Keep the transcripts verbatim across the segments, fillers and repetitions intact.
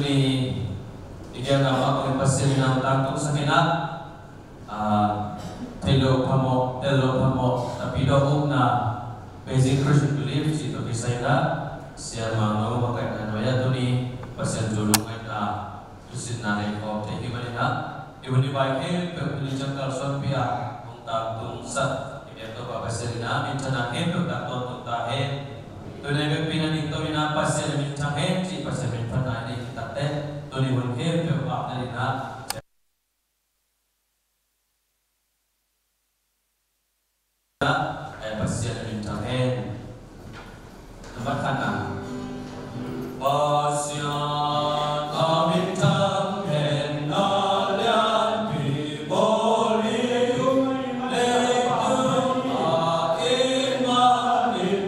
Ni i gelna mah bangin Pasian in nang tangtungsak in ah, ah, theih loh phamawh, tel loh phamawh, Tapidaw ukna Basic Christian Belief cih tawh kisai in ah, Sia Mang No va kaihna nuai ah tuni Pasian thu lungngaihna, thusinna nei khawm thei hi manin ah, i hun i bai khempeuh tuni ciang kalsuanpih ah hong tangtungsak i biak Topa Pasian in ah minthanna khempeuh tang tawntung ta hen. Tuni vekpi in ah dingto in ah Pasian in minthan hen cih Pasian minthanna i neih takte, tuni hun khempeuh ah na ding ah, eh, Pasian in minthan hen. Number khatna. Pasian a minthan hen, na lianpi bawl hi, leitung a inn manin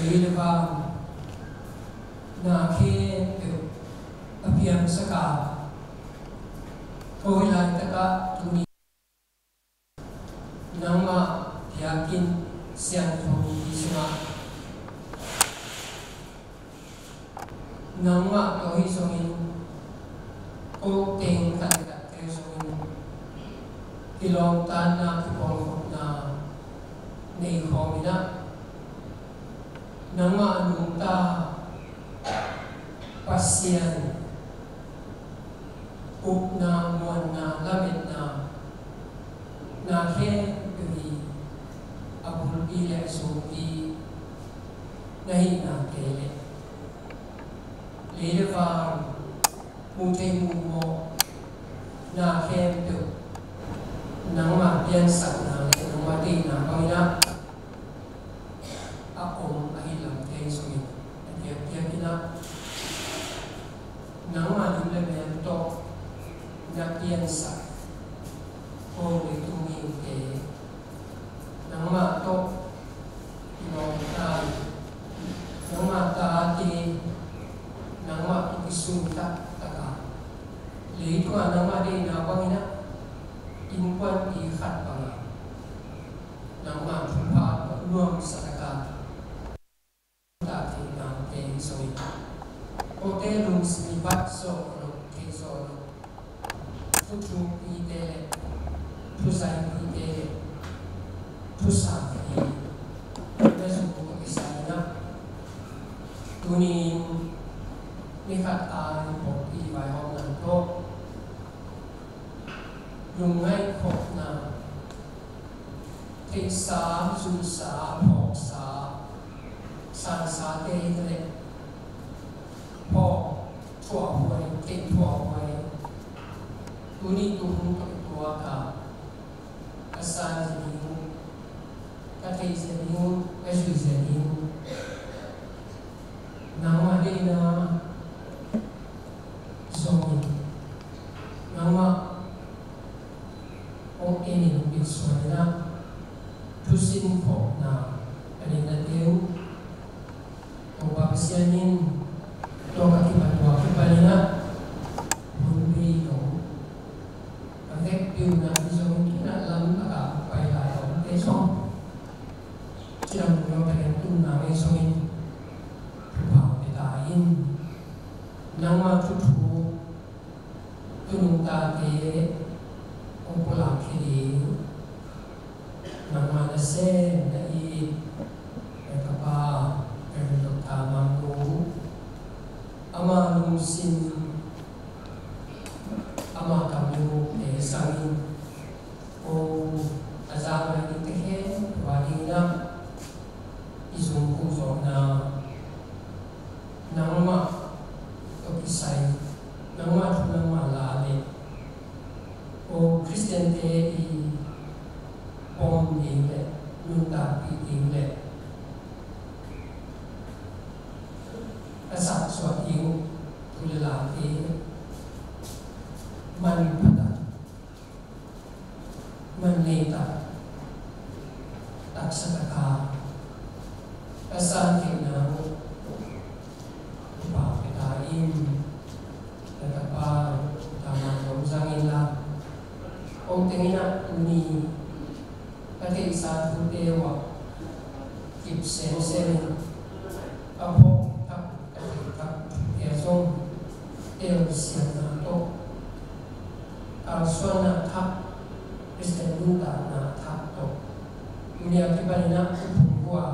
Ei le vang na khempeuh a piangsak a, koi laitak ah tuni nangmah biakinn siangtho hi sungah, nangmah tawh hi zongin, ko teng khatkhatte zongin kilawmtatna, kipawlkhopna nei khawm in ah, nangmah a nungta Pasian, upna, muanna, lametna, na khempeuh i a bulpi le a zungpi na hihna kei le lei le van, muh thei muh mawh, na khempeuh nangma piansakna le nangma deihna bangin ah a om ahi lam thei zongin, a diakdiakin ah nangma lim le mel tawh na piansak ko leitung mite, nangmah tawh i lawmta in, nangmah tate, nangmah tawh kisung taktak a, leitungah nangmah deihna bangin ah innkuanpih khat bangah nangmah thupha tawh nuamsa tak a tak theihna te hi zongin, kote lungsim i bat zawh lo, thei zawh lo, thuthukpite le thuzaipite le thusapi na zuk kisai in ah, tuni-in ni khat a i pawlpi vaihawmna tawh lungngaih khawhna, theihsa, zuihsa, phawksa, sansate hi ta leh, phawk thuahhuai, theih thuahhuai, tuni tuhun tawh i tuak a, ka san zia ding, ka theih zia ding, ka zuih zia ding, nangmah deihna zongin, nangmah hong en in, hong pilsuan in ah, thusin khawhna ka neihna teng Topa Pasian in tua ka kiphat tua kipan in ah hun bei lo, ka vekpi uh na hi zongin, kinah lam a ka pai lai a omte zong cidam lo, ka lian tumna ngei zongin thupha pia ta in. Nangma thuthuk tu nungtate hong pulak khia ding, nangma nasem na it, na tapa, Reverend Doctor Mang Nu, ama lungsim, ama kamlengte sangin, ko a za ngai dingte khempeuh a dingin ah i zungkup zawhna, nangmah tawh kisai, nangmah thu nangmah la le, ko Khristiante i pom ding le nuntakpih ding le a saksuah ding thu le late man pha tak, man nei tak, taksa tak a ka san theihna uh thupha pia ta in. Na tapa, tapa Mang Nu zang in la, hong teng in ah tuni ka theihsa thute uh ah kip semsem in, ka phawk thak, ka theih thak thute zong telsiamna tawh, kalsuanna thak, Khristian nuntakna thak tawh, tuni a kipan in ah i phungvuah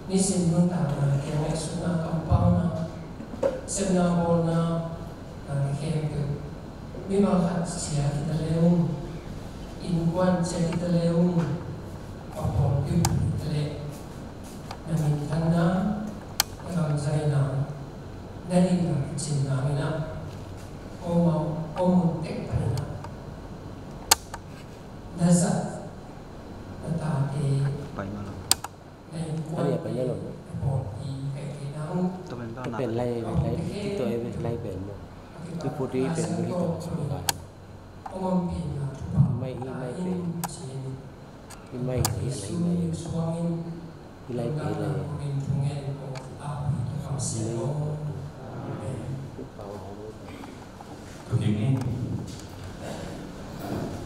nisim nuntakna, kiang ngaihsutna, kampauna, sepna bawlna, na khempeuh, mimal khat sia kita le ung, innkuan sia kita le ung, a pawlpi uh kita le, na minthanna, na gamzaina, na dihna kicinna in ah, om a, om mun tek pan in ah na zat, na tate, pai mah lo. Ani a pen lo. Pen lai, lai, ito e lai pen mo. Iput i pen mo ito. Mai i mai pen. I mai i lai mai. I lai pen lai. Amen. Tukin ni.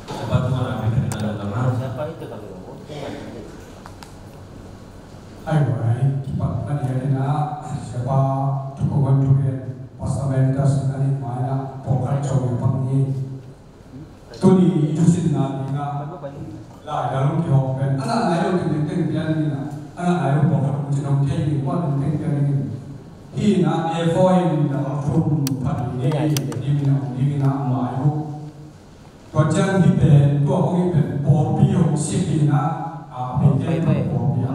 Siapa tu orang yang kita kenal dalam? Siapa itu kami? Ai, ai, kipat man ya kina, siapa tu kawan tu ke, Pastor Mentas nani mana, pokok cowok yang panggil. Tuni i thusinna dingah lai dah lo kihawm pen, a na nai lo tengteng pian dingah, a na nai lo pawlkhat hong cin hong thei ding, kuan tengteng pian dingin. Hi Ina A four in dal thum pha ding, ding na ding ina mai hu. Tua ciang hih pen, tua hong hih pen pawlpi hong sik ina, a, pen pen pawlpi a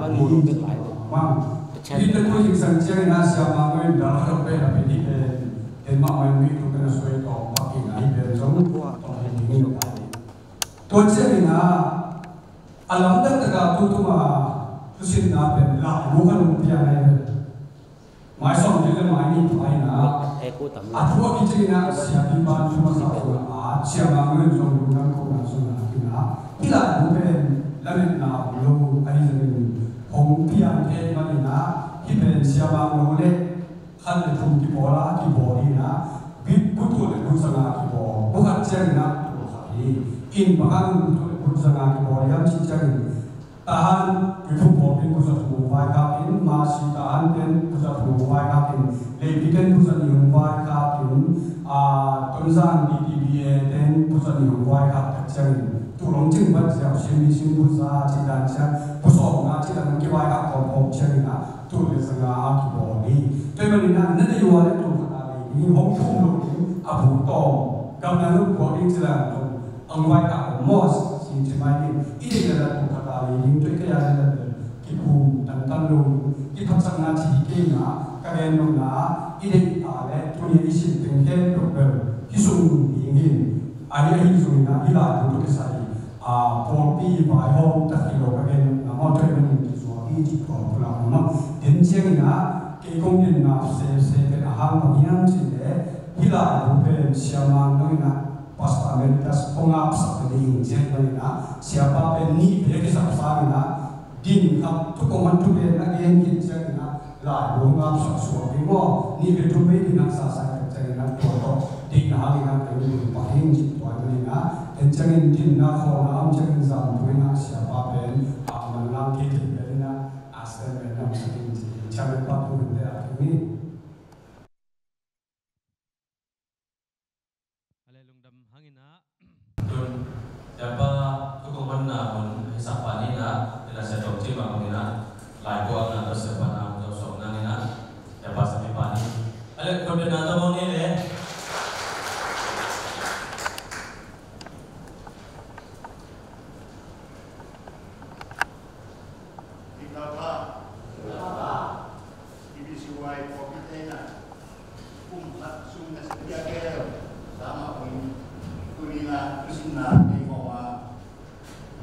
mang. Hih pen tu hih sang ciang ina siamang in dal khat hong pen a pen hih pen, pen mah mai mi tu pen a suai tawm pak ina hih pen zong tawm hi ding ina. Tua ciang ina a lamdang taka tu tuma thusinna pen lai mu khan hong piang ai pen. Mai sawm khat le mai nih pha ina. A thu a kici ina siapi pan thu masa zong a siamang in zong lungdam ko na zong a kina. Hih lai mu pen lametna om lo ahi zongin hong piang thei man ina hih pen siamang lo le khat le thum kibawl a kibawl ina. Bit bu tul le bu zanga kibawl. Bu khat ciang ina tul khat hi. In bang hang bu tul le bu zanga kibawl hiam cih ciangin Tahan, tuiphum pawlpi in bu za thum hong vaikhak in, Mercy Tahan ten bu za thum hong vaikhak in, Leipi ten bu za nih hong vaikhak in, a, Tonzang T T B A ten bu za nih hong vaikhak tak ciangin, tul hong cing vat ziau, Siam Mission bu za cih dan ciang, bu sawm nga cih dan hong kivaikak kawmkawm ciangin ah, tul le zanga a kibawl hi. Tua ahih manin ah, na deih uh a leh tul khat a lei ding, hong thum lo ding, a bu tawm, gamdang lo buak ding cih dan tawm, hong vaikak om maw, sin ci mai ding. I deih leh tul khat a lei ding, tua i deih a leh kikum tantan lo ding. Kiphatsakna ci hi kei na, ka gen nopna, i deih a leh tuni a i sin teng khempeuh bel, kisung ding hi. Ahi, ahi zongin ah, hih lai tawh kisai, a, pawlpi vaihawm tak hi lo ka gen nopna maw, tua ahih manin kizuak hi ci tua pulak nopna. Den ciangin ah, kei kong gen nop sese pen a hang bang hiam cih leh, hih lai tawh pen siamang dongin ah, Pastor Emeritus hong ngapsak ding ciang bangin ah, siapa pen nih vei kisap sangin ah, din khat thu kong man thu pen a gen khin ciangin ah, lai bu hong ngapsak suak ding maw, nih vei thum vei din hong sa sa khat ciangin ah, tua tawh deihna hangin ah, kei hong ding pak hing cih tua ahih manin ah, en ciangin dinna khawlna om ciangin zan thu in ah, siapa pen a manlang kei kei pen in ah, a statement hong sa ding ci, chairman pa thu in te a thu ni. A le lungdam hangin ah. Tun, Siapa, tu kong manna mun, hisap panin ah, ina sia tong cima mun ina, lai kuang na tu siapa na mun song nang ina, Siapa sami panin. A le, kau dena tu mun ni le. Ika pa, Ika pa, I B C Y pawlpi te na, kum khat sung na sia kel, sama ui, tuni na, tusin na, kei koma,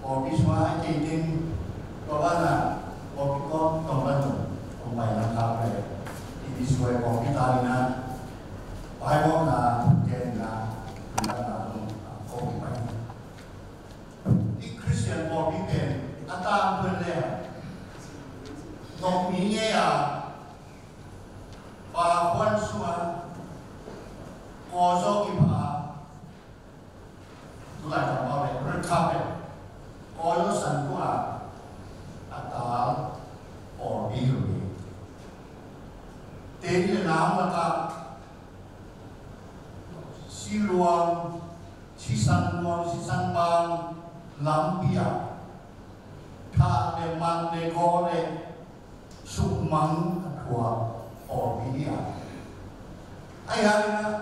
pawlpi sua, kei tin, koma na, pawlpi kong, kong ban, kong bai na kau le, I B C Y pawlpi ta na, bai kong na, ken na, na na, kong bai na. I Khristian pawlpi pen a tangtun le a nokmi ngei a, pa khuan sung a, Kawl zaw kipha a, tulai tangpau le red carpet, Kawl zaw san tung a, a tal pawlpi hi lo hi. Tein le nam lakah siluang, sisan luang, sisan bang lampi ah thah le man le gaw le sukmang a thuak pawlpi hi a. Ahi hangin ah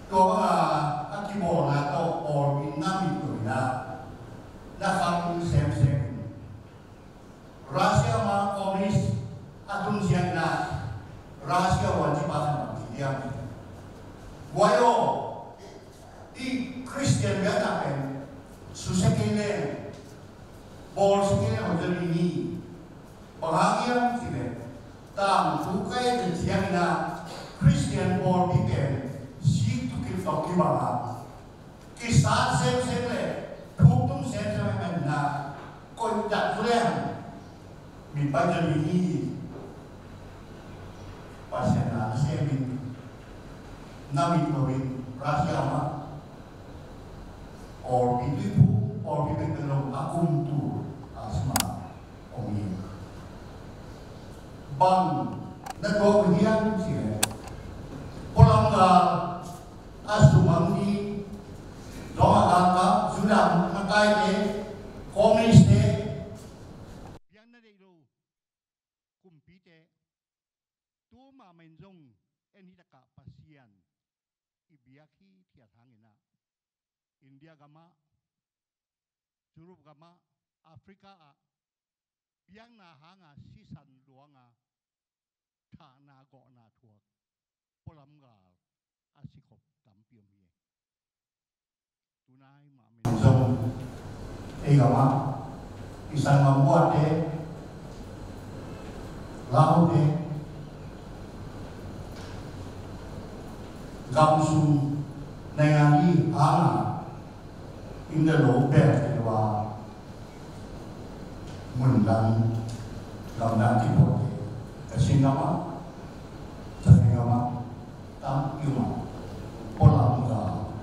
tua banga a kibawlna tawh pawlpi na mit lo in ah na khang semsem. Russia ma communist a tun ziangin ah Russia uan ci pa khan bang ci diam? Guai aw, i Khristian biakna pen susia kei leng, bawlsia kei leng hong tel ding hi. Bang hang hiam cih leh tangthu kai ka ciangin ah Khristian pawlpi pen sik tu kip tawh kibang a, kisat semsem le thuktum semsem a, na koih tak tu leng mi pai ta ding hi. Pasian na sem in, na mit lo in, Russia mah pawlpi tuiphum, pawlpi pekpek lo a kum tu a sima om hi. Bang na tuak uh hiam cih leh, pualam gal a sumang ding, Roma galkap, Judah makaite, communist te, biakna deih lo kumpite, Tu mahmah in zong en hi takah Pasian i biak hithiat hangin ah India gamah, Europe gamah, Africa ah biakna hanga sisan luanga thahna gawhna thuak pualam gal a sikhop tampi om hi. Tunai mahmah in zong ei gamah i sanggam buatte, laute, gamsung naingan i hanga in da lo bel kei ua mun dang gamdang kipuak hi. Ka Chin gamah, ka Thai gamah, tam i um a, pualam gal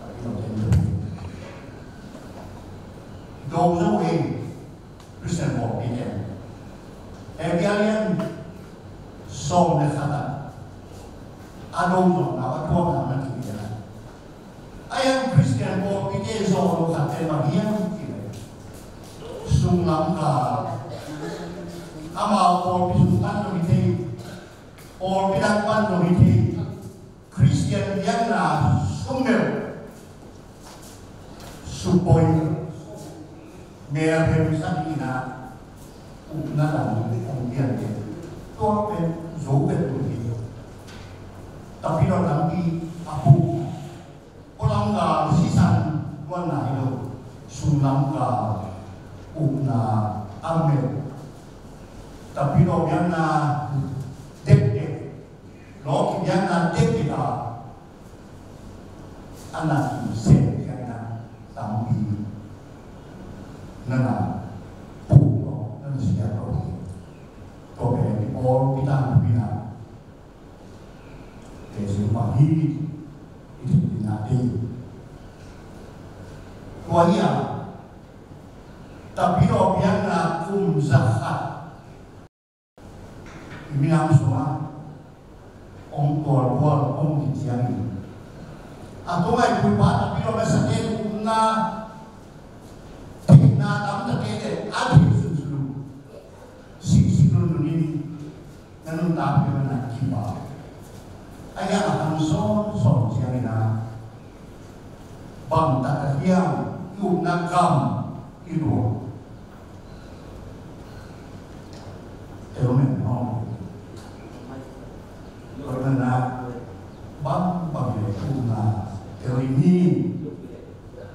a i lo ten do zo ei Christian pawlpi ten. Hebrew lian sawm le khat ah a do zo na a thuak na na ki a Ahi hang Christian pawlpite zawh lo khatte bang hiam cih leh, sunglam gal, amau pawlpi sung pan zong hi thei, pawlpi dang pan zong hi thei, Christian biakna sungmel, supoi, melhem sak in ah, upna lam hong pian te, tua pen zo vet uh hi. Tapidaw tampi a puk, pualam gal sisan luanna hi lo, sunglam gal, upna a mel, tapidaw biakna dekdek, lawki biakna dekdek a a na kisem kiangna tampi na na puk lo, na na siak lo hi. Tua pen i pawl i tangthu in ah teci pah hi. I teci na ding tua hi a, tapidaw biakna kum za khat i minam sungah hong tualbual hong hi ciangin, a tung a i puipa tapidaw masa ten upna theihna tam ta kei leh a theih sunsun uh, sihsih nunun in na nuntakpih na kipa. A hiang a hang sawnsawn ciangin ah bang tak a hiang i upna gam i luang. Tel men hong. Tel men na bang bang i upna tel i ni,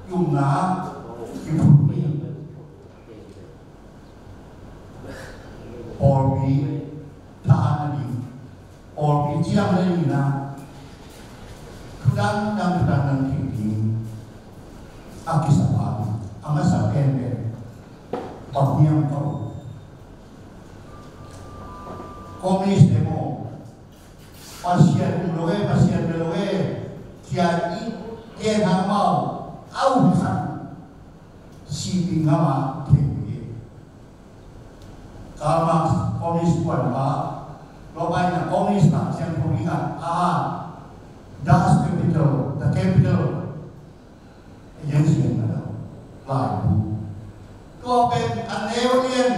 i upna i phut ni. Pawlpi thahatna ding, pawlpi ciang le nina, thudang dang thudang dang thei ding a kisap a, a masa penpen bang hiam ka uh. Communist te maw, Pasian um lo e, Pasian bia lo e, cia i gen hang amau a um khan sih ding ngam a thei uh hi. Karl Marx communist puanpa, tua pa in a communist pa siangtho ding a, a, Das Kapital, The Capital, a hian sian na lo, laibu. Tua pen a neu lian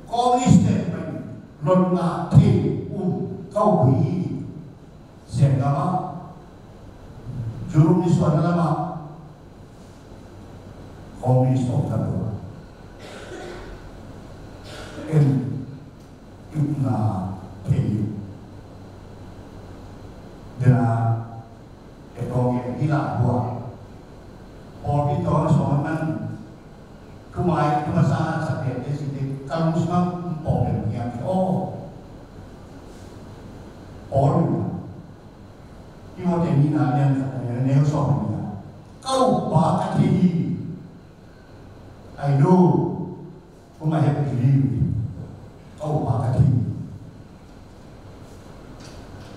communist te pen lotna thei um kau hi. Zenggam ah, Europe nisuahna lamah, Kawng nisuahna tua en, upna thei dena, e tawng e hila hua. Pawlpi tawng a suang a man thumai, thumasa, sa pek te si te, ka lung sungah pawh pek hiam ki aw. Paul in, Timote nihna lian khat a neu sawm in, ka uppa ka thei hi. I know whom I have believed. Ka uppa ka thei hi.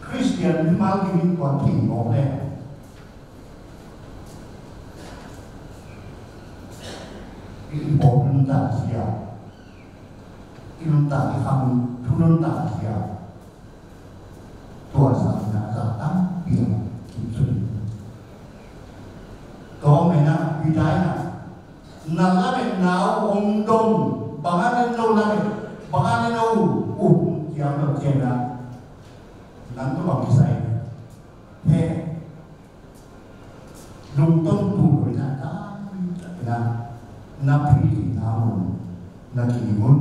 Khristian mimal dingin tua thei mawk le. I pawh nuntak zia, i nuntak, i kham thu nuntak zia, tua zah na zah tampi a kim sut hi. Tua mena Peter in a, na lametna uh hong dong, bang a ne no lamet, bang a ne no uh, uh, kia Lo cian a, nang tawh bang kisai he, lungtong pu lo ina ta, ina na pi ti na mun, na ki mun.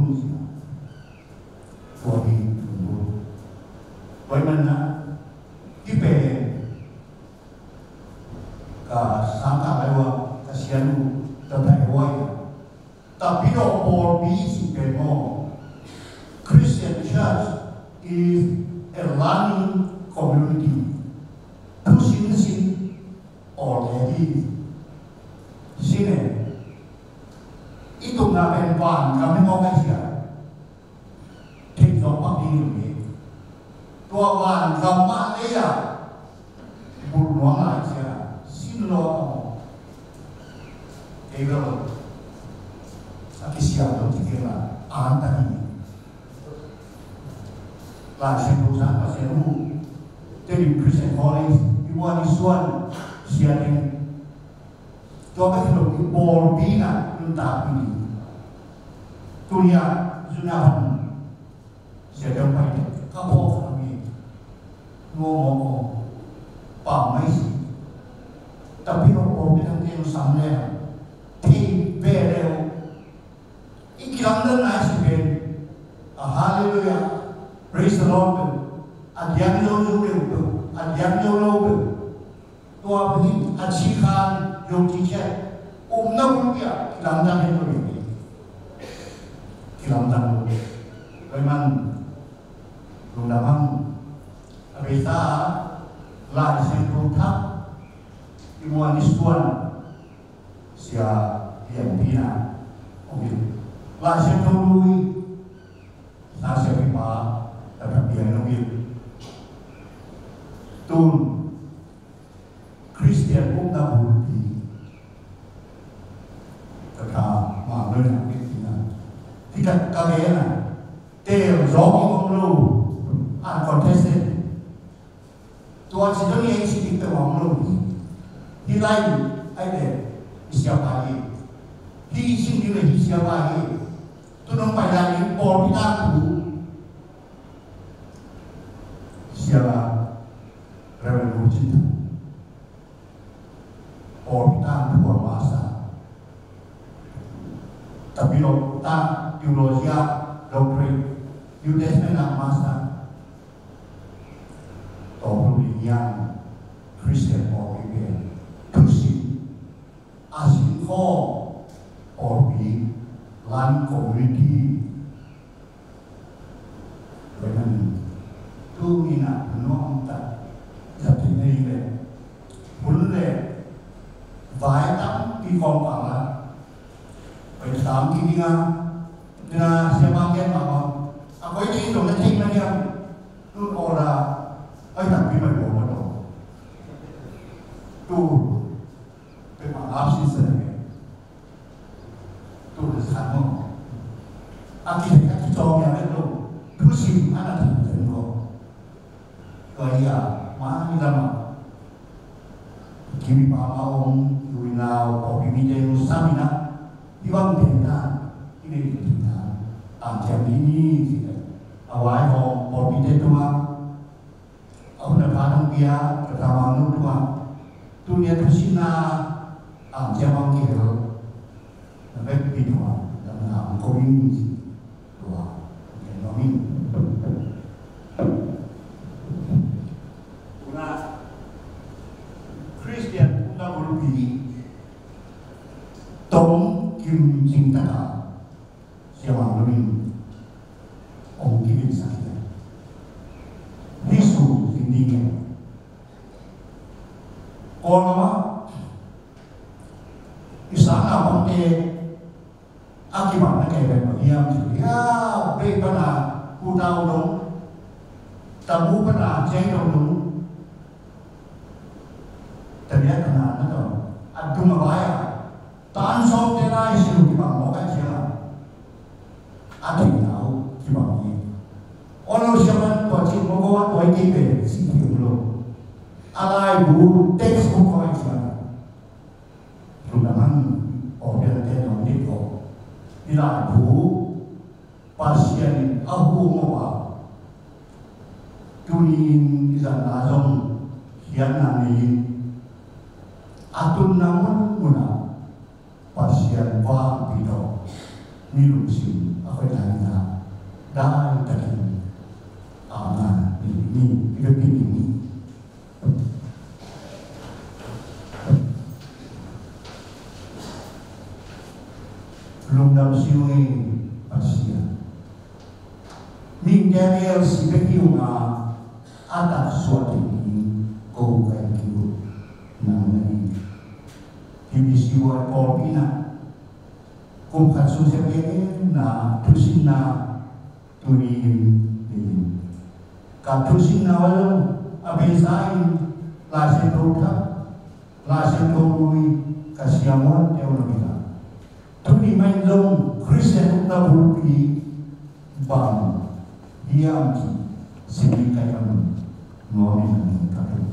Tua hi lungtong. Tua hi man na, ki pen, ka sang ka lai wa, ka sian u, ka thai wa. Tapidaw pawlpi cih pen maw, Christian church is a learning community. Thusin sin awlnei hi. Sin e. I tupna pen van gam hi maw ka sia. Theih zawh pak ding hi. Tua van gam mah lei ah bulh nuam lai cia sin lo a maw. Kei bel a kisiam lo ci kei la an ta hi. Lai Siangtho sang Pasian uh Tedim Christian College i muan i suan sia ding. Tua ka thilong i pawlpi na nuntakpi ding. Tunia zuna pan sia deuh pai deuh ka pawh kha mi. Nuam aw aw. Pam mai si. Tapi aw pawlpi dang teng sam le thei ve le aw. I kilamdanna i si pen a hallelujah, praise the Lord pen a diang zo zo deuh pen a diang zo lo pen. Tua pen a ci khan yong ci ciat umna bul pia kilamdang hen lo deuh pen. Kilamdang lo deuh pen man lungdam hang. A beisa Lai Siangtho thak i muan i suan Sia Lian Pi na om hi. Lai Siangtho lui sa sia pi pa ta ta pian om hi. Tun Christian upna bulpi ka tha ma noi na ki tina. Ti ka ka ve na. Tel zong om lo. Uncontested. Tua ci dong ei ci dik peuh om lo hi. Hi lai ai le hi siapa hi. Hi sing ding le hi siapa hi. Tu nong pai lai ding pawlpi tangthu siapa Reverend Hu Cin Tha. Pawlpi tangthu a masa. Tapidaw ta theology a doctorate, New Testament a masa. Tawpulin yang Christian pawlpi pen thusin a sin khaw pawlpi, learning community. Tua hi manin tuni-in ah nuam tak zat hi nei le hun le vai tampi kawm pang a pai sam kik ding a, tua siapa gen mah bang a koi ding zong na thei mah hiam. Tun aw la ai takpi mai bawm mah tawh tu peuhmah lap sin sa ding. Tu le san maw a kithei a kicawm ya vet lo. Thusim a na thei zen lo. Tua hi a mah ni lam a Kimi pa ma om ui nau pawlpi mite nu sam in ah hi bang pen ta hi nei pen ta ang ciam ni ni ci le a vai hawm pawlpite tungah a hun a pha dong pia ka ta mang nu tungah tunia thusinna ang ciam ang kihel. Na vekpi tungah damna ang ko in ci tua gen nuam in. Tuna Christian upna bulpi tong kim cing taka siamang lo in ong kim in sa hi. Hi su zing ding e. Kawlgam ah i sang a bangte a kibang na kei pen bang hiam ci hia, bei pana pu tau dong, tabu pana cei dong dong, tabia pana na dong a dung a bai a tan sawm te lai si lu kibang mawk a ciang a a theihna uh kibang hi. Aw lo siaman tua cin mawk a tua i kei pen si kei um lo. A laibu textbook kawai ciang Lungdam hang, aw piangte nuam dik aw. Hi laibu Pasian in a hum aw a, Tuni-in i zatna zong khiatna nei-in a tunna munmun ah Pasian vangpi tawh mi lungsim a khoih nadingin dai takin amen. Ni, ni, ni, ni, ni. Lungdam si ung ei Pasian. Mihingte a gel si bek hi ung a, a taksuah dingin ko ka hi kei uh. Nang na hi. T B C Y pawlpi in ah kum khat sung siam gige na thusinna tuni-in nei in. Ka thusinna uh a beisa in Lai Siangtho thak, Lai Siangtho lui ka siamuante uh na hi a, tuni mah in zong Khristian ukna bulpi bang hiam cih sim ka hih nuam in ka thum.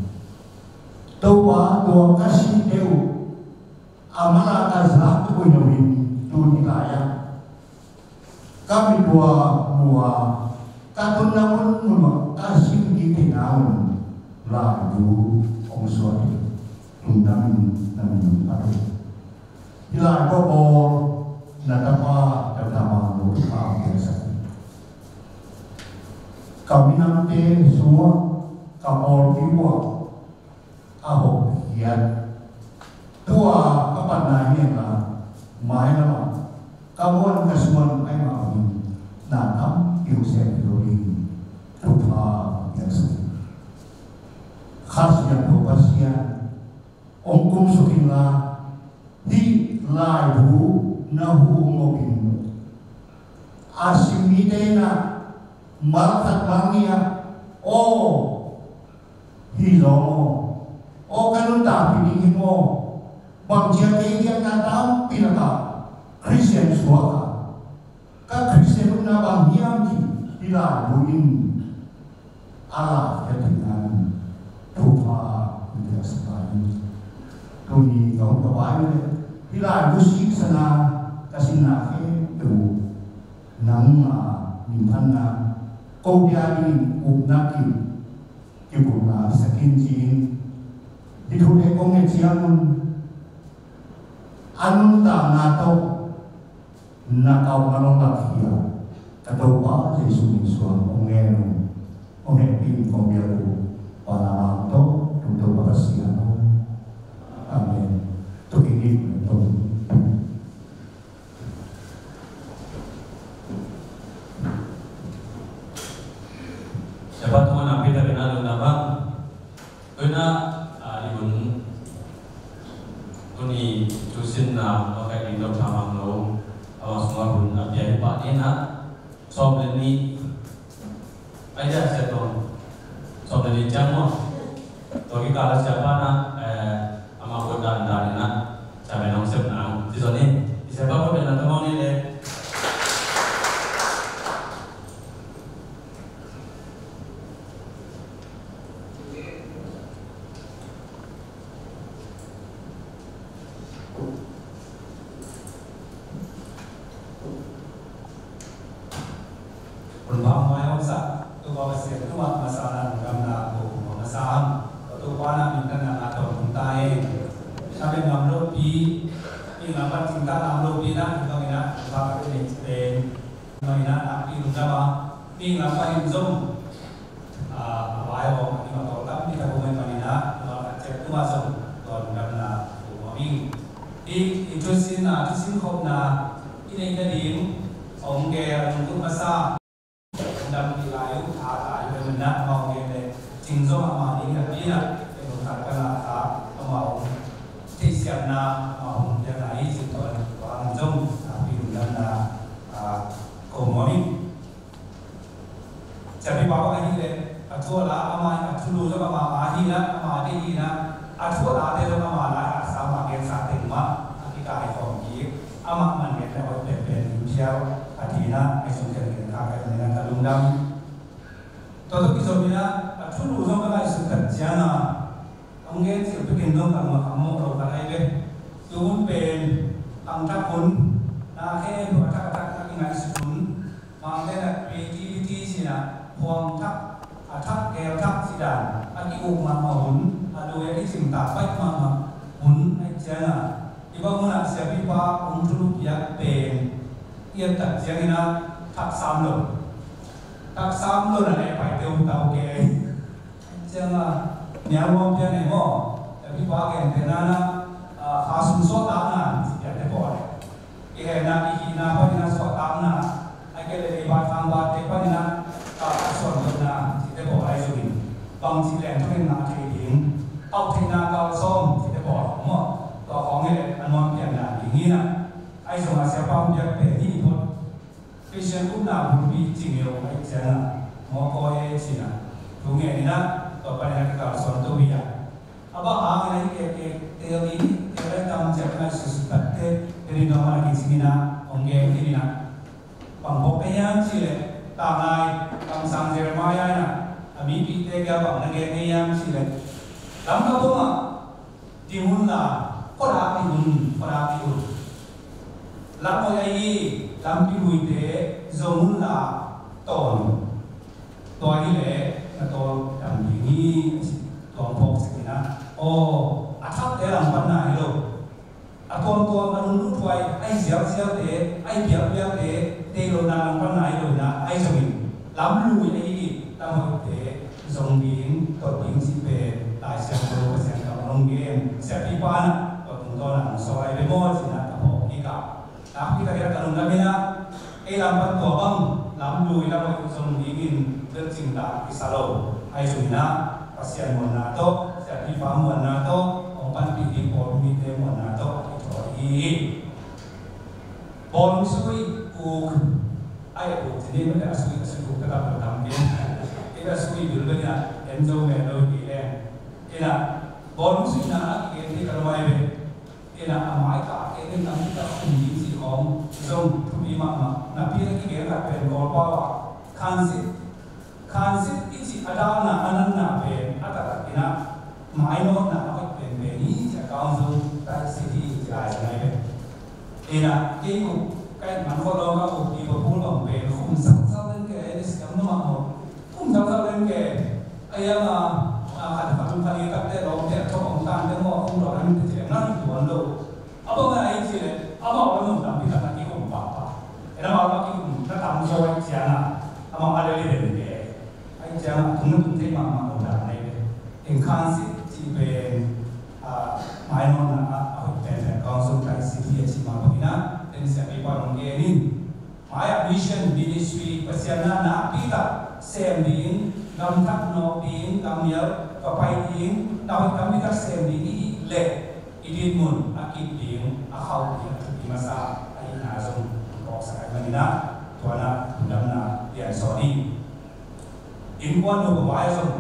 Topa, tua ka site uh a mala ka zak tuk uh hi lo in, tuni lai-ah ka mit uh a mu a, ka tunna munmun ah ka sim kik theihna un laibu hong suah hi. Lungdam in na min hong phat uh. Hih laibu bawl na tapa Doctor Mang Lo thupha piaksak hi. Ka minamte sungah, ka pawlpi uh ah a hopkhiat. Tua ka patna hi a, mailam ah ka muan ka suan ahih mah bangin na tampi hong sem hi lo ding. Thupha piaksak hi. Kha Siangtho Pasian hong kumsuk inla, hih laibu na huh hong op in. A sim mite in ah mal khat mal nih ah, aw, hi zaw maw? Aw, ka nuntakpih ding hi maw? Bangci a kei diakna tampi lakah Khristian suak a, ka Khristian ukna bang hiam cih hih laibu in a lakkhiat theihna in thupha hong piaksak ta in. Tuni ka hun ka pai uh leh hih laibu siksan a ka sinna khempeuh uh nangma minthanna, kote a dingin upna kim, kipupna sak in ci-in hih thute kong nget ciangun a nuntakna tawh na kaukna hong lakkhia ka Topa Jesuh min suang hong ngen ung. Hong hehpih in kong biak uh Pa Lam Mang tawh tung Topa Pasian aw. Amen. Tua kik in tong. Siapa tu mana pita kena lu nama? Tuna, ah, i hun, tuni thusinna a khat ding Doctor Mang Lo, a bang sungah hun a pia hi pah ni na, sawm le nih, ai dia sia tong, sawm le nih ciang maw, tua kikal a sia pa na, eh, amah kut dan dan ni na, sia pen hong sep nang, ci zaw ni, i sia pa kut dan na tamang ni le. Hun pha mai hong sa, Topa Pasian tungah masa na lungdamna ko hong masa ham. Topa na minthanna na tawh hong ta hen. Sa pen ngam lopi, i ngam pat cingta ngam lopi na, i bangin na, hun pha ka nei pen. Mah hi na, nakpi lungdam a, mihing lam pah in zong, ah, a vai hawm, a kim a tawlkam, mi tak hong en mah hi na, tua a ciat tuma zong, tua lungdamna, tua mah ming. I, i thusin, ah, thusin khopna, i neih nading, hong gel, a lungkut masa, lungdam i lai uh, a lai uh, na, amah hong gel le, cing zong amah ding, a pi na, e hong tak ka na, a, amah hong, theihsiamna, amah hong, piakna, i cing tua, tua zong, a pi lungdamna, a, ko mawh in. Ciapi pa bang ahih leh, a thu a la amah, a thulu zong amah mah hi na, amah deih hi na, a thu a late zong amah lai haksa, amah gensa teng mah a kikaikhawm kik, amah man gen leh hoih penpen ding phial a, ci na, ngaihsun khen khen kha ka hi na ka lungdam. Tua tawh kizom in a, a thulu zong ka ngaihsut khat ciang a, hong gen cil pekin zong ka lung a kham mawh lo khat ahi ve. Tu hun pen khangthak hun, na khempeuh a thak a thak a kingaihsut hun. Mangte in a creativity ci-in a, khuangthak, a thak gel thak cih dan a ki-uk mahmah hun, a lui a kicing tak baih mahmah hun ahih ciangin, hih bang hunah siapipa hong thulu piak pen i et tak ciangin ah thak sam lo. Thak sam lo na leh paite hong tau kei. Ciangin, nial nuam pian ei maw. Tapi pa gentehna in ah, ah, kha sung suahtakna cih pian te pawl. Kihehna, kihihna panin ah suahtakna. Ahih kei leh leiba thangbatte panin ah, ah, suantuahna cihte pawl ahi zongin, bangci leng thungetna thei ding, tautheihna kalsuan cihte pawl maw. Tua khawng hi leh a nuam pian dan ding hi in ah. Ahi zongin siapa hong piak pen hih phot Christian upna bulpi cing hi lo ahih ciangin, mawkaw e ci-in ah, thu ngen in ah, tua panin ah kikalsuan to hi a. A bang hangin ah hih keekte, teel in, teel a tam ciang ngaihsut suktatte, teel in dong a kicing in ah, hong gen in ah. Bang phawk ka hiam cih leh, tanglai kamsang Jeremiah in ah, a mipihte kiang bang na gen hiam cih leh, Lamka bawngah ding unla, khuadak ding un, khuadak ding un. Lamhoih ahi, lampi huite zong unla tawn un. Tua hi leh na tawl dam ding hi, a ci. Tua hong phawk ciangin ah, aw, a thakte langpanna hi lo. A tuamtuam, a nunluthuai, a hi zialzialte, a hi biakbiakte, tei lohna langpanna hi lo in ah, ahi zongin lamlui ahi, lamhoihte zong ding, tot ding cih pen Lai Siangtho, Pasian kammal hong gen, siapipa in ah tua tungtawn ah hong sawl ahi ve maw ci-in ah ka phawk kik a. Nakpi takin ah ka lungdam in ah, ei lam pan tua bang lamlui, lamhoih zong dingin belh cing ta kisa lo. Ahi zongin ah Pasian muanna tawh, siapipa muanna tawh hong panpih ding pawlpi mite muanna tawh a kithawi hi. Bawlung sui uk. Ai, uk ci ni, mate a sui, a sui uk ka tam lo tam kei. Ina sui bil bel ina en zo meh lo hi kei leng. Ina bawlung sui na a kigen hi ka lawm ai ve. Ina a mai ka ken in a mi ka khum ding cih khawng zong thupi mahmah. Napi a kigen khat pen Kawlpau ah khansit. Khansit i cih a dalna a natna pen a taktak in ah mainawtna a hoih penpen hi ci a, council tight city ci lai ci nai pen. Ina kei uh ka et man khawh lawng ka uh Liverpool bang pen khum zakzak den ke, ni siam na mah maw. Khum zakzak den ke. A yang a, a khat khat khat i takte lawmte a thawh hong tante maw, khum lawh an te ci leh ngan tuan lo. A bang a i ci leh, a bang a lawm tampi tak a kikhum pahpah. Ina mah a kikhum na tam zaw i ciang a, a bang a leh leh den ke. Ahih ciangin a tung na tung thei mahmah lo dan nei ve. Eng khansit cih pen, ah, mainawtna ah a hoih penpen council tight city a cih mah bangin ah, en siapipa hong gen in. Mai ah mission ministry Pasian na nakpi tak sem ding, gam thak nawk ding, gam mial ka pai ding, na hoih tampi tak sem ding i hih leh i dinmun a kip ding, a khauh ding a thupi masa ahihna zong phawksak ahih manin ah, tua na lungdamna lian sawm ding. Innkuan nu ka vai zong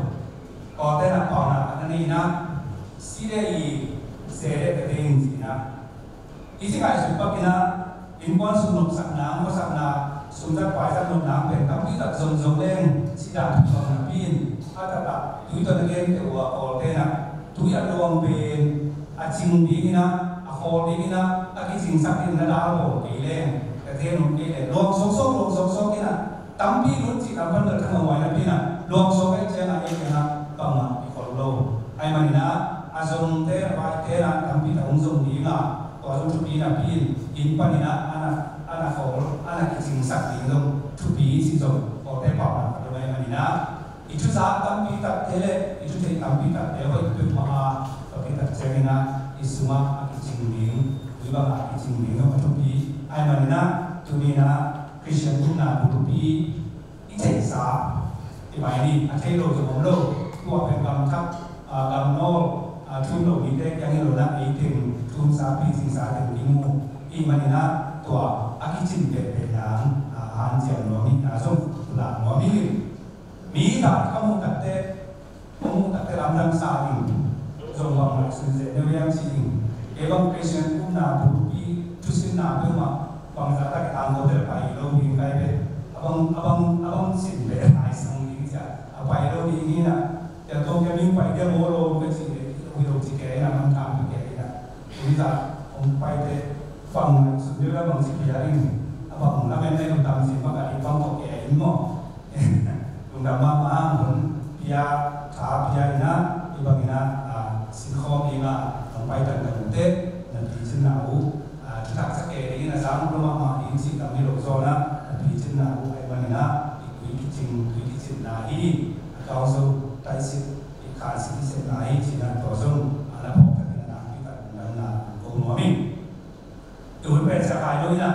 Kawlte'n a paunak a na nei in ah, si dei i se dei ka dei in ci in ah, i ci ngaihsut pak in ah, innkuan sung nopsakna, khuasakna, sum zat pai zat nopna pen tampi tak zong zong leng si dan thu bang napi in, a taktak tui tawh na gen teh uh a Kawlte'n ah tui a luang pen a cing ding in ah, a khawl ding in ah, a kicingsak ding in ah dal bawl kei leng, ka gen uh kei leng luang sawksawk, luang sawksawk in ah, tampi lut cih lam pan bel thangah huai napi in ah, luang sawk ahih ciangin ah ei kiangah bangmah i khol lo. Ahih manin ah a zongte, a vaite in ah tampi tak hong zong ding a, tua zong thupi napi in, inn panin ah a na, a na khol, a na kicingsak ding zong thupi cih zong Kawlte paunak a dong ahih manin ah, i thuzak tampi takte le i thutheih tampi takte hoih peuhmah a, tua khit tak ciangin ah i sungah a kicing ding, tui bangah a kicing ding zong a thupi. Ahih manin ah tuni in ah Khristian upna bulpi i theihsa, i mai ni, a thei lo zong om lo. Tua pen gam thak, ah, gam nawl, ah, thum lo mite kiang hi lo in ah, ei teng thumsa, picingsa teng kimu. Ahih manin ah tua a kicin pehpeh nang, ah, hanciam nuam hi, ah, zong pulak nuam hi. Mi ta ka muh takte, ka muh takte lamdang sa ing. Zong bang ngaihsun zen deuh hiam ci ing. Kei bang Khristian upna bulpi, thusinna peuhmah bangzah tak i tangko tel pai lo ding kai ve. A bang, a bang, a bang sin ve, ai sang ding cia. A pai lo ding hi na. Cia tong kia ming pai dia bo lo ka ci ve. Hui lo ci ke na, man tam ke na. Hui za, hong pai te, bang ngaihsun deuh la bang ci pia ing. A bang lamen na i lungdam sin bang ka i bang tok ke in maw. Lungdam mahmah, hun. Pia, tha pia in ah, i bang in ah, ah, sinkhawm ding ah, nong pai tan ka nute, na picinna uh, ah, thuthak sa kei ding in ah, zang lo mahmah ding cih tam hi lo zaw in ah, na picinna uh ahih manin ah, i tui kicing, tui kicinna hi, a tawng zo, taisik, i khansi kicinna hi, ci in ah tua zong, a na phawk tak in ah, na tui tak in ah, kong nuam ing. Tuhun pen sia khai lo hi na,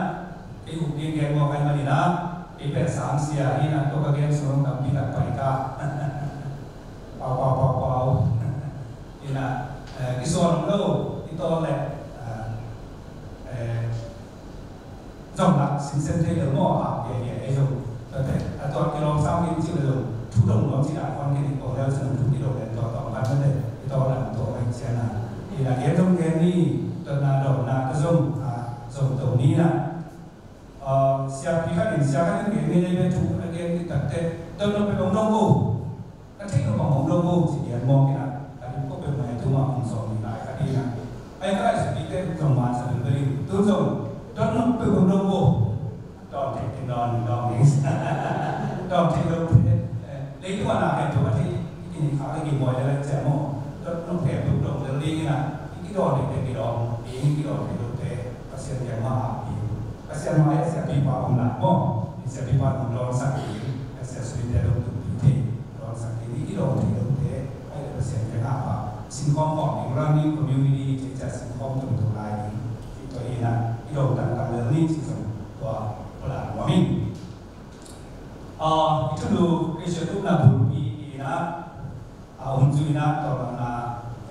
kei uk ding gen mawk ahih manin ah, kei pen sang sia hi na, tua ka gen sung tampi tak pai ta. Pau, pau, pau, pau. Hi na, eh, kisuan om lo, i tawl leh, eh, eh, zong lak sinsen thei lo maw, a, ye, ye, ei zong. Tua te, a tua kilawm sam in cih le zong, thu dong nuam cih a kuan kei nih kong leu cih nong thu kidong le tua tawm kan mate, i tawm lam tua mai cia na. I na gen zong gen ni, tua na dong na, tua zong, a, zong to ni na. A, siapi khat in, sia khat in gen ni nei ve thu, a gen ni tak te, tua nong pe bang dong ko. Ka theih lo bang hong lo ko, ci gen mawk in a, ka dim ko pe mai tu ma hong sawm ni lai ka ding a. Ai ka ai siapi te zong man sa bel bel in, tu zong, tua nong pe bang dong ko. Dawn theih ding dawn, dawn ding. Dawn theih lo te. Eh, leitung a na heh tua theih, i ni kha le ki muai le lai cia maw. Dawn nong heh tuk dong le ling in a, i dawn theih te ki dawn, i ki dawn theih lo te, Pasian kiang mah a pi. Pasian mah a siapipa om lai maw. I siapipa nong dawn sak ding, a sia sui te lo tuk pi te. Dawn sak ding, i ki dawn theih lo te, ai le Pasian kiang a pa. Singkawm kawm ding, running community, ci cia singkawm tung tung lai ding. Ci tua hi na, i dawn tang tang le ni ci zong, tua, tua la nuam in. Ah, i thulu Christian upna bulpi i na, ah, um zu i na, tawlangna,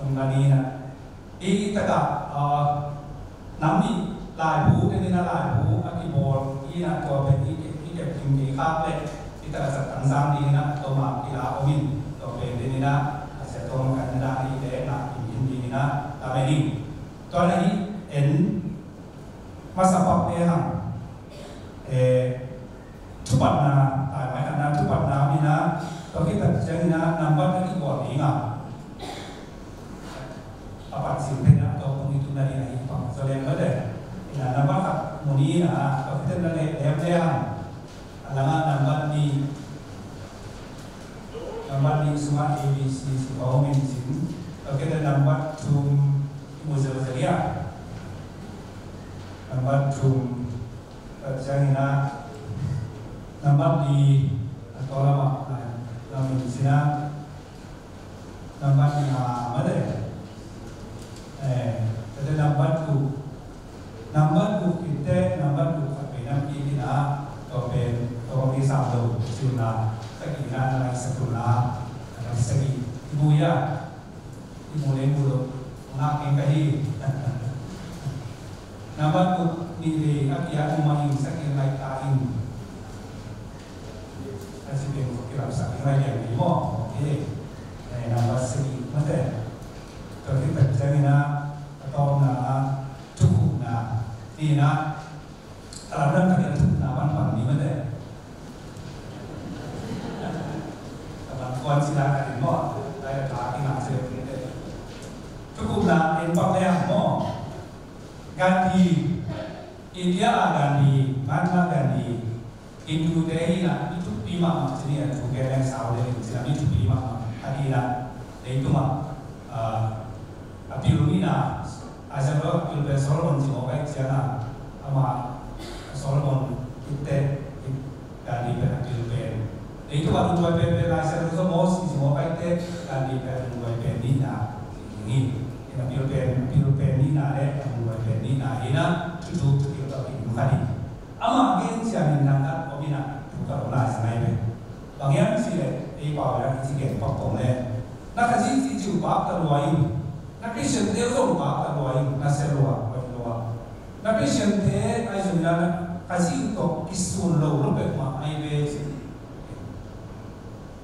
um ka ni na. I taka, ah, nam nih laibu, te ni na laibu, a kibawl i na tua pen i ke, i ke kim ke khak le, i taka zat tang zang ding i na, tua ma i la om in, tua pen te ni na, a sia tawng kan na i le na kim kim ding i na, ta me ding. Tua na hi, en, masa pak le hang, eh, thupatna, taimai khatna thupatna om in a, tua khit tak ciangin a nambat a kikuan ding a, a pat sin pen a tua pung i tuna ding a hi pang so lem lo de. In a nambat khat mu ni in a, tua khit tak na le lem le ang. A lama nambat ni, nambat ni sungah A B C si om in sin. Tua khit tak nambat thum mu zel zel ia. Nambat thum. Tua ciangin a nambat li a tua lamah lam in sin a nambat li a mate. Eh, tate nambat guk, nambat guk kitte nambat guk khat pen nam kik in a tua pen tua bang i sam lo ciun a ka kik in a na lai sakun a na lai sagi i bu ia. I mu le mu lo, ngak ing ka hi. Nambat guk nih le a kiat mu mah ing, sak ing lai ta ing. A ci peng ko kilam sak ing lai liang ni maw. Ok. Eh, nambat sagih mate. Tua khit tak ciangin a, a tawpna, thukhupna, ni na, a lamdang takin a thukna pan pan ni mate. A pan kuan cina ka ding maw. Lai a ta ki na se ni te. Thukupna en pak le ang maw. Gandhi, India a Gandhi, Mahatma Gandhi, Hindu te hi na, mi thupi mahmah cini a thu ke leng sau le cina mi thupi mahmah. A hi na, leitung a, ah, a pil ni na, Isaiah a pil pen Solomon ci mawk ahih ciangin, ama Solomon itte, i Gandhi pen a pil pen. Leitung a lungduai penpen Isaiah zo Moses ci mawk ahih te, Gandhi pen a lungduai pen nihna. Hi, hi na pil pen, pil pen nihna le a lungduai pen nihna hi na, thuthuk thuthuk tawh hi kha ding. Ama gen ciangin nang khat om in a, thu ka lo lai sa ngai ve. Bang hiam cih leh, ei pau in a i ci gen pak kong le. Na Khazih cih ciu pak ta lua in. Na Christian te zong pak ta lua in. Na sia lua, hoih lua. Na Christian te ai zong in a Khazih tawh kisun lo lo pek mah ai ve ci.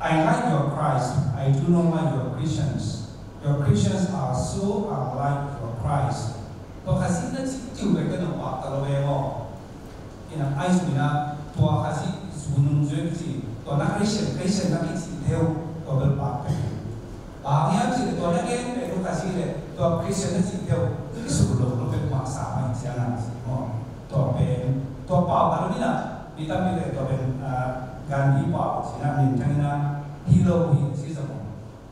I like your Christ. I do not like your Christians. Your Christians are so unlike your Christ. Tua Khazih na cih ciu pek te nong pak ta lo ve maw. Ina ai sung ina tua Khazih zu nung zui kici, tua na Christian, Christian na kici teu, tua bel pak pen. Bang hiam cih leh tua na gen pen tua Khazih leh tua Christian na ci teu, i suk lo lo pen masa mai cia na ci maw. Tua pen, tua pau ka lo ni na, mi tampi leh tua pen, ah, Gandhi pau ci na, min thang ina, hi lo hi ci zong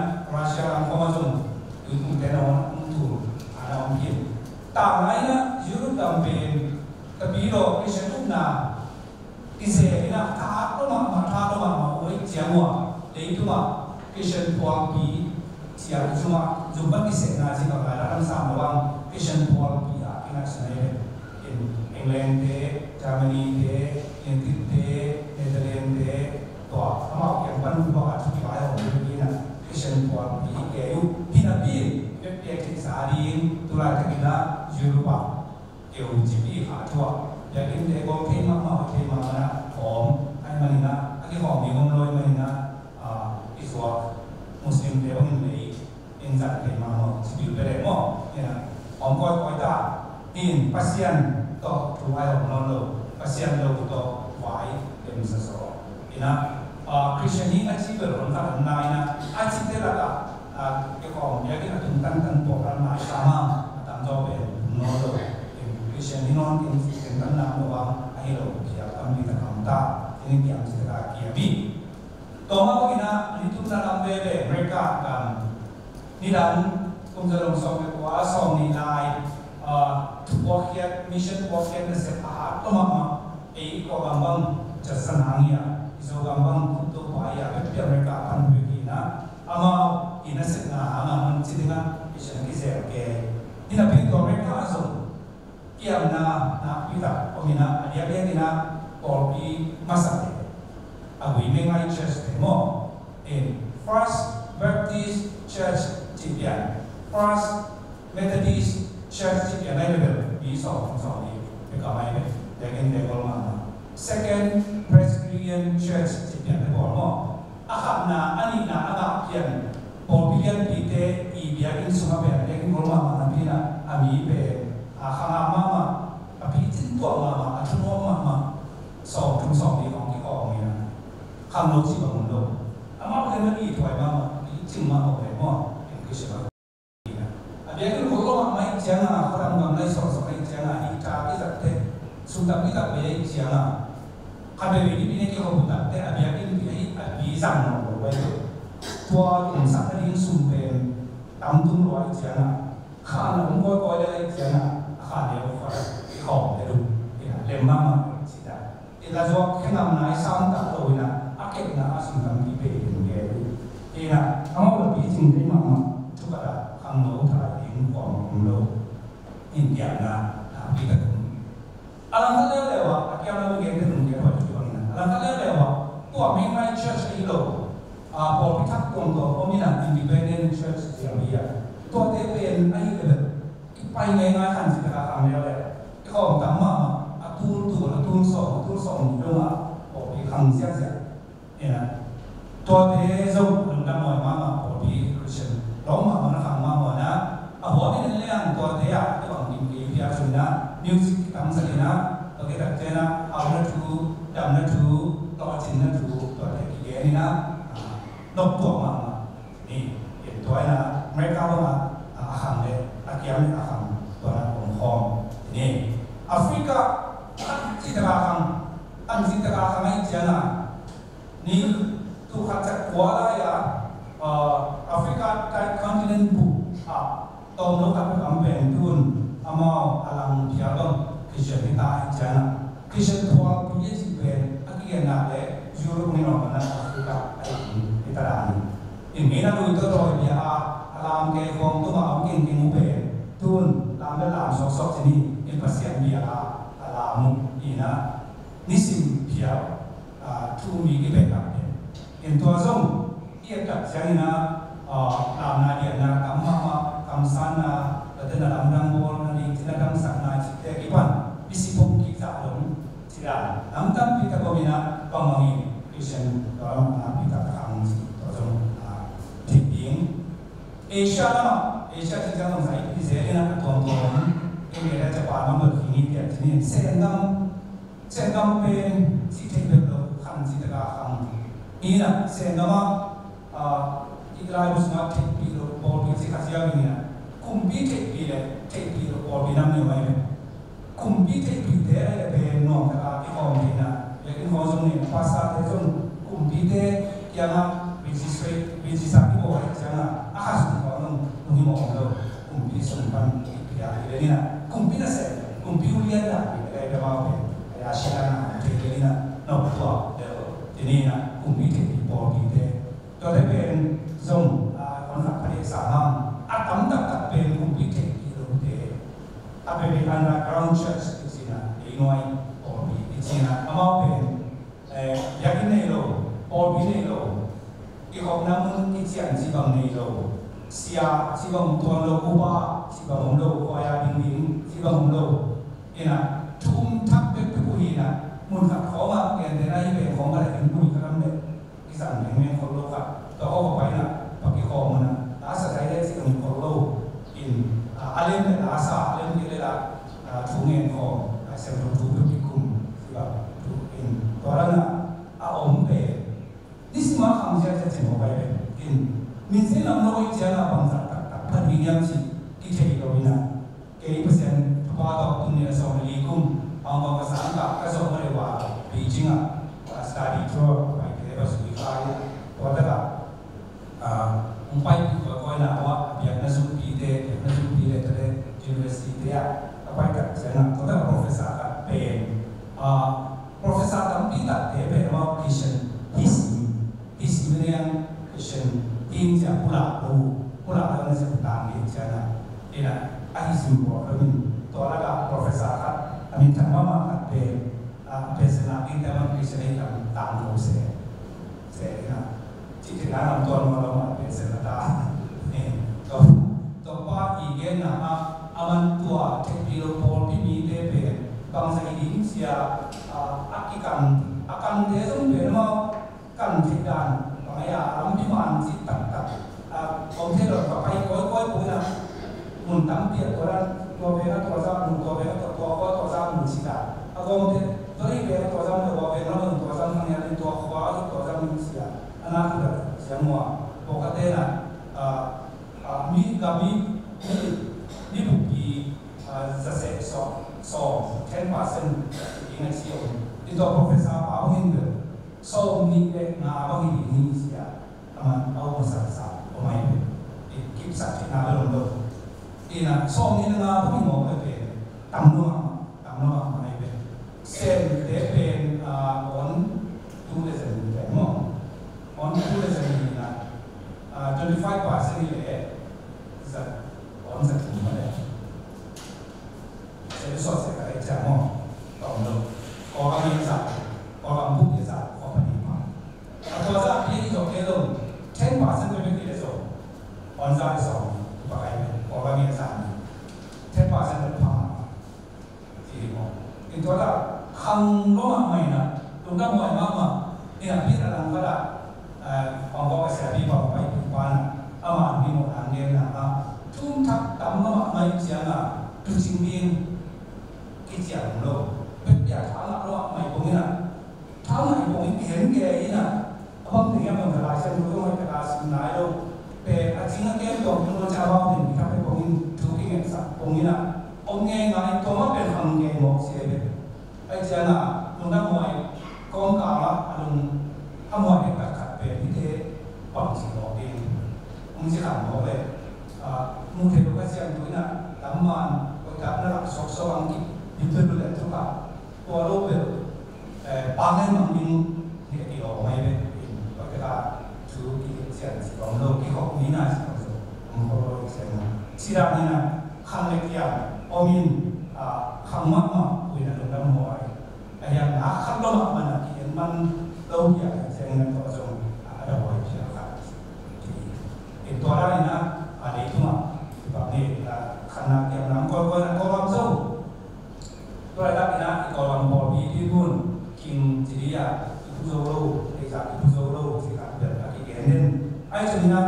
ah Russia lam khawng ah zong tuiphumte na hong tul a na hong pia. Tang lai in ah Europe lam pen tapidaw Christian upna i ze in ah tha tua mahmah, tha tua mahmah uh ahih ciang ua leitung ah Christian phualpi ciang zumah zum pan kisehna ci bang lai lam sam lo ang Christian phualpi ah i ngaihsun ahi ve. In England te, Germany te, United te, Netherlands te, tua amau kiang pan uh bang a thupi lai hong hi in ah Christian phualpi ke uh hi napi in vekpiak theihsa ding tulaitak in ah Europe ah keu cipi kha thu ah biakinn te kong thei mahmah, thei mahmah na khawm ahih manin ah a kikhawm ding om lo ahih manin ah, ah, i suak Muslim te bangin lei in zan thei mahmah cipi uh bia leh maw. Ina Kawikawi ta in Pasian tawh thu a hong nawn lo, Pasian lo tawh vai lemsa zaw. Ina, ah, Christian hi a ci bel hong khat om na ina, a cite lakah, ah, kei kawm biakinn a tung tantan pawh kan lai sa ma, a tamzaw pen tung nawn lo. In Christian hi nawn in ken kan nam lo ang, ahi lo phial tampi tak om ta, in kiam cite ka kiam hi. Tua mah bangin ah, a ni tumna lam veve America gam nidang kum za dong sawm le kua, sawm nih lai, ah, thupuakkhiat, mission puakkhiat nasep a hat tua mahmah, ei Kawlgam bang Jackson hang hi a, i Zogam bang Khup Topa hi a, bek pi America pan pek hi na, amau i nasepna hang a man ci ding a, mission kizel kei. Hi napi tua America a zong kiamna nakpi tak om in ah, a diakdiak in ah pawlpi masate, a gui mei ngai church te maw, in First Baptist Church ci pian, First Methodist Church ci pian, ai level mi sawm sawm ni pe ka mai pe, diakin te gol mama, Second Presbyterian Church ci pian te gol maw. A khatna, a nihna, a ngah pian pawlpi lianpite i biakinn sungah pen a biakinn gol mahmah napi in ah, a mi pen a khangah mahmah, a picin tuah mahmah, a thunuam mahmah, sawm thum sawm li hong kikawm in ah, khangno cih bang om lo. Amau pen a ithuai mahmah, picing mahmah pen maw, in Christian a biakinn hol lo mahmah ih ciangin, khuadam gam lai sawnsawng ih ciangin, ih ta ih zak teh, sum tam ih zak bei ih ciangin, khat vei vei ni pi ne kei hol tak teh, a biakinn pi a ih a pi zang mawk lo bai lo. Tua lungsak nading sum pen tam tung lo ih ciangin, khan a hong kawikawi le ih ciangin, a khan le hong kawikawi, ih hawm le lu, ih lem mahmah ih ciangin. I la zuak khe ngam nai sam tak lo in ah, a kepna a sung tampi bei in gen uh. In ah, a ngawh lapi cing thei mahmah, thukhat ah khangno thai ding kuamah om lo. In kiamna nakpi tak om. A langkhat leuleu ah, a kiamna min gen te nung gen hoih tuk bangin ah, a langkhat leuleu ah, tua mei ngai church ahi lo, a, pawlpi thak tuamtuam om in ah, independent church ci a mi ah. Tuate pen ahi leuleu. Kipai ngeingai khan cih taka khang leu le, i khawm tam mahmah, a tul tul, a tul sawm, a tul sawm nih dongah pawlpi khang ziahziah. Ina, tuate zong lungdam huai mahmah, pawlpi Christian lawm mahmah na khang mahmah na, a huamin en liang tuate ah i bang kim kei phial cun ina, music kitamsak ina, tua khit takte ina, hauhna thu, damna thu, lawhcinna thu, tuate kigen ina, a, noptuak mahmah. Ni, in tua ina America bangah a khang le a kiam le a khang tua na om khawm. Ni, Africa khat cih taka khang, an cih taka khang ahih ciangin, ni, tul khat za kua lai-a, uh, Africa tai continent bup ah tawm lo khat bek om pen tun amau a lang phial bang Christian hi ta ahih ciangin, Christian phualpi a cih pen a kigenna le Europe ni nawh, mana Africa a ih hi ta dan hi. In mi na lui tawh tawi bia a, a lam kei khawng tuma om kengkeng uh pen tun lam le lam sawksawk ci ni, in Pasian bia a, a lam uh ina nisim phial, a, thu mi kipek tak pen. In tua zong i et tak ciangin a, a, lamna dianna tam mahmah, kamsanna, tua te na lamdang bawlna ding cina damsakna cihte kipan misi pong kik zah lo. Cih dan lam tampi tak om ina, bangbangin Christian tua lam a nakpi tak khang cih tua zong, a, theih ding. Asia lamah, Asia cih ciang zong zai i zel ina a tuamtuam, India le Japan lam bel khin hi tiah cih ni, Sengam, Sengam pen cih theih bek lo, khan cih taka khang. Ina Sengam ah, a, i laibu sungah theihpih lo pawlpi cih kha ziau ina, kumpi theihpih le theihpih lo pawlpi nam ni mai. Kumpi theihpihte a le pen nuam taka i khawm theihna, biakinn khawng zong ni, pastorte zong kumpite kiangah registrate, register i bawl ahih ciangin a kha sung khawng zong tung hi mawk om lo. Kumpi sung pan i pia hi ve ni na, kumpi nasem, kumpi ulian dan hi ve, a le pia mau pen a ya sia na om thei ve ni na, nop tuak deuh ti ni na, kumpi theihpih pawlpite. Tuate pen zong, a, hong lak pha deh sam hang. A tam taktak pen kumpi theihpih lote, a pen underground church i cihna, ei nuai pawlpi i cihna, amau pen, eh, biakinn nei lo, pawlpi nei lo, i khopna mun kician cih bang nei lo, sia cih bang tuan lo, upa cih bang om lo, khuaia dingding cih bang om lo. Ina, thu um thak bekbek uh hi ina, mun khat khawng ah, gentehna hi pen khawng khat ah in bui ka lam leh, kizang mengmeng khol lo kha. Tua khawng a paina, pa kikhawm una, a sa dai le cih hong khol lo. In, a, A lem le la sa, a lem kei le la, a, thu ngen khawm, a, siangtho thu peuh kikum, ci bang thu in, tua dan a, a om pen. Nisim a khang ziahziah cin mawk ai pen. In, min sim lam lo i ciang a bangzah taktak phat ding hiam cih kithei lo in a. Kei Pasian thupha tawh tuni a sawm le li kum, Hong Kong ka sang ka, ka zawh ma le wa, Beijing a, a study tour, pai te, va sui kha in a. Tua tak a, a, hong paipih kawikawi na uh a, biakna zumpi te, biakna zumpi le te le, university te a, ka pai tak ciang a, tua tak a professor khat pen, a, professor tampi tak te pen amau Christian, his, his Christian, his pulak lo, pulak lo na sia putang ni ciang a, ina, a his bawl lo min, tua lak a professor khat, a min thang mahmah khat pen, a, Pasian a kingte man Christian ei lam tang lo se, se ina. Ci te na lam tuan ma lo ma Pasian a ta. Eh, to, to pa i gen na ma, a man tua, te pi lo pawlpi mi te pen, bang sa i ding sia, a, a kikan, a kan te zong pen ma, kan thei dan, bang ai a, lampi man ci taktak. A, om thei lo ka pai kawikawi pawh na, mun tampi a tua dan, tua veng a tua zah mun, tua veng a tua, tua khua tua zah mun ci ta. A gawm te, tua ri veng a tua zah mun, tua veng a mun, tua zah mun, tua khua tua zah mun ci a. A na ku da siang mua, pawlkhatte na, a, a, mi, gam mi, mi, mi bukpi, a, za seh sawm, sawm, ten percent, i ngai si om. I tua professor pa hong in bel, sawm nih le nga bang hi ding hi sia. Aman a um a sak sak om ai pen. I kipsak theihna bel om lo. Ina sawm nih le nga bang hi mawk ai pen. Tam lo mah, tam lo mah om ai pen. Sem te pen, ah, on two thousand pen maw. On two thousand ina, ah, twenty five percent hi le. Zat, on zat tum ma le. Sel sawt sel ka lek ciang maw. Ka om lo. Kawlgam i zat, Kawlgam buk i zat, Kawlgam i pang. A tua zah pi i zawh kei lo. Ten percent peuhpeuh i le zo. On zah i sawm. Pakai Kawlgam i zat ni. Ten percent peuh pang. Ci hi maw. I tua zah khang lo mahmah ina. Lungdam huai mahmah. Ina pi a lang ka dah. Eh, Hong Kong ka siapi pa, paipih pa na, amah nih mawh nang gen na, ah, thu thak tam mahmah mai ciang a, tuucing ding kiciam lo. Pek pia tha ngah lo mahmah pong in a, tha ngah pong in kihen kei in a, a bang ding a bang ka lai siam lo, mai pek a sim nai lo. Pek a cing a kem tuang lo ca bang ding, ka pek pong in, thu kingen sak pong in a, om ngei ngai, tua mah pen hang ngei mawk sia pen. Ai ciang a, lungdam huai, kawmkal ah, a lung, a huai dek tak khat pen, hite, bang ci mawk ding. Hong ci khat mawk le, ah, mu thei lo ka siam tu in a, lam man, koi tak na lak sok sok ang ki, di tu lu le tu ka, tua lo bel, eh, bang ngai mang ding, hite ki lo mai le, koi tak a, tu ki siam ci bang lo, ki kok ni na ci bang lo, hong ko lo siam na. Ci da ni na, khang le kiam, om in, ah, khang mahmah, ui na lungdam huai. A hiam na khat lo mah man a ki en man lo hiam ciang na tua zong a da huai phial khat. Ki en tua dan in a, a leitung ah, bang ne, a, khan na kiam nam koi koi na koi lam zo. Tua lai tak in a, i koi lam pawlpi pi bun, king ci di a, i pu zo lo, i zak i pu zo lo, ci khat bel a ki gen den. Ai cun in a,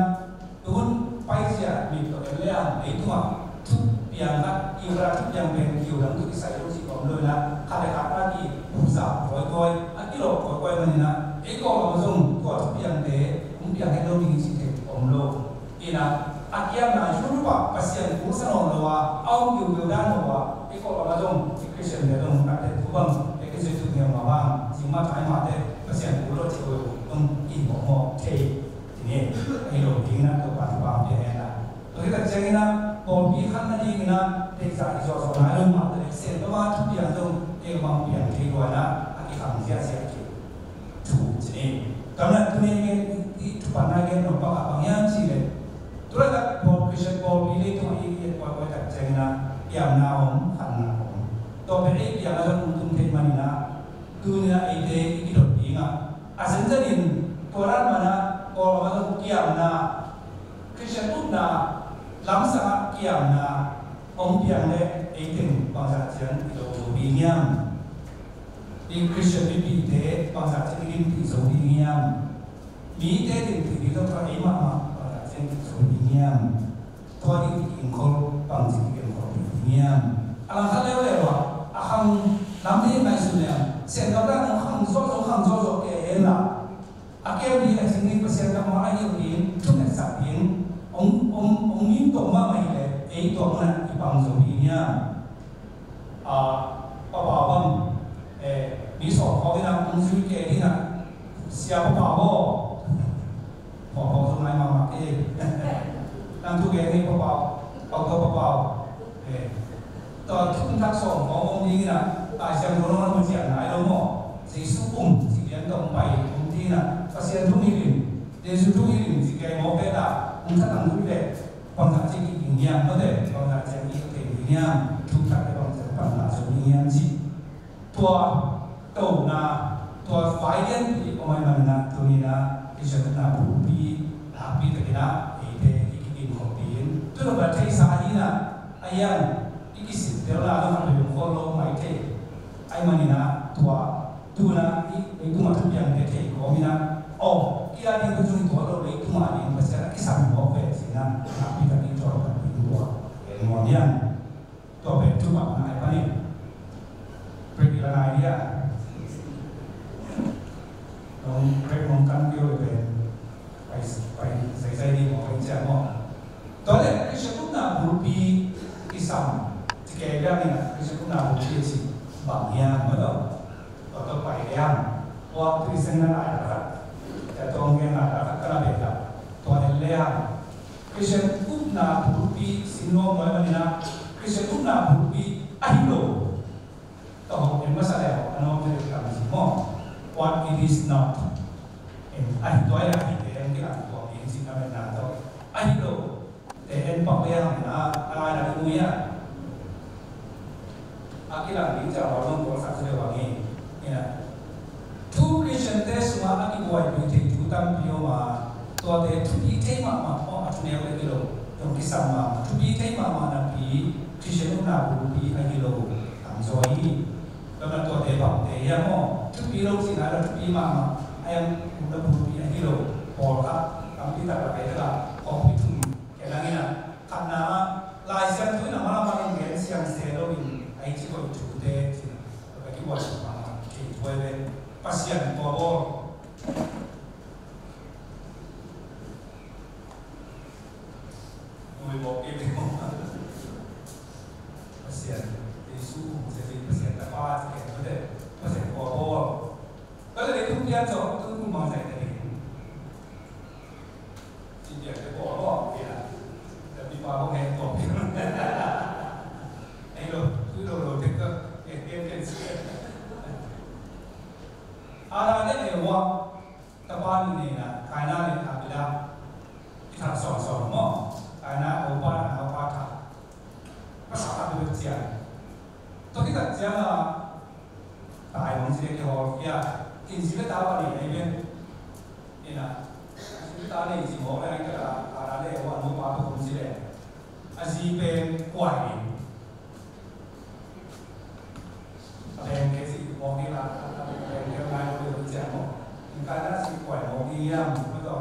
Tun paizia mit tawh en le ang, leitungah thupiang khat, kiu khat thupiang pen kiu dang tawh kisai lo cih om lo in a, khat le khat a kipuzap kawikawi, a kilawh kawikawi man in a, ei Kawlgam zong tua thupiangte hong piang het lo ding cih theih om lo. In a, a kiamna Europe ah Pasian kul sa nawn lo a, a om kiu kiu dan lo a, ei Kawlgam ah zong, ei Christian te zong, khat te thu bang, ei Christian thu ngiau mah bang, zing mah thai mah te, Pasian kul lo cih lo, zong kihmawhmawh thei. Ni, ahi lo ding in a, Topa thupha pia hen la. Tua hi tak ciangin a, pawlpi khat nadingin a, theihsa i zawhzawh nai lo mah ta leh, Siangtho a thupiang zong, ei bang piang thei lua in a, a kikhang ziahziah thei. Thu ci ni. Tua na, tuni i thupatna gen nop bang a bang hiam cih leh. Tua laitak pawl, Christian pawlpi leitung a i, i et kuaikuai tak ciangin a, kiamna om, khanna om. Tua pen ei piang a zong tung thei man in a, tuni a eite i kidot ding a, A zenzenin tua dan man a Kawlgam ah zong kiamna, Christian upna, lamsang ah kiamna hong piang leh ei teng bangzah ciang i lo zo ding hiam? I Christian mipihte bangzah ciang i ginpih zo ding hiam? Mite ginpih ding zong tua ei mahmah bangzah ciang i zo ding hiam? Tua ding i kingkol bangci i gen Siangtho dan hong khang zawhzawh, khang zawhzawh kei hen la, a kem ding a cing ding Pasian kammal ahi ding, thungetsak ding, hong, hong, hong ngim tawh mahmah hi leh, ei tua munah i pang zo ding hiam? A, Papa bang, eh, mi sawm khawng in a, hong zui kei ding a, Sia Papa aw. Pawlkhaw zong nai mahmah kei. Nang thu gen ni Papa, Papa, Papa. Eh. Tua thum thak sawm khawng om ding in a, Lai Siangtho zong nang mu cian nai lo maw. Jesu um, ci lian tawh pai om ding in a, Pasian thu hilh in, Jesu thu hilh in, ci kei maw pet a, hong that ang thu hilh leh, bangzah ci kik ding hiam, maw te, bangzah ci kik thei ding hiam, thum thak leh bangzah pan la zo ding hiam ci. Tua tona, tua vai lianpi om ahih manin ah, tuni in ah Christian upna bulpi nakpi takin ah eite i kiginkhawm ding. Tu tawh bel theihsa hi in ah, a hiang i kisittelna tawh khat vei om khol lo mai thei. Ahih manin ah tua tu in ah i leitung a thupiangte thei kawm in ah, aw, i a ding tua cung i tuat lo, leitung a ding Pasian a kisam mawk ve ci in ah, nakpi takin tua tawh khat vei tua en nuam hiam? Tua pen thupha ngai pan in. Break i la ngai dia. Nong break nong kan pio le pen. Pai, pai, sai sai ni mo, pai cia mo. Tua le, Christian upna bulpi kisam. Ci kei biang in a, Christian upna bulpi ci bang hiam, mo to. Tua tua pai biang. Tua Christian na lai la. Tua tua ngen lai la, ka la be la. Tua en le hiam. Christian upna bulpi sin nuam nuam manin ah, Christian upna bulpi ahi lo. Tua hong en masa le hong a nuam te kam si maw. What it is not. En ahi tua ahi te en kilang tua en si na men na tua. Ahi lo. Te en pak le hong na, a lai na mu ya. A kilang ding ciang a, a lawm kawlsak sia le vang hi. Ina. Thu Christian te sungah a kibuaipih thei thu tampi om a, tuate thupi thei mahmah, om a thuneu le kilo, zong kisam mahmah, thupi thei mahmah napi, Christian upna bulpi a kilo, tamzaw hi. Tua na tuate bangte hiam maw, thupi lo cih nai lo thupi mahmah, a hiang upna bulpi a kilo, pawlkhat, tampi tak la kai tak a, kawngpi thum, kei nang ina, khatna ah, Lai Siangtho in a mah lamah in gen siang se lo in, a i ci koih thute, ci in a, ka kibuai suk mahmah, kei buai ve, Pasian tua bawl. Nui bawl kei ve. Pasian, Jesu, Pasian, Pasian, Tapa, ci kei, Pasian tua bawl. Ka le tung pian zo, tung tung mang zai te. Ci pian te bawl bawl, kei na. Tapi pa bawl hei bawl. Hei lo, tu lo lo te ka, kei, kei, kei. Adam le Eva, tapa nih nei in a, Kaina le Abel. I that sawnsawng maw. Kaina a upa, Abel a upa that. Pasal a bek ciang. Tua khit tak ciang a, tai mong ci le kihawl khia. Kin ci le tapa nei nei ve. Ina, ci le ta nei ci mawk le, ai ka la, Adam le Eva nupa bek om ci le. A zi pen kuai in. A beng ke si mawk ni la, a beng ke ngai lo lo ciang mawk. Eng kai na si kuai mawk ni yam, ko to.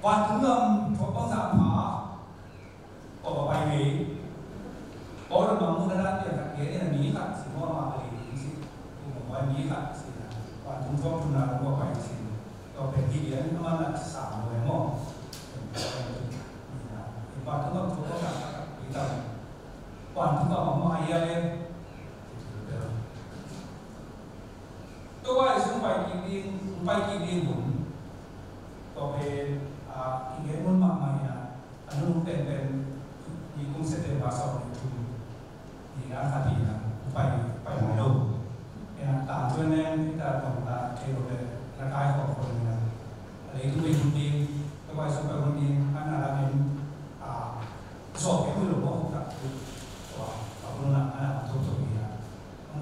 Vantung gam thuak bangzah pha. Ko ba pai ngei. Ko da ma mu na la pian khat ke ni na mi khat si mawk ma ka li si. Ko ma pai mi khat si na. Vantung thuak tu na ko pai si. Ko pen hi lian a man na sa mo le mawk. Vantung gam thuak bangzah pha. Vantung a mama a ia le. Tua vai sung pai kik ding, pai kik ding hun. Tua pen, a, i gen hun mahmah in a, a nung penpen, i kum September sawm le thum. Ni na khat in a, pai, pai mai lo. Ina, tang tuan nen, i ta tong ta, thei lo le, na kai khawm khawm in a. A lei tu bei hun ding, tua vai sung pai hun ding, a na la min, a, Zawh kei uh hi lo maw, hun tak uh. Tua, a hun ah, a na thotho hi a.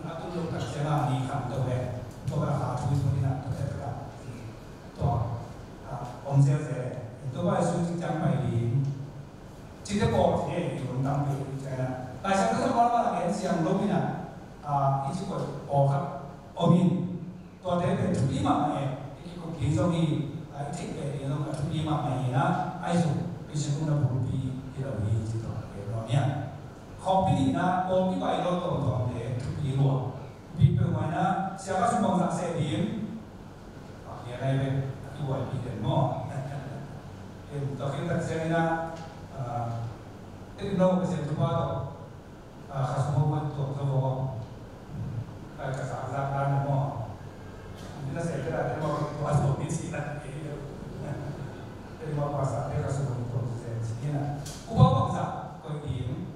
A tun lo tak ciang a ni khamto he. Tua bel a kha thui thui na, tua te tua. Tua, a, om zelzel. Tua bel a sui cik ciang pai ding. Cite pawl hi, i hun tam pi ciang a. Lai Siangtho pawl bel a gen siang lo hi na. A, i ci pawl, pawl khat om in. Tuate pen thupi mahmah e, i kikup ding zong hi, a, i theih beh ding zong a thupi mahmah hi na, ahi zong Christian upna bulpi hi lo hi, ci tawh a gen nuam hi a. Khawmpi nihna, pawlpi bylaw tuamtuamte thupi lua. Pi peuhmah in ah, sia ka sum bangzah seh ding. Pahpia nai ve, a kibuaipih den maw. Em, tua khit tak ciangin ah, ah, Tedim lo Pasian thupha tawh, ah, kha sum ho tuak zo vo. Ka, ka sa zak dan maw. Ni na seh te la te maw, tua zo ni si na. Tedim lo Pasian te kha sum ho tuak zo zen si na. Upa bangzah koih ding.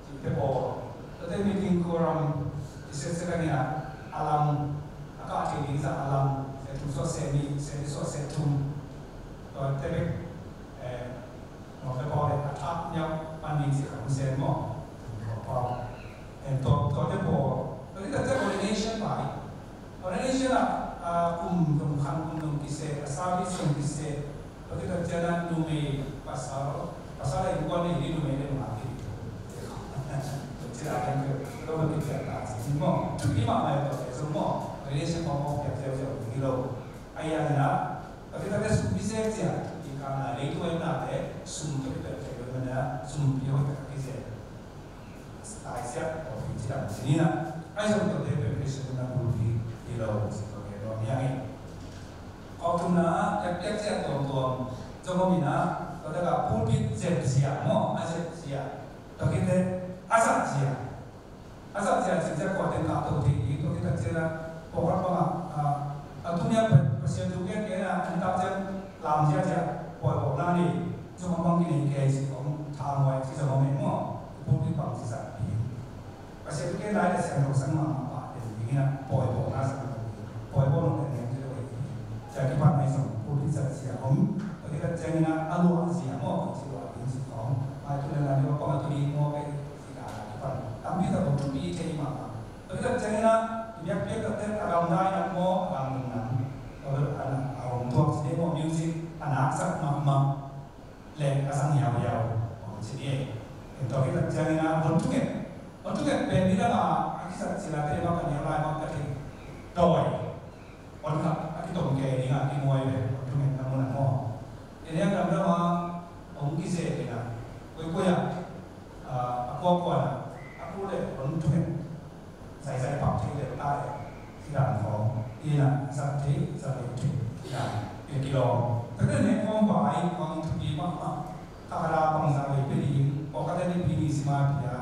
Cihte pawl, tate meeting quorum i setset a ngiat a lam, a kah thei ding zah a lam, seh thum sawt seh nih, seh nih sawt seh thum. Tuate bek, eh, mawte pawl le a thak niau pan ding cih kha hun sen maw. Tua pawl. Eh, tua, tuate pawl, tua ni tate ordination pai. Ordination ah, ah, kum dong khan kum dong kiseh, a service dong kiseh. Tua khit tak ciangin ah numei pasal, pasal a innkuan nei ding numei le nungak ding. Tua ci dan ah lo man kipia ta ci maw. Thupi mahmah tua te zong maw. Ordination khawng maw piak ziauziau ding hi lo. Ahi hangin ah, tua khit tak ciang sum pi sek ciang, i kang nai lei tuai na te, sum tua khit tak ciang lo man ah, sum pi hoih tak kiseh. Taisiak pawlpi cidam ci ni na. Ahi zong tuate pen Khristian na bulpi hi lo ci tua gen nuam hi hang e. Khawk thumna ah, piakpiak zia tuamtuam zong om in ah, tua tak ah pulpit zep zia maw, a zep zia. Tua khit teh a zat zia. A zat zia cih ciang kua teng kah to thei ding, tua khit tak ciang ah, pawlkhat bang ah, ah, a tuni a Pa-, Pasian thu gen gen ah, an tak ciang lam ziazia, pawi bawlna nei, zong a bang kinei kei ci om, tha nuai ci zong om e maw, pulpit bang ci zat ding. Pasian thu gen lai le siangtho sang mahmah pah den ding in ah, pawi bawlna sang lo ding, pawi bawl lo den ding ci lo ding. Cia kipan ahi zong, pulpit zat zia om, tua khit tak ciangin ah, a luah zia maw, ci luah ding ci khawng. Mai tu le nai ding, a pang a tu ding maw, kei ci ka kipan. Tampi tak om thupi thei mahmah. Tua khit tak ciangin ah, i biakpiak tak teh a gamdai nak maw, a gamdung nak. Tua bel a nak, a hong tuak ci ding maw, music a naksak mahmah. Le a sang hiauhiau hong ci ding. Tua khit tak ciangin ah, hong thunget. Hong thunget pen nidang a, a kisat cil a te bang ka niau lai bang ka thei. Dawi. Hong khat a kitom kei ding a, kimuai ve. Hong thunget na mun a maw. Tua niang dam dam a, hong kizek in ah. Kuikuai ah, a kuakuan ah, a ku le hong thunget. Zaizai pak thei leh ta leh, ci dan khawng, ina zat thei, zat leh thei, ci dan, pia kilawm. Tua leh nek khawng vai, khawng thupi mahmah. Thakhat a bangzah vei pia ding, pawlkhat in pi nih sim a pia,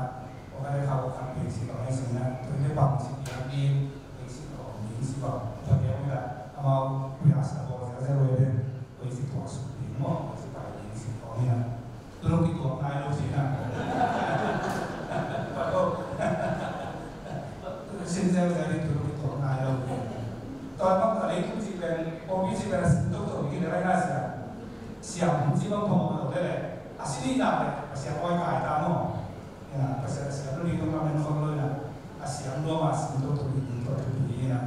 pawlkhat in kha khat vei ci bang ahi zongin ah, tua leh bang ci pia ding, vei ci bang, vei ci bang, tua leh amau rehearsal bawl ziauziau vei leh. Koi ci tuak suk ding maw, koi ci pai ding ci tuak ni na. Tuluk i tuak nai lo ci na. Pato. Sin zeu zeu ni tuluk i tuak nai lo. Tua bang ka lei tu ci pen, kopi ci pen a sin tuk tuk ni le rai na sia. Siam ci bang pong lo le le. A sin ni na le, a siam oi kai ta maw. Ya, a siam, a siam lo ni tuk na men khol lo na. A siam lo ma sin tuk tuk ni tuk tuk ni na.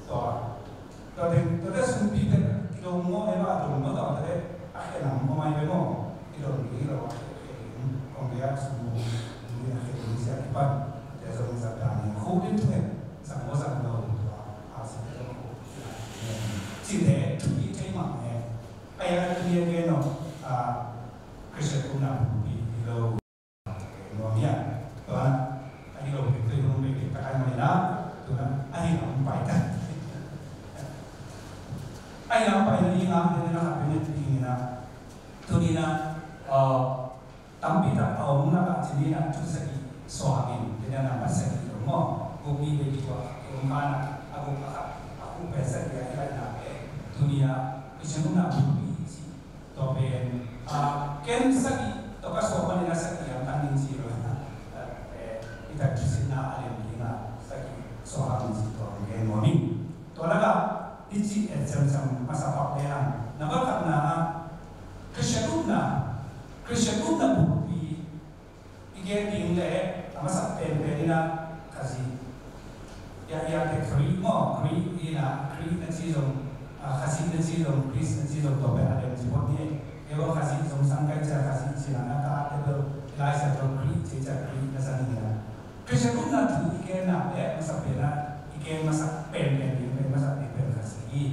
Tua. Tua teng, tua teng sumpi teng, kidong maw, e ma dong maw, tua teng, a khen ang maw mai ve maw, kidong ding lo, a khen ding, kong bia sum dong ding, a khen ding sia kipan, tua zong zat dan ding, khu ding thunget, zang maw zang lo, tua, a sia zong khu, ci te, thupi thei mah ne, a ya thupi a gen no, a, Christian kum na thupi lo. Nuam hia, tua, a hi lo pek, tua hi lo pek, ta kai mai na, tua, a hi lam pai ta. A hi lam pai na, i ngak, tua na, ka pen ni na, tua ni na, uh, tampi tak a om na, ka ci ni na, tu sa i, so hangin, tua na, nambat sa i lo mo, ko mi be ki tua, om ka na, a ko ka, a ko pe sa i, a hi la na pe, tua ni na, i semu na, ko mi, Tua pen, a, ken sagih, tua ka suak manin a sagih a tang in ci lo. Eh, i tak kisitna a lian ding a sagih suak a min ci tua gen nuam ing. Tua lakah, i cih et semsem masa pak le hang. Nambat khatna, Khristian upna, Khristian upna bulpi, I gen ding leh a masa penpen in a Khazih. Ya, ya te Khri maw, Khri in a, Khri na ci zong, a, Khazih na ci zong, Khris na ci zong, tua pen a lem ci phot ni. Kei bang Khazih zong sang kai cia Khazih ci na na ka te bel, i lai sia zong Khri ci cia Khri na sang ni na. Khristian upna thu i gen na leh a masa pen a, i gen masa penpen ding pen masa penpen Khazih hi.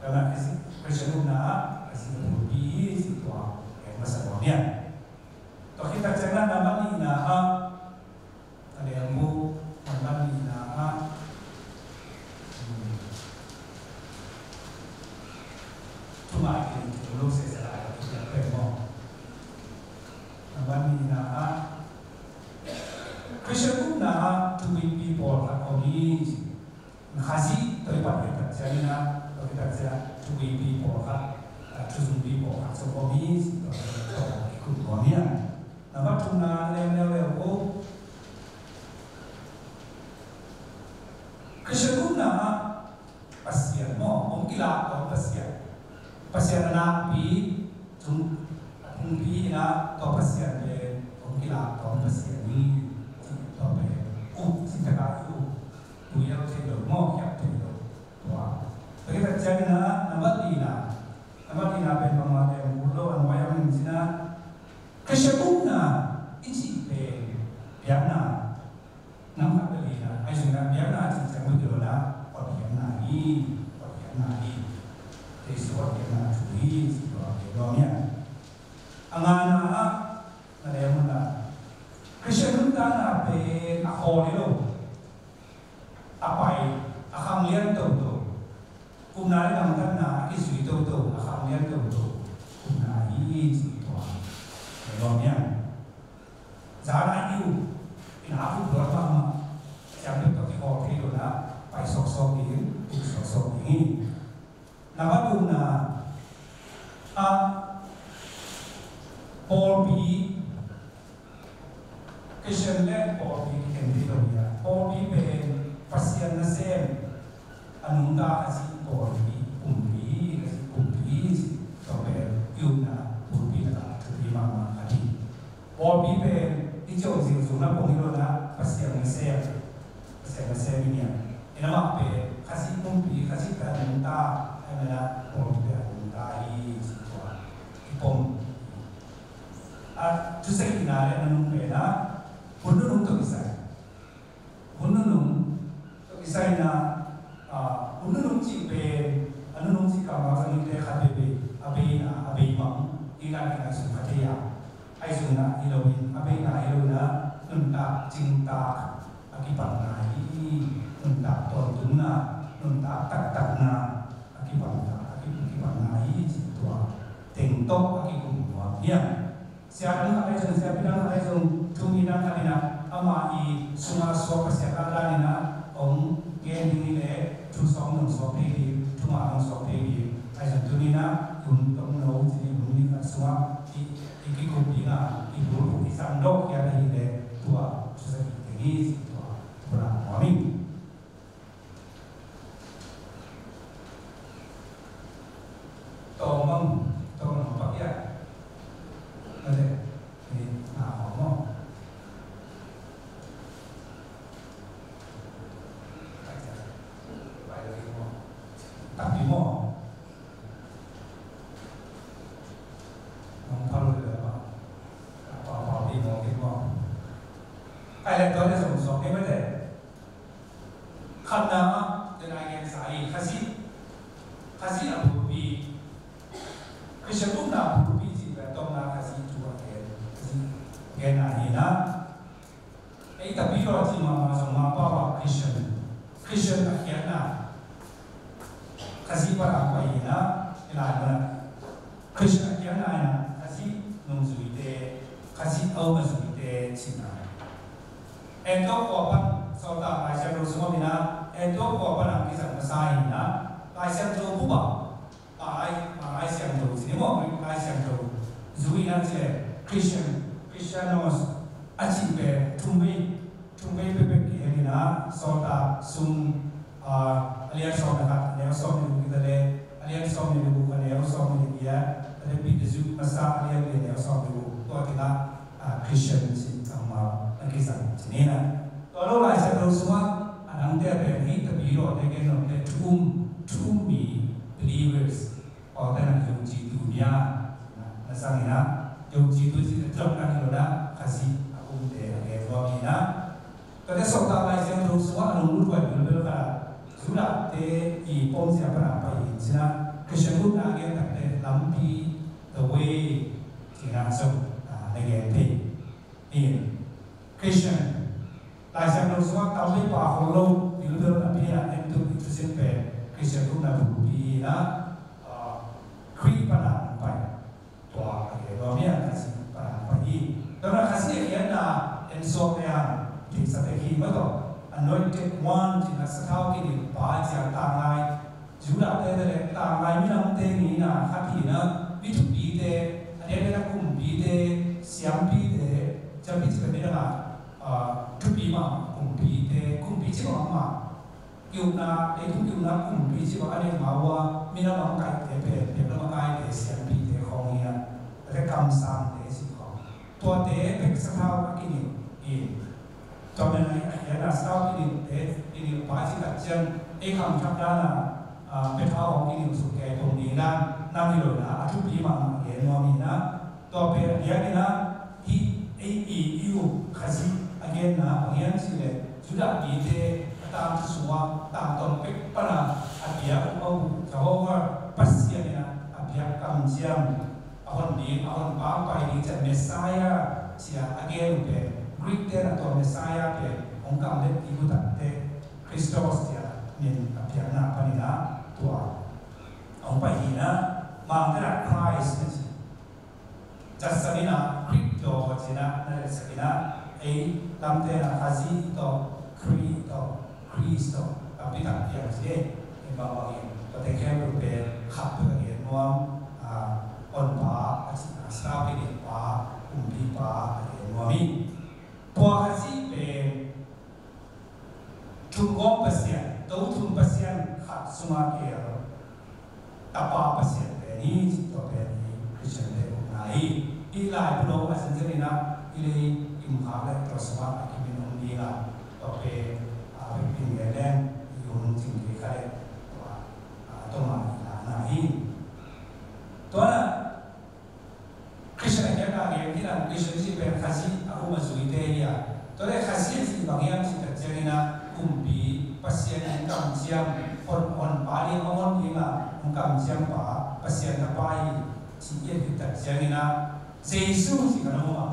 Tua na Khristian upna a, Khazih na bulpi hi ci tua, gen masa nuam hi a. Tua khit tak ciangin a nambat nihna ah, a lengbu, nambat nihna ah, Khristian upna ah thupipi pawlkhat om hi. Khazih tawh i pat khit tak ciangin ah, tawh khit tak ciang thupipi pawlkhat, ah, thuzungpi pawlkhat zong om hi. Tawh i kun nuam hi a. Nambat thumna, leuleu leu ko. Khristian upna ah Pasian maw, hong kilak tawm Pasian. Pasian a nakpi, tung, a pumpi in ah, tua Pasian pen hong kilak tawm Pasian hi, tua pen up, cih takah i up, tuial thei lo maw, khiap thei lo. Tua. Tua khit tak ciangin ah, nambat lina, nambat lina pen bangmah leh hong kul lo, a nuai a min cin ah, Khristian upna i cih pen biakna, nambat lina, ahi zongin ah biakna cih ciang bek hi lo in ah, Pasian biakna hi, Pasian biakna hi, Jesu Pasian biakna thu hi, ci tua hi lo in ah. A ngana ah, na leh mun ah, Khristian nuntakna pen a khawl hi lo. A pai, a khang lian toto. Upna le gamtatna a kizui toto, a khang lian toto. Upna hi ci tua. Hei lawm hiam? Zan a i uh, i na up luat mahmah. Ciang pek tawh kikhawl thei lo in ah, pai sawksawk ding, uk sawksawk ding hi. Nambat thumna ah, pawlpi, Khristian le pawlpi kikhen thei lo hi a. Pawlpi pen Pasian nasem, a nungta Khazih pawlpi, pumpi, Khazih pumpi, tua pen i upna pumpi lakah thupi mahmah a hi. Pawlpi pen i ciah zing zong na pong hi lo in ah, Pasian nasem, Pasian nasem hi a. Hi na mah pen Khazih pumpi, Khazih pen a nungta, ahih manin ah pawlpi pen a nungta hi ci tua. I pom. A, thusakitna le a nunung pen ah, hun nunung tawh kisai. Hun nunung tawh kisai in ah, a, hun nunung cih pen, a nunung cih kammal zangte khat veivei, a beina, a beimang, i ngai, i ngaihsun kha thei a. Ahi zongin ah hi lo in, a beina hi lo in ah, nuntak, cingtak a kipanna hi, nuntak tawntungna, nuntak taktakna a kipanna, a ki, kipanna hi, ci tua teng tawh a kikum nuam hi a. Sia dang khat ahi zong, siapi dang khat ahi zong, thu mi dang khat in ah, amah i sungah suak Pasian lahdan in ah hong gen ding hi leh, thu sawm dong suak thei ding, thu mah dong suak thei ding. Ahi zong tuni in ah, hun tomno ci ni, hun ni khat sungah i, i kikup ding a, i bulphuh i zang dawh khiat ahih leh, tua thusakit ding hi, tua, tua nuam ing. Tawm bang, tawm bang pak ya. Mate, ni na hong mo. Bai lo mo. Tapi mo. Nong palo le mo. Pau pau di mo, di mo. Ai le tawm le song song ni mate. Khatna ah, den a gen sa hi, Khazih, Khazih a bulpi. Khristian upna bulpi cih pen tawmna Khazih thu a gen, Khazih genna hi na. Ei tapi lo a ci mahmah zong Mangpau ah Khristian, Khristian a khiatna Khazih pan a pai hi na, i lai mun ah. Khristian a khiatna in ah, Khazih nungzuite, Khazih a um a zuite cihna. Antioch khua pan, Sawltak Lai Siangtho sungah in ah, Antioch khua pan a kizang masa in ah, Lai Siangtho bup ah, Lai, Lai Siangtho, ci ni maw, Lai Siangtho zui in ah ci leh, Christian, Christianos a cih pen, thum vei, thum vei pekpek kihel in ah, Sawltak sung, a, a lian sawm le khat, a neu sawm le guk, hi ta leh, a lian sawm le guk, a neu sawm le giat, hi ta leh, Peter Zuk masa, a lian li, a neu sawm le guk, tua teng ah, a, Christian cih kammal na kizang ci ni na. Tua lo Lai Siangtho sungah, a dangte a pen hi, tapi lo te gen lo te thu um, thu um mi, believers. Pau te na yungcitu mi a, na, na sang in ah, yungcitu cih te tlok na hi lo na, Khazih a umte a gen lo mi na. Tua te Sawltak Lai Siangtho sungah a lunglut huai bilbel khat ah, Judahte i pomzia pan a pai in cih na, Christian gupna a gen takte lampi, the way, cih na zong, a, na gen thei. In, Christian, Lai Siangtho sungah tampi pa khol lo, bilbel a pi a, en tuk i thusim pen, Christian gupna bulpi in ah, a, Khrih pan a pai. Tua a hi lo mi a Khazih pan a pai hi. Tua na Khazih a khiatna en suak le hang. Theihsa tek hi mah tawh, anointed one ci-in a sathau kinilh pa ci-a tanglai Judah-te le tanglai minamte ni-in a khat hi-in a, mi thupite, a diakdiakin a kumpite, siampite, siampi ci-a midang a, ah, thupi mahmah kumpite, kumpi ci mahmah. Ki-ukna, leitung ki-ukna kumpi ci bang a neih ma uh a, minam lam kaite pen, biakinn lam a kaite, siampite khawng hi a, tua te kamsangte ci khawng. Tuate bek sathau a kinilh hi. Tua manin a, a khiatna sathau kinilhte, kinilh pa cih tak ciang, ei khangthak dan a, a, pia thau hong kinilh suk kei pong ding dan, nang hi lo in a, a thupi mahmah gen nuam hi in a, tua pen a diakin a, hih ei i, i u Khazih a genna bang hiam cih leh, Judah mite a tangthu sungah tangtawn pek pan a a biak uh a u Jehovah Pasian in a, a biak kamciam, a hon ding, a hon pangpai ding ci-a Messiah ci-a a gen uh pen, Greek-te in a tua Messiah pen hong kamlet ding uh tak teh, Christos ci-a min a piakna panin a tua hong pai hi in a, Mangte in a Christ na ci. Catsang in a Khristo ci-in a na letsak in a, ei lamte in a Khazih tawh, Khri tawh, Khristo, a pitak piang ci ei. Ei bangbang in, tua teng khempeuh pen khaptu a gen nuam, a, Honpa a cihna, sathau kinilh pa, kumpipa a gen nuam hi. Tua Khazih pen Thumgawm Pasian, Tothum Pasian khat sungah kihel Tapa Pasian pen hi, cih tua pen hi, Khristiante ukna hi. Hih laibu lo a zenzen in a, hih lei i mukhak leh tua sungah a kimin om ding a, tua pen, a, bek pin gen leng, i hun cing kei kha leh, tua, a, tua mah i lakna hi. Tua na, Khristian a kiangah gen hi in a, Khristian cih pen Khazih a um a zuite hi a. Tua leh Khazih a cih bang hiam cih tak ciangin a, kumpi, Pasian in kamciam, hon, honpa ding a hon ding a, hong kamciam pa, Pasian Tapa hi, cih i et khit tak ciangin a, Jesu cih khat om a.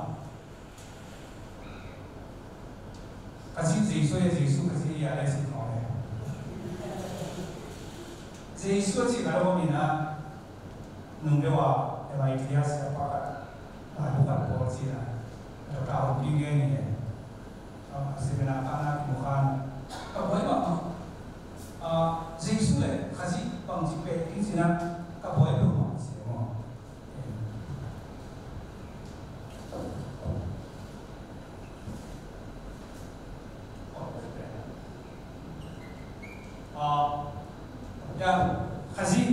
Khazih Jesu hi a, Jesu Khazih hi a, leh cih khawng leh. Jesu a cih khat om in a, nung deuh a M I T a siapa khat, laibu khat bawl ci-in a, a tawh ta hong pi gen hi. A, seminar khan a kimu khan, ka buai mahmah. A, Jesu le Khazih bangci pek ding ci-in a, ka buai peuhmah ci maw. Khazih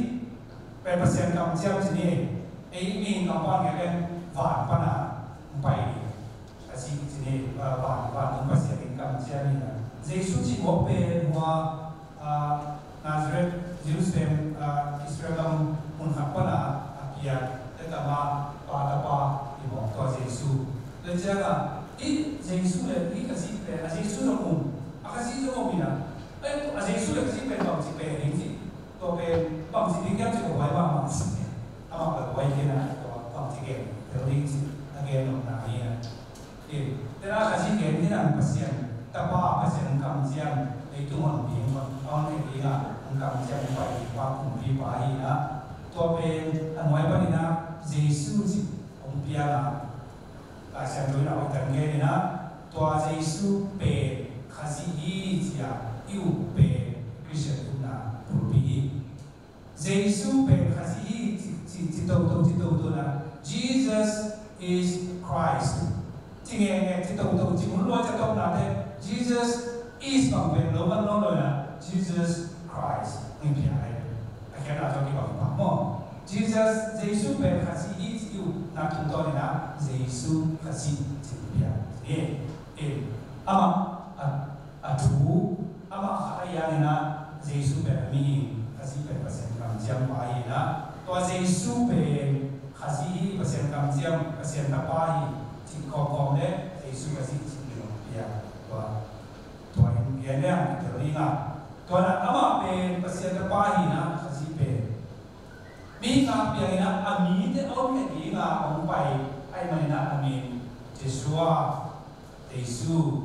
pen Pasian kamciam ci ni. Ei mi kamciam ngen pen van pan a hong pai ni. Khazih ci ni, van, vantung Pasian in kamciam ni. Jesu cih mawk pen hua, a, Nazareth, Jerusalem, a, Israel gam mun khat pan a a piang, tua tama Pa Tapa i mawk tua Jesu. Tua ciangin hih Jesu le hih Khazih pen, a Jesu zong um, a Khazih zong um in a, a Jesu le Khazih pen bangci pen ding ci, tua pen bangci ding hiam ci ka buai mahmah ci. Amah ka buai kei in a, tua bangci gen tel ding ci a gen nopna hi a. Tua na Khazih gen hi in a, Pasian Tapa, Pasian kamciam, leitung hon ding, hon, hon theih ding a hong kamciam pai ding pa, kumpipa hi in a. Tua pen a nuai panin a Jesu cih hong piang a, Lai Siangtho in a hoih tak gen in a, tua Jesu pen Khazih hi ci-a i up pen Khristian upna pulpit hi. Jesu pen Khazih hi ci, ci, ci toto, ci toto na, Jesus is Christ. Ci ngenge, ci toto, ci mun lua, ci tawpna te, Jesus is bang pen lo man lo lo na, Jesus Christ. Ngi pia ai. A khiatna zong kibang pah maw. Jesus, Jesu pen Khazih hi ci uh na tungtawn in a, Jesu Khazih ci pia. Ni, in, amah, a, a thu, amah khat a hiang in a, Jesu pen a mihing, Khazih pen Pasian kamciam pa hi in a, tua Jesu pen Khazih hi, Pasian kamciam, Pasian Tapa hi, cih kawmkawm le Jesu Khazih cih min hong pia, tua, tua in gen leng kitel ding a, tua na amah pen Pasian Tapa hi in a, Khazih pen mi ngak piang in a, a mite a om khia ding a hong pai ahih manin a, a min Jeshua, Jesu,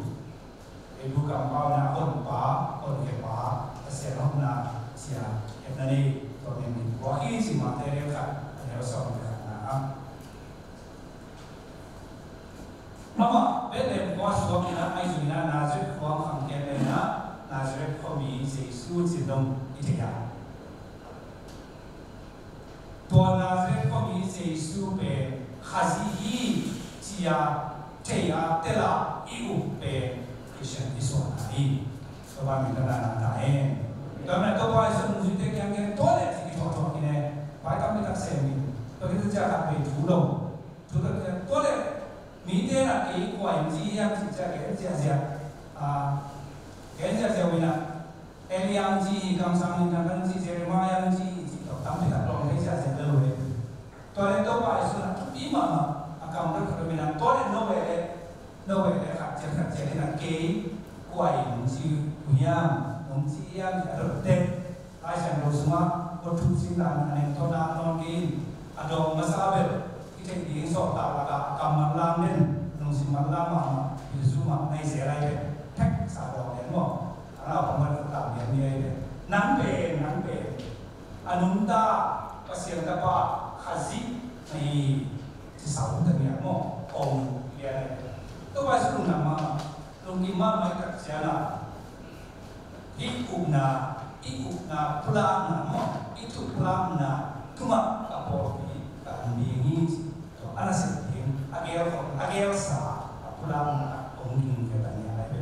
Hebrew kampau in a Honpa, Honkhiapa, Pasian hopna ci-a hepna nei, tua min min puak hi ci, Mate lian khat, a neu sawm le khatna ah. Amah Bethlehem khua suak in a, ahi zongin a, dong i thei a. Tua Nazareth khuami Jesu pen Khazih hi ci-a thei a, tel a i up pen Khristian i suahna hi. Topa min thang na ta hen. Tua manin Topa Jesu nungzuite kiang gen tua le ci kithawhthawh kine. Pai tampi tak sem in. Tua khin ciang khat vei thu lo. Thu tak ciang tua le mite na kei kua in ci hiam ci ciang gen ziahziah. Ah, gen ziahziah uh in a Elijah ci hi, kamsang in a kan ci, Jeremiah ci hi, ci tawh tampi tak lawng thei ziahziah lo le. Tua le Topa Jesu na thupi mahmah a kam tak khat om in a tua le no ve le, no ve le khat ciat khat ciat in a kei kua in ci uh hiam, nong ci hiam ci a dot tek. Lai Siangtho sungah kua thup sin dan a neng tawh nak nawn kei in a dawng masa bel i theih ding sawltak lakah a kam manlang den, lungsim manlang mahmah, Jesu mah na hi zel lai pen thek sa dawng den maw? A na pang man kua tam lian ni ai pen nang pen, nang pen a nungta Pasian tapa Khazih na hi ci sa uh ta niam maw? Ong lian ai pen Topa Jesu lungdam mahmah, lungkim mahmah i tak ciangah hih upna, i upna pulakna maw, i thu pulakna tungah ka pawlpi ka hong ding hi ci. Tua a nasep ding a gel khawm a gelsa a pulakna hong ding ve ta nia lai ve.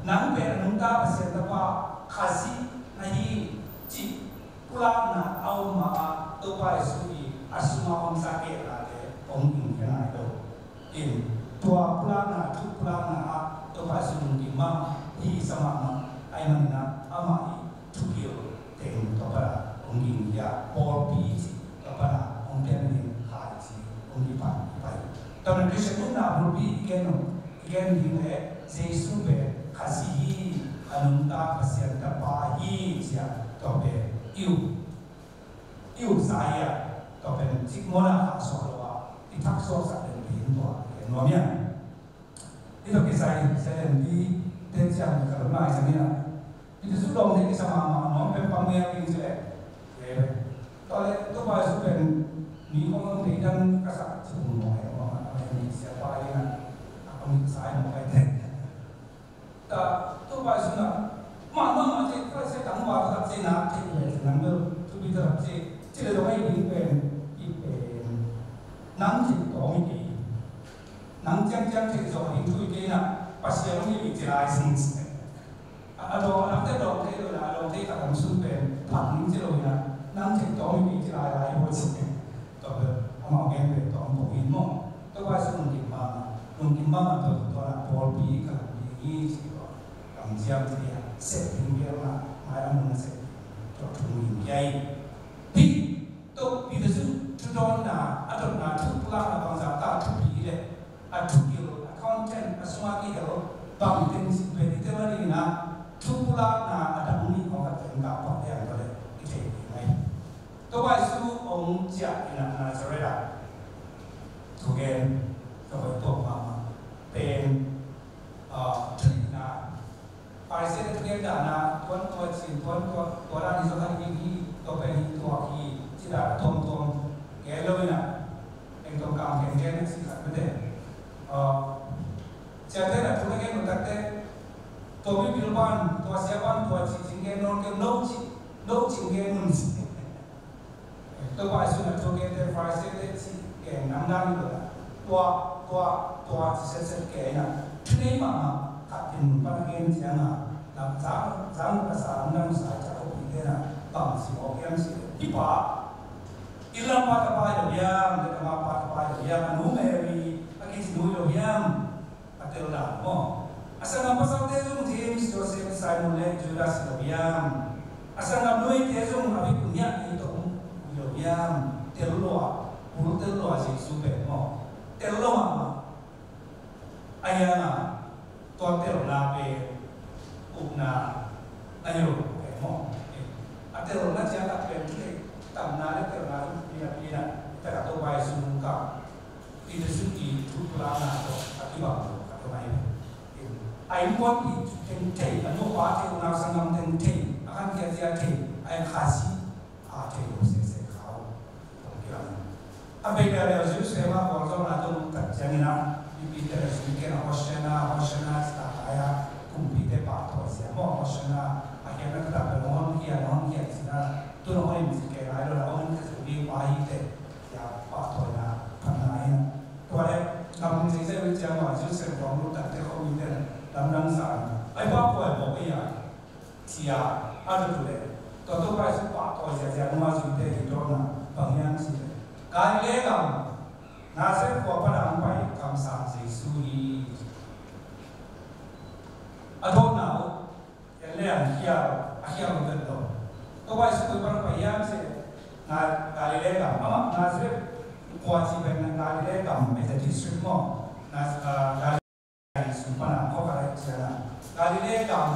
Nang pen a nungta Pasian tapa Khazih na hi cih pulakna a om mah a Topa Jesu i a sungah om sa geelnate hong ding ve nai lo. In tua pulakna, thu pulakna ah Topa Jesu lungkim mahmah, hi sa mahmah ahih manin ah amah i thugil teng tua pan ah hong ging hi a, pawlpi cih tua pan ah hong pian ding hai cih hong kipan hi pai. Tua manin Khristian upna bulpi i gen uh, i gen ding leh Jesu pen Khazih hi, a nungta Pasian tapa hi ci-a tua pen i uh i uh sa hi a, tua pen cik mawhna khah suak lo a, i thak suaksak den pen tua pen nuam hi a. Hih tua kisai Seventh-day te ciang ka lo nai sa hi a. Hih tua suk dawng te kisa mahmah nuam pen pang ngiat ding ci leh. Tua leh Topa Jesu pen mi kong dong te dan ka sa ci pung nuam hi a, nuam a, a pen mi sia pa hi a, a kong sa hi nuam hi te. Ta Topa Jesu na mah mah mah ci, Pharisee tangval taktak ci na thei ve ci, nang bel thupi taktak ci, ci le dong a i ding pen, i pen nang ci tawm i kei, nang ciangciang thei zawh ding thu i kei na, Pasian hong i ci lai sing. A dawng a dangte dawng thei lo na, a dawng thei khat hong sun pen phat ning ci lo na, nang ci tawm i kei ci lai lai bo ci. Tua bel amau gen pen tawm bo in maw. Topa Jesu lungkim mahmah, lungkim mahmah tawh tua na pawlpi ka lam ding hi ci tua. Kamciam ci a, sep ding bel na, mai a mun a sep ding tua thum in kiai. Hih tua Peter Jesu thudawnna, a dotna, thu pulakna bangzah ta thupi leh a thugil, a content, a sungah kihel bang teng cih pen i tel a ding in a, thu pulakna a dang nih khawng a teng ka pah leng tua leh i thei ding hi. Topa Jesu hong ciah in a Nazareth ah thugen, ka hoih tuak mahmah pen, ah, thuneihna. Pharisee te thugen dan a, tuan tua cin, tuan tua, tua dan hi zaw khat hi, hi, tua pen hi tuak hi, ci dan a tuamtuam gen lo in a, eng tawm kam gen gen a ci khat mite. Ah, ciate na thu na gen nuntakte, tua mipil pan, tua sia pan, tua ci cin gen nawn kei, no ci, no cin gen nun. Topa Jesu na thu kente Pharisee te ci keng namdang lo. Tua, tua, tua ci setset kei na. Thunei mahmah khat in mun pan a gen ciang a, lam zang, zang ka sa namdang sa ca ko pi te na. Bang ci mawk hiam ci. Hih pa, i lam pa tapa hi lo hiam, le tama pa tapa hi lo hiam, a nu Mary a kici nu hi lo hiam. A tel dan maw. A sanggam pasalte zong James, Joseph, Simon le Judas hi lo hiam. A sanggam numeite zong a vekun hiah ei tawh om hi lo hiam. Tel lua, bul tel lua Jesu pen maw. Tel lua mahmah. A hiang a tua telna pen upna a hi lo pen maw. A telna ciang a pen thei tamna le telna zong pina pina. Taka Topa Jesu nungkam Peter Jesu i thu pulakna tawh a kibang lo ka thei mai. A innkuanpih teng thei, a nupa thei, unau sanggam teng thei, a khankhia zia thei, a eng Khazih a thei lo sese kha uh. Tawh kilang. A bei leh leh Jerusalem a khualzawhna tawh tak ciangin a, mipi te le sum ken a Hosanna, Hosanna ci ta lai a, kumpite pahtawina zia maw, Hosanna, a kiang na ka ta pen maw, Sia a dot uh leh, tua Topa Jesu pahtawi ziahziah nunga zuite i dotna bang hiam cih leh, Galilee gam Nazareth khua pan a hong pai kamsang Jesu hi. A dotna uh en le ang khial, a khial uh vet lo. Topa Jesu koi pan hong pai hiam cih leh, Galilee gam, amah Nazareth khua cih pen Galilee gam, it's a district maw. Naz- ah, Jesu pan a khua khat ahi ciangin Galilee gam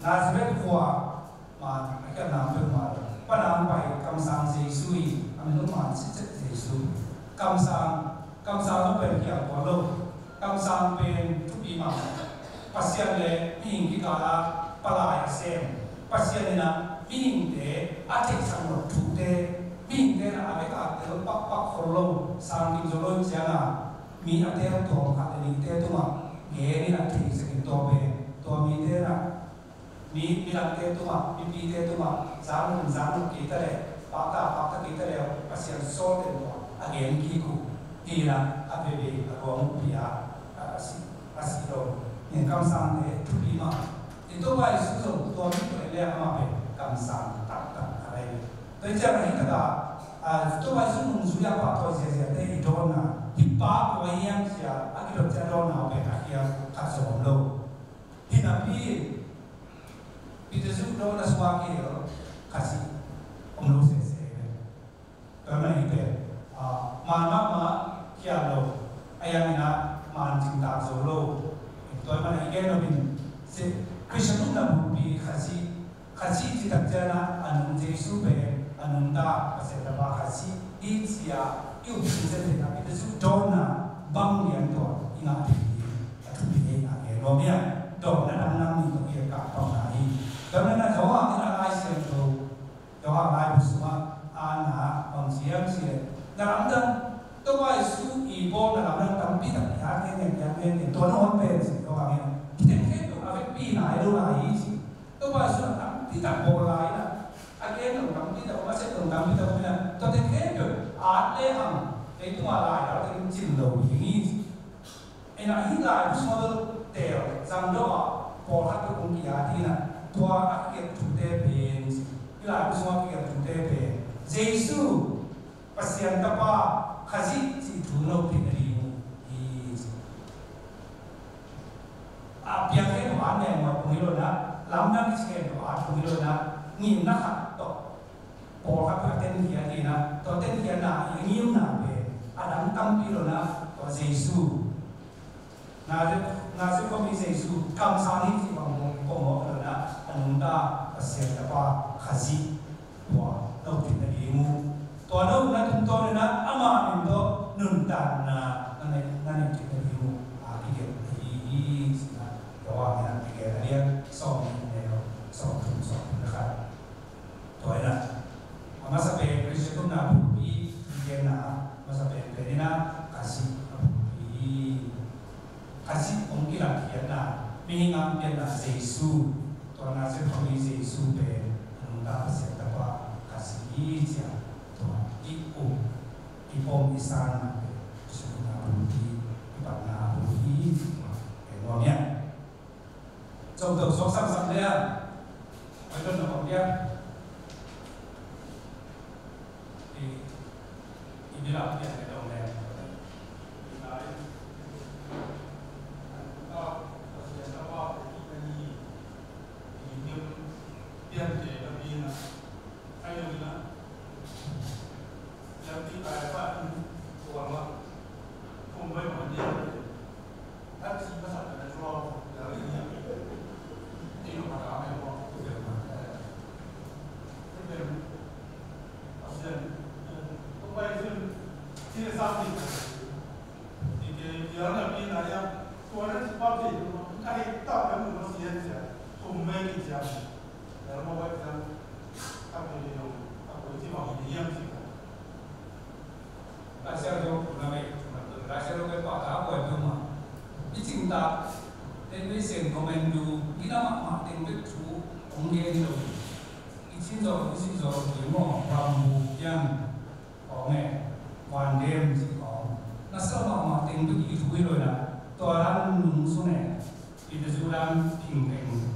Nazareth khua, man a khiatna peuhmah lo, pan a hong pai kamsang Jesu hi. A min uh man sitset Jesu. Kamsang, kamsang uh pen kiang tuan lo. Kamsang pen thupi mah. Pasian le mihing kikal ah palai a sem. Pasian in ah mihingte a theihsak nop thute, mihingte in ah a bek a tel pakpak khol lo, sang kim zo lo ciangin mi a tel tuam khat le nihte tungah gen in a theisak in tua pen, tua mite in ah, mi, midangte tungah, mipite tungah, zang leh zang lo kei ta leh, pakta pakta kei ta leh, Pasian sawlte'n tua a gen kik uh hi in ah, a veve a ruang uh pia, a, a si, a si lo. Tua kamsangte thupi mah. Tua Topa Jesu zong tua mi tua leh amah pen kamsang taktak a hi. Tua ciang a hi takah, a, Topa Jesu nungzui a pahtawi ziahziahte i dotna, hih pa kua hiam ci a a kidot ciang a dotna uh pen a khial khat zong om lo. Hi napi Peter Zu dotna sungah kihel Khazih om lo sese. Tua ahih manin hih pen, a, man mahmah khial lo. A hiang in ah man cingtak zo lo. Tua ahih manin i gen nop in, Khristian upna bulpi Khazih, Khazih cih tak ciangin a nung Jesu pen a nungta Pasian Tapa Khazih hi ci a i up ciangin pen a Peter Zu dotna bang lian tua i ngah thei hi. A thupi hi a gen nuam hi a, dotna dang nam nih tawh i a kah pamna hi. Dotna na Johan in a Lai Siangtho Johan laibu sungah a na bang ci hiam cih leh, na lamdang, Topa Jesu i bawlna lamdang tampi tak i at ngen ngen, i at ngen ngen, tua na hon pen ci Johan in. Hih teng khempeuh a vekpi nai lo lai hi ci. Topa Jesu na tampi tak bawl lai in a, a gen lo tampi tak om, a sep lo tampi tak om in a, tua teng khempeuh at le hang, leitungah lai dal teng cin lo hi hi ci. Ina hih laibu sungah bel tel zang dawh a pawlkhat bel kong ki-at hi ina, tua a kigelh thute pen, hih laibu sungah kigelh thute pen Jesu Pasian Tapa Khazih cih thu nopna ding uh hi. A piang khen uh a neng mah kong hi lo na, lamdang khen uh a kong hi lo na, ngimna khat tawh pawlkhat a tenkhiat hi ina, tua tenkhiatna i ngimna pen a dang tampi lo na, tua Jesu, Nazareth, Nazareth khuami Jesu kamsang hi cih bang kong, kong mawk lo na, a nungta Pasian Tapa Khazih tua na upna ding uh. Tua na upna tungtawn ina ama min tawh nuntakna na nei, na neih theihna ding uh a kigelh ahi hi. Cih na tua a min a kigelh a lian sawm nih le sawm thum, sawm thum le khat. Tua ina, a masa pen Khristian upna bulpi i genna, a masa pen pen ina Khazih a bulpi hi. Khazih hong kilangkhiatna, mihing a hong pianna Jesu, tua Nazareth khuami Jesu pen a nungta Pasian Tapa Khazih hi ci a, tua i up, i pom, i sanna pen Khristian upna bulpi, i patna a bulpi hi ci tua. Tua hi a. Cawm to suak samsam le a. Oi, don na kong dia. I, i bila pia le dong le. Lai Siangtho pulna mei, pulna mei, Lai Siangtho pen pahtak a buai peuhmah. I cingtak, ten bei sen comment du, i na mahmah teng bek thu hong gen lo. I cin zawh, i cin zawh ding maw, bambu piang, hong e, van dem cih hong. Na sa mahmah teng bek i thu hi lo na, tua dan nung sung e. I te zu dan phing teng.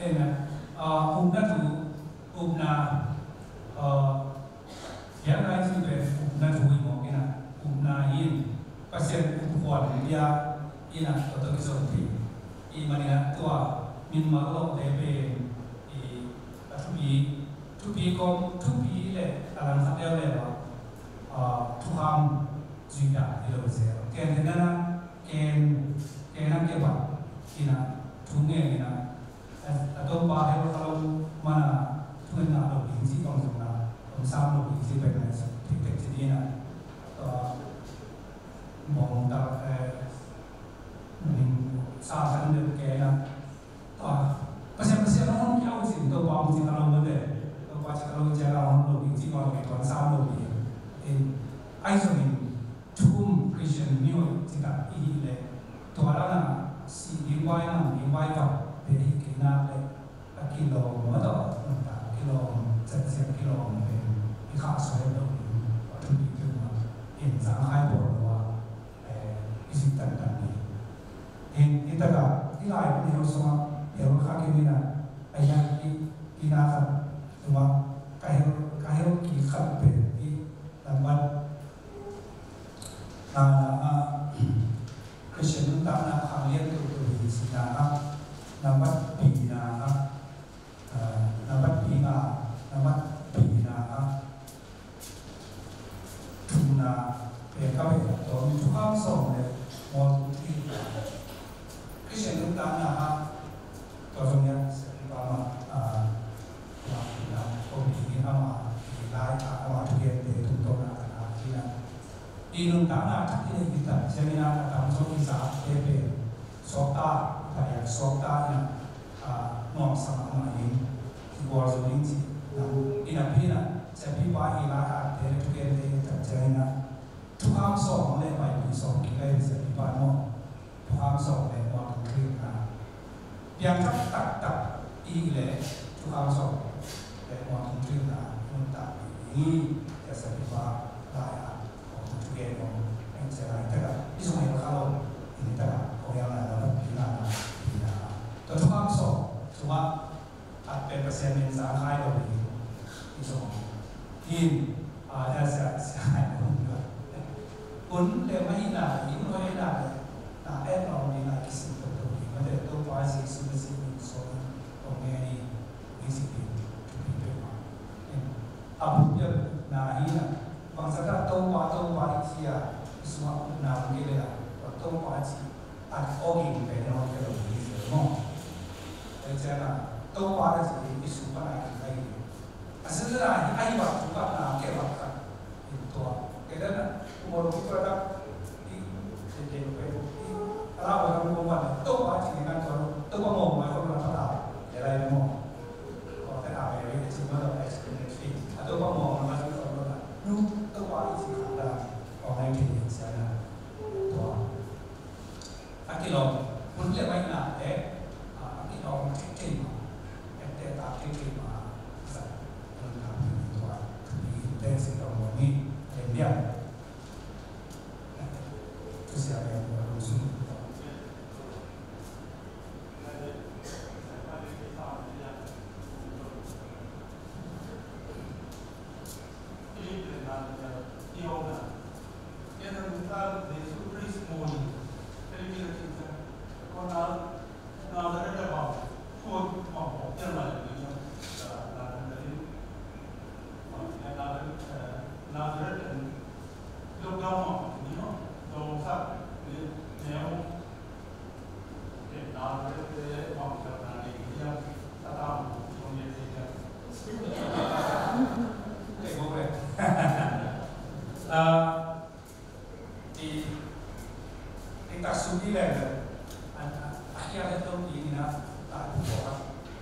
Ena, ah, upna thu, upna, ah, Biakna i cih pen upna thu hi mawk ina, upna in Pasian up khuan bia ina, tua tawh kizom thei. I manina tua min mal lawhte pen i a thupi, thupi kawm, thupi le a langkhat leuleu ah, ah, thukham zui dah hi lo zel. Ken te nana, ken, ken a kebat ina, thu ngen ina, a, a Topa hel kha lo mana, thu ngen ngah lo ding cih bang zong na, om sam lo ding cih bek na, cih tek cih ding na, tua, bawng ta, eh, ning sa kan deuh ke na, tua, Pasian, Pasian hong kia uh cin, Topa hong cin a lo mate, Topa cin a lo, cin a lo hong lo ding cih bang, tua sam lo ding. In, ai zong in, Thu um Christian mi hoih citak i hih leh, tua dan a sih ding vai, mang ding vai vat pia hi kei nak leh, a kilawm, a tawh nuntak kilawm, ciatciat kilawm pen i khahsuah het lo ding, a thupi pen mah in zangkhai pawl lo a, eh, i sih tantan hi. In i takah i lai pen hel sungah hel kha kei ni na, a hiang i, i na khat sungah ka hel, ka hel kik khat pen i lambat Nana ah, Christian nuntakna khang lian tutu hi sina ah, nambat pina ah, ah, nambat pina, nambat pina ah, thumna, pe ka pe ka to, mi thukham sawm le, mo tu ti. Christian nuntakna ah, tua zong ya, siapipa mah, ah, mah, mah, ko pi ni ama, i lai, ah, ama thugen te, tung tawh na, ka na, ki na. I nuntakna thak i neih ding tak ciangin a, a tam zaw i zate pen, suakta, i paiak suakta in a, ah, nuamsa mahmah in, i gual zo ding cih, na, i napi in a, siapipa i lai, ah, te, thugen te, tak ciangin a, thukham sawm le paipi sawm kik lai siapipa maw. Thukham sawm le mualtung thuhilhna. Piangthak taktak i hih leh thukham sawm le mualtung thuhilhna nuntak ding hi. Tua siapipa lai-ah mualtung thugen om, en cia lai takah i sung hel kha lo. I ni takah kong hel lai lo, pi lai lo, pi lai. Tua thukham sawm sungah a pen Pasian min zangkhai lo hi. I zong hi. A, sia, sia, sia, hai lo hi. Hun le mah hi na, inn hoih hi na le, na et lawng ding a kisim toto hi. Mate Topa Jesu Masiah min suang in kong ngen hi. Hi si hi. Thupi peuhmah. A buk piakna hi na. Bangzah dah Topa, Topa i ci a, i sungah upna om kei leh a, Topa ci a, awging pen in a om kei lo hi zel maw. Tua ciangin a, Topa na ci in i sung pan a kik ahi. A sinzan a hi, ahi bang thu kapna kei bang khat in tua. Kei dan a, kum a lo kik Ah, i, i taksu i leng le, a, a, a hiat het lo i ni na, ta tu ko ha,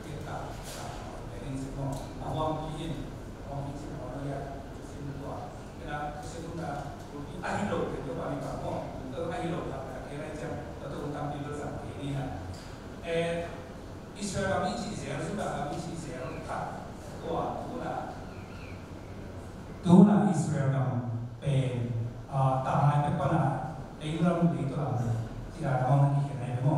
i ta, ta, le in si mo, a huang pi in, a huang pi si mo lo ya, si mo tua. Ina, si mo na, a hi lo, te tua ni ka mo, a hi lo, ta, ta, ke lai jam, ta tu tam pi lo sa, ke ni na. Eh, Israel a mi ci zel, Judah a mi ci zel khat, tua tu na, tu na Israel gam pen, ah, tanglai pek pan a, lei lam, lei tua lam, ci a lam, i khen ai mo.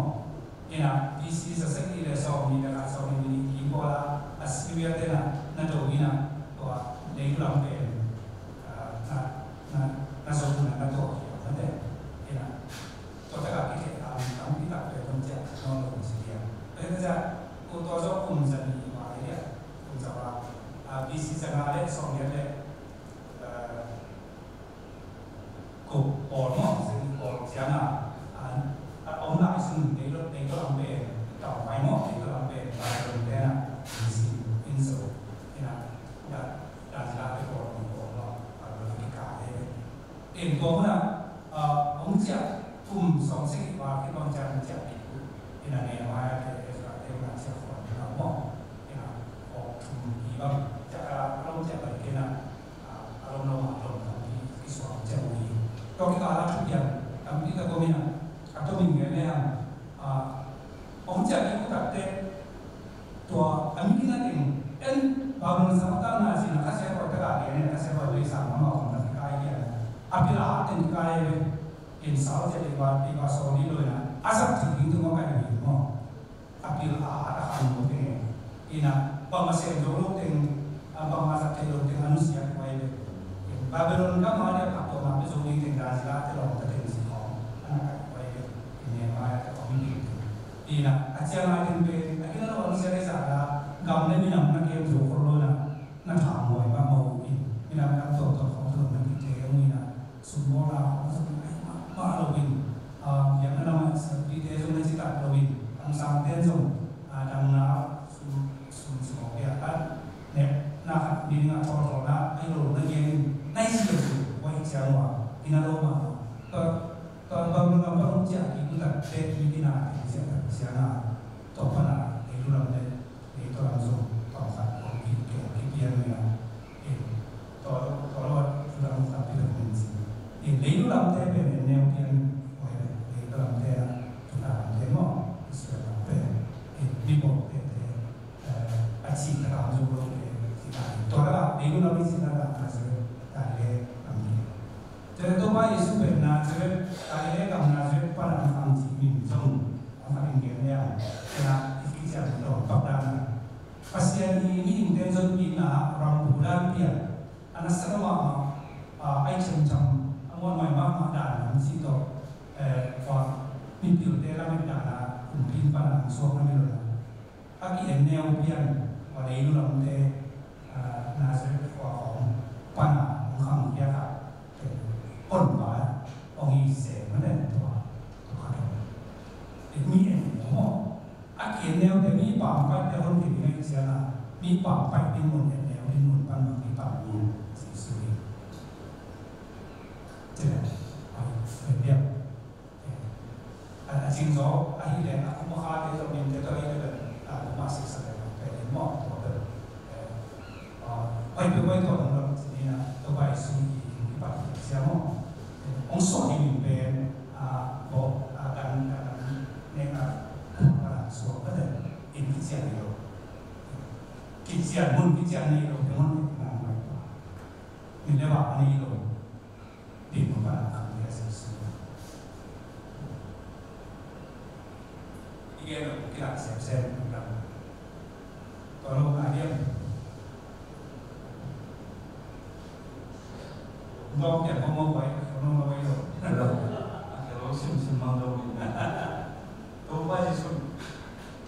Ina, B C za sek nih le sawm nih le khat, sawm nih le nih, i bawl a, Assyria te na, na do ina, tua, lei lam pen, ah, na, na, na zo na, na tua, na te, ina. Tua takah kikhen a tampi takte hong ciah nawn lo si dia. Tua hi ciah, tua zawh kum za nih mah hi dia. Kum za nih, a, B C za nga le sawm giat le, a, kua pawl maw, zi pawl ciangin, a, a om lai sung, dei lo, dei lo lam pen, tau mai maw, dei lo lam pen, Babylon te na, B C in zo, ina, da, da zila te pawl, pawl maw, Babylon kikal te. In tua hun ah, ah, hong ciah kum sawm sik val khit bang ciang hong ciah ding uh. In a Nehemiah te, Ezra te hun ah ciah khawm ding uh maw. In a khawm thum hi bang ciah, ah, a lom ciah bai kei na, ah, a lom lo ah lom tampi kisuang ciah uh hi. Tua kikal ah thupiang tampi ka tom in a, a tom in ngen le hang, ah, hong ciah ding uh takte, tua a mi kina teng en Babylon sang a tangna sin a khasia koi taka gen in a khasia koi sang a ma om tak kai kia. A pil a hat teng kai ve. In sau cia ding ba, ding ba so ni lo na. A sak ti ding tu ma kai ve mo. A pil a hat a khan mo teng. Ina bang a sem zo lo teng, a bang a sak te lo teng a nusia koi ve. In Babylon ka ma dia pak to ma pe zo ni teng da zila te lo ta teng si kong. Ana kai koi ve. In ne ma ya te kong ni teng. Ina, a ciang a ding pen, a kina lo ang sia le sa la, gam le minam na kem zo khol lo na, na tha ngoi mah mah uh in, minam na tuak tuak khong tuak na kite uh in a, sum bawl a khong sum ai mah mah lo in, a, biakna lam ah sa pi te zong na ci tak lo in, ang sang ten zong, a, dang na sum, sum sum biak a, nep na khat mi ding a thawl thawl na, ai lo na gen in, nai si lo sum, wai ciang wa, ina lo mah lo. Tua, tua, tua, tua, tua, cia ki, ku tak te, ki, ki na, ki cia tak, cia na, tua pa na, ei lu lam te, ei tua lam zong, tua khat, tua ki, ki, ki pian na, ei, tua, tua, tua, tua lam tak pi tak min si. Ei, ei lu lam te, pen, ei neu pian, oi, ei tua lam te, tua lam te mo, Israel lam te, ei, mi bok te, te, eh, a ci tak lam zong lo te, ci tak, tua la, ei lu lam mi ci tak lam, a se, tak le, lam te. Tua Topa Jesu pen Nazareth, Galilee gam Nazareth pan a hong khang cih min zong hong khang in gen leng, tua i kician dawng pak dan a. Pasian i mihingte zon itna ram bulan pian a na sa mahmah, a, ai ciamciam a muanhuai mahmah dan a hong cih tawh, eh, tua mipilte lamet dan a kumpi pan a hong suak na mi lo na. A ki-en neu pian, tua lei lu lamte, ah, Nazareth khua khawng pan a hong khang piak a, hon pa hong hi se mah den tua, tua khat hong. Mi en neu maw? A ki-en neute mi pampai te hon kei ding ahih ciangin, mi pampai ding mun, en neu ding mun pan mah mi pam mi Jesu hi. Cih leh, ai, en piak. A, a cing zaw, ahih leh, a kum a khate zong in te tawh ahih leh, a, kum a siksa leh, pen in maw, tua pen, eh, a, pai pe pai tua dong dong, ci ni na, tua pai sung i, i pat i sia maw. Hong suah ding in pen, a, bo, a, dan, a, dan, ne, a, kum a suah ka den, in kician ni lo. Kician mun, kician ni lo, te mun, na, na, min le ba, ni lo. Din mo pa na kang dia sa su. Ige no kila sem sem no. Tolo na dia. Mo kya mo mo wai, mo mo wai lo. Hello. Hello, sim sim mang lo. To wai sim.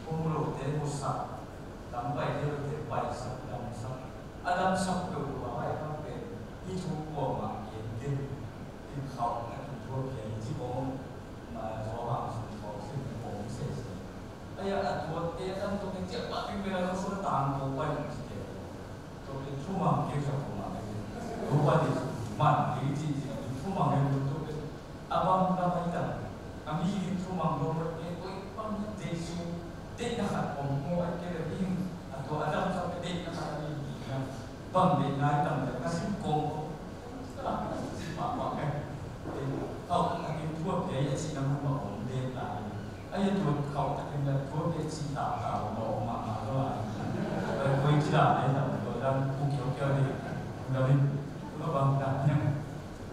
Mo lo te mo sa. Tam pai te lo te pai sa, tam sa. A damsak peuh tua a pai pan pen hih thu kua Mah gen gen, in khauh na kin thuak gen ci kong, ma Johan sung khauh sin na kong se se. Aya a thuak te a dang thuak te ciah pah ding bela lo sung tang ko pai ci te. Tua pen thumang kei sa ko ma te. Tua pen man kei ci ci na pen thumang kei tua pen. A bang ka pai tang. A mi in thumang lo pen koi bang Jesu. Te na khat om ko ai ke le ding. A tua a dang sa pen te na khat a mi ding na. Bang deihna i tam leh ka sim kong ko. Ka sim pah pah ka. Khauh takin thuak kei a cihna mun mah om deihna. Ai a tua khauh takin la thuak kei cih tau tau mah om mahmah lo a. Koi cih dan ai tam lo dan ku kiau kiau ding. Lo in. Lo bang dan.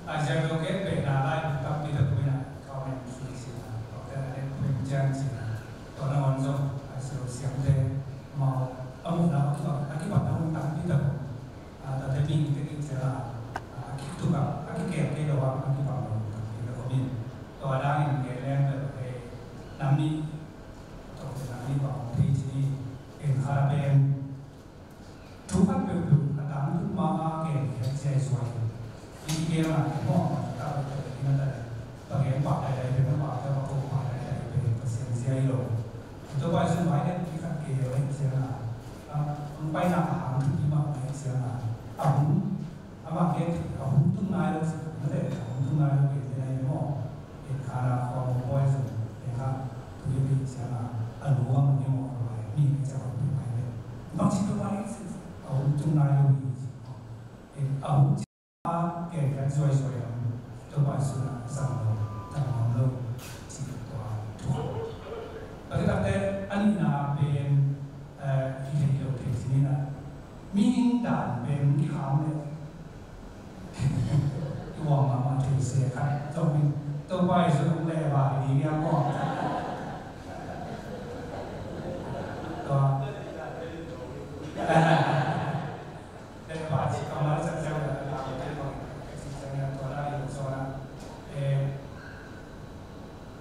Ai sia lo kei pehna lai tampi tak kuina. Khauh men sui sina. Khauh te ai kuin cian sina. Tua na on zong ai sia lo siam te. Mau a mukna a kipan a kipan a mun tampi tak. A, tate mihingte kik ciang a, a, a kiktuk a, a kikem kei lo a, a kibang lo, kik lo min. Tua dangin gen leng bel, eh, nam nih, tua pen nam nih bang hong thei ci ni, en kha pen. Thu khat peuhpeuh, a tangtun mah a gen khiat ciai zuai. I gen a, i mawh a, ta pen, i na ta pen. Pagen pah daidai pen, a pah pen, a pah daidai pen, Pasian zia hi lo. Tua pai sun vai den pi khat ke yo hi ciang a, a, hong pai nak a hang thupi mahmah hi ciang a, a hong, amah gen a hong tung nai lo, na te a hong tung nai lo ke te nai maw. Ke kha na khuang hong poi sun, ke kha thupi hi ciang a, a lu a hong hi maw lo lai, mi ke ciang a hong tung nai le. Bang ci tua pai a hong tung nai lo hi ci. Ke a hong A, ken kan zuai zuai lam, tua pai sun a zang lo, zang ngam lo, ci tua thu. Tate tate, a nihna pen, eh, i thei lo thei ci ni na. Mihing dan pen kikham le. I uang mahmah thei se khat, zong min, tua pai sun ong le ba i ni ngiam ko. Tua. Tua pa ci kammal sak ciang la, la, la, tua la, tua la. Eh,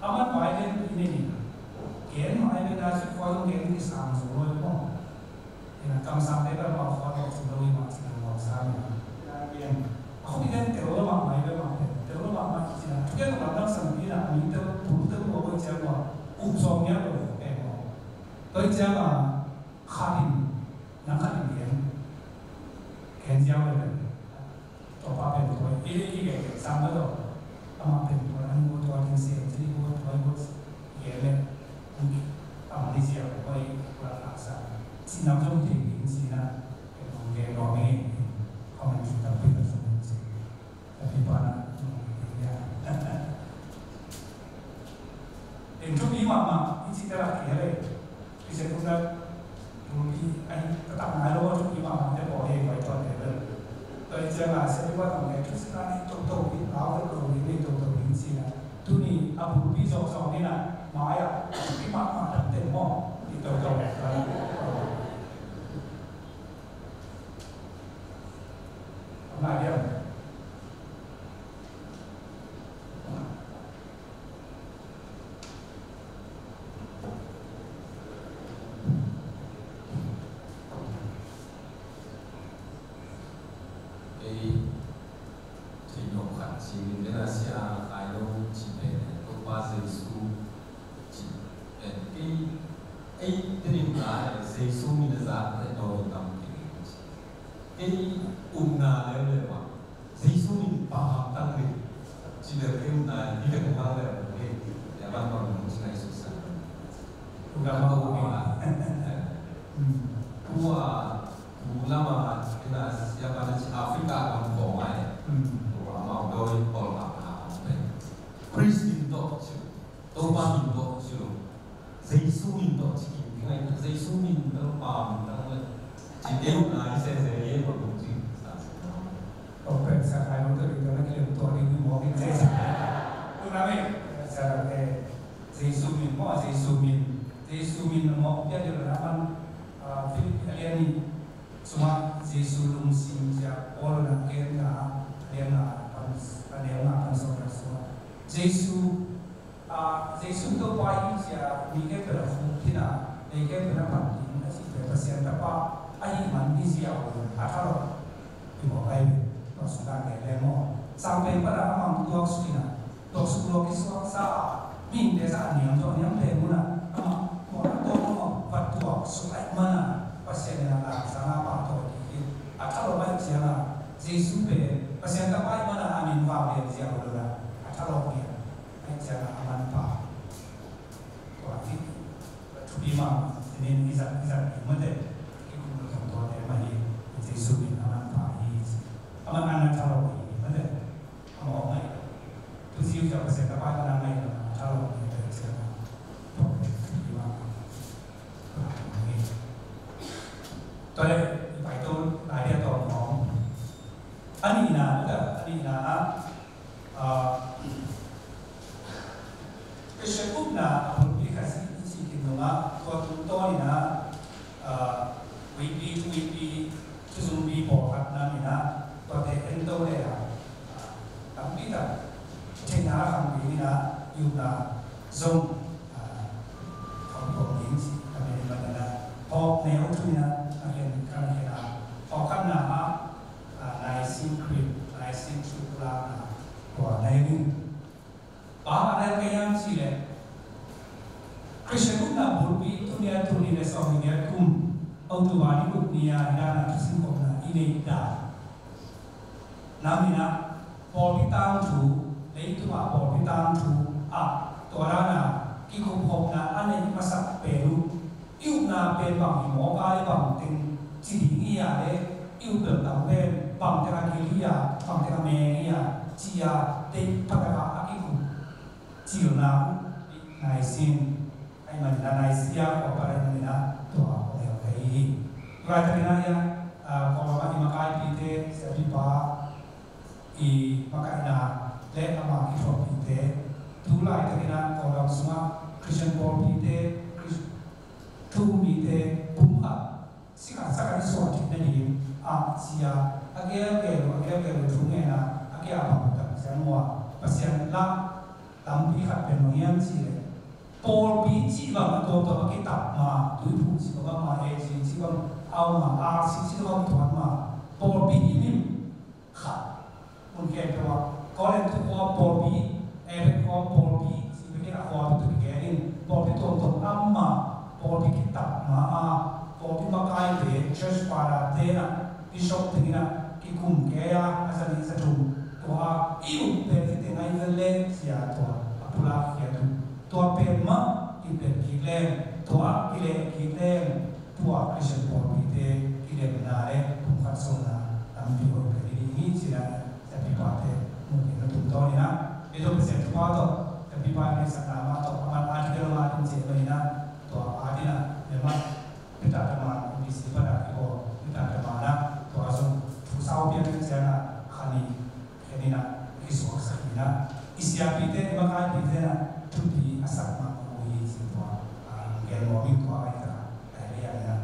a man pai den i ne ni. Gen mai den a ci khua zong gen i sang zo lo i pong. Ina kamsang te bel mau khua lo ci lo i ma ci lo mau sa ni. Ina gen. A khua i den tel lo ma mai bel ma tel. Tel lo ma mai ci na. Thugen lo ma dang sang pi na mi tel, pu tel lo ko ciang wa. Up zong nia lo ko. Tua i ciang a, khat in, nang khat in gen, gen ziau le pen. Tua pa pen tua, i le i gen, sang lo. Amah pen tua, an tua, tua, tin se, tin tua, tua, tua, gen le. Amah ni ziau, tua, tua, la sa. Ci nam zong thei, in ci na, pen ong gen lo me, comment ci tam pen zong ci. Tapi pa na, ya. Eng thupi mahmah, i cih te lak kei le. Christian kum na, thupi, ai, ka tak nai lo, thupi mahmah te pawh hei vai tuan te le. Tua i ciang a, sia i va tong le, thusi na ni, to, to, i, lau, to, to, i, ni, to, to, i, si na. Tuni, a thupi zong zong ni na, mai a, thupi mahmah tam te maw, i, to, to, i, to. Ngai diam. Ei, thei nop khat ci, Galatia khai lo ci pen, Topa Jesu ci pen. Ei, ei, te ding lai, Jesu min a zak, ei, to tam kei. Kei upna leuleu ah, Jesu min pau hamtang ding. Ci leu kei upna hi vek hang leu, kei, ya ban bang nong ci ngai suksan. Upna pau hamtang. Tua, tua lama, kena, ya ban ci Africa gam ko ngai. Tua, mau doi, pol hamtang. Christian to, ci. Topa min tawh ci lo. Jesu min tawh ci kim ding a, Jesu min tawh pa min tawh le. Ci deuh nai se se ye ko tung ci. Sa se no. Tua pen sa khai lo tua ding tua na kilem tua ding ni mawk in se se. Tua na me. Sa la te. Jesu min mawk, Jesu min. Jesu min mawk pia deuh na man. Ah, Philip a lian nih sungah Jesu lungsim cia Paul na gen na a lian na pan, a lian na pan sawm na sungah. Jesu A, Jesu Topa hi cia, mi khempeuh a khuk khin a, mi khempeuh a phat ding a cih pen Pasian Tapa ahih man hi ziau a tha lo. Hi mawk ai ve, tua sungah gen leng maw. Sang peng pan a amah tuaksuk in a, tuaksuk lua kisuaksa a, mihingte zah a niam tawh a niam peng un a, amah tua a tawh amah va tuaksuk ahih man a, Pasian in a langsang a pahtawi kik hi. A thalawp ahih ciang a, Jesu pen Pasian Tapa ahih man a, a min vang lian ziau lo in a, a thalawp lian ahih ciang a, a manpha tua hi. Thupi mah, i min i zat, i zat i mate, i kum lo thong tuate mah hi. Jesu min a manpha hi. A man a na thalawp hi mate. A mawk ngai lo. Tu ziu ziau Pasian Tapa in a ngai lo, a thalawp hi, a thalawp hi. Tua leh, i pai to, lai dia tawm khawng. A nihna, a nihna, ah, Christian upna a bulpi khat si, i cih khin nung ah, tua tungtawn in a, ah, weekly, two weekly, two zumbi pawlkhat na min a, tuate en to le a, ah, tampi tak, theihna a khang ding in a, i upna zong, ah, khang tuam ding ci, a min in a, hawk neu thu in a, a khen, kan khen a, hawk khatna ah, ah, Nicene Creed, Nicene Creed pulakna, tua na hi ding. Bang a na hi hiam cih leh, Christian upna bulpi, tuni a tul nih le sawmnih le giat kum, October ni guk ni a, hi dan a thusim khopna i neih dan. Na min a, pawlpi tangthu, leitung a pawlpi tangthu ah, tua dan a kikupkhopna a neih masak pen uh, i upna pen bang hi maw, ka le bang teng ci ding hi a le, i up belh tam pen bang teng a gil hi a, bang teng a meng hi a, ci a, deih phatak a a kikup cilna uh, Nicene, ahih manin a Nicaea khua pan ahih manin a tua kong hel thei hi. Tua laitakin a, ah, Kawlgam ah i makaipite, siapipa, i makaihna le ama kithuahpihte, tu laitakin a Kawlgam sungah Christian pawlpite, Chris-, thu-um mite pumkhat, sikhat sakhat i suah theih nading ah ci a, a gelgel uh, a gelgel uh thu ngen a, a kia bang uh tak ciang uh a, Pasian lah lampi khat pen bang hiam cih leh, pawlpi cih bang a tuamtuam a kitap ma, Tuiphum cih bang ma, A G cih bang a om ma, R C cih bang tuan ma, pawlpi himhim khat. Mun khempeuh ah, Korin tu khua pawlpi, Efesa khua pawlpi, ci bek in a khua tu tu gen in, pawlpi tuamtuam om ma, pawlpi kitap ma a, pawlpi makaite, church father te in a, bishop teng in a, kikum kei a, a za nih za thum, tua a, i up pen i teng a i vel le, ci a tua, a pulak khiat uh. Tua pen mah, i pen kik leng, tua a, kileh kik leng, tua Christian pawlpite kidemna le pumkhat sawmna lampi hoih pen hi ding hi, ci-in a siapipate muh kik na tungtawn in a, ei zong Pasian thupha tawh, siapipa in a i sakna mah tawh, a man article mah ding ci-in a, tua a ding a, mah Peter Taman, M B C pan a kibawl Peter Taman a, tua zong thu sau piang ciang a, kha nih khen in a, kisuaksak in a, i siapite, i makaipite in a, thupi a sak mah uh hi, ci tua, a, gen mawk ing tua, a, i ta, a, i a, i a.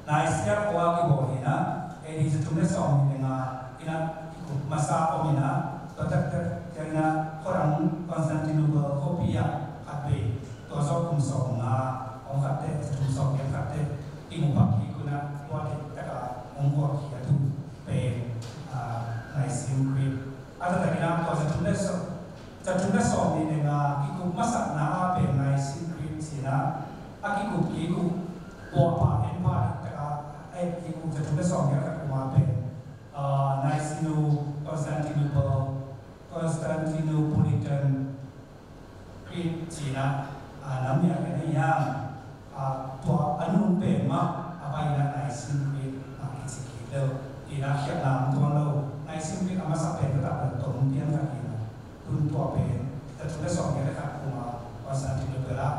Nicaea khua kibawl hi in a, A D za thum le sawmnih le nga in a, kikup masa om in a, tua taktak ciang in a, khuadang Constantinople khuapi ah khat vei, tua zawh kum sawmnga, hong khat teh, za thum sawmgiat khat teh, kimu pak kik uh in a, tua teh tak a hong guak khiat uh pen, a, Nicene Creed. A taktak in a tua za thum le sawm, za thum le sawmnih le nga kikup masakna ah pen Nicene Creed ci-in a, a kikup kik uh, puahpha, enpha, tak a, a kikup za thum le sawmnih le khat kum ah pen, a, Niceno Constantinople, Constantinopolitan Creed ci-in a, a, nam nih a gen ahi hang, a, tua a nung pen mah, a pai in a Nicene Creed mah kici kik lo. Tua in a khialhna om tuan lo. Nicene Creed a masa pen ka tak lo tom pian khat hi in a. Tun tua pen, za thum le sawmgiat le khat kum a, Constantinople ah,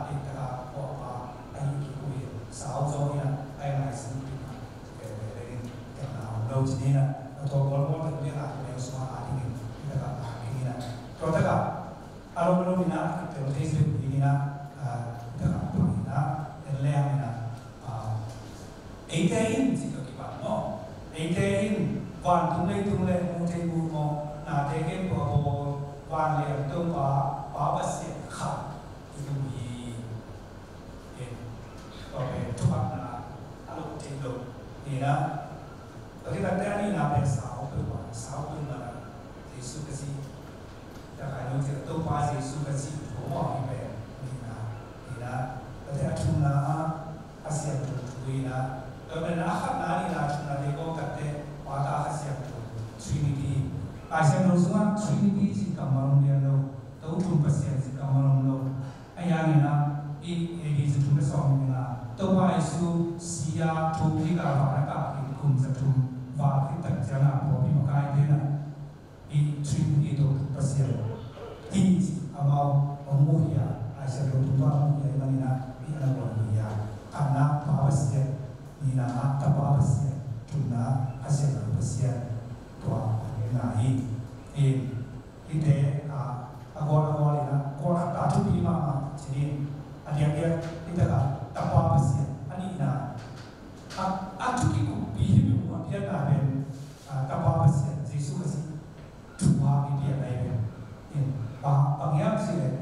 tua a, a, a hi kik uh hi. Sau zaw in a, a Nicene Creed mah. Pen, pen, pen, khialhna om lo ci-in a. A tua bawl bawl pen pian a, pen sung a, a ding in, tua a, a ding in a. Tua tak a, a lawm lawm in a, tel thei zet ding in a, a, tua a, tua in a, en leng in a, a, eite in, ci ka kipan maw. Eite in, vantung leitung le, mu thei mu mawk, nate khempeuh a bawl, van le a Topa, Pa Pasian khat, i um hi. En, tua pen, thuhilhna, a lawh thei lo, ni na. Tua khit takte a nihna pen sau peuhmah, sau peuhmah na. Jesu Takai lo ci a Topa Jesu ka ci tua mawh hi pen nihna, nihna, tate a thumna a, a siam lo thu nihna, tua pen a khatna nihna thumna te ko tate pata ka siam lo Trinity. Lai siam lo sungah Trinity ci kammal om lian lo, to thum Pasian ci kammal om lo. A yang nihna i A D za thum le sawm nihna Topa Jesu sia thu kikal vana kah in kum za thum val khit tak ciangah pawlpi makai tena i Trinity to Pasian hi ci amau hong muhia, a siam lo tung pa hong muhia i manina i ana guan muhia. Khatna Pa Pasian, nihna Tapa Pasian, thumna a siam lo Pasian, tua hong muhia hi. In hite a gual a gual ina gual khat ta thupi mahmah cinin a diakdiak i taka Tapa Pasian a nihna a, a thu kikuppi hi mi a pianna pen Tapa Pasian Jesu Khazih thu a i pian ahi pen. Bang hiam cih leh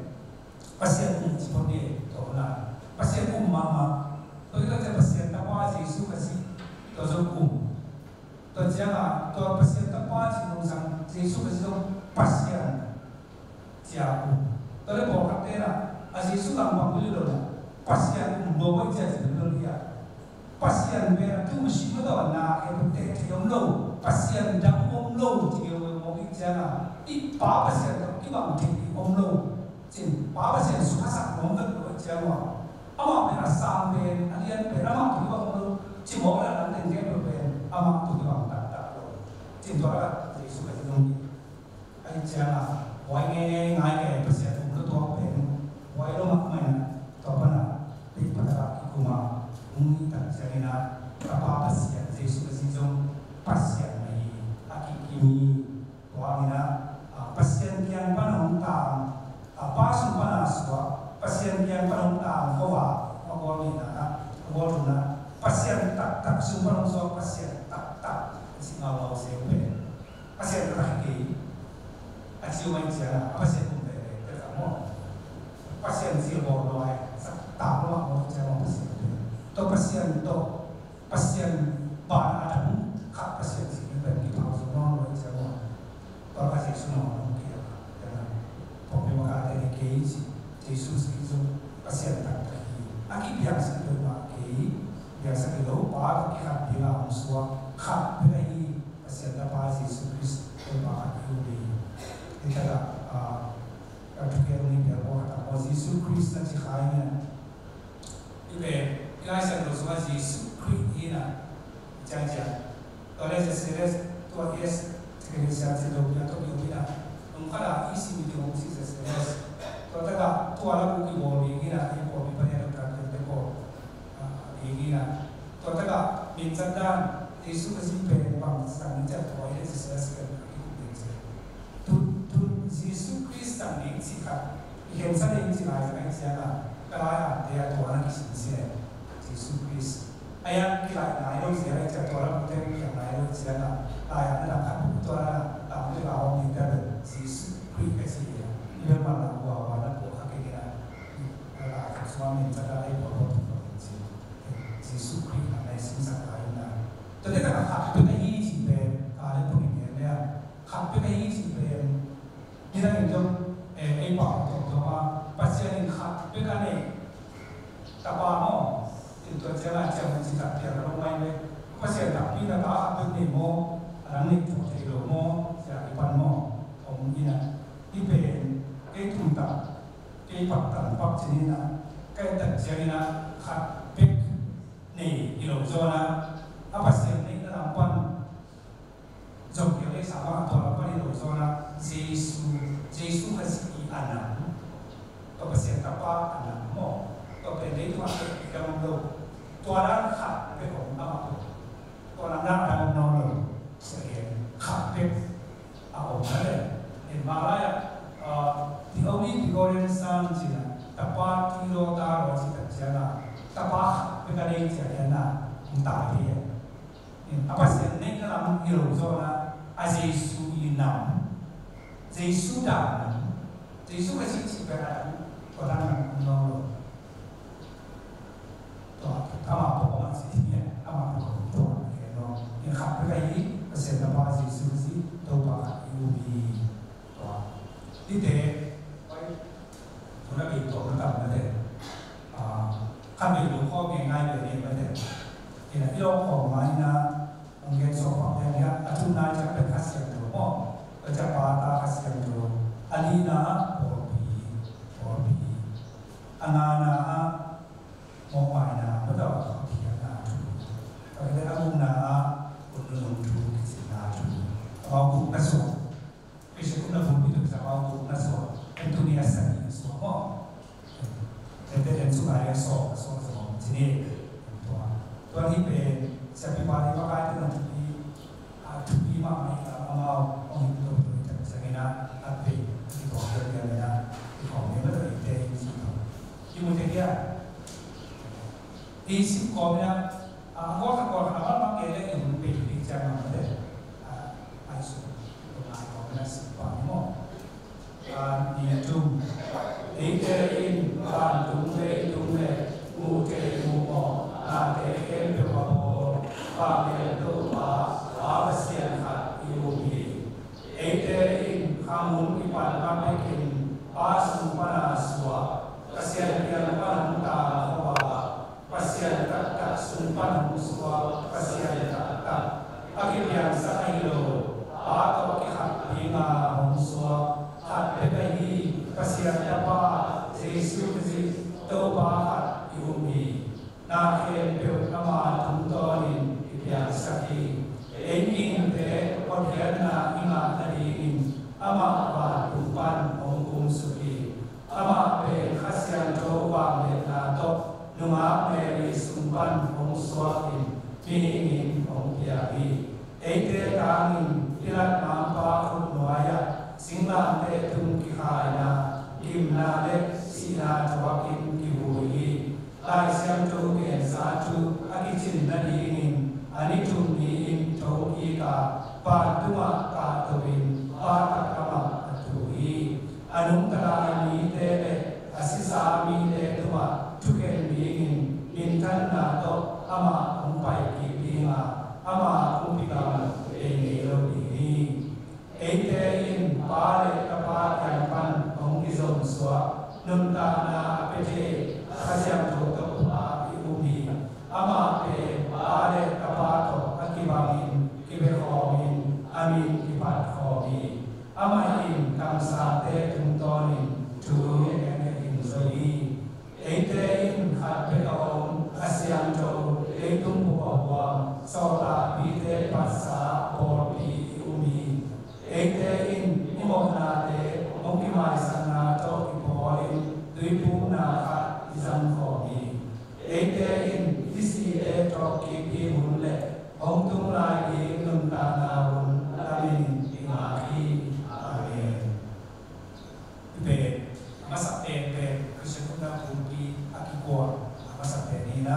Pasian um ci phot ni, tua na Pasian um mahmah. Tua i ka Pasian Tapa Jesu Khazih tua zong um. Tua ciangah tua Pasian Tapa ci nungsang Jesu Khazih zong Pasian cia um. Tua le pawlkhat tena a Jesu langpang bil lo na Pasian um lo bai cia ci lo lia. Pasian pen a tu masi ma dawn na e bu te thei om lo, Pasian dang om lo ci ngeu ngeu mawk i ciangah i Pa Pasian tawh kibang thei om lo. Cin Pa Pasian sukhasak nuam vet lo i ciangah amah pen a sang pen a lian pen amah tawh kibang om lo. Ci mawk le a dang teng pen amah tawh kibang taktak lo. Cin tua la Jesu ka ci zong Ahi ciangah buai ngeingai kei Pasian um lo tuak pen buai lo mahmah in tua pana deih patakah i kuma hong hih tak ciangin ah Tapa Pasian Jesu Khazih zong Pasian ahi a kikim hi. Tua in ah Pasian kiang pana hong tang, Pa sung pana suak Pasian kiang pana hong tang ko a, a gual nihna ah, a gual thumna Pasian taktak sung pana hong suak Pasian taktak a ci ngaungau se uh pen Pasian ka tak hi kei. A ci uh mai ciangin a Pasian um veve pek a maw. Pasian zil bawl lo ai sak tak lo a maw ciang maw Pasian um. Tua Pasian tawh Pasian ban a dang khat Pasian si mi pen kiphau zo nawn lo ai ciang maw. Tua ka Jesu nawn lo kei a ciang a pawlpi maka te hi kei ci. Jesu si zo Pasian taktak hi. A kipiangsak lo mah kei. Piangsak lo pa ka kikhat ding a hong suak khat pek ahi. Pasian Tapa Jesu Khrist Topa khat i um hi. Hi takah a thukiat ni piak aw khat a maw Jesu Khrist na ci khai nia. I pen i Lai Siangtho sungah Jesu Khrist hi na ciangciang. Tua le Zeseles tua es tekeni siang ci lo pia tua pia pia. Nung khat a i si mi ti hong si Zeseles. Tua takah tua la ku ki bawl hi na i bawl mi pa nia lo ta pia te ko. Hi hi na. Tua takah min cat dan Jesu Khazih pen bang sang ni ciat tua i le Jesu Khazih pen a kikup ding ci. Tun tun Jesu Khrist sang ding ci khat i khensa ding ci lai sang ding ciang a ka lai a te a tua na kisin ci le Jesu Khrist. A yang kilai nai lo ci a i ciat tua la kute kiang nai lo ciang a lai a na dang khat tua na dang te la om ding te Jesu Khrist ka ci a. I bel man la ua ua na tua kha ke ke na. Lai khat sua min cat a i ua ua tua ci. Jesu Khrist a nai singsak lai na. Tua te ka khat pek ahi cih pen ka le pun in gen leh khat pek ahi cih pen. Nidang in zong ei pau tawh tawh a Pasian in khat pek a nei Tapa maw. In tua ciang a ciang in ci tak piang a lo mai le Pasian takpi na ta khat pek nei maw. A dang nei tua thei lo maw. Cia i pan maw. Om ina i pen kei tum tak kei pak tan pak cin ina kei tak ciang ina khat pek nei i lo zawn a, a Pasian neihna lam pan zong kiang ei sa bang a tua lam pan i lo zawn a, Jesu, Jesu Khazih i a nam, tua Pasian Tapa a nam maw, tua pen leitung a pek i dang om lo, tua dan khat pek om amah tua, tua dan dan dang om nawn lo, sia khat pek a om na le. In Malai ah, the only begotten Son ci na, Tapa ti lo ta lo ci tak ciang a, Tapa khat pek a nei ci a hian na, hong tai thei a. In a Pasian neihna lam i lo zawn a, a Jesu i nam, Jesu dan nam, Jesu ka ci ci pek a nam, tua dan nam hong nawn lo. Tua, ama pawh ama ci hi a, ama pawh tua, no. In khat pek a hi, Pasian Tapa Jesu Khazih, Topa khat i um hi. Tua. Hihte, oi, tuna bei tawh na tam na te. Ah, khan bei lo khawm ngei ngai bei ni ma te. Ina i lawm khawm ma ina, ong gen sawm pak te nia, a thumna i ciah pen Kha Siangtho maw. A ciah pa ta Kha Siangtho. A lina ah pawlpi, pawlpi. A ngana ah mawhmaina, mawtaw a phiatna thu. A lina a gukna ah hun nunung thu, kicinna thu. Amau gukna sawm. Christian upna bulpi tawh kisam a gukna sawm, en tuni a sagih sawm maw. Tete en sung a en sawm, sawm sawm ci ni. Tua, tua hi pen, siapipa ni makaite na thupi, a thupi mahmah hi a, amau hong hi to to hi tak ciangin a, a pen, a kituak lianlian in a, i khawm ni ma tawh i te in ci to. I mu te kia. I sip khawm in a, a, a guak a guak a, a man man kei leh i hun pei ding ciang a mah leh, a, ai sum, tua ngai khawm in a sip pa ni maw. A, ni a tum. Eite in vantung leitung leh muh thei muh mawk nate khempeuh a bawl, vanglian Topa, Pa Pasian khat i um hi. Eite in khanghun kipan lam bekin Pa sung pana suak, Pasian kiang pan hong tang khop a, Pasian taktak sung pan hong suak Pasian taktak, a kipiangsak ahi lo, Pa tawh kikhat dinga hong suak khat bek ahi Pasian Tapa Jesu Khrih Topa khat i um hi. Na khempeuh ama tungtawnin i piangsak hi. Ei mihingte hotkhiatna i ngah nadingin amah vantung pan hong kumsuk hi. Amah pen Kha Siangtho vangliatna tawh nungak Mary sung pan hong suakin mihingin hong piang hi. Eite tangin Pilat mangpa khut nuai-ah singlamteh tung kikhaina, gimna le sihna thuakin kivui hi. Lai Siangtho gensa thu a kicin nadingin a ni thum ni-in thokik a, vantungah kahtoin Pa tak lamah a tu hi. A nungta lai mite le a sisa mite tungah thukhen dingin minthanna tawh amah hong paikik ding a, ama kumpi gam bei ngei lo ding hi. Eite in Pa le Tapa kiang pan hong kizom suak, nuntakna a pia thei Kha Siangtho Topa i um hi. Amah pen Pa le Tapa tawh a kibangin kibe khawmin a min kipat khawm hi. Amah in kamsangte tungtawnin thu ngen ngen in zo hi. Eite in khat bek a om, a siangtho, leitung bup a huam, sawltakpite patsa pawlpi i um hi. Eite in i mawhnate hong kimaisakna tawh kipawlin tuiphumna khat i zang khawm hi. Eite in i sihte thawhkik ding hun le hong tung lai ding nuntakna hun lamin i ngak hi. Amen. Pen a masa pen pen Christian upna bulpi a kikuan a masa pen hi na,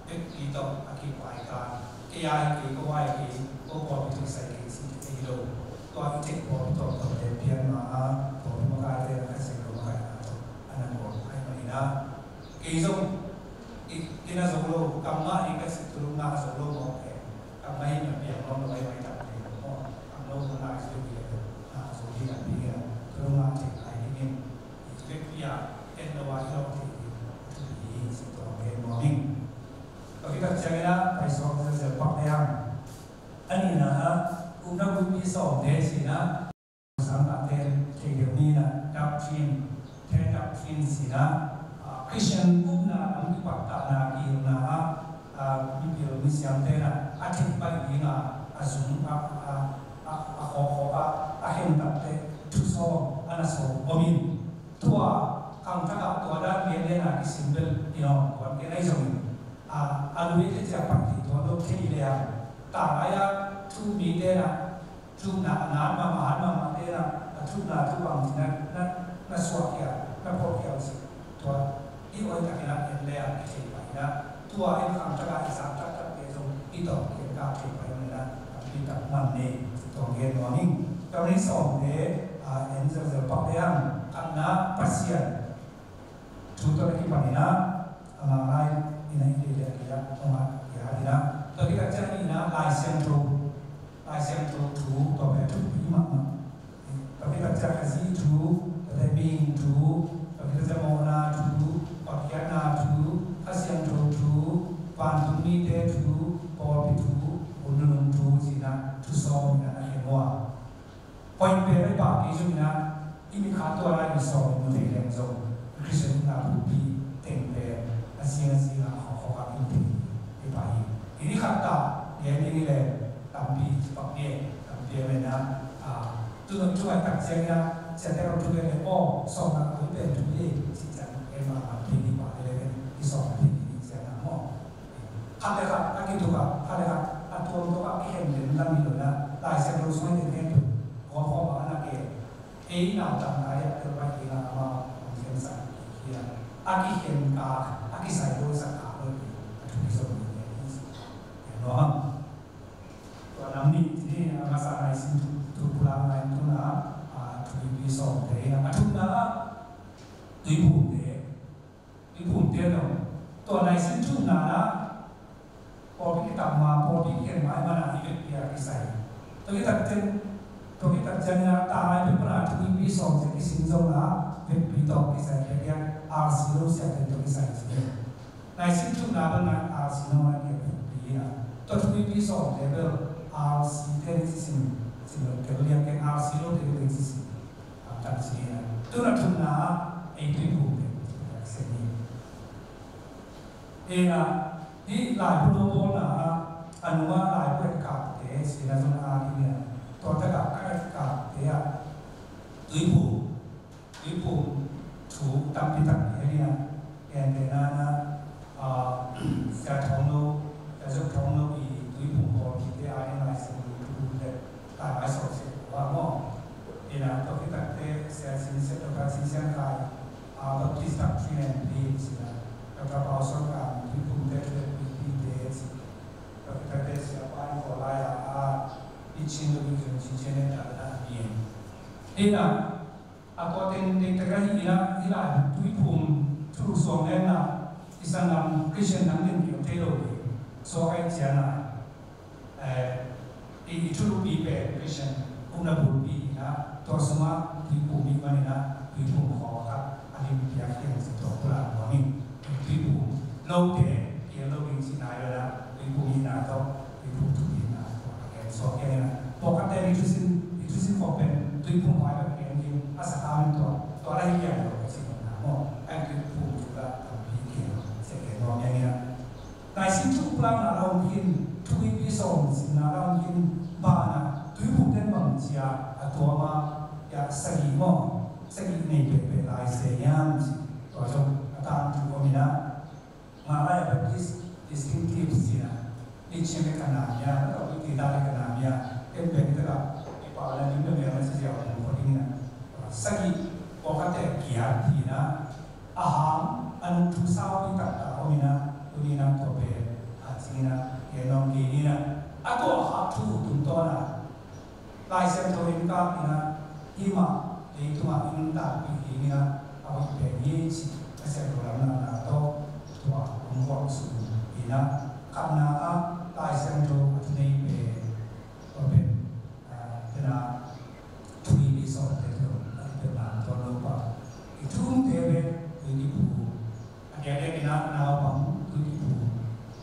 bekpi tawh a kipai ta. Kei a hi kei, ko a hi kei, ko pawlpi tawh kisai kei, si kei hi lo. Tua i tek pawlpi tawh tawh te pian ma a, pawlpi makaite a ka sek lo makaina tawh a na bawl a hi mah hi na. Kei zong i, i na zo lo, kam ngah ding ka sik, thulu ngah zo lo mawk e. Kam ngah hi na piang lo lo ai mai tak te lo maw. Kam lo lo ngah zo hi a, ngah zo hi a pi a, thulu ngah thei ai ding in. I vekpi a, en lo a i lo thei ding. Thu hi si tua ngen nuam ing. Tua khit tak ciangin a, pai suak zel zel pak leng. A nihna a, upna bulpi sawmte si na. Sang a ten thei deuh ni na, doctrine, ten doctrine si na, ah, Christian upna lam kipattahna kihilhna ah, ah, mipil misiam te na a theih pai ding a, a zung a, a, a, a khawkhawh a, a khentat te thu sawm a na sawm om in. Tua khangthak ah tua dan gen le na kisim bel i nawm kuan gen ahi zongin, ah, a lui te ciah pai thei tuan lo thei le a, ta lai a thu mi te na, thukna a ngan mahmah, a han mahmah te na, a thukna thu bang ci na, na, na suak khia, na phawk khia uh si. Tua, i oi takin a en le a, i thei pai na. Tua en kham taka i zak taktak te zong, i tawh ki en ka thei pai na, a pi tak man ne, tua gen nuam ing. Tua ni sawm te, a, en zelzel pak te ang, khatna Pasian. Thu tawh a kipan in a, a ngai in a i lei le a kia, a ngai kia in a. Tua khit tak ciang in a, Lai Siangtho. Lai Siangtho thu, tua pen a thupi mahmah. Tua khit tak Khazih thu, Pathian mihing thu, Pathian mawhna thu, Pathian na thu, Kha Siangtho thu, vantung mite thu, pawlpi thu, hun nunung thu, ci-in ah thu sawm in ah na khen uh a. Point pen a i pah kei zongin ah, i mi khat tua lai i sawm i mu thei leng zong, Christian na pumpi teng pen a zing a zing a khawkhawk a i mu thei i pah hi. I ni khat ta gen ding hi leh tampi ci pak ni, tampi a men ah, a, tu nung thu ngaitak ciangin ah, ciate lo thu gen leh, aw, sawm na koi pen thu hi, ci ciang, e, ma, ma, thei ni pah leh, i sawm na thei ni ciang ah maw. Khat le khat a kituk a, khat le khat a tuamtuam a kikhen den lam hi lo in ah, Lai Siangtho sung i khen khen pen, khawkhawk a na ke, ei nau tam nai a tel pai ding a amau hong khensak hi a, a kikhen ka, a kisai lo sak ka lo hi, a thu kizom hi a hi. Tua nam nih, tua nam nih, ci ni, a masa Naisim thu, thu pulak nai tu na, a, thupipi sawmte, a thumna, tuiphumte. Tuiphumte zong tua Naisim thumna na, pawlpi kitak ma, pawlpi kikhen ma i man a i vekpi a kisai. Tua kitak ciang, tua kitak ciang na, tanglai pek pan a thupipi sawm ciang kisin zong na, vekpi tawh kisai pek a, R C lo siate tawh kisai ci. Naisim thumna bel na R C lo na kia vekpi a. Tua thupipi sawmte bel R C te ni ci sin, sin lo tel liang ke R C lo te ni ci sin. Tang ci-in ah, tu na thumna ei tuiphum pen sia ni. Ei na, hih laibu lo bawlna ah, a nungah laibu etkakte, sina zong a ding ni a, tua takah ka etkakte ah, tuiphum, tuiphum thu tampi tak ni a ni a. Gentehna in ah, ah, Sia Thawng Lo, Sia Zuk Thawng Lo i tuiphum pawlpite a ding Lai Siangtho thu le, tanglai sawm sia uh a maw. In ah, tua khit takteh Sia Cin Sian, Doctor Cin Sian Khai, ah, Baptist Doctrine and Beliefs in ah, Doctor Pau Suan Kam, tuiphumte thu le tuipite ci. Tua khit takteh Sia Pa in Kawl lai ah, ah, i Chin lo i Chin Chin in ah, ah, in ah, a tua teng dekdek ahi in ah, hih lai tuiphum thu suang leng ah, i sanggam Christian dang den kei thei lo hi. Suak ahih ciangin ah, eh, i, i thulupi pen Christian upna bulpi in ah, tua sungah tuiphum i hih manin ah, tuiphum khawng khat a lim piak hiam cih tua pulak nuam ing. Tuiphum lote kihel lo ding cih nai lo in ah, tuiphum hihna tawh tuiphum thupina tua a gen suak hiam in ah. Pawlkhatte i thusin, i thusin khawng pen tuiphum vai bek gen ding a sa kha in tua, tua la hi hiam lo ka cih nopna maw. A tuiphum thu la tampi kihel sia gen nuam hiam in ah. Naisim thu pulakna la hong khin, thupipi sawm simna la hong khin, banah tuiphum ten bang cia a tuam a, ya sagih maw, sagih nei pekpek lai se hiam ci, tua zong a tangthu om in ah. Mah lai a Baptist distinctives ci-in ah, Lichin le Kanamia, mah tawh Lichin le Kanamia, ken pen i takah i pau na lim le mel na ci ziau hong kho ding in ah. Sagih, pawlkhatte giat hi in ah, a hang, a nungthu saupi taktak om in ah, tuni in ah tua pen, a cing in ah, gen nuam kei ni in ah, a tua hak thu tungtawn ah, Lai Siangtho in kap in ah, hih mah leitungah i nuntakpih ding in ah, a hoih pen hi cih, a siangtho lamlahna tawh, tua hong guak sun in ah, khatna ah, Lai Siangtho a thunei pen, tua pen, ah, pen ah, thupipi sawmte tawh, a thupia lam tuan lo pah. I thumte pen, tui kiphum. A diakdiak in ah naupang tui kiphum,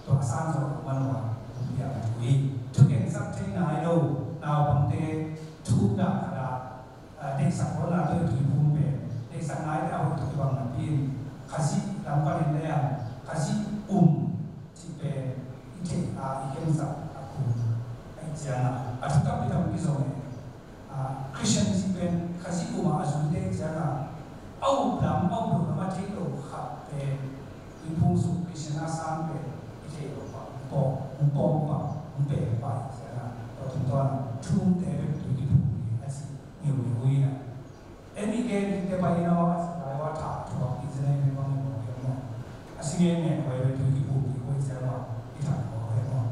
tua a sang zawh man uh a, hong piang thu hi. Thugen sak thei nai lo naupangte thu dah khat ah, ah, deihsak huatna tawh i tuiphum pen, deihsak nai teh a hoih tawh kibang napi in, Khazih lam panin leng, Khazih um cih pen i theih a, i khensat a kum ahih ciangin a, a thu tampi tam kizong e. Ah, Christian cih pen Khazih um a a zuite ciangin a, a up lam, a up loh lam a theih loh khat pen, tuiphum sung Christian a sang pen i theih loh pah, hong pawng, hong pawng pah, hong peng pah ciangin a, tua tungtawn a thu umte pen tui kiphum hi a ci ngiungeu hi a. Eni gen kik te pai in a, a lai ua thah thuak i ci na i pen bang i mawk hi a maw. A si ngen ngen koi pen tui kiphum hi koi ciangin a, i thah thuak hi a maw.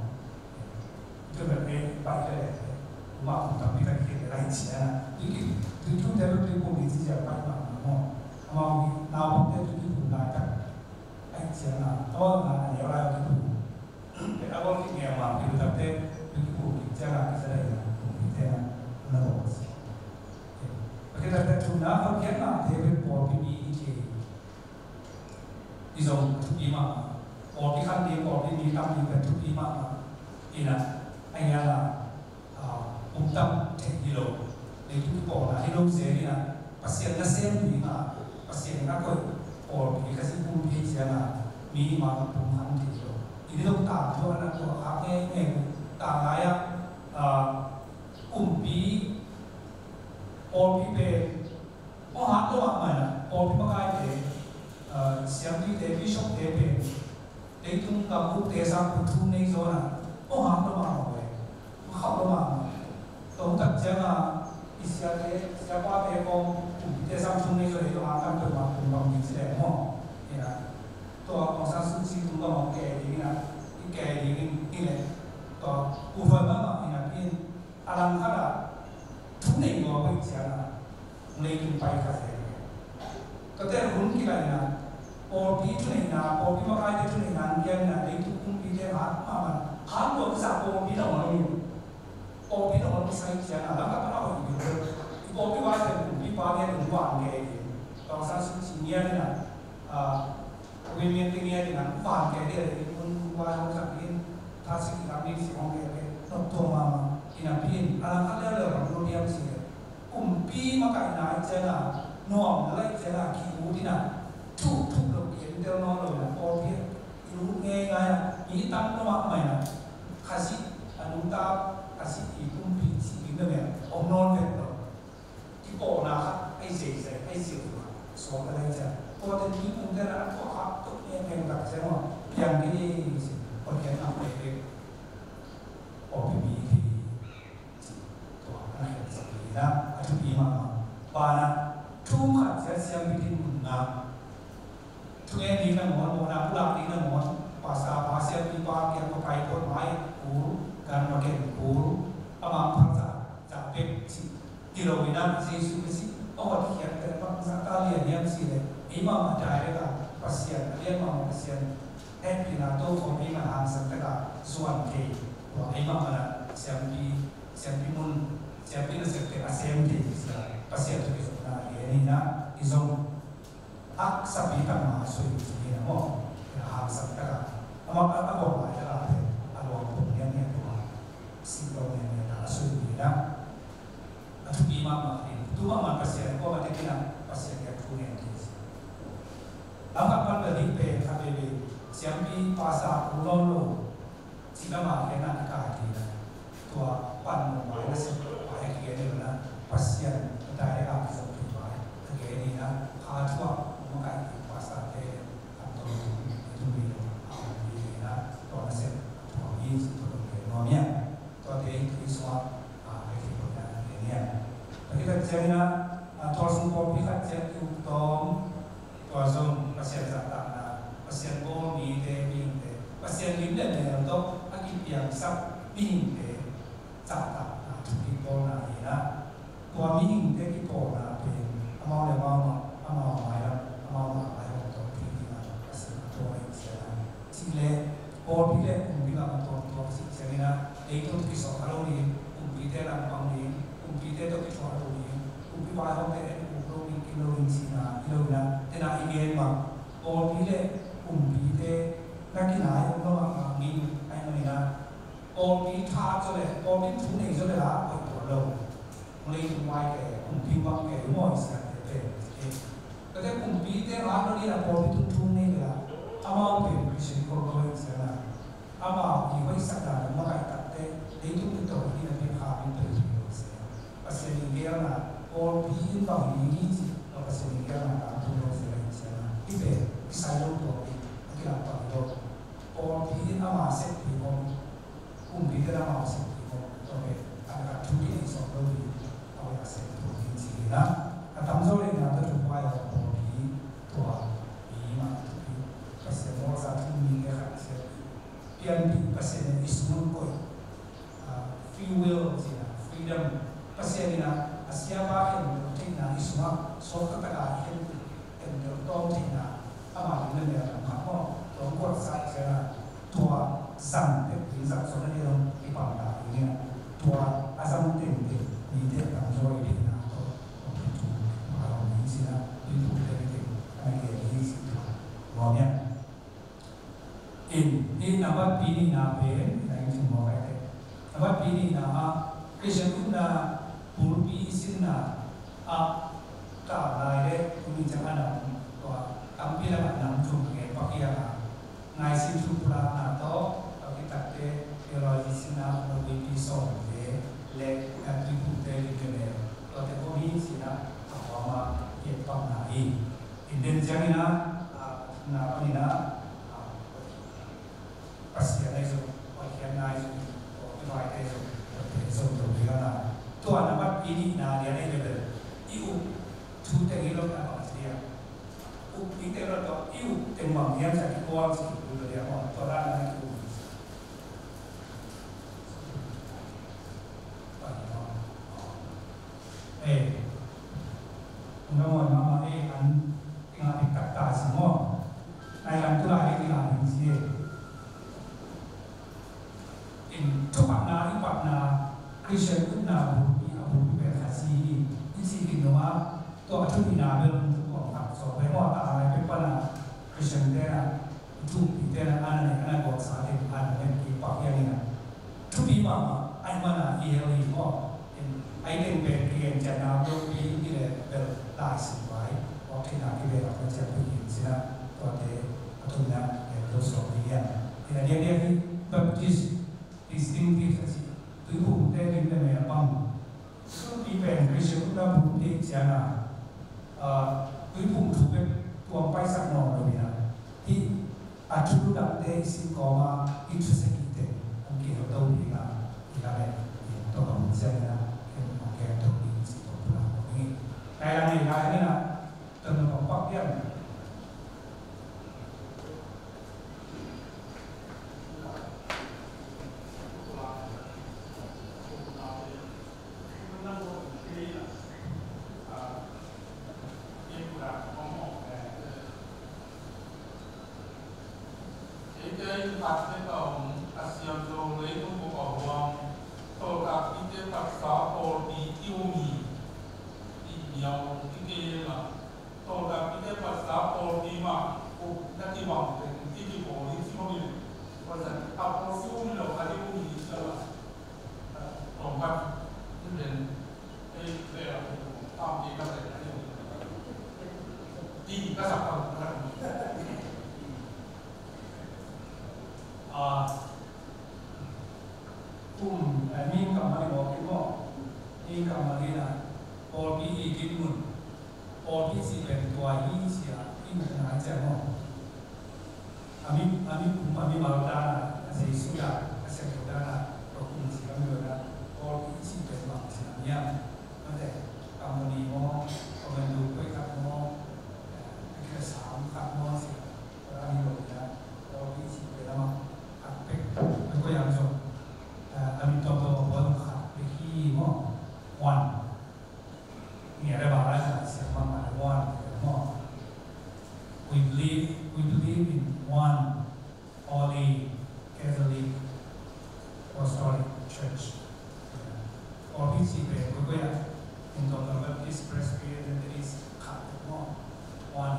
Tua pen pai le le, ma kum tampi tak kikhen lai ciang a, tui ki, tui thu te lo tui kum i ci ciang pai ma ma maw. Amau naupangte tui kiphum laitak ahih ciang a, a bawlna a neu lai a kiphum. Pen a bawl kik ngei a, ma kiphum takte tui kiphum kik ciang a, kisa dai na, kum kik te na, na bawl si. Tua khit a Thumna, Pasian ngahte pen pawlpi mi hi thei. I zong thupi mahmah. Pawlpi khan ding, pawlpi mi tam ding pen thupi mahmah. Ina, a hiana, ah, um tam thei hi lo. Leitung kipawlna hi lo zel ina, Pasian nasem ding a, Pasian na koih pawlpi ka zi pum thei ciang a, mi ma pum khan thei hi lo. I ni lo ta tua na tua khak ngei ngei ta ngai a, ah, kumpi pawlpi pen hong hak lo mahmah ina, pawlpi makaite, ah, siampite, bishopte pen leitung gam ukte sang pen thu nei zaw ina, hong hak lo mahmah ve. Hong hak lo mahmah. Tua hong tak ciang a, i siate, siapate kong kumpite sang thu nei zaw, leitung a tam pen mah kum bang ding ci leh maw. Ina, tua Aung San Suu Kyi tung bang hong ke ding ina, i ke ding in, i leh, tua, u hoi mahmah ina, pi in, a lang khat ah thu nei ngawh peuh ciang a, leitung pai kha zel. Tuate hun kilai ina, pawlpi thuneihna, pawlpi makaite thuneihna hong kiam ina, leitung kumpite hat mahmah, hat lua kisa pawlpi lo ngawh lo. Pawlpi lo ngawh kisai ciang a, lam khat pan a hoih ding lo. I pawlpi vaite kumpipa ngiat in van ke ding. Aung San Suu Kyi ngiat ina, ah, women te ngiat ina, van ke ding, i hun vai hong zang in, tha sik i lam in si hong ke ding, nop tua mahmah, ina pi in, a lang khat leuleu bang lo diam ci leh. Kumpi makaihna i ciang a, nuam lai ciang a, ki-ut ina, thuk thuk lo, ki-en tel nawn lo ina, pawlpi a, i lut ngeingai a, mi tam lo mahmah ina, Khazih, a nungta, Khazih i kumpi ci ding lo mia, om nawn vet lo. Kipawlna khat, ai zeizai, ai ziau tua, suak a lai ciang. Tua ten mi kum ten a, tua khat, tuk ngei ngei tak ciang a, piang ding, ci, tua kiang a, pe pe, pawlpi mi ding. Tua, a na khen sak hi na, a thupi mahmah. Banah, thu khat ciat siampi dinmun ngah. Thungen ding nangawn, mawhna pulak ding nangawn, pastor pa, siampi pa, kiang pa pai pawt mai, kul, gan ma ken kul, amah phal za, za pek ci. Hi lo in a, Jesu Khazih, a hotkhiat pen bangzah ta lian hiam cih leh, eimah mah direct a, Pasian, a lian mahmah Pasian, hehpihna tokhawm eimah hangsan tak a zuan thei, tua eimah mah a siampi, siampi mun, siampi nasep pen a sem thei, Pasian tawh kizopna a gen hi na, i zong haksapi tak mah a sui hi na maw, a hangsan tak a, amah a, a bawm lai tak a pen, a luang pum lian lian tua, sih lo lian lian a sui hi na. A thupi mahmah ding. Tu mahmah Pasian, kua mah te kina Pasian kiang thu ngen ding. Lam khat pan bel ding pen khat veve. Siampi pastor kul nawn lo. Ci lam a kiang na a kai ding na. Tua pan mawh mai na sep pai a kigen ding na. Pasian a dai dek a kizom ding pai a kigen ding na. Kha thu a makaih ding pastor te. Khat tawh ding, ding lo. A om ding na. Tua na sep. Tua mi ci tua lo kiang nuam ia. Tuate i tui sungah, ah, hei thei peuhna hi nia. Tua hi tak ciangin ah, ah, tual sung pawlpi khat ciat i uk tawm, tua zong Pasian zahtakna, Pasian bawl mite, mihingte, Pasian lim le mel tawh a kipiangsak mihingte zahtakna, thupi bawlna hi na. Tua mihingte kipawlna pen amau le amau mah, amau mailam, amau mah maihawm tawh pi dingin Pasian a tua hi ciangin ah. Cih leh pawlpi le kumpi ngah a tuamtuam cih ciangin ah, leitung tawh kisawh kha lo ding, kumpite lampang ding, kumpite tawh kithuah lo ding, kumpi vaihawmte en uk lo ding, kim lo ding cihna hi lo in ah, tena i gen bang pawlpi le kumpite na kinai om lo mahmah ding ahih manin ah, pawlpi tha zaw leh, pawlpi thu nei zaw leh lah hoih tuan lo. Leitung vai kei, kumpi bang kei, mawi siate pen. Tate kumpite rak lo ding a pawlpi tung thum nei leh lah, amau pen Christian ko ko hi sia na. Amau i hoihsak dan makaih takte, leitung te tawh hi na pen kha min pen hi lo sia. Pasian in gelna, pawlpi in bang hi hi ci, Pasian in gelna tangtung lo sia hi sia na. Hi pen, kisai lo pawlpi, a kilang pang lo. Pawlpi in ama sep hi lo. Kumpite lam a sep ding maw, tua pen a ka thu kei sawm lo ding, a hoih a sep tua ding ci hi na. A tamzaw le na tua thu pai a pawlpi tua mi mah thupi. Pasian mawhsa thu mi le khat ciat pianpih Pasian in i sung koih. Ah, free will ci na, freedom. Pasian in a, a siapa khen lo theihna i sungah Pi nihna pen, na inn thum mawk ai te. Nambat pi nihna ah, Christian upna bulpi i sinna ah, ka lai le, tuni ciang a nam, tua, tampi lam a nam thum ngen pak hi a, ngai sin thum pulakna tawh, a kitakte, theology sinna, bulpi sawmte, le, eh, tuiphumte, lim le mel, tuate pawh hi sinna, a huam a, i pakna hi. In den ciangin a, a, na panin a, a, Pasian ahi zong, Pasian ahi zong, tua kipaite zong, tua te zong tua ding a na. Tua nambat pi nihna lian ahi bel, i up thu teng hi lo na bang ci a. Up i teng lo tua, i up teng bang hiam sa ki kuang ci, tua lian maw, tua la na ki up. Eh, ung ka mawi mama, eh, an, tingah diktak ta si maw. Nai lam tu lai, eh, tingah ding si, eh. In thupakna, i pakna, Christian upna, a bulpi, a bulpi pen khat si hi, i si kin nung a, tua a thunihna bel, tua khat so, pen maw ta ngai pen pana, Christian te na, i thupite na, ana ne, ana guaksa te, ana ne, i pak hiang ina. Thupi mahmah, ai mana, i hel hi maw. Ai teng pen kigen ciatna lo pi i le bel lai sin vai. Wak thina kibe lak na ciat pi in sina tuate a thumna en lo suak hi hian. Ina diak diak hi Baptist distinctive a si. Tuiphumte lim le mel bang. Tuiphum pen Christian upna bulpi ciana. Ah, tuiphum thu bek tuam paisak nawn lo ina. Hi a thu dangte i sin kawma i thu sakite an kihel to ding a, i la le i hong tawh a hun siang ina, ken hong ken to ding si tawh pula ko ding i. Nai la nei la ina, tawh na pang pak pian. Eite in khatte ka om, a siamto leitung bup a huam, tawlkapite taksa pawlpi i um hi, i niau i kei hi a, tawlkapite taksa pawlpi mah up na kibang teng i kipawl hi ci bangin, a pawlpi um hi lo a i um hi ci a la. Ah, kum, eh, mi kammal i mawk i maw? Mi kammal i na, pawlpi i dinmun. Pawlpi cih pen tua hi sia, i mukna ciang maw? A mi, a mi kum, a mimal dana, a Jesu dana, a siangtho dana, tua kum cih a mi lo dana, pawlpi cih pen bang cih a mi a, mate, company maw, commando koi khat maw, eh, a kira sam khat maw, cih a, a mi lo dana, pawlpi cih pen a ma, a pek, a koi ang zong, eh, a mi tuam tuam a bual khat pek hi maw, one. Ngiat a bang lai sa siang bang lai one, no? We believe, we believe in one holy Catholic Apostolic Church. All these people, we go ya, in the Baptist, Presbyterian, Methodist, Catholic, no? One.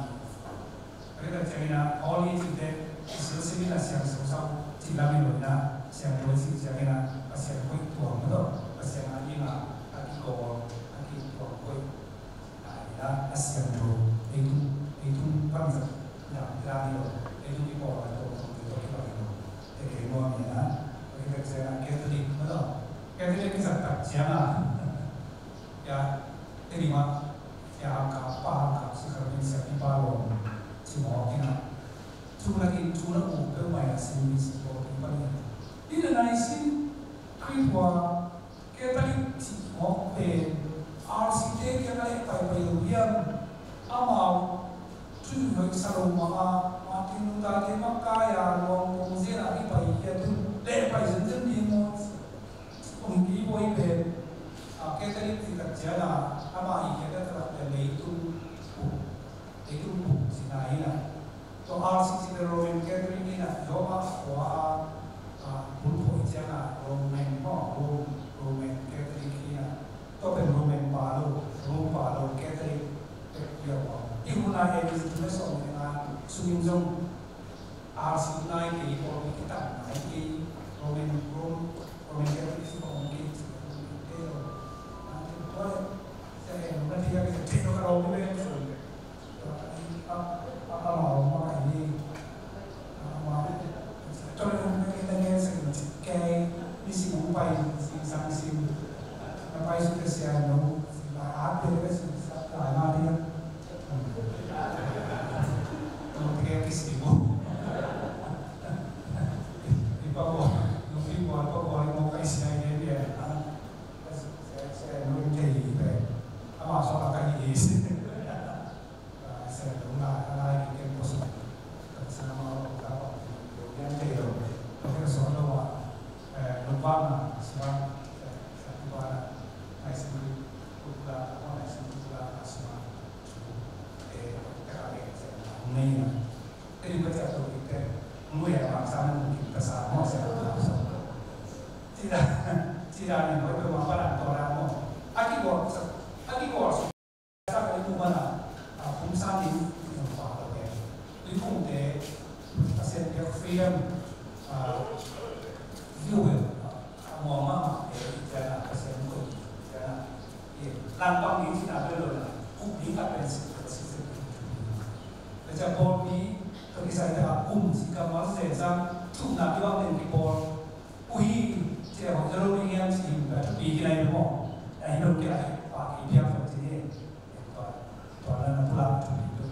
Tua ciangin a, holy cihte, i silsil in a siang sausau, cih lam hi lo in a, siangtho cih ciangin a, Pasian koih tuam lo, Pasian a ding a, a kikawl, a kituam koih. A, in a, a siangtho, leitung, leitung pan zat, dam, dam hi lo, leitung kipawl a tuam tuam, leitung kipawl hi lo. Te kei nuam hi a, tua hi bek ciang a, Catholic, lo. Catholic kizat tak ciang a, ya, te ni ma, ya, hangkap, pa hangkap, si karbin, siang kipa lo, si mawk in a. Thu na kin, thu na uk peuhmah in a sin mi si ko kin pan in. Hi na nai sin, Khrih tua, Catholic cih mawk pen, R C te kiang a leh paipai lo hiam? Amau, thu hoih sa lo mah a, Martin Luther te makai a, luang kong zel a kipai hi a tun, leh pai zenzen ding maw? Kum kiboi pen, a, Catholic cih tak ciang a, amah i Catholic pen leitung, leitung buk cihna hi na. Tua R C C te Roman Catholic hi na, Roma khua a, a, bulphuh ciang a Roman maw, Rome, Roman Catholic hi na. Tua pen Roman pa lo, Rome pa lo, Catholic pek hi a. I hun a A D sawm le sawm le nga sungin zong R C nai kei, Paul ki kitam nai kei, Roman, Rome, Roman Catholic si kong kei, si kong kei lo. Nang tu tuan, sa en, nang dia kei, kei lo ka lo ni ben, so. A, a, a, a, ma, ma, ka ni. A, ma, so, nang kei, nang kei, sa kei, ni si kong pai, si sang si. Na pai su kei sia no, si la a, pe, pe, si sa, la ma dia. Nong pia kisi mo. I pa ko, nong pia ko, pa ko, nong kai sia ye ye. Sia, sia, nong kei pe. Ama so la kai is. Sia, nong la, la, i ken ko so. Sa ma, la, la, yan kei lo. Nong kei so lo wa. Eh, nong wa ma, sia, sia, sia, wa, nai sia, ku la, wa, nai sia, ku la, sia. Eh, ka, ka, eh, sia, nai na. Teri baca tu kita, mui ya bangsa mungkin kesal mo saya tak tahu. Tidak, tidak ni, kau tu apa lah, kau lah mo. Aki bor, aki bor, saya kali tu mana, ah, bangsa ni, yang apa tu ya. Itu pun te, pasal dia freedom, ah, you will, ah, mo ma, eh, jangan pasal mo, jangan, eh, lampang ni tidak ada lah, publik apa yang sih, sih, sih. Ka ciah pawlpi tawh kisai takah um cih kammal zel zang thukna kibang teng kipawl uh hi. Ciah hong zalo ding hiam cih hi. Ka thupi kinai maw? A hi lo kia, pa kipiak zong ci hi. Tua, tua na na pulak thupi tu.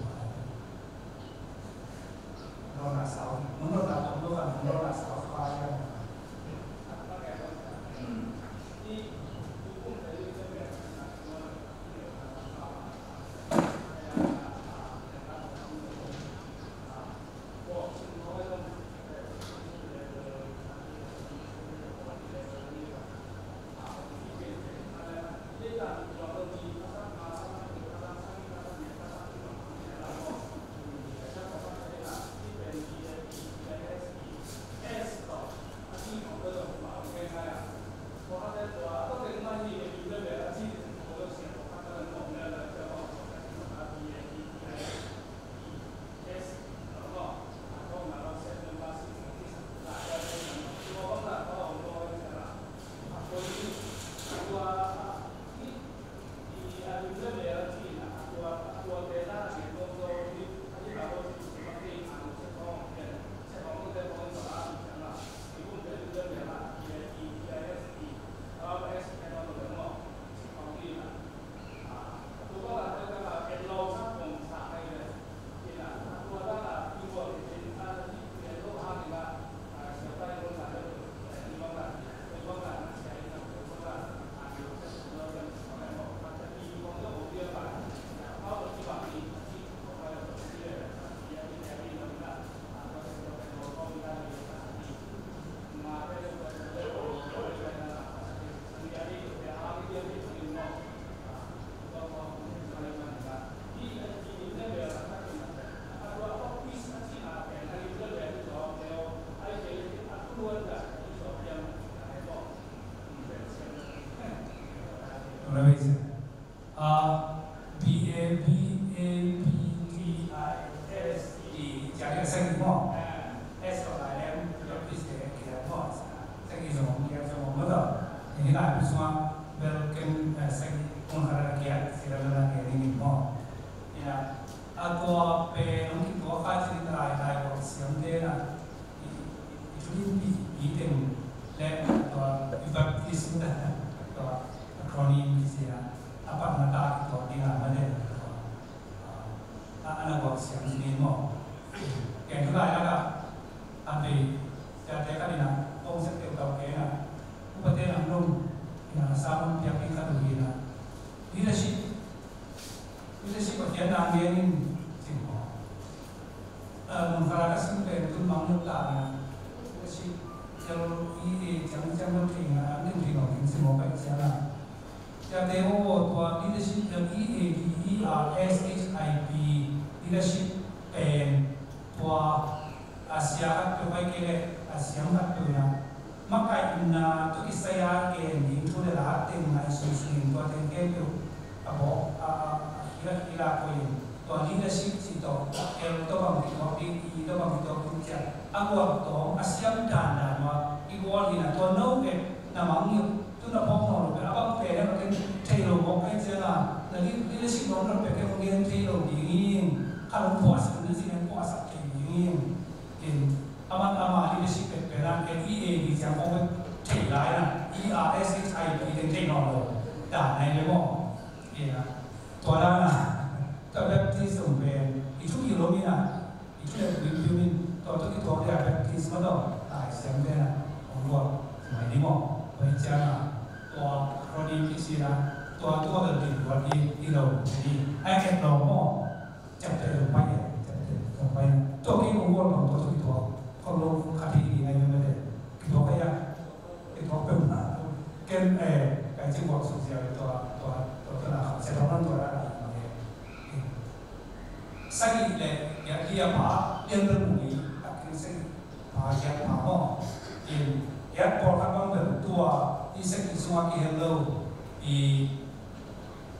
Nona sau, nona sau, nona sau pa ya. B A B A P T I S E, ciang a seng maw? S ko lai lem, Baptist te kiang maw? Seng i zong kiang zong maw? Hi lai pi sung a bel ken seng i kung hara kiang, sira la kiang ni maw? Ina a tua pen hong kituak kha cin lai lai ko siam te na. I, i, i thu in pi, pi teng le tua i baptism tua acronym kici a, a patna ta tua ding a ma den tua. A, a na guak siam zing in maw. Ken thu lai lak a, a bei, sia te ka ding a, kong sek teu tau ken a, upate lam nung, ina a sa nung piak ding ka duh hi na. Leadership Leadership a kiatna ngen in cing maw? Mun khat a ka sim pen tun mang nop ta na. Leadership L E A ciang ciang nop thei na, an ding thei nop ding cing maw ka ciang a. Ciate maw tua leadership L E A D E R S H I P, leadership pen tua a sia khat peuh pai kei leh a siam khat peuh na. Makaihna tawh kisai a gen ding thu le la teng ngaihsun sungin tua teng khempeuh a bawk a, a, a khil a khil a koih in. Tua leadership cih tawh, L tawh bang kituak ding, E tawh bang kituak ding ciang a guak tawm a siam dandan uh a i gual hi na, tua no e na mang hi. Tu na phawk nawn lo pen a bang pen a ken thei lo mawk kai ciang a, na leadership nong nat pen ken hong gen thei lo ding in, khat hong phuahsak na cih ken phuahsak thei ding in. In amah amah leadership pek pen a ken i ei ding ciang khong pen thei lai na, E R S H I P ken thei nawn lo dan na hi ve maw. Tua dan a tua baptism pen i thu kilawm in a, i thu le tui piu in, tua tawh kituak dia baptism a tawh Lai Siangtho in a hong guak mai ni maw. Tua hi ciang a tua Ronnie kici in a, tua tua bel din guak i, i lo ni. Ai ket lo maw. Chapter lo pai e, chapter lo pai. Tua kei hong guak bang tua tawh kituak khol lo khat hi ding a hi mah te. Kituak pai a. Kituak peuhmah. Ken, eh, kai ci guak suk zia tua, tua, tua, tua na khat sia tua man tua na ni mah e. Sagih le giat li a pha, lian bel mu hi, tak in sagih pha, giat pha maw. In, giat pawlkhat bang bel tua, i sagih sungah kihel lo, i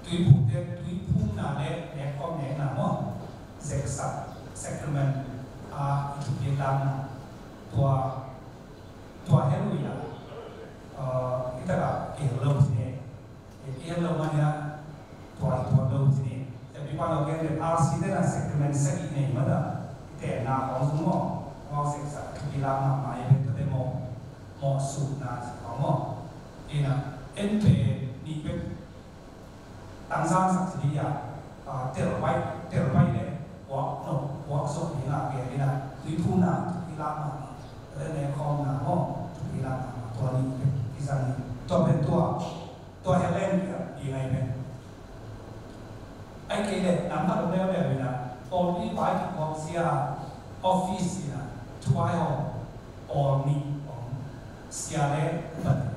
tuiphumte, tuiphumna le nekkhawm nekna maw. Zeksak, sacrament, a, i thupi lakna. Tua, tua hel uh hi a, uh, i takah kihel lo ci ni. I hel lo mah hi a, tua, tua lo ci ni. Tua pi pa lo gen le R C te na sacrament sagih nei mah ta. I tenna khawng zong maw, khawng seksak thupi lak mahmah hi ve, tua te maw, mawh sutna ci khawng maw. Ina, en pen nih bek tangzang sak ci hi a, a, tel pai, tel pai le, puak no, puak sawh ding a, gen ina, tuiphumna, thupi lak mahmah, tua te nekkhawmna maw, thupi lak mahmah, tua nih bek kizang hi. Tua pen tua, tua helen kizang hi ngai pen. Ai kei leh, nam khat om leuleu in a, pawlpi vai kikuak sia, office in a, thubai hawm, pawl nih om, sia le upa te.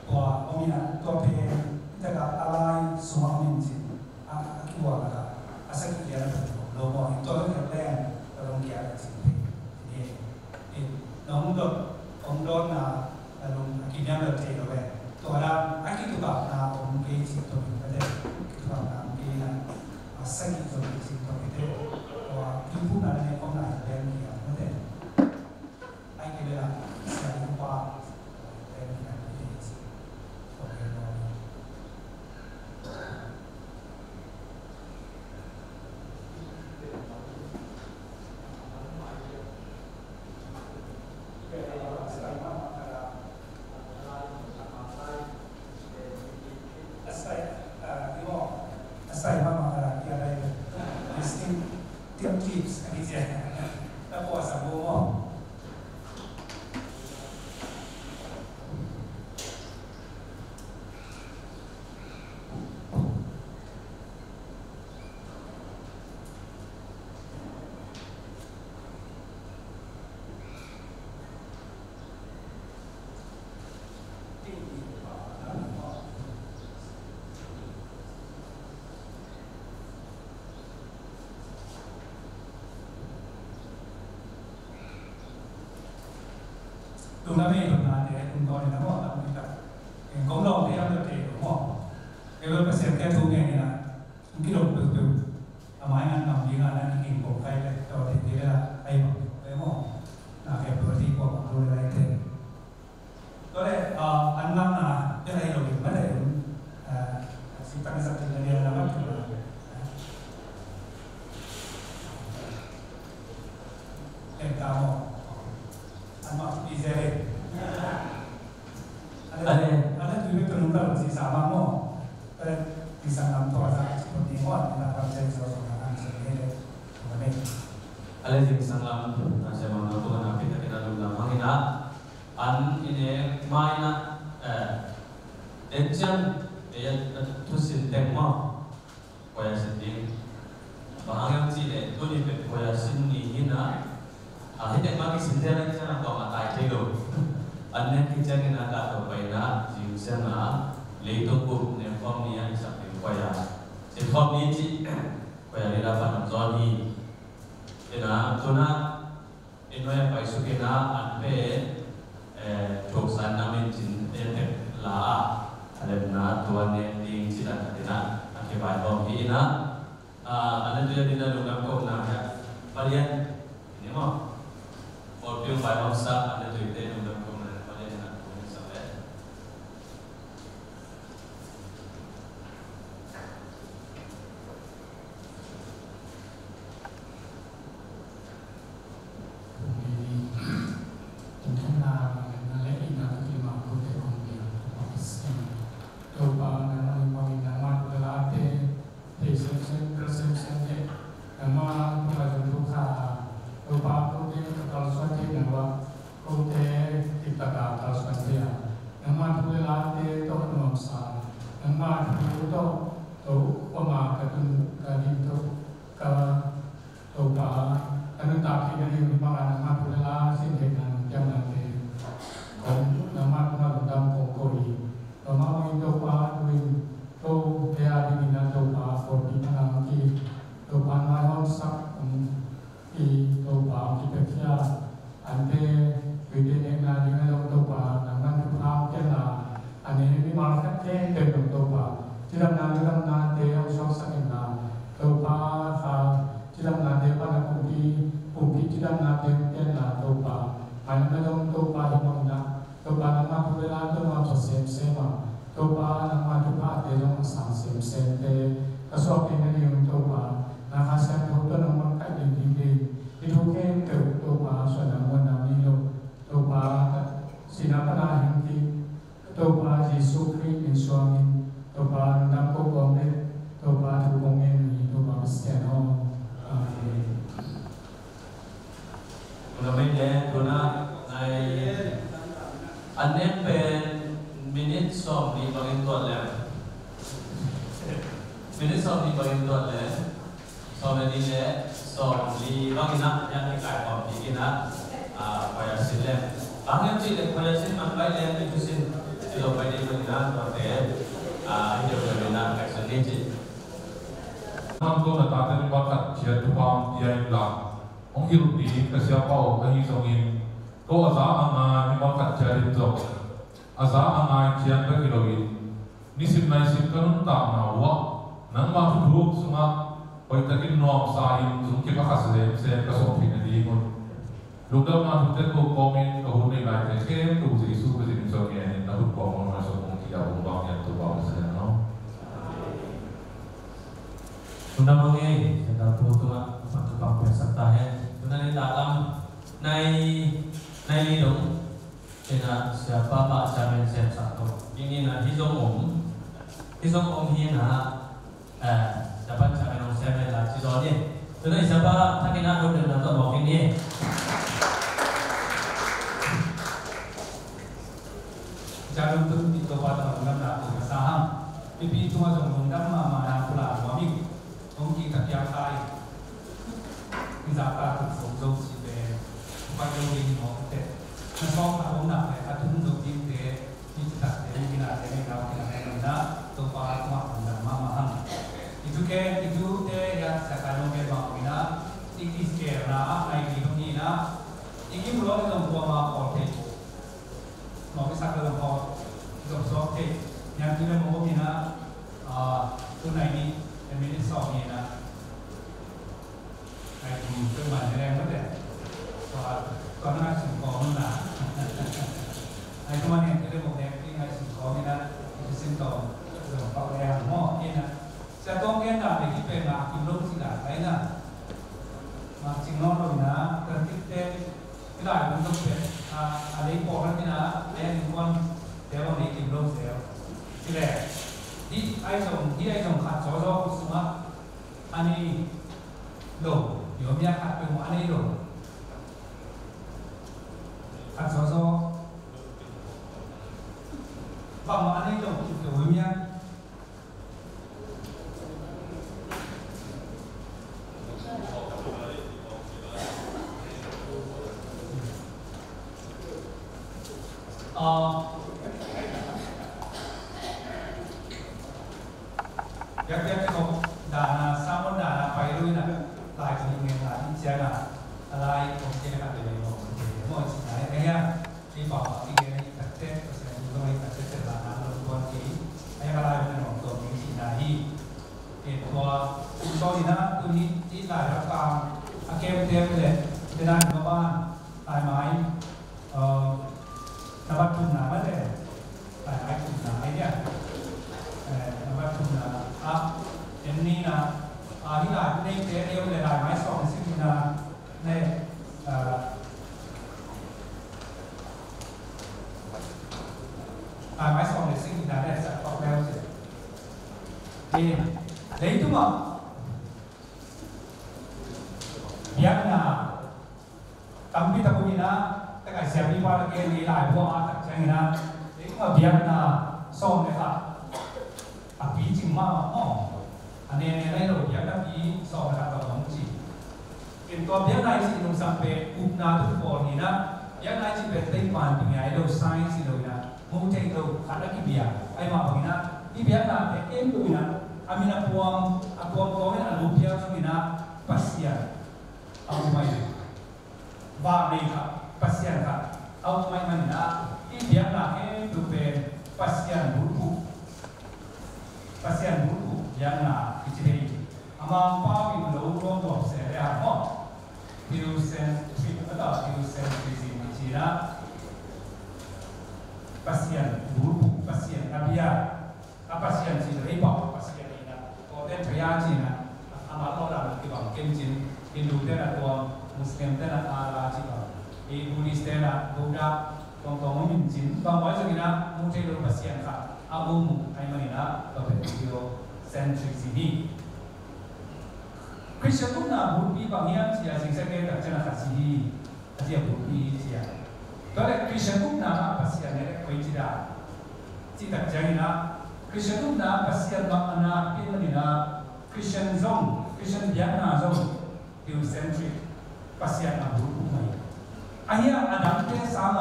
Tua om in a, tua pen, i takah a lai sungah om in cin, a, a kibuak a, a sagih lian a pen om lo maw, tua pen leng, tua dong kia a cin pen. Nong dot, hong dotna, a lung a kiniam lo thei lo ve. Tua dan a kitukakna om kei cih tawh in ka te, kitukakna om kei na, a sagih tawh in cih tawh in te, tua kitukakna le omna in lem kiam na te. Ai kei le na, sia in pa, lem kiam na te cih tawh in lo. Tuna mei tuna te tun ko ni na mo ta mi ta. Kong long te am te mo. Ke lo pa sem ke tu nge ni na. Kidong peuhpeuh. A mai ngan nam ding a na kikim kong kai le, tawh te te le la, ai bang peuh le maw. Na ke peuh ti kua bang lo le lai te. Tua le, ah, an ngakna, te lai lo le, ma te un. Ah, si tang sak ti le le la ma tu la. Lem ta maw. An mak pi ze le. Ale, ale tui bek tua nung kal si sa ma maw. Ale, zingsang lam tua sa, si put ni maw, ni na kam chen so so na kam chen ni le. Amen. Ale zingsang lam, na sia ma na tua na pita kina lum lam hang ina. An ine mai na, eh, en chiang, eh, thusin teng maw. Koya sin ding. Bang hang hiam cih leh, tuni pen koya sin ni hi na. A, hi tek ma kisin te lai ciang a kuamah tai thei lo. An nek hi ciangin a dah to pai na, zing ciang a, leitung bup nek khawm ni a i sak ding koya. Sin khawm ni cih, koya ni la pan am zawn hi. Hi na, tu na, Inn hoi a paisuk in a an pen, eh, thuksan nam in cin en tek la a, a lemna tua nek ding ci dan khat in a, a kivaihawm hi in a, a, Tuya dina lungdam kohna hiah palian ni maw? Pawlpi hong vaihawmsa a na tuite lungdam kohna hiah palian na kong sa le. Topa, nangmah in bangin nangmah thu le late thei semsem, kal semsem le nangmah thu le zong thu kha. Topa, kote ka kalsuan thei nang ua, kote kiptaka kalsuan thei a, nangmah thu le late tawh nuamsa, nangmah thu tawh to kuama ka tun ka din tawh ka Topa, ka nuntak theihna ding bangin nangmah thu le la sin theihna nong piaknate kong nangmah thu a lungdam kong ko hi. Tua mah bangin Topa, tu-in ko te a dingin a Topa, pawlpi pana hong ki, Topa, nai hong sak hong ki, Topa, hong kipiakhia ante, tuite nekna ding a zong Topa, nangmah thupha hong piakna, a ne mimal khat khempeuh zong Topa, cidamna, cidamnate hong suaksak inla, Topa, kha cidamnate pana kumpi, kumpi cidamnate hong pianla Topa, mailam a zong Topa hi bangin a, Topa, nangmah thu le la tawh nuamsa semsem a, Topa, nangmah thuphate zong a sang semsemte ka suak theihna ding Topa, na Kha Siangtho tawh nangmah kaih ding ding ding, hih thu khempeuh Topa, suan nang muan nang ni lo, Topa, sihna pana hing ding, Topa Jesu Khrih min suangin, Topa nuntak ko kawm le, Topa thu kong ngen hi, Topa Pasian aw. Amen. Tuna mei le, tuna nai an neng pen minute sawm li bangin tuat le. Minute sawm li bangin tuat le. Sawm le nih le sawm li bangin ah, hiah i kaikhawm dingin ah, ah, khua a sin le. Bang hiam cih le khua a sin man pai le, i thusin i lo pai ding bangin ah, tuate, ah, i deuh deuh in ah, kaikhawm ding cih. Nang ko na tate mi bang khat ciat thupha pia in la, hong hilh ding ka siapa aw ahi zongin, ko a za a ngai mi bang khat ciat in zong, a za a ngai ciat bek hi loin, nisim naisim ka nuntakna uh ah, nangmah thuthuk sungah hoihtakin nuamsa in zong kipakhat semsem ka suak theihna ding un, lungdamna thute ko kawmin ka hun nei laite khempeuh Jesu Khazih min suang ngenin na hun kawm hong nuai suak hong ki a hong bang hian tu bang sian no. Lungdam hong ei, sian dal pu tungah a pan tu bang piaksak ta hen. Tuna ni taklam nai, nai li dong. Ina siapa mah chairman siamsak tawh. Ina hih zong om. Hih zong om hi na, eh, siapa chairman hong siamsak la ci zaw ni. Tuna siapa thakin a dot den na tawh mawk ni. Chairman tun pi Topa tawh lungdamna ko ka sa hang. Pipi tungah zong lungdam mahmah na pula nuam ing. Hong kikha piang ta in, i zahtak tuk sawm zo cih pen upat lo ding hi mawk teh. Na sawm a omna pen a tung zo dingte, i citakte, i ginate, i nau ginate, i nau ginate, Topa tungah lungdam mahmah hang. I thukhen, i thute, i a siakai nong gen mah ung in ah, i kiskelna ah nai ding hong hi in ah, i gim lo i zong kuamah pawl thei. Mawk i sak ka zong pawl, i zong suak thei. Niang tu le mawk in ah, ah, tu nai ni, a minute sawm ni na. Ai, tu man ne leng mate. Tua, tua na ngai sum kawm na. Ai, tu man ne, tu le mawk ne, tu ngai sum kawm na. Tu sin tawm, zong pau le ang mawk in ah. Sia tawng gen dan le kipen na kim lo ci dan kai na. Ma cing lo lo na, kan kit te, ki lai mun tok pen, a, a lei pawl na ki na, lei ning kuan, te bang lei kim lo zel. Ci le, hi ai zong, hi ai zong khat zaw zaw ku sung a, a nei lo, yo mi a khat pe mo a nei lo. Khat zaw zaw. Bang mo a nei lo, ki pe mo mi a. Yak yak kok dana, samun dana, pai lui na, lai kong ngen na, in cia na, a lai kong cia na, ka te mo, ka te mo, in cia na, ya, ya. Hih bang a kigel hi taktek, Pasian thu zong hi taktek, tel lana a lungtuan kei. A yak a lai hong nong tuam ding cihna hi. Ken tua Tua hi-in ah tuni i lai rak tang a kemtem le tena i maban laimai, uh, na bat thumna mah le laimai thumna ai dia, eh, na bat thumna ah en ni na, ah, hi lai neite em le laimai sawm le sihna ne, ah, laimai sawm le sihna ne sa pak leu se. Eh, leitungah biakna tampi tak om in ah, tak a siampipa la gen ni lai bua a tak ciangin ah, leitungah biakna sawm le khat a picing mahmah maw. A nene nai lo biakna pi sawm le khat bang om ci. Ken tua biakna i cih nungsang pen upna tawh kipawl hi-in ah, biakna i cih pen teipan tungah hi lo, science hi lo-in ah, mu thei lo khat a kibia. Ahih mah bangin ah i biakna pen en lo-in ah, a min a puang, a puang kawmin a lupia zongin ah Pasian a um mai. Vannei khat, Pasian khat a um mai manin ah i biakna khempeuh pen Pasian bulphuh, Pasian bulphuh biakna kici thei. A Mangpau in lo ruang tuam se le a maw, theocentric, a ta theocentrism kici-in ah Pasian bulphuh, Pasian a bia. A Pasian cih lo ei pau Pasian hi-in ah, tua pen pria ci-in ah, a mal lo lam kibang kemcin, Hindu te na tua, Muslim te na Allah ci bang, i Buddhist te na Buddha, tuamtuam om in cin, bang vai zongin ah mu thei lo Pasian khat a um uh ahih manin ah tua pen theocentrism hi. Christian upna bulpi bang hiam ci a zingsak gen tak ciang a Khazih hi. Khazih a bulpi hi ci a. Tua leh Christian upna ah Pasian leh koi ci dan, cih tak ciangin ah Christian upna ah Pasian mah a nakpi manin ah Christian zong, Christian biakna zong theocentric, Pasian a bulphuh mah hi. Ahi hang a dangte sangin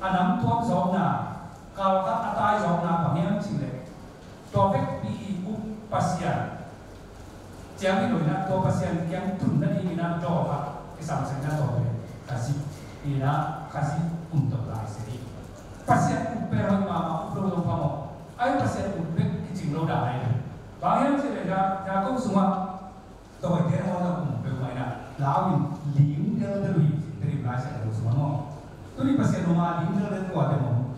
a nam tuam zawkna, kal khat a tai zawkna bang hiam cih leh, tua vekpi i up Pasian ciang hi lo-in ah, tua Pasian kiang tun nadingin ah dawl khat kisam sak na, tua pen Khazih hi-in ah, Khazih um to lai se hi. Pasian up pen hoih mahmah, up lo zong phamawh. Ahi Pasian up bek kicing lo dan ahi. Bang hiam cih leh Jakob sungah Tawite na hawlna um peuhmah in ah, lau in ling delhdel uh hi, Tedim Lai Siangtho sungah maw. Tuni Pasian um a ling delhdel kuate maw?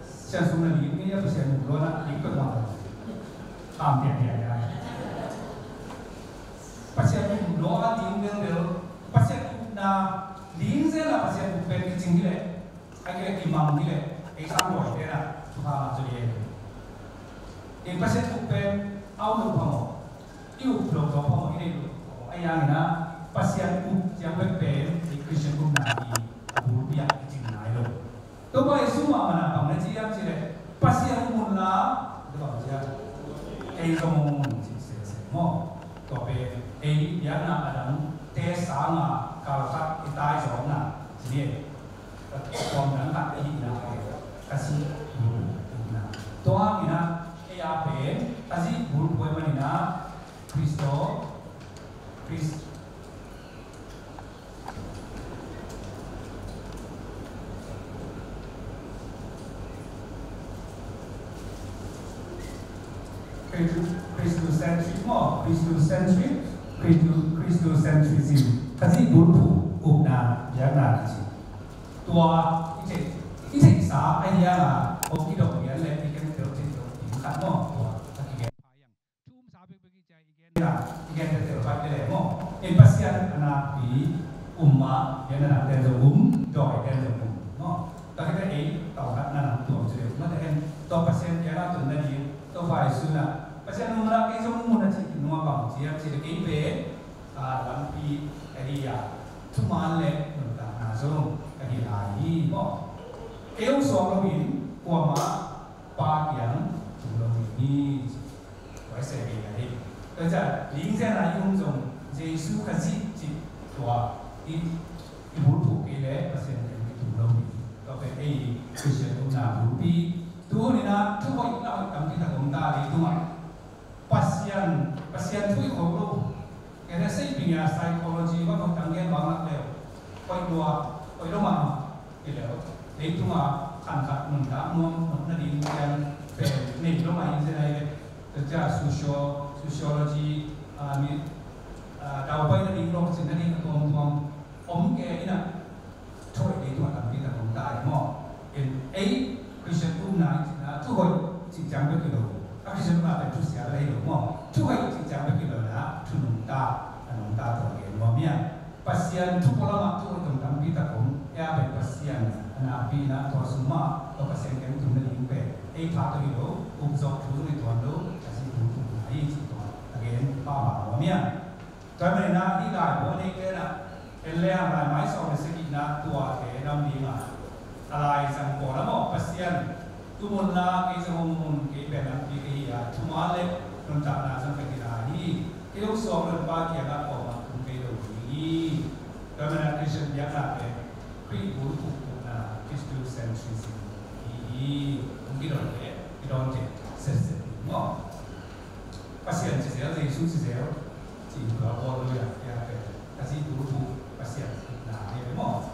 Sian sung na ling ngei a, Pasian um lo na ling peuhmah. Kham piakpiak hi a. Pasian um lo a ling delhdel, Pasian upna ling zel a Pasian up pen kicing hi leh, a kileh kimang hi leh, ei sang lawite na thupha ngah zaw hi. Ei Pasian up pen a um lo phamawh, i up lo zaw phamawh, i neih lo phamawh. Ahi hangin ah Pasian up ciang bek pen ei Christian upna i a bulpi ah i cing nai lo. Topa Jesu mahmah na bang na ci hiam cih leh, Pasian um un la, tua bang ci hiam, ei zong um un ci sese maw. Tua pen ei biakna a dangte sangin kal khat i tai zawkna ci hi. Tua dang khat i hihna pen Khazih bulphuh na. Tua hangin ah ei a pen Khazih bulphuh ahih manin ah Kristo, Kris-, Christocentric maw, Christocentric, Christo-, Christocentrism. Khazih bulphuh upna biakna kici. Tua i theih, i theihsa ahi hang a, hong kidong lian leh i gen tel theih lo ding khat maw, tua a kigen. Thu um sa bekbek i ci a i gen a, i gen tel tel bai leh maw. Ei Pasian a nakpi um a, gen a nakten zong um, dawi ten zong um maw. Tua khit teh ei tawm khat na nam tuam ci leh um a, tua en tua Pasian kiang a tun nading, tua vai sun a, Pasian um a, kei zong um un a cih nung a bang ci hiam cih leh kei pen, a, lampi a hi a, thuman le nuntakna zong a hi lai hi maw. Kei hong suak loin kuamah Pa kiang tung lo ding hi. Tua i se kei a hi. Tua ciang ling zen a i um zong Jesu Khazih cih tua i, i bulphuh kei leh Pasian kiang kitung lo ding hi. Tua pen ei Khristian upna bulpi. Tu hun in ah thu hoih la hoih tampi tak om ta leitungah. Pasian, Pasian thu i kho lo. Kei leh sei ping a psychology va kho tang gen bang lak leu. Hoih lua, hoih lo mahmah. Hi leu. Leitung a khan khat nuntak nuam, nuam nading pian pen nei lo mah in zen ahi ve. Tua ciang social, Sociology, ah, mi, ah, daupai nading, lawhcin nading a tuamtuam om kei in ah, thuhoih ding thu a tampi tak om ta hi maw. In ei Christian upna i cih na thuhoih cih ciang bek hi lo. A Christian upna pen thusia bek hi lo maw. Thuhoih cih ciang bek hi lo na thu nungta, a nungta tawh gen nuam hi a. Pasian thu pualamah thu hoih zong tampi tak om. Ei a pen Pasian a nakpi in ah tua sung mah tua Pasian kiang tung nading pen ei pha tawh hi lo, upzawh thu zong hi tuan lo, Khazih thu tung hi ci tua a gen pahpah nuam hi a. Tua ahih manin ah hih laibu a neite in ah en le hang, laimai sawm le sagihna tuate nam ding a, a lai zang pawl ah maw, Pasian tu mun la kei zong hong mun, kei pen lampi ka hi a, thuman le nuntakna zong ka hi lai hi. Kei zong suang Lungpa kiangah kawmah tung kei lo ding hi. Tua manin ah Christian biakna pen Khrih bulphuh upna, Christocentrism hi hi. Hong kidon le kidon te setset ding maw. Pasian ci zel, Jesu ci zel, ci tua bawl lo ia, ia pen Khazih bulphuh Pasian na hi ve maw.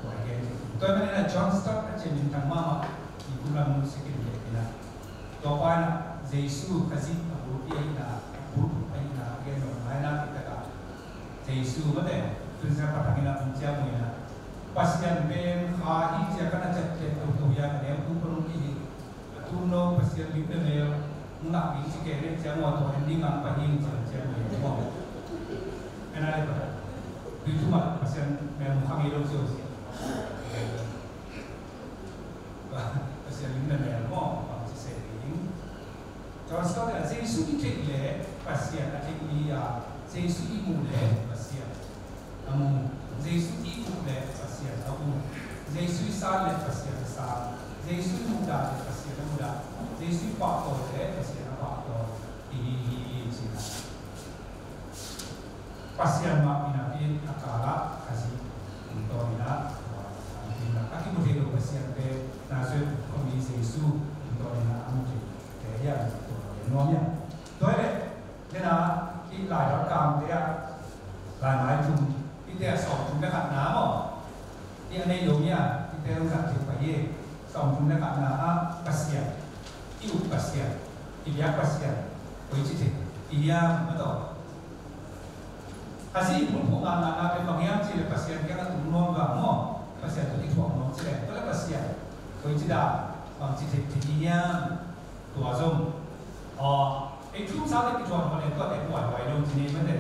Tua hi gen. Tua hi manin ah John Stott a cian minthang mahmah, i kum lam mun sikin le ina. Tua pa in ah Jesu Khazih a bulphuh ahihna, a bulphuh ahihna a gen lo, lai na ki taka Jesu mate, Tuisa patang in ah hong ciam in ah, Pasian pen kha hi ci a ka na ciapteh toto hi a, ka neu tung panung ki hi. A tung no Pasian lim le mel hong lak ding ci kei leh ciang ua tua en ding a pa hing ciang ciang le maw. En a le pa. Tui thu mah Pasian mel hong kha ngei lo ci o. Pasian lim le mel maw, bang ci se ding. John Stott in ah Jesu i theih leh Pasian a theih hi a, Jesu i muh leh Pasian a mu, Jesu i up leh Pasian a up, Jesu i san leh Pasian a san, Jesu i muhdah leh Pasian a muhdah, Jesu i pahtawi leh Pasian a pahtawi hi, hi, hi, hi, ci-in ah. Pasian mah in a, in a kal ah Khazih tungtawn in ah, a kimu thei lo Pasian te, Nazareth khuami Jesu tungtawn in ah a mu thei te hi a, tua hi nuam hi a. Tua hi leh, Nena, i lai dot kam te ah, lai mai thum, i te ah sawm thum le khatna maw. I a nei lo nia, i te zong zat thei pai e. Sawm thum le khatna ah, Pasian. I up Pasian. I biak Pasian. Koi ci thei. I hiam, ma tawh. Khazih bulphuh ngakngakna pen bang hiam ci le Pasian kiang a tung nuam vang maw. Pasian tawh kithuah nuam ci le. Tua le Pasian. Koi ci dan. Bang ci thei, thei i hiam. Tua zong, aw, ei thu sang te kithuah nuam le tua te buaihuai lo ci ni mate.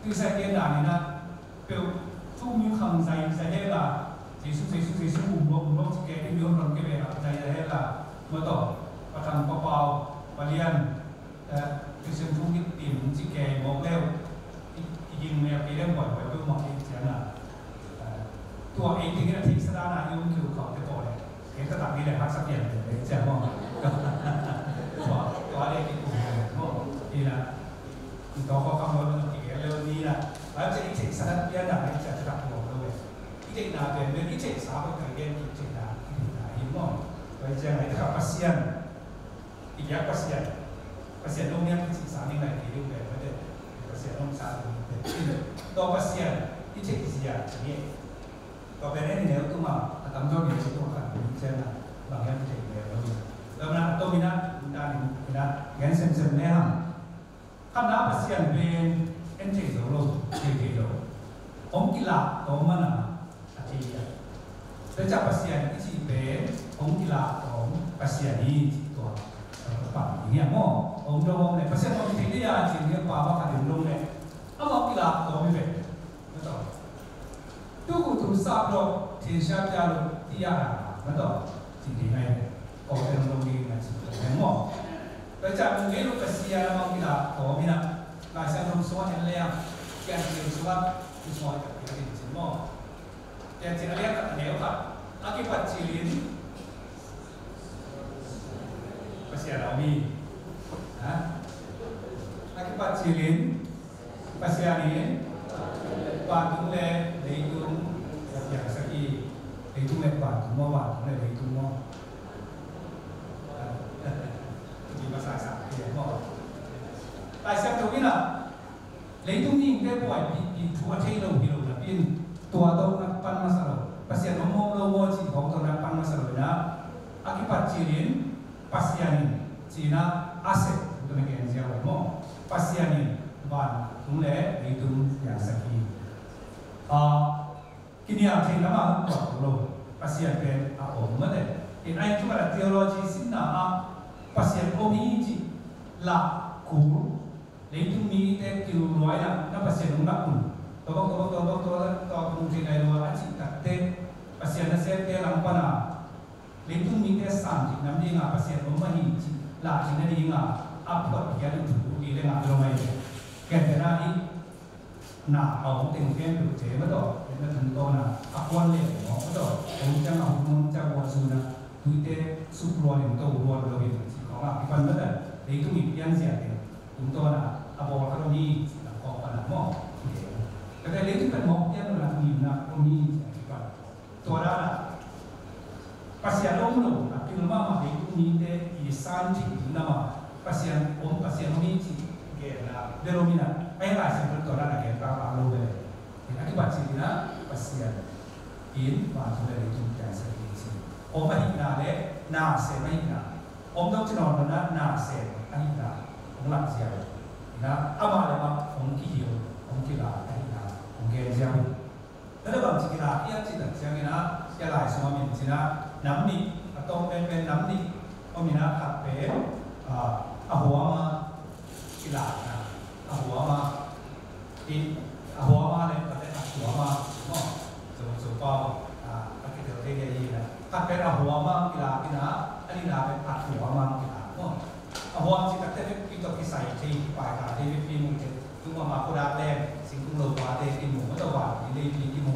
Tuisa gen dan in ah, peuh thu mi khang zai zai hel a, Jesu, Jesu, Jesu, um lo, um lo ci ke, te mi hon hon ke ve la, zai zai hel a, ma tawh, Pa Thang, Pa Pau, Pa Lian, eh, Christian thu mi tim ci ke, mawk leu, i, i ging me a pe lem buaihuai peuh mah ke ciang a. Tua ei tengin a theihsa dan a i um kei uh khawng te pawl le, ei taktak ni le haksa pian le, ei ciang maw. Tua, tua le kikum le maw. Ni na, tua khawng kham lo na kigel le ni na. Lai ciang i theihsa dan pian dan ei ciang taktak lo lo le. I theihna pian pian i theihsa ko kai gen i theihna, i theihna hi maw. Tua ei ciang ei taktak Pasian. I biak Pasian, Pasian lungniam kicihsa ning lai kei ding pen mate. Pasian lungsa ding pen. Tua Pasian i theih zia ci ni. Tua pen en i neu tung a, a tamzaw ni ci tung a khan tung cian a, bang hiam i theih neu lo. Tua na a tom in a, in a, in a, gen semsem le hang. Khatna Pasian pen en thei zo lo, thei thei lo. Hong kilak tawm mana a thei a. Tua ciang Pasian i cih pen hong kilak tawm Pasian hi cih tua. Tua pan ding hiam maw? Hong dong hong le Pasian hong thei ding a cih ni pa ma khat in dong le. Amah kilak tawm hi ve. Mataw. Tuku tum sap lo, thinsia pia lo, tia na, mataw. Cih ding ngai. Kawte nong dong ding na cih ding ngai maw. Tua ciang nong dei lo Pasian a mawk ila, kawm ina. Lai Siangtho sungah en leng, Piancil sungah, tu sungah ka pia ding cih maw. Piancil a lian khat a neu khat. A kipat cilin. Pasian a om hi. Ha? A kipat cilin. Pasian in vantung le leitung a piangsak hi. Leitung le vantung maw, vantung le leitung maw? Tua pi masa sak hi maw? Lai Siangtho in a leitung mihingte buaipih thu a thei lo hi lo napi in tua tawh nak pan masa lo. Pasian om om lo maw cih khawng tawh nak pan masa lo in a, a kipat cilin Pasian in cihna a sep tua na gen ziau maw? Pasian in vantung le leitung piangsak hi. Kinial thei lam ah hong tuak lo. Pasian pen a om mah teh. In a inn thu khat ah theology simna ah Pasian om hi cih lah kul, leitung mite killuai ah na Pasian hong lak un, tua bang tua bang tua bang tua bang tua bang thei nai lo a cih takteh, Pasian nasemte lam pan a leitung mite san theih nam ding a Pasian om mah hi cih lah theih nading a a phuatkhiat uh thu hi leng a lo mai. Gentehna hi, na a om teng khempeuhte mah tawh, na tungtawn a a kuan leh mah tawh, om ciang a huk, om ciang a guah zun a, tuite suk luan in to luan lo in cih khawng a kipan mah tawh, leitung in pianzia teng tungtawn a a bawl khat om hi cih lam khawng pan a maw. Kate leitung pen mawk pian lo na, ngimna om hi cih a kipan. Tua dan a Pasian om lo a pil mahmah leitung mite i san theih ding lam ah Pasian om, Pasian om hi cih genna bel om in a, a hi Lai Siangtho tua dan a gen pahpah lo bel e. A kipat cih in a Pasian in vantung le leitung piangsak hi cih om ahihna le na sem ahihna, om dong ci nawn lo in a na sem ahihna hong lak ziau in a, amah le amah hong kihil, hong kilak ahihna hong gen ziau. Tua leh bangci kilak hiam cih tak ciangin a, hia lai sung a min cih in a, nam nih, a tawm penpen nam nih om in a, khat pen a huam a kilakna, a huam a, a huam a le khat pen a tuam a, maw, Zo, Zopau a kitel thei hi in a, khat pen a huam a kilak in a, a nihna pen a tuam a kilak, maw. A huam cih takteh vekpi tawh kisai thei, kipaita thei vekpi mu thei. Tung mahmah khuadak leng singkung lopate kimu, mah tawh vanpi leipi kimu,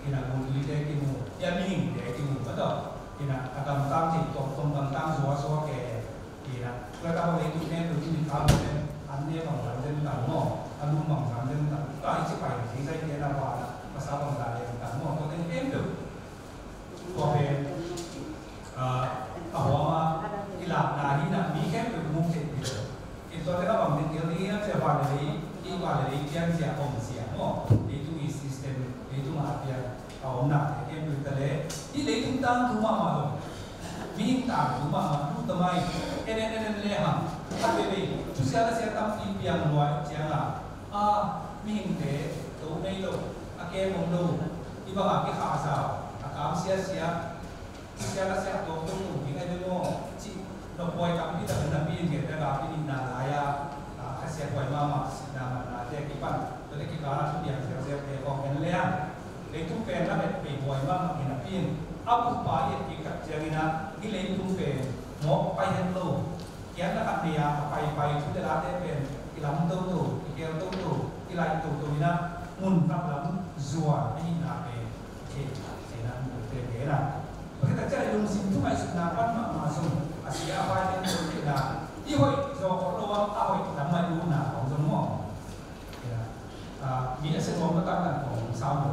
in a gultuite kimu, hia mihingte kimu, mah tawh in a, a gamtang thei tuamtuam, gamtang zuazua ke, in a, tua tawh leitung khempeuh in a, an ne bangzah den tan maw, a lum bangzah den tan, tua i ci pai ding zaite na van a, masa bangzah den tan maw, tua teng khempeuh. Tua pen, ah, a huam a kilakna hi in a, mi khempeuh mu thei ding. In tua teng a bang ding ding hiam cih leh van le lei, i van le lei pianzia omzia maw. Leitung i system, leitung a piang a omnate khempeuh ta leh, hih leitung tangthu mahmah lo. Mihing tangthu mahmah, lu ta mai, en en en en le hang. Khat veivei, thusia lasia tampi piang lua ciang a, a, mihingte to nei lo, a kem om lo, i bang a kikhahzau, a kam siasia, siasia a siah tuak tung tung ding a hi ve maw, cih nophuai tampi tak in napi in gen, a napi in na lai a, a, khasiathuai mahmah sihna manna te a kipan, tua te kikal a thupiang ziauziau te khawng en leng, leitung pen a bet peihuai mahmah hi napi in, a buhpa i et kik tak ciangin a, hih leitung pen mawk pai het lo. Kiatna khat nei a, a paipai thute late pen i lam toto, i khel toto, i laih toto in a, mun khat lam zuan ahihna pen i thei, thei in a, mun te pen a. Tua khit tak ciang i lungsim thu ngaihsutna pan mahmah zong a sia a pai ten tua theihna, i hoih zaw khol lo a, a hoih lam mah i utna khawng zong maw. Ina, ah, mi a sia nuam taktak in kong sam lo.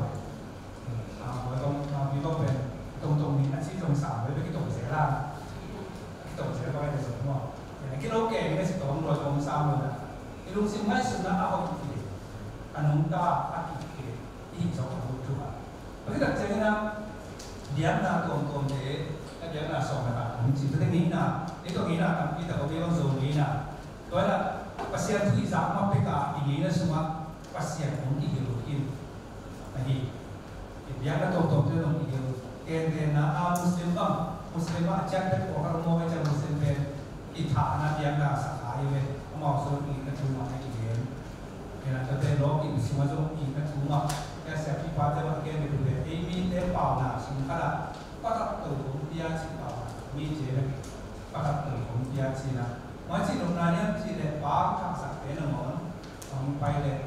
Ah, kong, ah, mi kong pen, tong tong mi a ci tong sam lo, bek i tong zel a. I tong zel bang a i zong maw. Ina, kilo ke mi a sia tong lo, kong sam lo na. I lungsim ngaihsutna a hoih kei. A nungta a kik kei. I hih zawh a hoih thu a. Tua hi tak ciangin a, biakna tuamtuamte, a biakna sawm le khat om ci, tua te ngeina, ei tawh ngeina tampi tak om, ei bang Zo ngeina. Tua hi a, Pasian thu i zak ma pek a, i ngeina sungah Pasian hong kihil khin. Ahi. I biakna tuamtuamte hong kihil. Gentehna a Muslim bang, Muslim ah a ciang pek kua khat om maw, ei ciang Muslim pen. I thahna biakna sak a hi ve, amau zong itna thu mah na kigen. Ina tate lawkimsung a zong itna thu mah, ina siapipa te mah ken ve ve, ei mite pauna sung khat ah, patak to kong pia ci pauna, mi ci ve, patak to kong pia ci na. Mah ci nopna hiam cih leh, pang thaksak te nangawn, hong pai leh,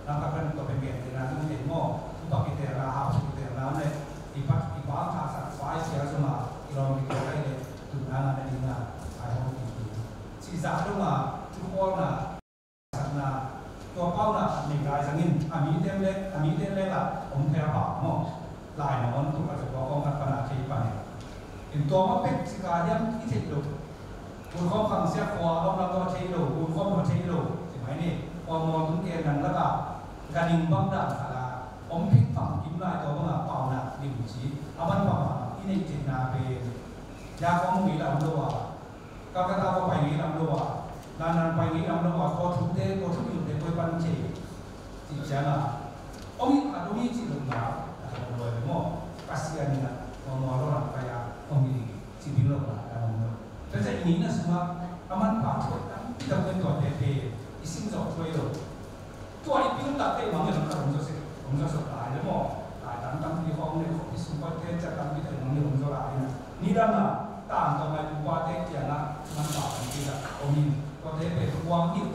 Lamka pen tua pen gentehna zong thei maw? Upa kitelna, hausa kitelna om leh, i pa, i pa thaksak pa i sia zong a, i lawm kitelna i leh, tuna ngah nading a, ai hong kitelna. Cih zah dong a, thukhawlna, sakna, tua pauna nei lai zangin, a mite leh, a mite leh lah om thei a pau maw? Lai nangawn tuk a tuk a kong khat pana thei pana. In tua ma pek cika hiam i theih lo. Gunkhawm khangsia khua a om lam tawh a thei lo, gunkhawm tawh a thei lo. Ci mai ni, khua mawl tung ke nang lak a, ganhing bang dan khat a, om phing phang kim lai tua bang a pauna lim ci. A man pang a, i neih theihna pen. Yakhawm ngei lam lo a, Calcutta khua pai ngei lam lo a, Kanaan pai ngei lam lo a, tua thute, tua thupilte koi pan thei cih ciangin a, om hi khat om hi cih lo na, a om lo hi maw. Pasian in a, maw, maw lo lam pai a om hi ding cih ding lo na, a om lo. Tua ciang i ngeina sungah a manpha thuak tampi tak om, tuate pen i sim zawh thei lo. Tua i pil takte i mangngilh khat hong zaw sek, hong zaw sek lai le maw. Lai tam tampi hong le, khuapi sung paite ciat tampi tak i mangngilh hong zaw lai in a. Nidang a, tangtawng a i pupate kiangah manpha tampi tak om in. Tuate pen kuang hilh,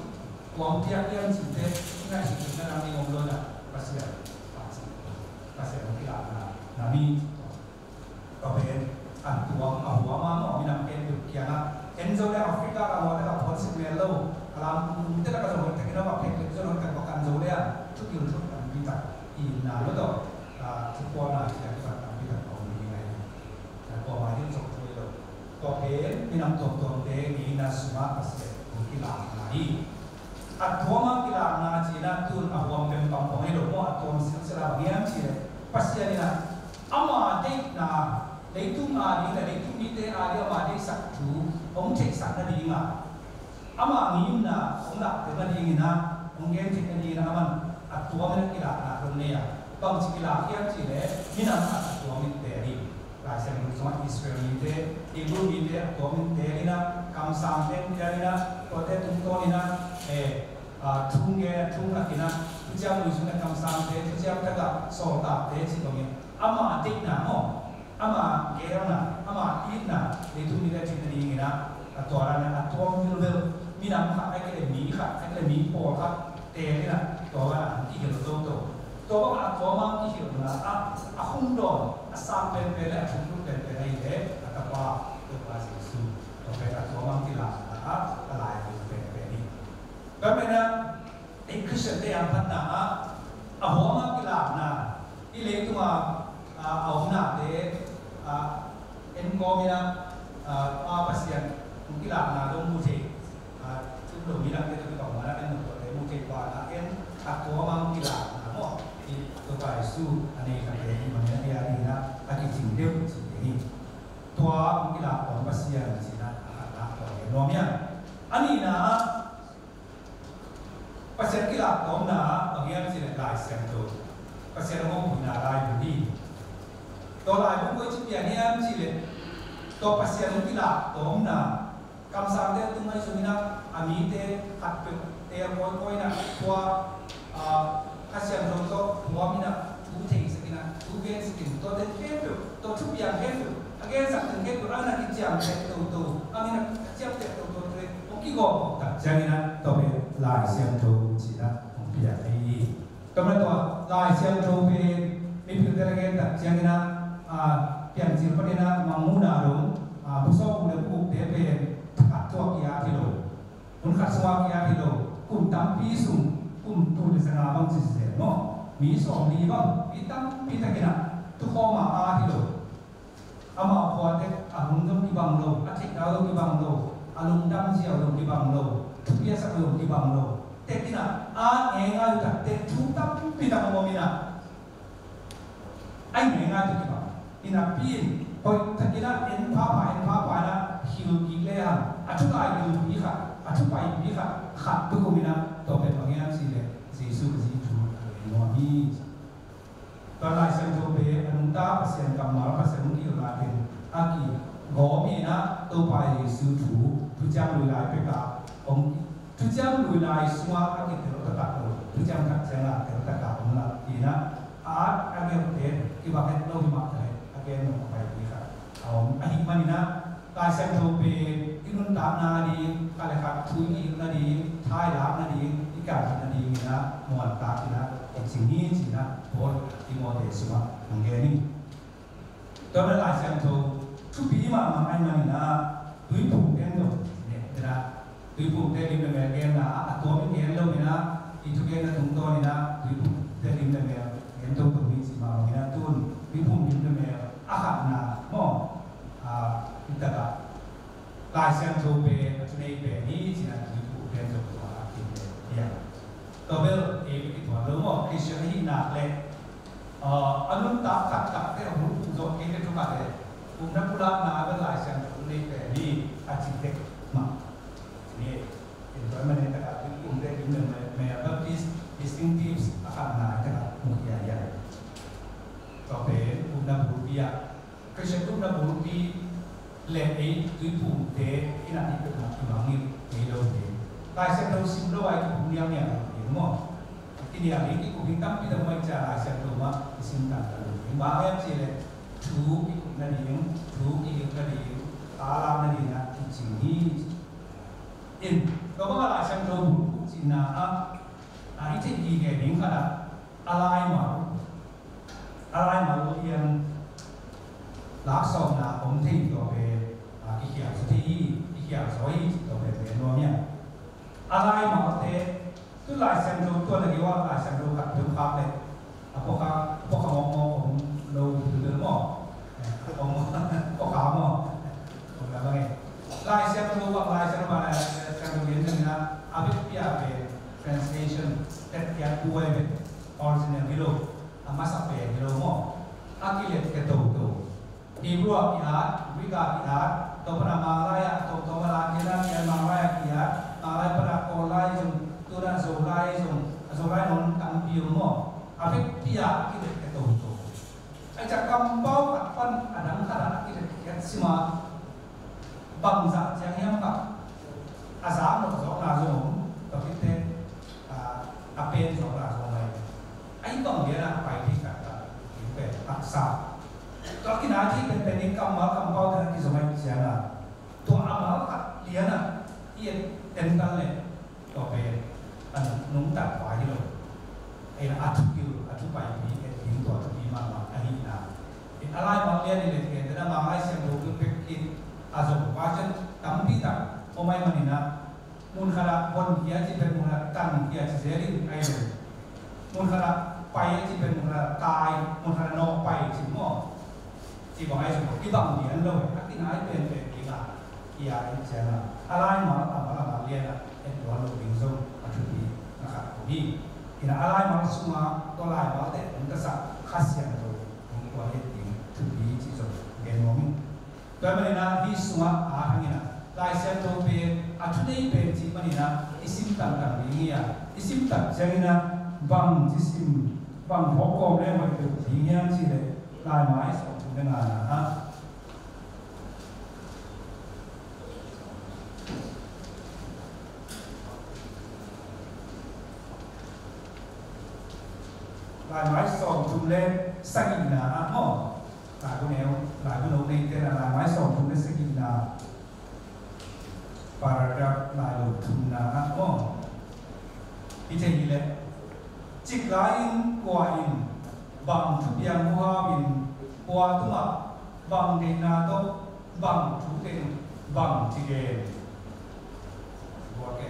kuang piak lian cihte i ngaihsut theihna ding om lo in a. Pasian, Pasian, Pasian hong kilakna, na mi. Tua pen a tuam a huam a maw, minam khempeuh kiangah en zo le Africa ka maw, tak a phuan sik mel lo, a lam kum kum te tak a zo hoih takin a va phek lek zo hoih tak va kan zo le a, thupil thuak tampi tak i itna lo tawh, a, thuphuanna kiang kibat tampi tak a om ding ahi. A, tua mah hi zong thei lo. Tua pen minam tuamtuamte ngeina sungah Pasian hong kilakna hi. A tuam a kilakna cihna tun a huam peuh pang pang hi lo maw, a tuam silsila bang hiam cih leh Pasian in a, ama deihna, leitung a ding le leitung mite a ding ama deihsak thu hong theihsak nading a, ama ngimna hong lak theih nadingin a, hong gen theih nadingin a, aman a tuam in a kilakna hong nei a, bangci kilak hiam cih leh minam khat a tuam in teel hi. Lai Siangtho sungah Israel mite, Hebrew mite a tuam in teel in a, kamsangte in teel in a, tuate tungtawn in a, eh, a, thu ngen a, thu lak in a, thuciam lui sung a kamsangte, thuciam tak a sawltakte cih bangin ama deihna maw, ama geelna, ama itna, leitung mite theih nadingin a, a tua dan a, a tuam vilvel, minam khat, ahih kei leh mi khat, ahih kei leh mi pawlkhat teel in a, tua dan a hong kihilh toto. Tua bang a tuam a kihilhna ah a hong dawn, a sang penpen le a thuklut penpen ahih leh a Tapa, Topa Jesu. Tua pen a tuam a kilakna ah a laibung penpen hi. Tua manin a, ei Khristiante a phatna ah a huam a kilakna, i leitung a, a, a omnate, a, en kawm in a, a, Pa Pasian hong kilakna dong mu thei, a, tum lo midangte tawh kibang mah in a, en lo tuate mu thei pa in a, en a tuam a kilakna maw, i Topa Jesu a nei khat te hi mah in a, a ding in a, a kicing deuh ci ding hi. Tua hong kilak tawm Pasian cihna a khatna tua hi nuam hi a. A nihna ah Pasian kilak tawmna bang hiam cih leh Lai Siangtho. Pasian a hong puhna laibu hi. Tua laibu koi ci pian hiam cih leh tua Pasian hong kilak tawmna kamsangte tung ahi zongin a, a mite khat peuh te a kawikawi in a, tua, a, Kha Siangtho tawh puam in a, thu theisak in a, thu gensak in, tuate khempeuh, tua thupiang khempeuh, a gensak teng khempeuh, a na kiciamteh toto, a na kiciamteh toto, tua hong kigawm tak ciangin a, tua pen Lai Siangtho cihna hong piang hi. Tua manin tua Lai Siangtho pen mipilte na gen tak ciangin a, a, Piancil panin a, Mangmuhna dong, a, Busawkguk le Bugukte pen thakhat thu a ki-at hi lo. Hun khat sungah ki-at hi lo. Kum tampi sung, kum tul le za nga bang ci zel maw. Mi sawmli bang, mi tampi takin a, tukhawm a at hi lo. Amau khua teh a hun zong kibang lo, a theihna zong kibang lo, a lungdam ziau zong kibang lo, thupiaksak zong kibang lo. Tua in a, a ngeingai uh tak teh thu tampi tak a om in a, a ngeingai uh kibang. Napi in, hoih takin a, en phapha, en phapha in a, hilh kik le hang, a thu ngaihgilhpi khat, a thu paipi khat, khat tuk om in a, tua pen bang hiam cih leh Jesu Khazih thu a gen nuam hi. Tua Lai Siangtho pen a nungta Pasian kammal, Pasian hong kihilhna pen a kigawm hi in a, Topa Jesu thu, thuciam lui lai pek a hong, thuciam lui lai sungah a kitel taktak lo, thuciam tak ciangin a tel taktak hong lak hi in a, a at a gelhte kibang het lo hi mah ta leh a gen nop a paipi khat a om ahih manin a, Lai Siangtho pen i nuntakna ding, khat le khat thu i hilh nading, thailak nading, i kalsuan nading in a, muantak in a, i cing hi ci-in a, Paul Timothy sungah hong gen hi. Tua manin Lai Siangtho thupi mahmah ahih manin a, Tuiphumte in zong, ne, ne na, Tuiphumte lim le mel genna, a tuam in gen lo in a, i thugenna tungtawn in a, Tuiphumte lim le mel gen toto hi ci mah bangin a, tun Tuiphum lim le mel a khatna maw, a, i tak a Lai Siangtho pen a thunei pen hi ci-in a Tuiphum pen zong tua a kim pen hi a. Tua bel ei bek i thuan lo maw, Khristian ahih nak leh, a, a nuntak taktakte a hun zawh kei le thukhat e, upna pulakna bel Lai Siangtho thunei pen hi a ci tek mah. Ni, i Ia, Christian group na bulpi le ei tuiphumte ina i pumna i mangngilh ngei lo hi. Lai Siangtho sim lo a i kiphum nialnial lo hi maw? Kinial hi, kikup hi, tampi tak mai cia Lai Siangtho mah i sim tangtang lo hi. Bang hiam cih leh thu kikup nading, thu kihilh nading, a lak nading ah kicing hi. In, tua bang a Lai Siangtho bulpi cihna ah, a i theih gige ding khat ah, a laimal, a laimal lian laksawmna om thei tua pen, a, kikhial zaw thei hi, kikhial zaw hi, tua pen pen nuam hiam? A laimalte, tu Lai Siangtho tua na kiwa Lai Siangtho khat pen khak leh, a pawkha, pawkha mawkmawk om lo bil maw? Eh, om, pawkha maw? Om la bang e. Lai Siangtho bang, Lai Siangtho bang, Lai Siangtho lian lian na, a vekpi a pen translation, tet kiat buai pen original hi lo, a masa pen hi lo maw? A kilet ke toto. Hebrew ah ki-at, Greek ah ki-at, tua pan a Manglai ah, tua, tua Manglai ah ki-at, Manglai ah ki-at, Manglai pan a Kawllai zong, tu-in a Zolai zong, a Zolai nawn tampi om maw? A vekpi a kilet ke toto. Ai ca kampau khat pan a dang khat ah a kilet ke sim a, bangzah ciang hiam khat a zak nop zawkna zong om, tua khit teh, a, a pen zawkna zong om. Ai bang lian a pai thei taktak ding pen taksa. Tua kinai thei penpen ding kammal kampau te a kizom ahih ciangin, tua a mal khat lian a i et tentan leh, tua pen a nungtak vai hi lo. Ei, a thupil, a thupaipi et ding tua thupi mahmah ahihna. A laimal lian i et kei te na, Manglai Siangtho pek in a zom vai ciang tampi tak om ahih manin a, mun khat ah honkhia ci pen mun khat ah tankhia ci zel in, ahi lo. Mun khat ah pai ci pen mun khat ah tai, mun khat ah nawh pai ci maw? Ci bang ahi zong kibang lian lo, a kinai penpen ding a, i a i ciang a, a laimal a mal a mal lian a et luat lo ding zong a thupi na khat om hi. In a, a laimal sungah tua laimalte hong tasak Kha Siangtho hong tua het ding thupi ci zong gen nuam ing. Tua ahih manin a, hih sungah a hang in a, Lai Siangtho pen a thunei pen cih manin a, i sim tangtang ding hi a, i sim tak ciangin a, bang ci sim, bang phawk kawm leh hoih peuh ding hiam cih leh, Laimai sawmthum le ngana ah, Laimai sawmthum le sagihna ah maw? Laibu neu, laibu no nei te na, Laimai sawmthum le sagihna, paragraph nai lo thumna ah maw? I thei hi leh, cik lai-in kua in bang thupiang huhau in, kua tungah bang deihna tawh bang thu teng bang ci gen. Buak e.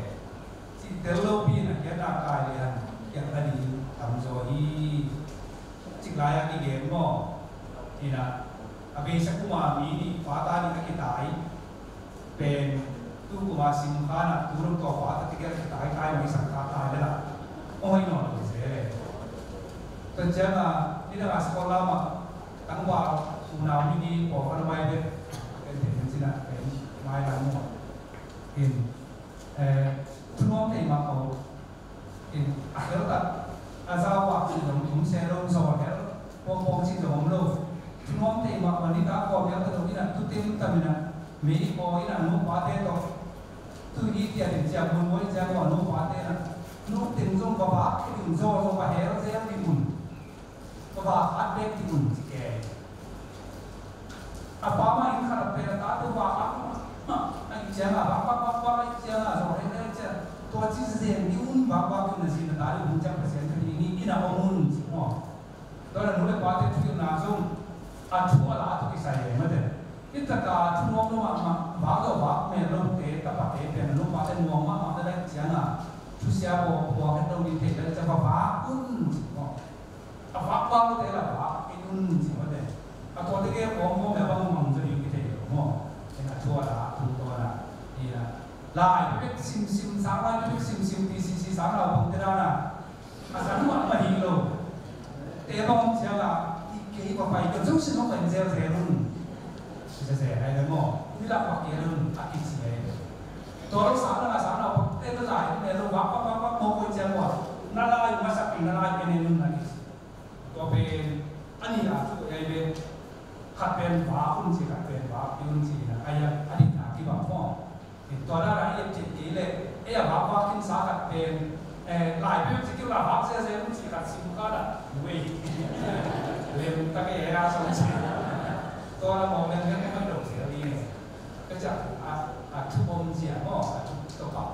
Cih tel lopi in a kiatna kai lian, kiatna ding tamzaw hi. Cik lai-a kigen maw? Ina, a beisa kuma mi nih pata nih a kitai pen, tu kuma sim khan a, tu dong tua pata kigen a kitai, tai mai sak kha tai le la. Oi, no, no, se le. Tua ciang a, nidang a skol lam a, tangval unau mi nih pawlkhat a mai bek, pen pen cina, pen mai lam maw? In, eh, thunuam thei mah ko. In, a hel tak, a zau vak cih zong om se lo, zaw hel pawngpawng cih zong om lo. Thunuam thei mahmah, nitak kawm hel tak zong in a, tu tem tam in a, mei aw in a, nupate tawh tu hi tian in ciang mun muai ciang aw, nupate in a, nu teng zong va vak kei ding, zaw zong va hel zel ding un. Ka va khat bek ding un ci ke. A pa mah in khat a pen a tate va khat mah, mah, a i ciang a, va, va, va, va, a i ciang a, zaw reng a i ciang. Tua ci zen ding un, va, va, ding na zi na ta ding un ciang Pasian ka ding hi, in a om un ci maw. Tua na nu le pate thuhilhna zong, a thu a la a thu kisai e mate. Hi taka thu nuam lo mahmah, va lo va, mel lo te, tapa te, pen a nu pate nuam mahmah te la i ciang a, thusia bawl, bawl het lo ding thei te la i ciang va, va, un ci maw. A vak vak te la vak in un ci mate. A tua te ke kawm kawm le bang mang zaw ding kithei lo maw. Ken a thua la, a thu tua la. Hi la. Lai bek sim sim, sang lai bek sim sim, T C C sang la bang te la na. A sang mah mah hi lo. Te bang cia la, i kei pa pai, ka zong sin lo pai zel zel un. Sia sia ai le maw. Ni la pa kei lun a kici ai. Tua lo sa na la sa na pa te na lai ne lo vak vak vak vak maw ko ciang wa. Na lai masak pi na lai pen ne lun a kici. Tua pen a ni la tu ai be. Vak un ci khat pen vak un ci na, a ya a dikna kibang maw. Tua dan a i et cih kei leh ei a vak vak khinsa khat pen, eh, lai bek ci kei la vak sia sia un ci khat sim khat a, wei lem tak ei a song ci. Tua la mawk lem lem mai dong sia li ne. Ka ciah a, a thu bom sia maw, a thu topa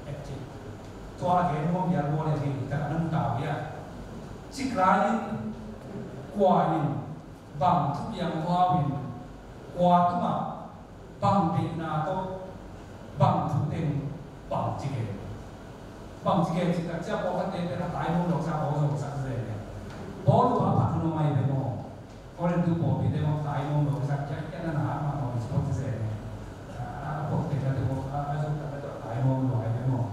et cih. Tua a gen nuam bial maw le hi tak a nung tau ia. Cik lai in kua in bang thupiang hua in kua tungah bang deihna tawh bang thu teng bang ci gen. Bang ci gen cih tak ciah pawlkhatte pen a tai mawk lo sia aw zo sak zen. Paul uh a phat hun uh mai ve maw. Korin tu pawlpite maw tai mawk lo sak kiak kiak na na hat mah maw ci pawt ci zen. A pawlkhatte na te maw a zuk tak na tawh tai mawk lo ai ve maw.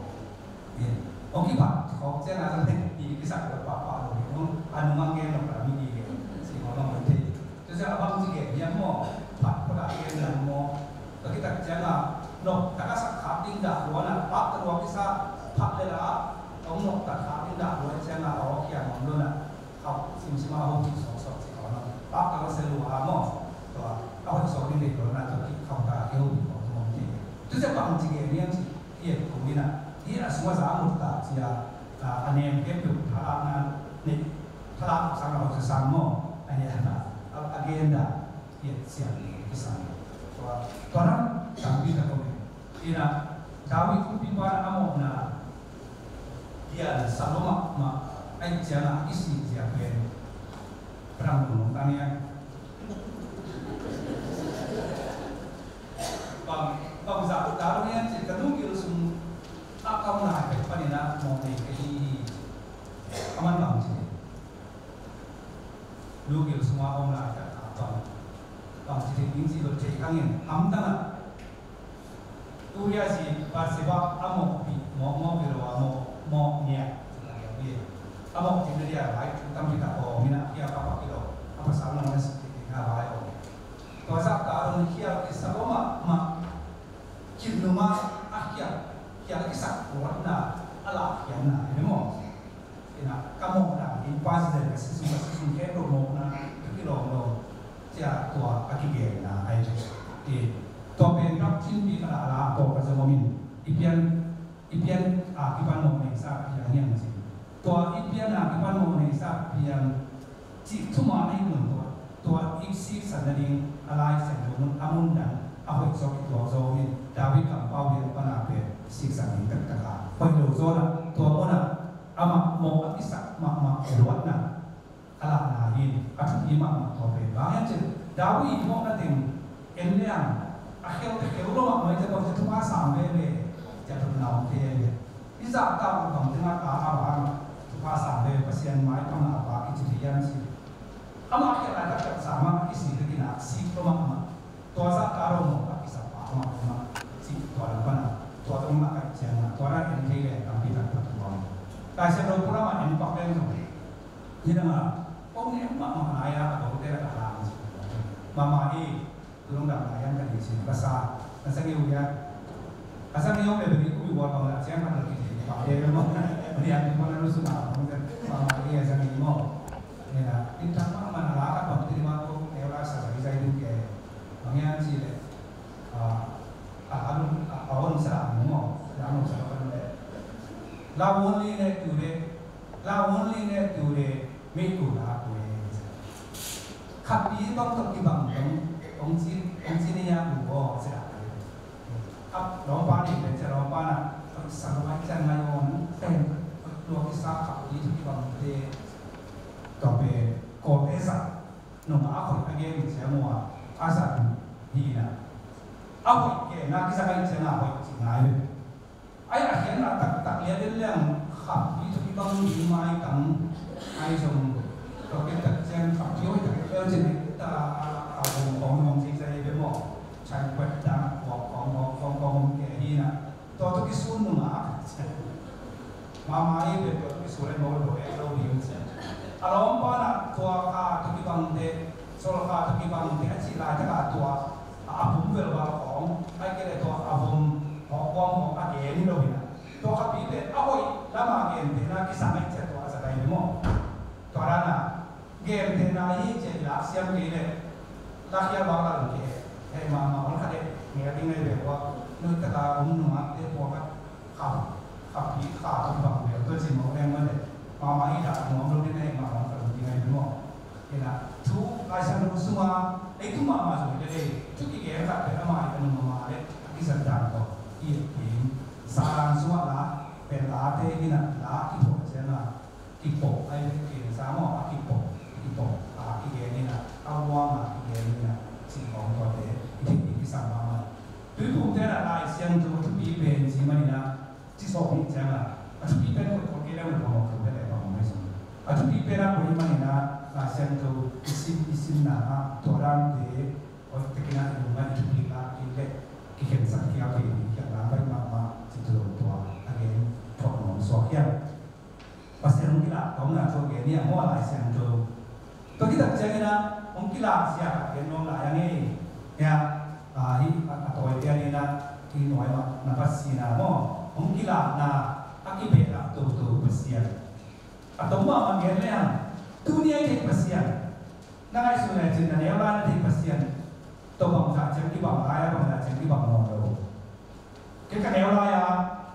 Hong kipat khawk ciang a zong hei i kisak lo pahpah lo hi hong a nung a gen lo ka mi i gen si hong long thei. Tua ciang a bang ci gen hiam maw? Phat khut a gen hiam maw? Tua kitak ciang a nop tak a sak khak ding dah luan a pak ta luak kisa phat le la hong nop tak khak ding dah luan ciang a aw kiang hong luan a khau simsim a hopih sawksawk ci khau na. Pak tak a se lua a maw? Tua a hoih sawk ding dei luan a tua ki khau ta ki hopih khau hong ci. Tua ciang bang ci gen hiam ci i et kul in a, hih a sung a za mut ta cia, a, a nem kep tuk thalakna nei, thalak sang a hau sa sang maw, a hia ta, a, a gen da, i et siang ni, ki sang ni. Tua, tua na, sang pi ta ko me. Ina, David kumpipa na a mawhna, dia sa lo mahmah, a it ciang a, i si cia pen, Ram Nung Nung ta nia. Bang, bang zah ta lo hiam cih ka nu gil sung a ka om lai pek panin a mawh nei ka hi hi. A man bang ci. Nu gil sung a om lai pek a bang, bang ci ding ci lo thei hangin hamtang a. Uriah zi Bathsheba a mawhpih, mawh, mawh gil lo a mawh, mawh nia. A mawhpih na dia lai tampi tak a om in a, hia ka pak gil lo. A pasal nang na si ding a lai om. Tua zah ta lo na khial kisa lo mahmah. Khin numa a khial, khial kisak ruatna a lah khialna hi maw? Ina ka mawhna in pa zi zen ka si sung ka si sung khe lo mawhna ka kilawm lo. Cia tua a kigenna ai ve. Tua pen rak thinpi ka lah a lah a pawh ka zong om in i pian, i pian a kipan mawh neisa piang hiam ci. Tua i pian a kipan mawh neisa piang cih thuman ahi mun tua, tua i siksan nading a Lai Siangtho mun a mun dang a hoih zawk i tuak zo in David kampau lian pan a pen siksan ding taktak a hoih lo zaw na tua mun a amah mawh a kisak mahmah luatna a lahna hi in a thupi mahmah tua pen. Bang hiam cih David i mawhna teng en liang a khel te khel lo mahmah i te tawh thupha sang veve cia thupna om thei a hi. I zahtak uh bang tengah ta a bang thupha sang ve Pasian maipang a bang i ci ve hiam ci. Amah khial lai taktak sa mah i si takin a sik lo mahmah. Tua zahtak lo mawh a kisa pa mah mah ci tua lam pan a tua zong mah ka ciang a tua na en thei le tampi taktak tua. Lai Siangtho pula mah en pak leng zong hi dang a kong en mahmah lai a a dongte la ka hang ci. Mahmah hi. Tulung dam na yan ka di sin ka sa. Ka sa ngiu ya. Ka sa ngiu le beri ku bi wa bang la ciang ka di pa de mo. Beri an mo na lu su ma bang de. Mama di ya sa ngiu mo. Ni na in tak ma man la ka bang ti ma ko ne la sa sa di sa di ke. Bang yan si le. A a lu a on sa mo. La mo sa ka le. La won li ne tu de. La won li ne tu de. Mi ku la ku e. Khapi bang tawh kibang dong hong ci, hong ci ni a uh aw ci a. A lawmpa nih pen ci a lawmpa na sa lo ai cian ngai aw pen lua kisa khapi tawh kibang te tawh pen kawte sa nung a hoih a gen ci a mua a sa hi na. A hoih ke na kisa ngai cian a hoih ci ngai le. Ai a khiatna taktak lian in liang khapi tawh kibang ding maitang ai zong tua khit tak ciang khapi hoih tak lian cin ai ta a, a, a bawm khawng nuam zingzai ve maw? Chan kuat dang kuak khawng khawng khawng khawng ke hi na. Tua tawh kisun nung a mama i ve tua tawh kisun ai maw lo e lo ding cin. A lawmpa na tua kha tawh kibang te, sol kha tawh kibang te a cih lai tak a tua a, a pum vel val khawng ai ke le tua a vom hawk kuang hawk a gen hi lo hi na. Tua khapi pen a hoih lama gentehna kisam ahi ciah tua a za dai hi maw? Tua dana gentehna ahi ciah i lak siam kei leh Lakhia bang la lungke. Hei, mama on khat e, nge a ding nei ve wa. Nui taka om nunga te pua khat. Kha, kha pi, kha pi bang ve, tua cin mawk leng mate. Mama i dak nuam lo ding nei, mama on khat lungke nei ve maw. Ina, thu, Lai Siangtho sunga, ei thu mama zong te dei, thu kigen khat pe ama i ka nung mama le, a kizat dan ko. I a kin, sa dan sunga la, pen la te ina, la ki pua cian a. Kipawh, ai, kipawh, sa maw, a kipawh, kipawh, a kigen ina, a uang a kigen ina, cih khawng tuate, i theih ding kisam mahmah. Tuiphumte na Lai Siangtho a thupi pen ci man ina, ci sawm nih ciang a, a thupi pen koih koih kei leng le phamawh kei leh phamawh mai sung. A thupi pen a koih man ina, Lai Siangtho i sim, i simna a, tua dante, oi, tekina i lungna i thupi la, i le, kikhensat kia pen, kia la bai mahmah, ci tu lo tua, a gen, thuak nuam suak hiam. Pasian hong kilak tawmna thu a gen hi a, maw, Lai Siangtho. Tua khit tak ciangin a, hong kilak zia a gen nuam lai ang e. Hia, a, hi, a, a tawite a ding a, hi nuai mah, na Pasian a maw. Hong kilakna, a kibehlap toto Pasian. A tom mahmah gen le hang, tuni a i theih Pasian. Na ngaihsun le cin na neu lai na theih Pasian. Tua bangzah ciang kibang lai a, bangzah ciang kibang nawn lo. Kei ka neu lai-a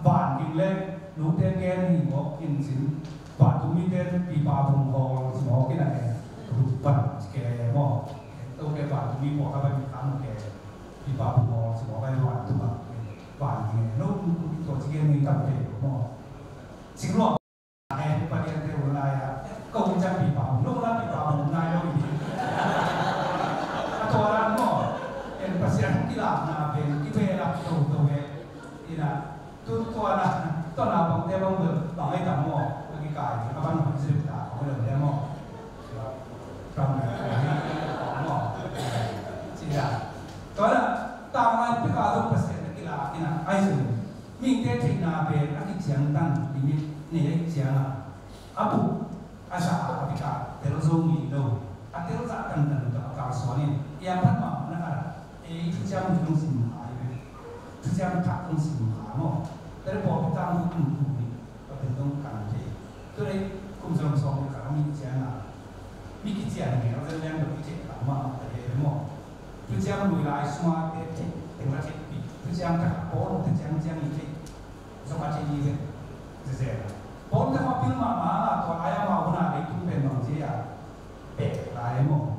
van ging le lute gen hi mawk in cin, vantungmite pipa bung hawl ci mawk in a ngen rupan ci ke maw. Tote vantungmi pawh ka ban mi kha mu ke pipa bung hawl ci mawk a vantung a van ging no tua ci gen mi tam ke maw. Cing luang. Ai, padian te ulai a, ko un cang pipa, nung la pipa, nung lai lo ini. A tua ran mo, en Pasian kilakna pen, kibehlap toto ve. Ina, tu tua na, tua na bang te bang bel, bang ai tam mo, lagi kai, a ban mo sirip ta, ko lo te mo. Tam mo, sida. Tua na, tang ai pika lo Pasian kilak, ina, ai sun. Mite theihna pen a kiciangtan limit nei ahih ciangin a buk a za a bika tel zo ngei lo. A tel zah tantan tawh a kalsuan in i a phat mahmah na khat ah ei thuciam hong sim kha hi ve. Thuciam thak hong sim kha maw. Tel pawlpi tang hong tum tum hi. Ka pen dong kan thei. Tua leh kum sawm sawm ni ka mi ciangin a mi kician ngei a zel liang dong i theih kha mahmah ta hi ve maw. Thuciam lui lai sungah te theih teng la theihpih. Thuciam thak a pawl thuciam ciang i theih zong a theih i ve. Zezen. Pawl te mah pil mahmah a tua lai amau hun a leitung pen bang ci a pek lai maw.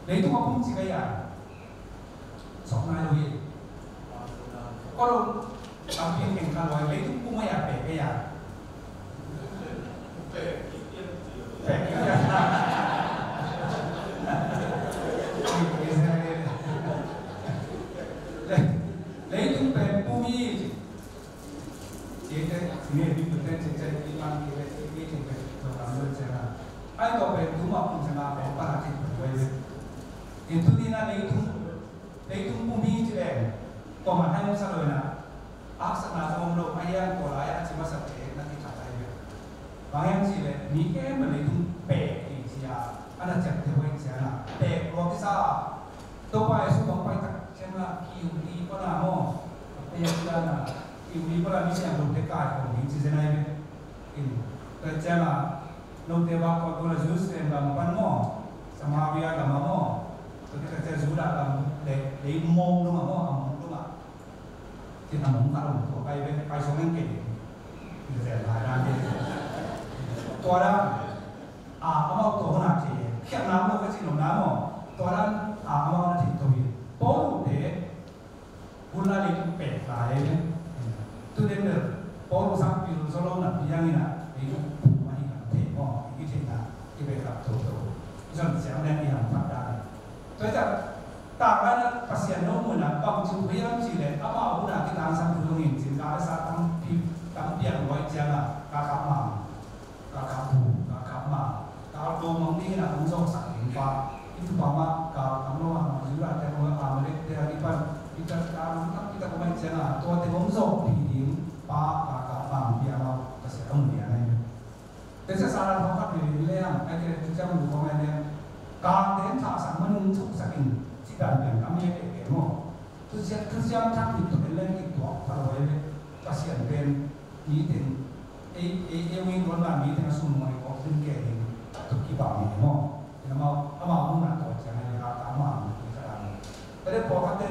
Leitung a pum ci ka ya. Sok nai lo hi. Ko lo. Tampi keng kha lo hi. Leitung pum a ya pek ka ya. Leitung pen pum hi. Cite, cine, bi pute, cite, i man, cite, cite, cite, cite, ai to pen tuma pum sana ko para cite pen wai. Itu ni na leitung, leitung pum hi cite. Ko ma hai mo sa lo na. Aksana zong om lo, a hiang ko lai a ci masa te na ti khat lai ve. Bang hiang ci ve, mi kem ma leitung pek i ci a, ana ciam te hoih ciang a, pek lua kisa. Topa Jesu bang pai tak ciang a, kiu li pana mo. Pek ciang a, kiu li pana mi siang lo te kai kong ding ci zen ai ve. In, tua ciang a, note ba ko ko la Jerusalem gam pan mo, Samaria gam mo. Tua te ka ciang Judah gam le, le mong lo mo, a mong lo ma. Ci a mong khat om tua kai ve, kai song en kei. Tua dan, a, amau tua hona ci, khiatna om lo ka ci lo na mo. Tua dan, a, amau na ci tua hi. Paul te, hun la leitung pek lai ve. Tu den der, Paul sang pil zo lo na piang ina, leitung pum a hi kan te mo, i te na, i be kap to to. Zon siang den i ham pat dan. Tua i ta, Tanglan a Pasian no mun a bang ci uh hiam cih leh amau hun a kitangsam thu dong in cin ka sa tampi tampi a luai ciang a ka kap mang, ka kap bu, ka kap mang, ka do mang ding in a hong zawhsak ding pa. I tu pa ma ka kam lo a ma Judah te hong a ma lek te a i pan i ta ka mang tampi ta ko mai ciang a tua te hong zawhpih ding pa ka kap mang pi a ma Pasian a mun a nai. Tua ciang sara thawng khat hi leng, ai kei leh thuciam lu khawng ai leng, kangte in thahsak man in thuksak in cih dan pen a mi a kei kei maw. Thuciam, thuciam thak in thuk in leng kituak pha lo ai ve. Pasian pen mi teng ei, ei, ei wing tuan dan mi teng a sum maw i kawk ding kei ding tuk kibang hi maw. Amau, amau nung na tawh ciang ai leng a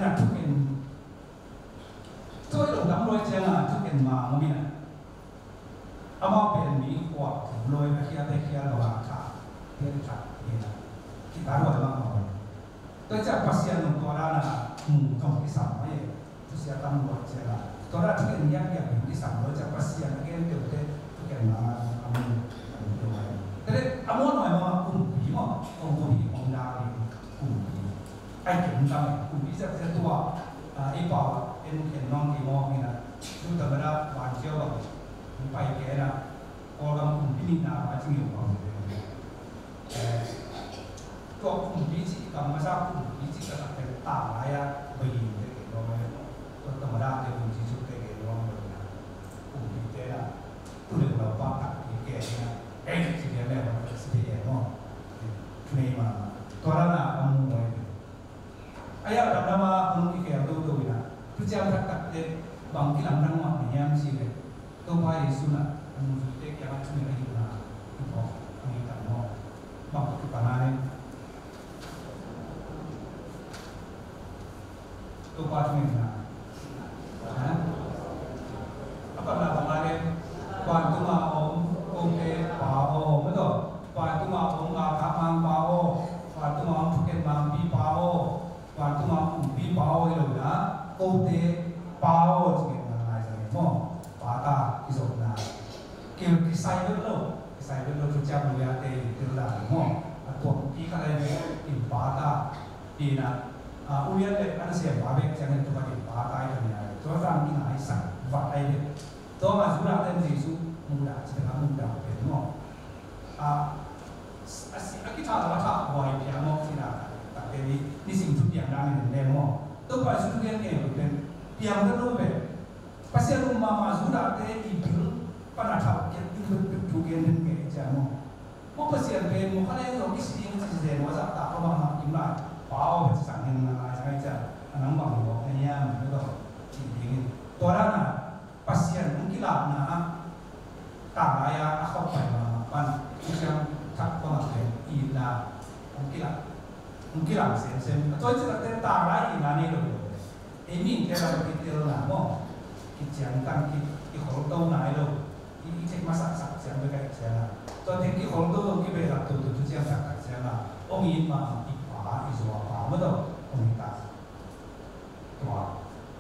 Na thuken, tua i lo dam luai ciang a thuken ma ngom in a, amau pen mi khuak thum luai a khiat a khiat lo a tha hian tha hian a kita luai mah ngom. Tua ciang Pasian nung tua dan a mu tong kisam mai e. Thusia tam luai ciang a tua dan thuken giak giak kisam luai ciang Pasian a gen deuh te thuken ma a mu a mu luai. Tua leh a mu luai mah kumpi maw, kumpi hong dang ding kumpi. Ai kem tam e, kumpi zat zat tua, ah, ei pau en ken nong ki mawk ni na, tu tam da van kiau bang, pai ke na, Kawlgam kumpi ni na, ma cing yo bang. Eh, tua kumpi ci, kam masa kumpi ci ka tak ken ta lai a, bai te ke no mai no. Tua tam da te kumpi ci te ke no mai no. Kumpi te na, tu le lo pa tak ki ke na. Eh, ci dia le ba si dia no. Tu nei ma. Tua la na, amu mai. A ya dam lam ah hong kikhel toto in a, thuciam taktak te bang kilamdang mah na hiam cih leh, Topa Jesu in a, a nungzuite kiangah thu ngen ahihna i phawk a ngei tak maw? Bang kipan a leh Topa thu ngenna, ha? A patna bang a leh, vantung a om kote Pa aw, maw taw, vantung a om a thak mang Pa aw, vantung a om thuken mangpi Pa aw, vantung a kumpi Pa aw hi lo na, kote Pa aw ci ngen ngai zang hi maw? Pa ta kizopna. Kil kisai vet lo, kisai vet lo, thuciam lui a te i tel dan hi maw? A tuampi khat ai ve, in Pa ta, in a, a, ulian le an siam pa bek ciang in tua in Pa ta i kan ngai. Tua zang i ngai sak vat ai ve. Tua ma Judah ten Jesu mudah ci tengah mudah pen maw? A, a si, a kitha lo a tha huai piang maw, sina, takte ni, nisim thu piang dan in leng maw. Topa Jesu thu gen nge pen, piang dan lo pen. Pasian um mama Judah te i bil, pan a thau kiat ding pen thu gen den nge cia maw. Maw Pasian pen, maw kha leng zong kisi ding ci zen maw zak tak lo mama kim lai. Pau pen ci sang hen ngai ngai cia, a nang bang lo, a niam, a lo, ci ding in. Tua dan a, Pasian hong kilakna ah, tanglai ah a khauh pai mahmah pan, thuciam thak bangah pen itna hong kilak, hong kilak semsem. A tua i cih takte tanglai itna nei lo. Ei mite lam kitelna maw, kiciangtan, ki, kikholto nai lo. I, i theih masaksak ciang bek a i ciang a, tua teng kikholto lo, kibehlap toto thuciam taktak ciang a, hong it mahmah i Pa, i zuapa maw tawh hong it a. Tua,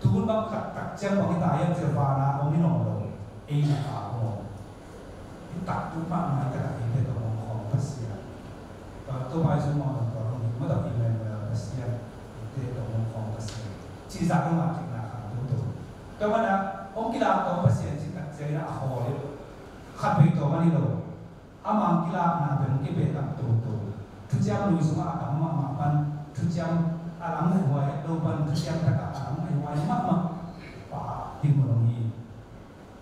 tu hun bang taktak ciang bang i ta hiam cih leh vana om hi nawn lo, ei na ta om. I tak tu mahmah i takah eite tawh om khawm Pasian. Tua, tua pai sung mah om tua om hi, mah tawh Emmanuel Pasian, eite tawh om khawm Pasian. Cih zah dong a theihna khang toto. Tua mana, hong kilak tawm Pasian cih tak ciangin a khawl hi lo. Khat vei tawm a ni lo. Ama kilakna pen kibehlap toto. Thuciam lui sungah a kam mahmah pan, thuciam a lam ngaihhuai lo pan, thuciam takah a lam ngaihhuai mahmah pa hi mun hong hi.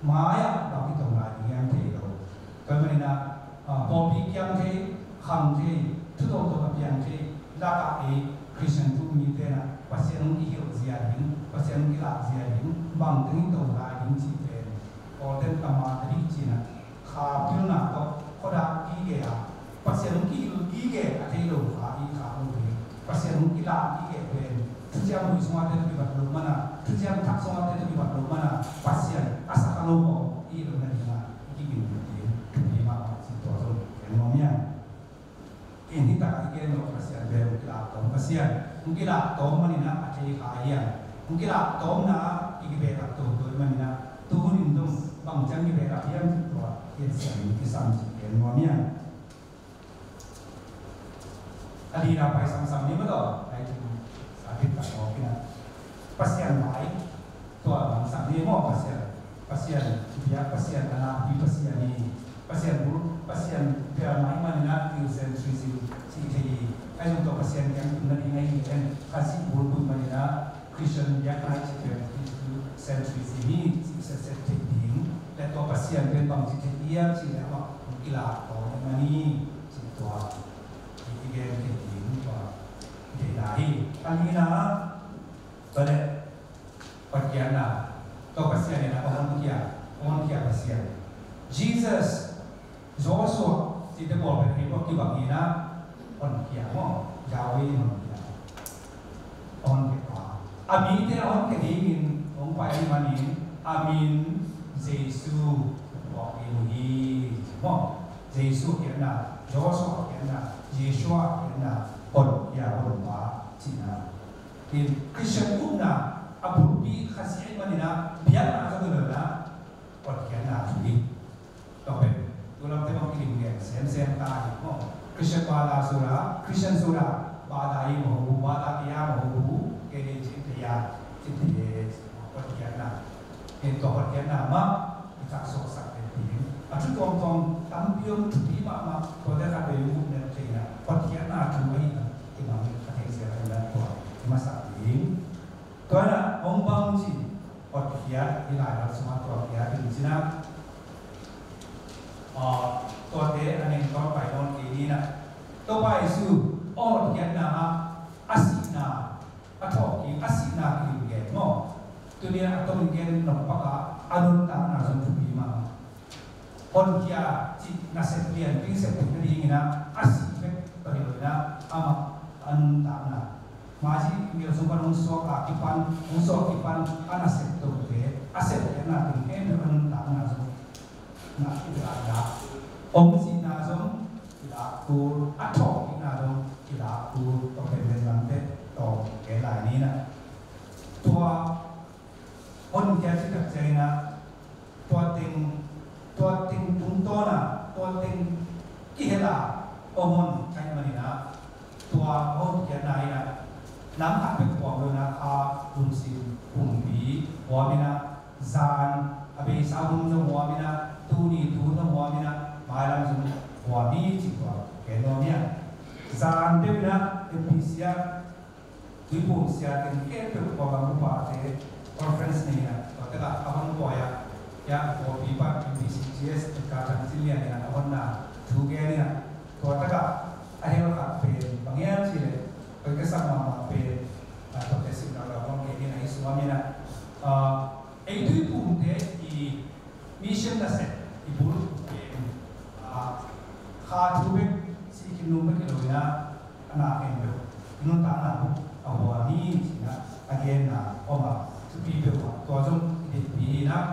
Mai-ah bang kitong lai ding hiam thei lo. Tua manin ah, ah, pawlpi kiam thei, kham thei, thu tawmtawm a piang thei lakah ei Khristian thu mite in ah Pasian hong kihilh zia ding, Pasian hong kilak zia ding, bang teng i tong lai ding cih pen Pawlten kammal a dih cih in ah, kha pilna tawh khuadak gige a, Pasian hong kihilh gige a thei lo kha i kha lo hi. Pasian hong kilak gige pen thuciam lui sungah te tawh kibat loh mana, thuciam thak sungah te tawh kibat loh mana, Pasian a sak a lo kawm i lo na ding a i kigin ding thupi mahmah cih tua zong gen nuam hiam? In hi takah i gen lo Pasian pen hong kilak tawm Pasian, hong kilak tawm manin ah a thei kha hiam? Hong kilak tawmna ah i kibehlap toto manin ah tu hun in zong bang ciang kibehlap hiam cih tua i a siam i kisam cih gen nuam hiam? A lina pai samsam ni maw tawh, ai tun sa thit tak mawk in ah Pasian vai tua bangsak ni maw, Pasian, Pasian biak, Pasian a nakpi Pasian hi, Pasian bul, Pasian bel mai manin ah theocentrism cih thei hi. Ai zong tua Pasian kiang tunna ding ahi hi en, Khazih bulphuh manin ah Christian biakna i cih pen theocentrism hi cih setset theih ding. Le tua Pasian pen bangci thei hiam cih leh amah hong kilak tawm ahih manin cih tua i gen theih ding tua i theihna hi. A lina, tua leh Pathian na, tua Pasian in a hong honkhia, hong honkhia Pasian. Jesus, Joshua, cihte pawl pen hei tua kibang hi na, honkhia maw, Yahweh in honkhia. Honkhia pa. A mite a hong khia dingin hong pai ahih manin a min Jesu hong phuak ding uh hi, ci maw? Jesu a khiatna, Joshua a khiatna, Joshua a khiatna, honkhia, honpa cihna. Christian upna a bulpi Khazih ahih manin ah biakna zong hi lo in ah hotkhiatna thu hi. Tua pen tu lamte bang kilim gen semsem ta hi maw? Christian वादा सुरा, Christian सुरा, वादा ही महबूब, वादा किया महबूब, के लिए चित तैयार, चित ये, hotkhiatna. Tua hotkhiatna mah i taksuaksak den ding. A thu tuamtuam tampi om, thupi mahmah, tuate khat vei i muh den thei in ah hotkhiatna thu ahihna i mang a thei zel ahih manin tua i masak ding. Tua in ah hong bang ci, hotkhiat, hih lai lam sungah tua khiat in ci in ah, ah, tuate a neng tawn pai nawn kei ni in ah, Topa Jesu a hotkhiatna ah a sihna, a thawhkik, a sihna kilim gen maw? Tuni a tawm gen nop pak a, a nuntakna zong thupi mahmah. Honkhia cih nasep lianpi sep theih nadingin ah a sih bek tawh hi lo in ah amah a nuntakna, mazi mial sung pan hong suak a kipan, hong suak kipan a nasep tote, a sepkhiatna teng khempeuh a nuntakna zong na kilakna, om cihna zong kilakna, a thawhkikna zong kilakna, tua pen lamte tawm gen lai ni in ah. Tua honkhia cih tak ciangin ah tua teng, tua teng tungtawn a, tua teng kihel a om hon ahih manin ah tua hotkhiatna in ah nam khat bek huam lo in ah kha, lungsim pumpi huam in ah, zan a beisa hun zong huam in ah, tuni tu hun zong huam in ah, mailam zong huam hi ci tua gen nuam hi a. Zan deuh in ah M B C ah Tuiphum sia teng khempeuh Kawlgam upate conference nei in ah, tua takah a hon buai ah, ya, pawlpi pan M B C G S ka Thang Cin Lian in ah a honna thu gen in ah, tua takah a hel khat pen bang hiam cih leh, koi ka sak mahmah pen, ah, tuate simna lo hong gen in ah, i suam in ah, ah, ei Tuiphumte i mission nasep i bul pen, ah, kha thu bek, sih khin nung bek hi lo in ah, a na khempeuh i nuntakna uh a huam hi ci in ah a genna om a, thupi peuhmah, tua zong i deihpih hi in ah,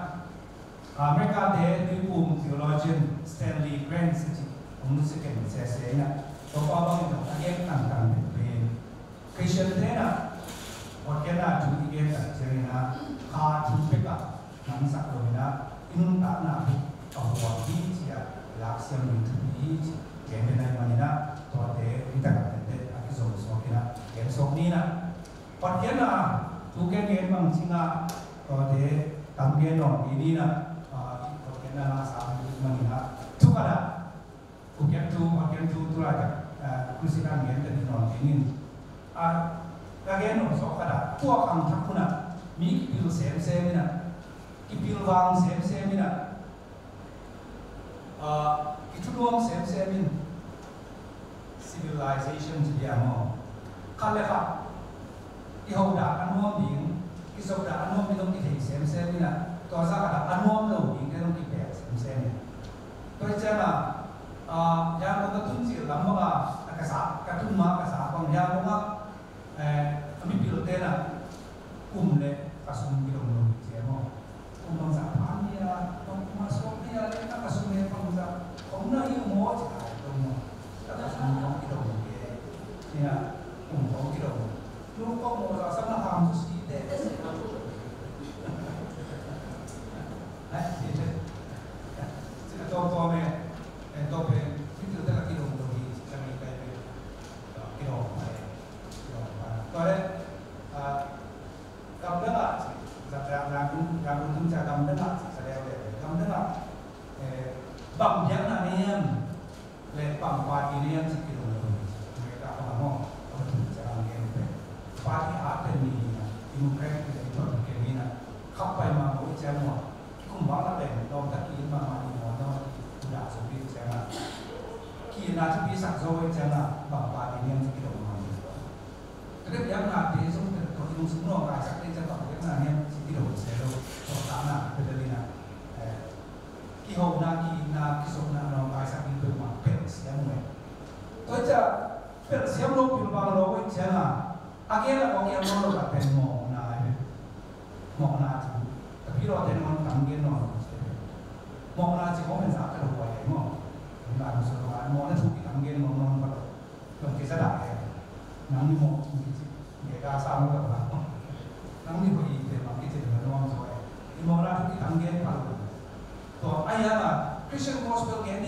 America-te Tuiphum theologian Stanley Grant a cih hong nusia khin sese in ah, tua pa bangin zong a gen tangtang peuhmah pen Christian-te in ah hotkhiatna thu i gen tak ciangin ah kha thu bek ah nangsak lo in ah i nuntakna uh a huam hi ci a i lak siam ding thupi hi ci gen den ahih manin ah tuate i takah tenten a kizom suak in ah gen suak ni in ah, hotkhiatna thu gen gen bang ci in ah tuate tam gen nawn kei ni in ah, ah, hotkhiatna na sa ahih manin ah thu khat ah Hotkhiat thu, Hotkhiat thu, tu laitak, eh, Christian gen teh nawn ding in. Ah, ka gen nop zawk khat ah, tua khangthak hun ah mi kipil semsem in ah, kipil vang semsem in ah, ah, kithunuam semsem in, civilization ci dia maw. Khat le khat i hodah a nuam ding, i zopdah a nuam ding zong kithei semsem in ah, tua zah khat ah a nuam lo dingte zong kipel semsem in. Tua hi ciangin ah, ah, Yangon ka tun cil lam bang ah, ka sa, ka tun ma ka sa bang Yangon ah, eh, a mipilte in ah kum le ka sum kidong lo hi ci maw. Kum bangzah pha ni a, kum a suak ni a, le ka sum le bangzah khong na hi maw ci a, dong maw. Ka sum khong kidong hi. Ni a, kum khong kidong. Lu khong maw za sam na ham su si te. Ai, ci te. Ci a to to me, eh, to pe, ci te ka kidong lo hi, ci a mi kai pe. Kidong pe. Kidong pe. To le, ah, Gamdang ah ci, za, za, za, gamdang ah ci, za leuleu. Gamdang ah, eh, bang biakna nei hiam, le bang party nei hiam ci kidong lo. America khawng ah maw, a va tun ciang a gen pen. Party hat pen ni hi na, Democrat le Republican hi na, khap pai ma maw i ciang maw, kikum bang la pen, lawm tak ki in ma ma ni maw, na, ki, kuda zo ki ciang a. Ki na thupi sak zo i ciang a, bang party nei hiam ci kidong lo. Tua biaknate zong pen tua i lungsim nawngkaisak te ciang bang biakna hiam ci kidong se lo. Tua tahna pen le lina, eh, kihona, ki-itna, kizopna nawngkaisak ding peuhmah pelh siam uh e. Tua ciang pelh siam lo, pilvang lo uh ciang a, a gel a kong iam lo lo ka pen mawhna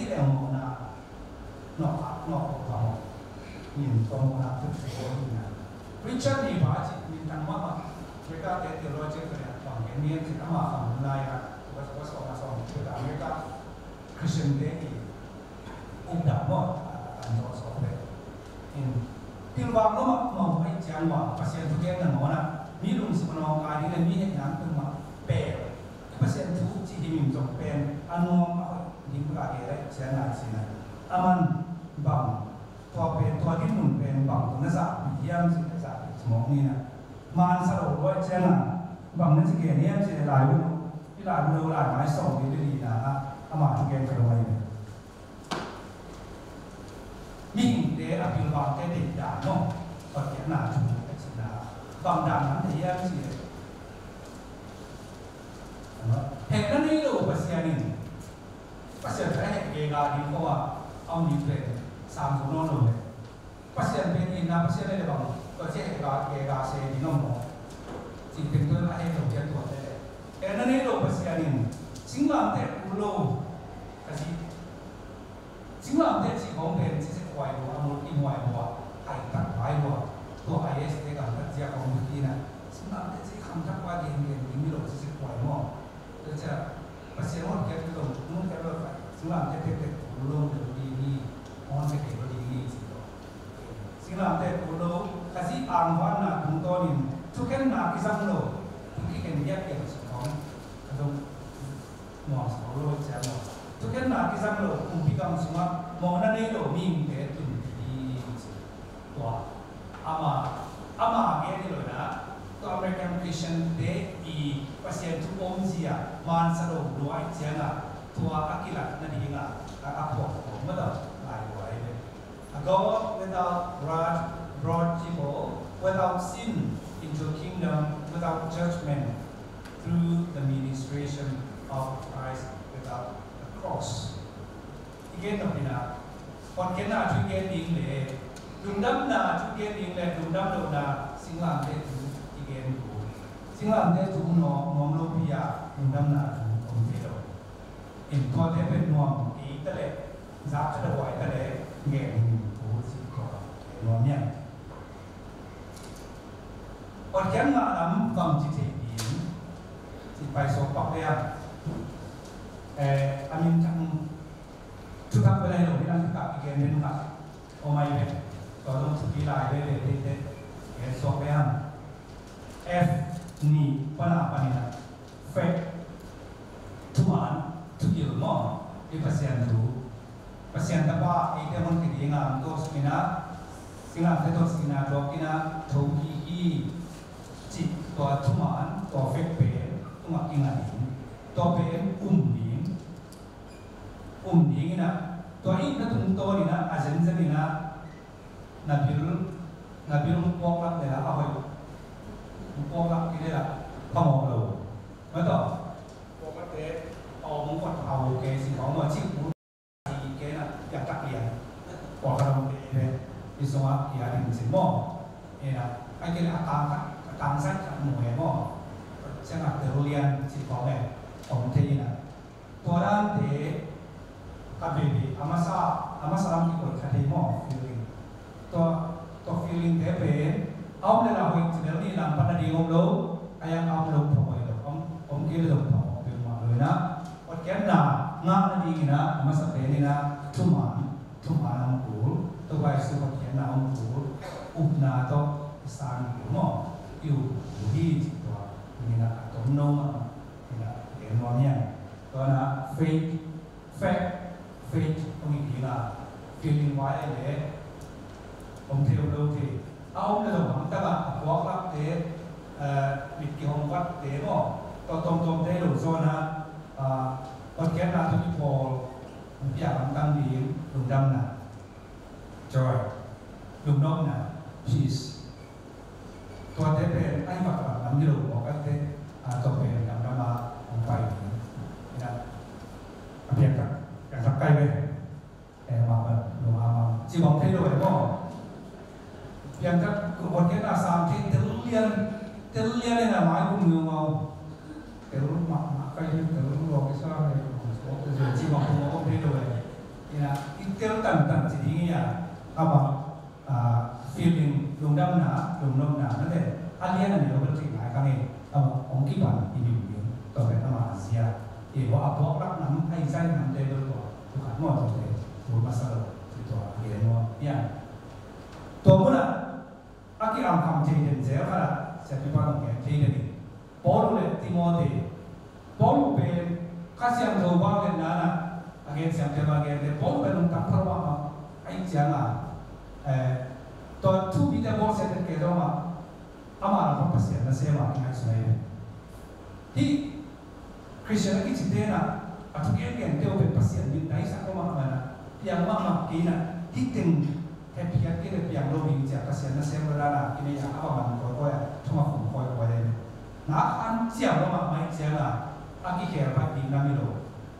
Eng mawhna nawh ah nawh ko phamawh. Min tawh mawhna put thei lo hi na. Richard Lee pa ci min tang mahmah. America te theologian pahnih ah bang gen hiam cih leh ama khang hun lai-ah tua ka sawm a sawm tua ka America Christian te i ukdan maw a kan tawh sawm ve. In pilvang lo mahmah uh ahih ciang ua Pasian thugen nangawn ah mi lungsim a nawngkai ding le mi hehna tung mah pek. Pasian thu cih himhim zong pen a nuam a hoih ding bek a gel ahih ciang lai sin a, aman bang tua pen, tua dinmun pen bang tawh na zahpih hiam cih na zahpih ci mawk ni na. Mansa lo lua ahih ciang a bang na ci gen hiam cih leh laibu lo, i laibu lo lai mai sawm li le lina ah ama thu gen ka dong ahi ve. Mihingte a pilvangte deihdan maw, hotkhiatna thu a cihna bang dan lam thei hiam cih leh, hehna nei lo Pasian in Pasian a heh gega ding khawng a om ding pen sang zo nawn lo le. Pasian pen itna Pasian le bang tua ci heh gega se ding om maw? Cih pen tua a heh lo hi a tua le. Hehna nei lo Pasian in singlamteh kul lo ka ci. Singlamteh cih khawng pen ci sek huai lua, a mulkimhuai lua, haitak vai lua. Tua I S te gamtat zia khawng bek hi na. Singlamteh cih khangthak vai gengen ding hi lo ci sek huai maw? Tua ciah Pasian hotkhiat lo, hotkhiat lo, singlamteh tektek kul lo ding hi, hotkhiat kei lo ding hi ci lo. Singlamteh kul lo, Khazih angvanna tungtawnin thukhenna kizang lo, thu kikhen giat kei lo ci khawng. A dong nuam sa lo ciang lo. Thukhenna kizang lo kumpi gam sungah mawhna nei lo mihingte tun hi ci. Tua ama, ama gen hi lo na, tua American Christian te i Pasian thu omzia mansa lo lua ahih ciangin tua a kilat nadinga a, a phuak khawm mah dah lai lua ahi ve. A God without wrath brought people without sin into a kingdom without judgment through the ministration of Christ without the cross. I gen nop in a, hotkhiatna thu i gen ding le, lungdamna thu i gen ding le, lungdam lohna singlamteh thu i gen ding. Singlamteh thu nuam, nuam lopi a lungdamna thu om thei lo. In tuate pen nuam kei ta leh, zak khat a huai ta leh, gen ding thu si ko nuam hiam. Hotkhiat ngah lam bangci thei ding ci paisuak pak liang. Eh, a min thang thutak bel ahi lo hi lam thutak i gen den kha. Om ahi ve. Tua zong thupi lai veve te te. Gen suak liang. F nih pan a pan in a. Faith, thuman, thugil maw, i Pasian thu. Pasian Tapa eite honkhia dinga hong tawh suk in a, singlamteh tawh sihna tuak in a, tho hi hi, cih tua thuman, tua faith pen tungah kingah ding. Tua pen um ding. Um ding in a, tua itna tungtawn in a, a zenzen in a, na bil, na bil hong puaklak le la, a hoih hong puaklak kei le la, phamawh lo. Mah tawh puaklakte a om hong khat a ho kei si hong maw, cih kul kei na, piangthak lian. Puaklak hong kei le, i sungah i a ding cin maw. Ena, ai kei le a tang khat, a tang sai khat maw e maw. Ciang a tel lian cih hong e, om thei in a. Tua dante khat veve a masa, a masa lam kikoih khat hi maw, feeling. Tua, tua feeling te pen a om le la hoih ci bel ni lam pan a ding om lo, a yang a om lo phamawh lo, om, om kei le zong phamawh peuhmah lo in a. Hotkhiatna ngah nading in a, a masa pen in a, thuman, thuman a om kul, Topa Jesu hotkhiatna a om kul, upna tawh i sang kul maw, i up kul hi ci tua, in a, a tom no mah, in a, gen nuam hiam. Tua na faith, faith, faith hong hi ding a, feeling vai le om thei om lo thei. A om le lo hamtang a, a puaklakte, eh, mit kihong vatte maw, tua tomtom thei lo zawn a, ah, hotkhiatna tawh kipawl, hong piak hamtang ding, lungdamna, joy, lungnopna, peace. Tuate pen a hi vat vat lam hi lo mawk a te, a, tua pen lamlam a hong pai ding. Ina, a piangthak, piangthak kai ve. E, ma, ma, no, ma, ma. Ci bang thei lo e maw. Piangthak, hotkhiatna sang thei tel lian, tel lian ina mai kum ngiu ngau. Tel ma, ma kai tel lo kisa e, ci bang thei lo e. Tel tantan ci ding hi a, amah, ah, feeling lungdamna, lungnopna na le a lian a neu bel thei ngai kha ngei, amah hong kipan hi ding ding, tua pen ama zia. Hi ua a buak lak nam, a i zai namte bel tua, tua khat maw tua te, tua masa lo, tua a gen maw, hi a. Tua munah, a ki-am kham thei den zel khat ah, siapipa nong gen thei den hi. Paul le Timothy. Paul pen Kha Siangtho vangliatna ah, a gen siamte bang a gen le, Paul pen nungtak pha mahmah ahih ciangin, eh, tua thu mite bawlsiat den kei dong a, ama lam pan Pasian nasem a kingaihsun ahi. Hih Khristian a kicite in ah, a thu gengente uh pen Pasian min daisak mahmah in ah, piang mahmah kei in ah, hih teng hepkhiat kei leh piang lo ding ci-a Pasian nasem lo dan a kinei a, a va man kawikawi a, thong a khum kawikawi a, na khan ciam lo mahmah ahih ciangin a, a kikhel baih ding nam hi lo.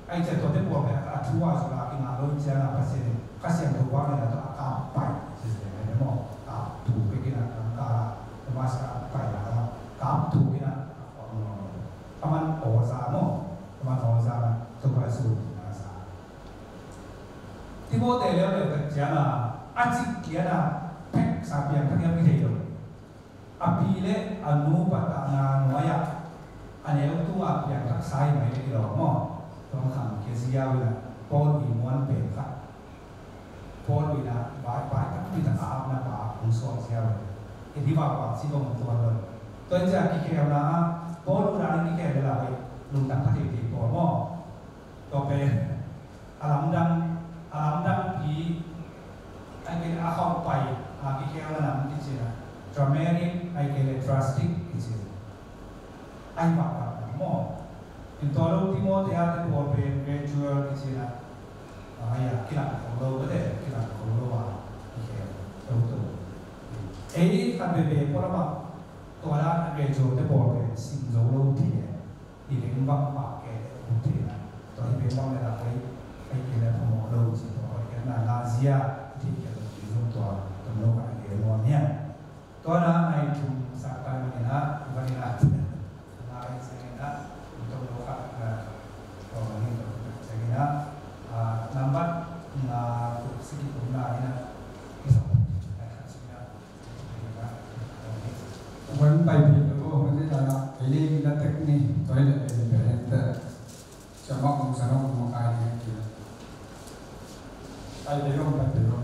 Ahih ciang tuate pawl pen a thu a zong a kingah lo ahih ciangin a, Pasian in Kha Siangtho vangliatna tawh a kap pai ci zen ahi maw? Kap thuk in ah, lamkal ah, Damascus a paina lam ah kap thuk in ah, a khuak nuam lo. Aman aw za maw? Aman aw za na, Topa Jesu na za. Timothy leuleu tak ciang a, a cik kian a, phek sa piang thak hiam kithei lo. A pi le a nu patahna nuai ah, a neu tung a piang thak sa hi mai le i lawm maw? Tua kham kia ziau in a, Paul i muan pen khat. Paul in a vai, vai takpi tak a apna pa hong suak ziau. Hih vak vak ci bang tuan lo. Tua in ciang kikhelna ah, Paul in a kikhel le la hoih, lungtang pha teitei Paul maw? Tua pen a lamdang, a lamdang pi, ahih kei leh a khauh pai a kikhelna nam kici in a, dramatic, ahih kei leh drastic kici in a. Ai vak vak na maw. In tua lo Timothy a te pawl pen gradual kici in a. Ai a kilang khol lo, bete kilang khol lo a kikhel toto. Ei khat veve pawl a mak tua dan a gradual te pawl pen sim zo lo thei e. I leng vak vak ke le thei na. Tua i leng vak le la ai ai ke le phamawh lo ci tua ai ke na la zia thei ke lo ci zong tua tua lo ka ai ke lo nian. Tua na ai thum sa kai ni na, i ba ni na. Na ai se ni na, i tong lo ka, ah, tua ma ni tua ka se ni na. Ah, nambat na tu siki kum na ni na. I sa kum na ka si na. Wan pai pi lo, wan ni na, i li na tek ni, toilet ni ni. Siapa kong sana kong kai ni ki. Ai pi lo, pai pi lo.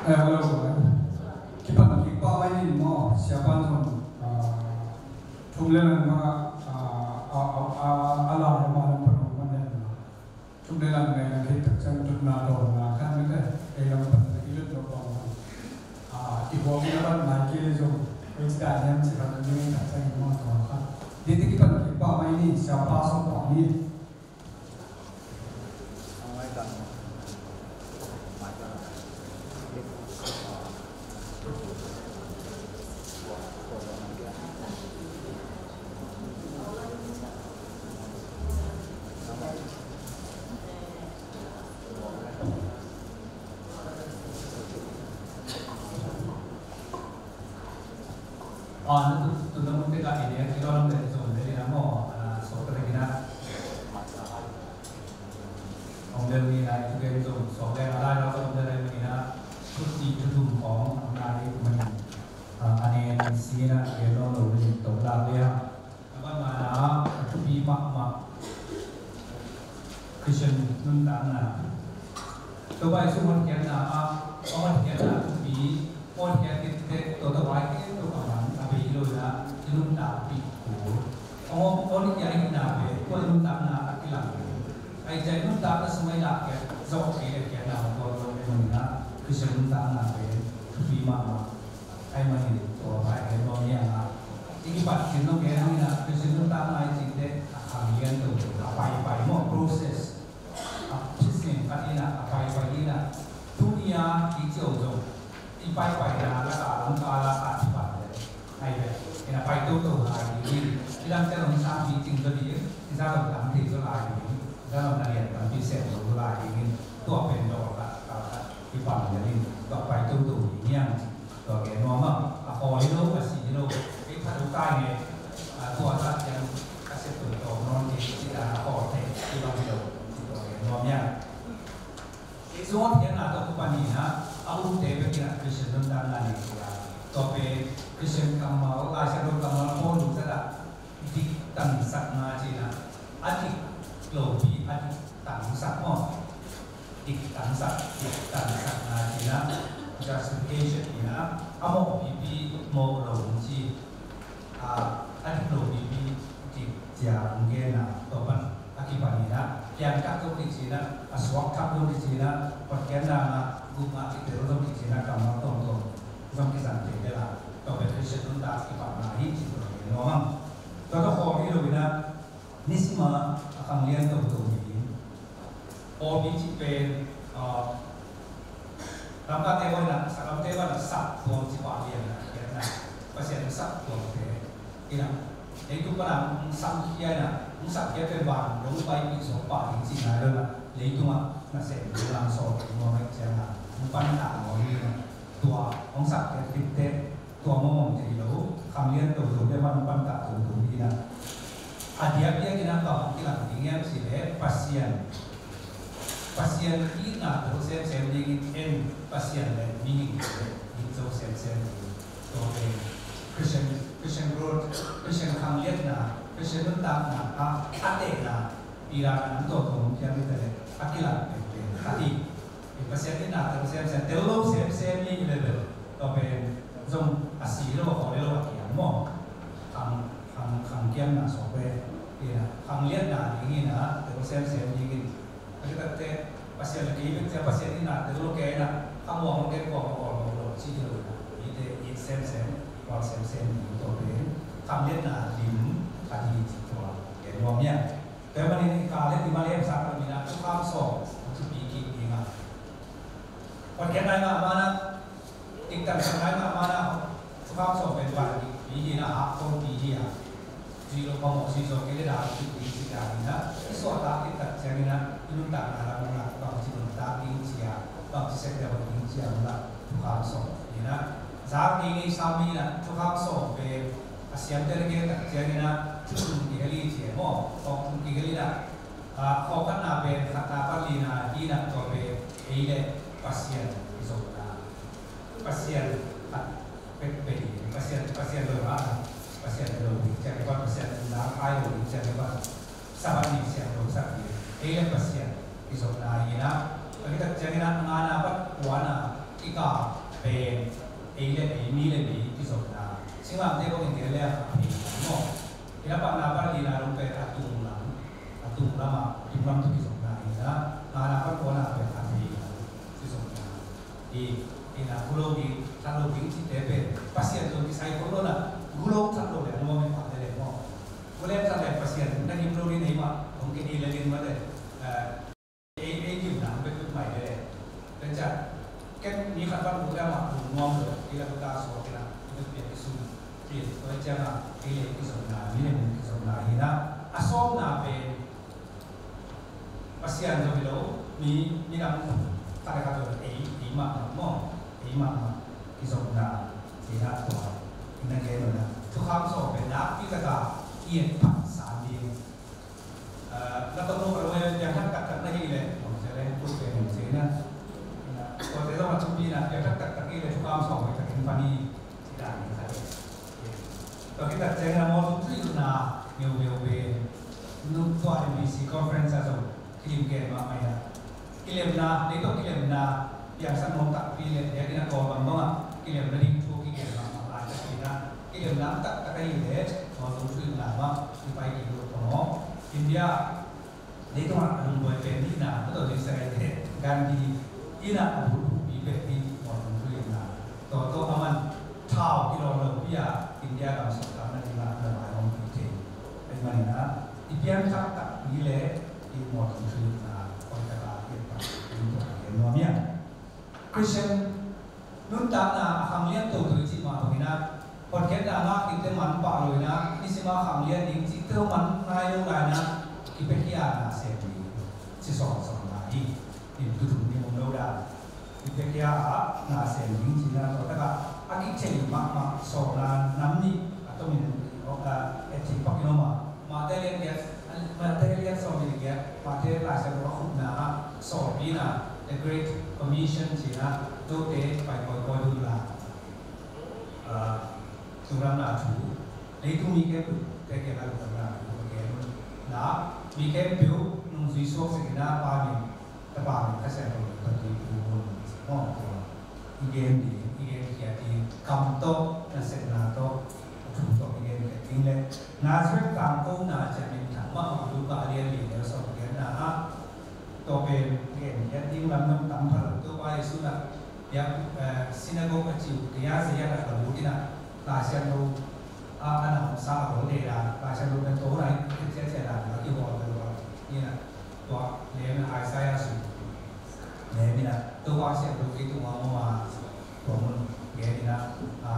Hello. Kipan kik pah mai ni maw, siapa zong, ah, thum le lang mah, ah, ah, ah, ah, a lai mah lam pan hong man hen. Thum le lang ngai na khit tak ciang thumna tawh na khan mite ei lam pan na i lut lo pang. Ah, i buang na ban nai kei le zong ei ci dan hiam ci khan ni tak ciang i maw tawh khan. Dite kipan kik pah mai ni, siapa song pah ni. Ah, na tu, tu na mun te ka ini a kilo lam te zong te ina mo, ah, so ka te ina. Ong del ni na itu gen zong so le ala na zong del ni na. Tu ti tu tum kong na ni man. Ah, ane ni si na gen lo lo ni to la le. Nambat ngana, a thupi mahmah Christian nuntakna. Topa Jesu hotkhiatna ah, a hotkhiatna thupi, hotkhiat khit teh, tua tawh vai khempeuh a man a bei lo in ah, i nuntakpih kul. Hong, hong hotkhiat ahihna pen tua i nuntakna ah kilang. Ahih ciang i nuntakna sung ah i lakkhiat zawh kei leh khiatna hong tuak lo in ah, Christian nuntakna pen thupi mahmah. Ahih manin tua pai gen nuam hi hang a, i kipat khin lo gen hang in a, Christian nuntakna i cih teh a khang lian toto, a paipai maw, process, a piece khat in a, a paipai in a, tuni a i cih zong i paipaina lak a lam kal a at pan le. Ahih leh in a pai toto lai ding in, i lam ciang zong i sangpi cing zaw ding, i zang zong tam thei zaw lai ding, i zang zong na lian tampi sem zaw lai ding in, tua pen dawl khat, kal khat i pan le in, tua pai toto ding hi hang. Tua gen nuam a, a khawl hi lo, a si hi lo, ei phat lo tai nge, a, tua zah ciang a sep tua tawm nawn kei ci dan a khawl thei hi bang hi lo, ci tua gen nuam hi a. Ei zong hotkhiatna tawh kipan in a, a umte bek in a Christian nuntakna nei kei a. Tua pen Christian kammal, Lai Siangtho kammal a pawl lungzat ah, diktansakna ci-in ah, a dik lopi a diktansak maw? Diktansak, diktansakna ci-in ah, justification ci-in ah, a mawh pipi mawh lo ci, a, a dik lo pipi dik ci-a hong genna tua pan a kipan in ah, piangthak zong kici-in ah, a suakthak zong kici-in ah, hotkhiatna ah gupna kitel zong kici-in ah, kammal tuamtuam zong kizang thei lel a, tua pen Christian nuntak kipatna hi ci tua gen nuam ang. Tua tawh khawng hi lo in ah, nisim a a khang lian toto hi. Pawlpi cih pen, ah, Lamkate aw in ah, Sanggamte aw in ah, saptuam cih pah lian ah, Pasian saptuamte in ah, leitung pan a hong samkhia in ah, hong samkhia pen van dong paipih suak pah ding cihna hi lo in ah, leitung ah nasem ding lam sawt ding nuam ahih ciang a, hong pantak nuam hi in ah, tua hong sapkhia khit teh, tua mawngmawng ci hi lo, khang lian toto te pan hong pantak toto hi in ah. A diakdiak in ah bang hong kilang ding hiam cih leh Pasian, Pasian itna tel semsem dingin en, Pasian le mihing le it zo semsem ding. Tua pen Christian, Christian growth, Christian khangliatna, Christian nuntakna ah a tehna, pi dan a nang tua tua hong piang hi ta leh a kilang penpen a hi. Pasian itna tel semsem, tel lo semsem hi leh bel, tua pen zong a si lo, a khawl lo, a kiam maw? Khang, khang, khang kiamna sawk ve. Ina, khangliatna ding ina, tel semsem ding in. A kitak teh, Pasian le kei bek cia, Pasian itna tel lo kei ina, a muang lo kei, kuang lo, kuang lo, lo, ci hi lo ina. Ite it semsem, kuang semsem ding tua pen. Khangliatna lim a hi ci tua gen nuam hi a. Tua ahih manin i ka le i ma le sa ka lo mi na, thukham sawm a thupi kik ding a. Hotkhiat nai mahmah na, diktansak nai mahmah na, thukham sawm pen van dikpi hi na, hak tawmpi hi a. Zui lo phamawh, zui zaw kei le dan dikpi hi ci dan hi na. I suahtak diktak ciangin a, i nuntakna lam na, bangci nuntak ding ci a, bangci sekte bang ding ci a, na thukham sawm hi na. Zak ding i sam hi na, thukham sawm pen a siamte le gen tak ciangin a, thu thum kihel hi ci a maw, thawng thum kihel hi na. A, khawng khatna pen, khatna pan lina hi na, tua pen ei le Pasian i zonna. Pasian khat pekpek, Pasian, Pasian lo a, Pasian lo ding ciang pan, Pasian dang ai lo ding ciang pan, Sabbath ni siang lo sak ding. Ei le Pasian i zonna hi na. A kitak ciangin a, ngana pan kuana, Kika pen ei le ei, mi le mi kizopna. Singlamteh bangin gen le a phei maw. Ina patna pat lina dong pen a tung lam, a tung lama, tung lam tawh kizopna hi a, ngana pat kuana pen a phei lam kizopna hi. Ina gulo ding, thatlo ding cihte pen Pasian zong kisai khol lo na, gulo thatlo le nuam i pah le le maw. Gulo thatlo le Pasian na gim lo ding nei mah, hong ke ei le ding mah le. Ei, ei gimna hong pia tuk mai le le. Tua ciang ken mi khat pan uk le amah uk nuam lo, ei la kuta suak ina, ina pia kisun. Pia tua ciang a, ei le kizopna, mi le mun kizopna hi na. A sawmna pen Pasian zong hi lo, mi, midang khat le khat zong ei, ei mahmah maw, ei mahmah kizopna hi na tua. Ina gen lo na. Thukham sawm pen nakpi taka i et phat san ding. Ah, na tawh nung a rua piangthak taktak na hih leh, mong sia leh, put pen mong sia na. Kote zong a thupi na, piangthak taktak hih leh, thukham sawm hoih takin pan hi, ci dan hi kha leh. Tua khit tak ciangin a mawltung thuhilhna, ngeungeu pen, nung tua M B C conference a zong, kilim gen mahmah hi a. Kilemna, lei tawh kilemna, piangsak nuam takpi le, biakinn a kawl bangbang ah, kilemna ding thu kigen mahmah lai takpi na, kilemna taktak ahih leh, mawltung thuhilhna mah, i pai kik lo phamawh. India, leitungah a lungduai pen nihna, mah tawh ding sia gai te, Gandhi, ina a bulphuhpi pen hi, mawltung thuhilhna. Tua tawh aman, thau kilawm lopi a, India gam sawhtakna dingah, na vaihawmpih thei. Ahih manin ah, i piangthak takpi le, i mawltung thuhilhna hoih taka i et pah ding tua gen nuam hi a. Christian nuntakna a khanglian toto i cih mah bangin ah, hotkhiatna ngah khit teh man pah lo in ah, nisim a khanglian ding cih teh man nai lo lai in ah, kipiakhia na sem ding ci sawnsawn lai hi. Inn tu thum ding om lo dan. Kipiakhia a na sem ding cihna tawh takah a kithei mahmah sawlna nam nih a tomin, ah, et thei pakin om a. Matthai lian giat, Matthai lian sawm le giat, Matthai Lai Siangtho a khupna ah sawlpina, the Great Commission cihna, note pai kawikawi dun la. Ah, sunglamna thu, leitung mi khempeuh te kiangah lungdamna thu a gen la, mi khempeuh nungzui suak sek in ah Pa min, Tapa min, Kha Siangtho min, Patui thu mun maw, tua i gen ding, i gen khiat ding, kam tawh, nasepna tawh, a thu tawh i gen khiat ding le Nazareth tangkona ciang minthang mahmah Luka a lian li neu sawm giatna ah, tua pen gen khiat ding lam nong tam pha lo. Topa Jesu in ah, eh, synagogue a ci uh, kei a zei ah ka lut in ah, Lai Siangtho a, a na hong sa a hong le dan, Lai Siangtho pen to lai, ciacia dan, a kibawl bel bawl in ah, tua lem in ah Isaiah sung lem in ah, Topa Siangtho kei tung a om a, tua mun gen in ah, a,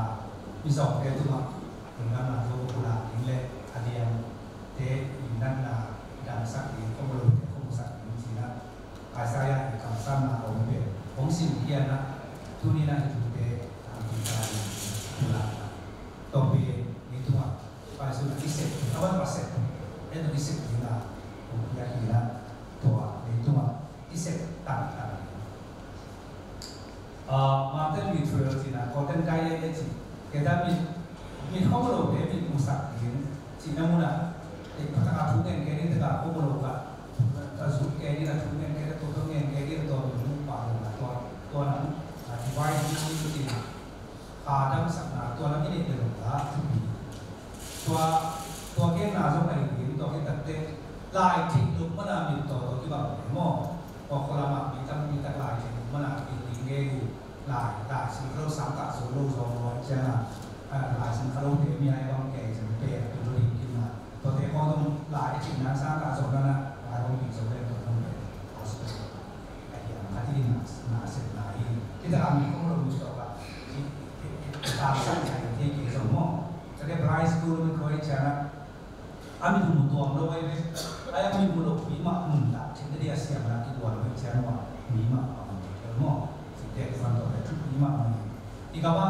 mizawngte tungah lungdamna thu pulak ding le a liante i natna damsak ding, khawmlo te khawmsak ding cihna Isaiah i kamsanna a om pen hong simkhiatna tuni-in ah i thute a kisa ding pulak. Tua pen leitungah Pasian a kisep, a van pasep, en a kisep ding a hong piak hi na, tua leitungah kisep tangtang. Ah, Martin Luther cihna, Gott sei Dank, eh, cih. Kei ta mit, mit khawng lo, eh, mit musak ding cihna munah, eh, pataka thu ngen kei ding taka khawng lo ka, ka zut kei ding a thu ngen kei ding, tua thu ngen kei ding, tua mit mu pa lo na, tua, tua nang, ah, divine healing cihna. Kha damsakna tua lam i neih bel lo la thupi. Tua, tua genna zong ahi ding, tua khit takteh lai theih loh mana min tawh tawh kibang ve maw? Tua khualamah mi tampi tak lai theih loh mana min ding ngei uh. Lai, lai sim kha lo, sang kah zo lo, zawng lo ciang a, ah, lai sim kha lote mi a i bang kei ciang pe a tul lo ding khin a. Tuate khawng zong lai a cihna sang kah zawh nan ah, lai hong pi zo leng tua hong pen gospel a hiam khat hi na, na sem lai hi. Hita a mi khawng lo mi tawh ka, i, i, i, i, ta sang sai thei kei zong maw. Tate Bryce School mi khoi ciang a, a mi mu tuam lo ai ve. Ai a mi mu lo pi mah mun ta, chin te dia siam la ki tuan lo ciang wa, mi mah pa mun lo maw. Chin te kuan tawh le thu pi mah mun. I ka ba,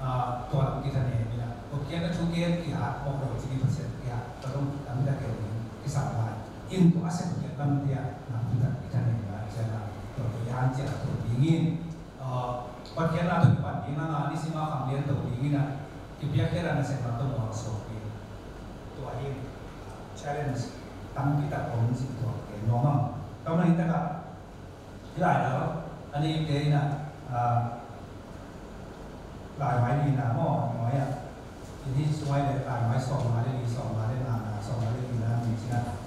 ah, tua lam kithanem in a, hotkhiatna thu gen kihat mawk lo, cih Pasian kihat, ka zong lam i ta gen in kisam lai. In tua a sem hotkhiat lam tia, lam i ta kithanem lai, cia la, tua tua i han cia la tua ding in, ah, hotkhiatna tua kipan ding a, nisim a kham lian tua ding in a, kipiakkhiat a nasem a tua mawk a suak ding. Tua in, challenge tampi tak om cih tua gen nuam ang. Tua mah in taka, Hih lai lo, a neite in a, Laimai nihna maw, nuai ah, i nih sung ah leh laimai sawmnga le nih, sawmnga le ngana, sawmnga le nihna ni ci-in ah,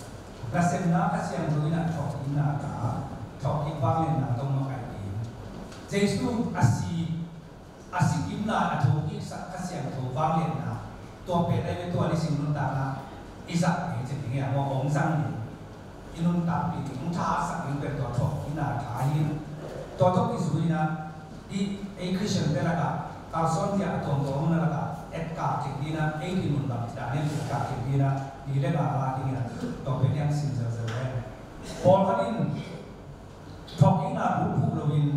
nasepna Kha Siangtho in ah thawhkikna, thawhkik vangliatna tawh makaih ding. Jesu a si, a si kimna, a thokiksak Kha Siangtho vangliatna, tua pen ahi ve, tua nisim nuntakna i zat ding ci ding hi a, maw, hong zang ding. I nuntakpih ding, hong thahatsak ding pen tua thawhkikna tha hi. Tua tawh kizui-in ah, i, ei Khristian te lakah kalsuan ciang a tuamtuam omna lakah etkak kik ding ah, ei dinmun bang ci dan in etkak kik ding ah, ni le nga la ding in ah, tua pen i hong sim zelzel leng. Pawlkhat in thawhkikna bulphuh loin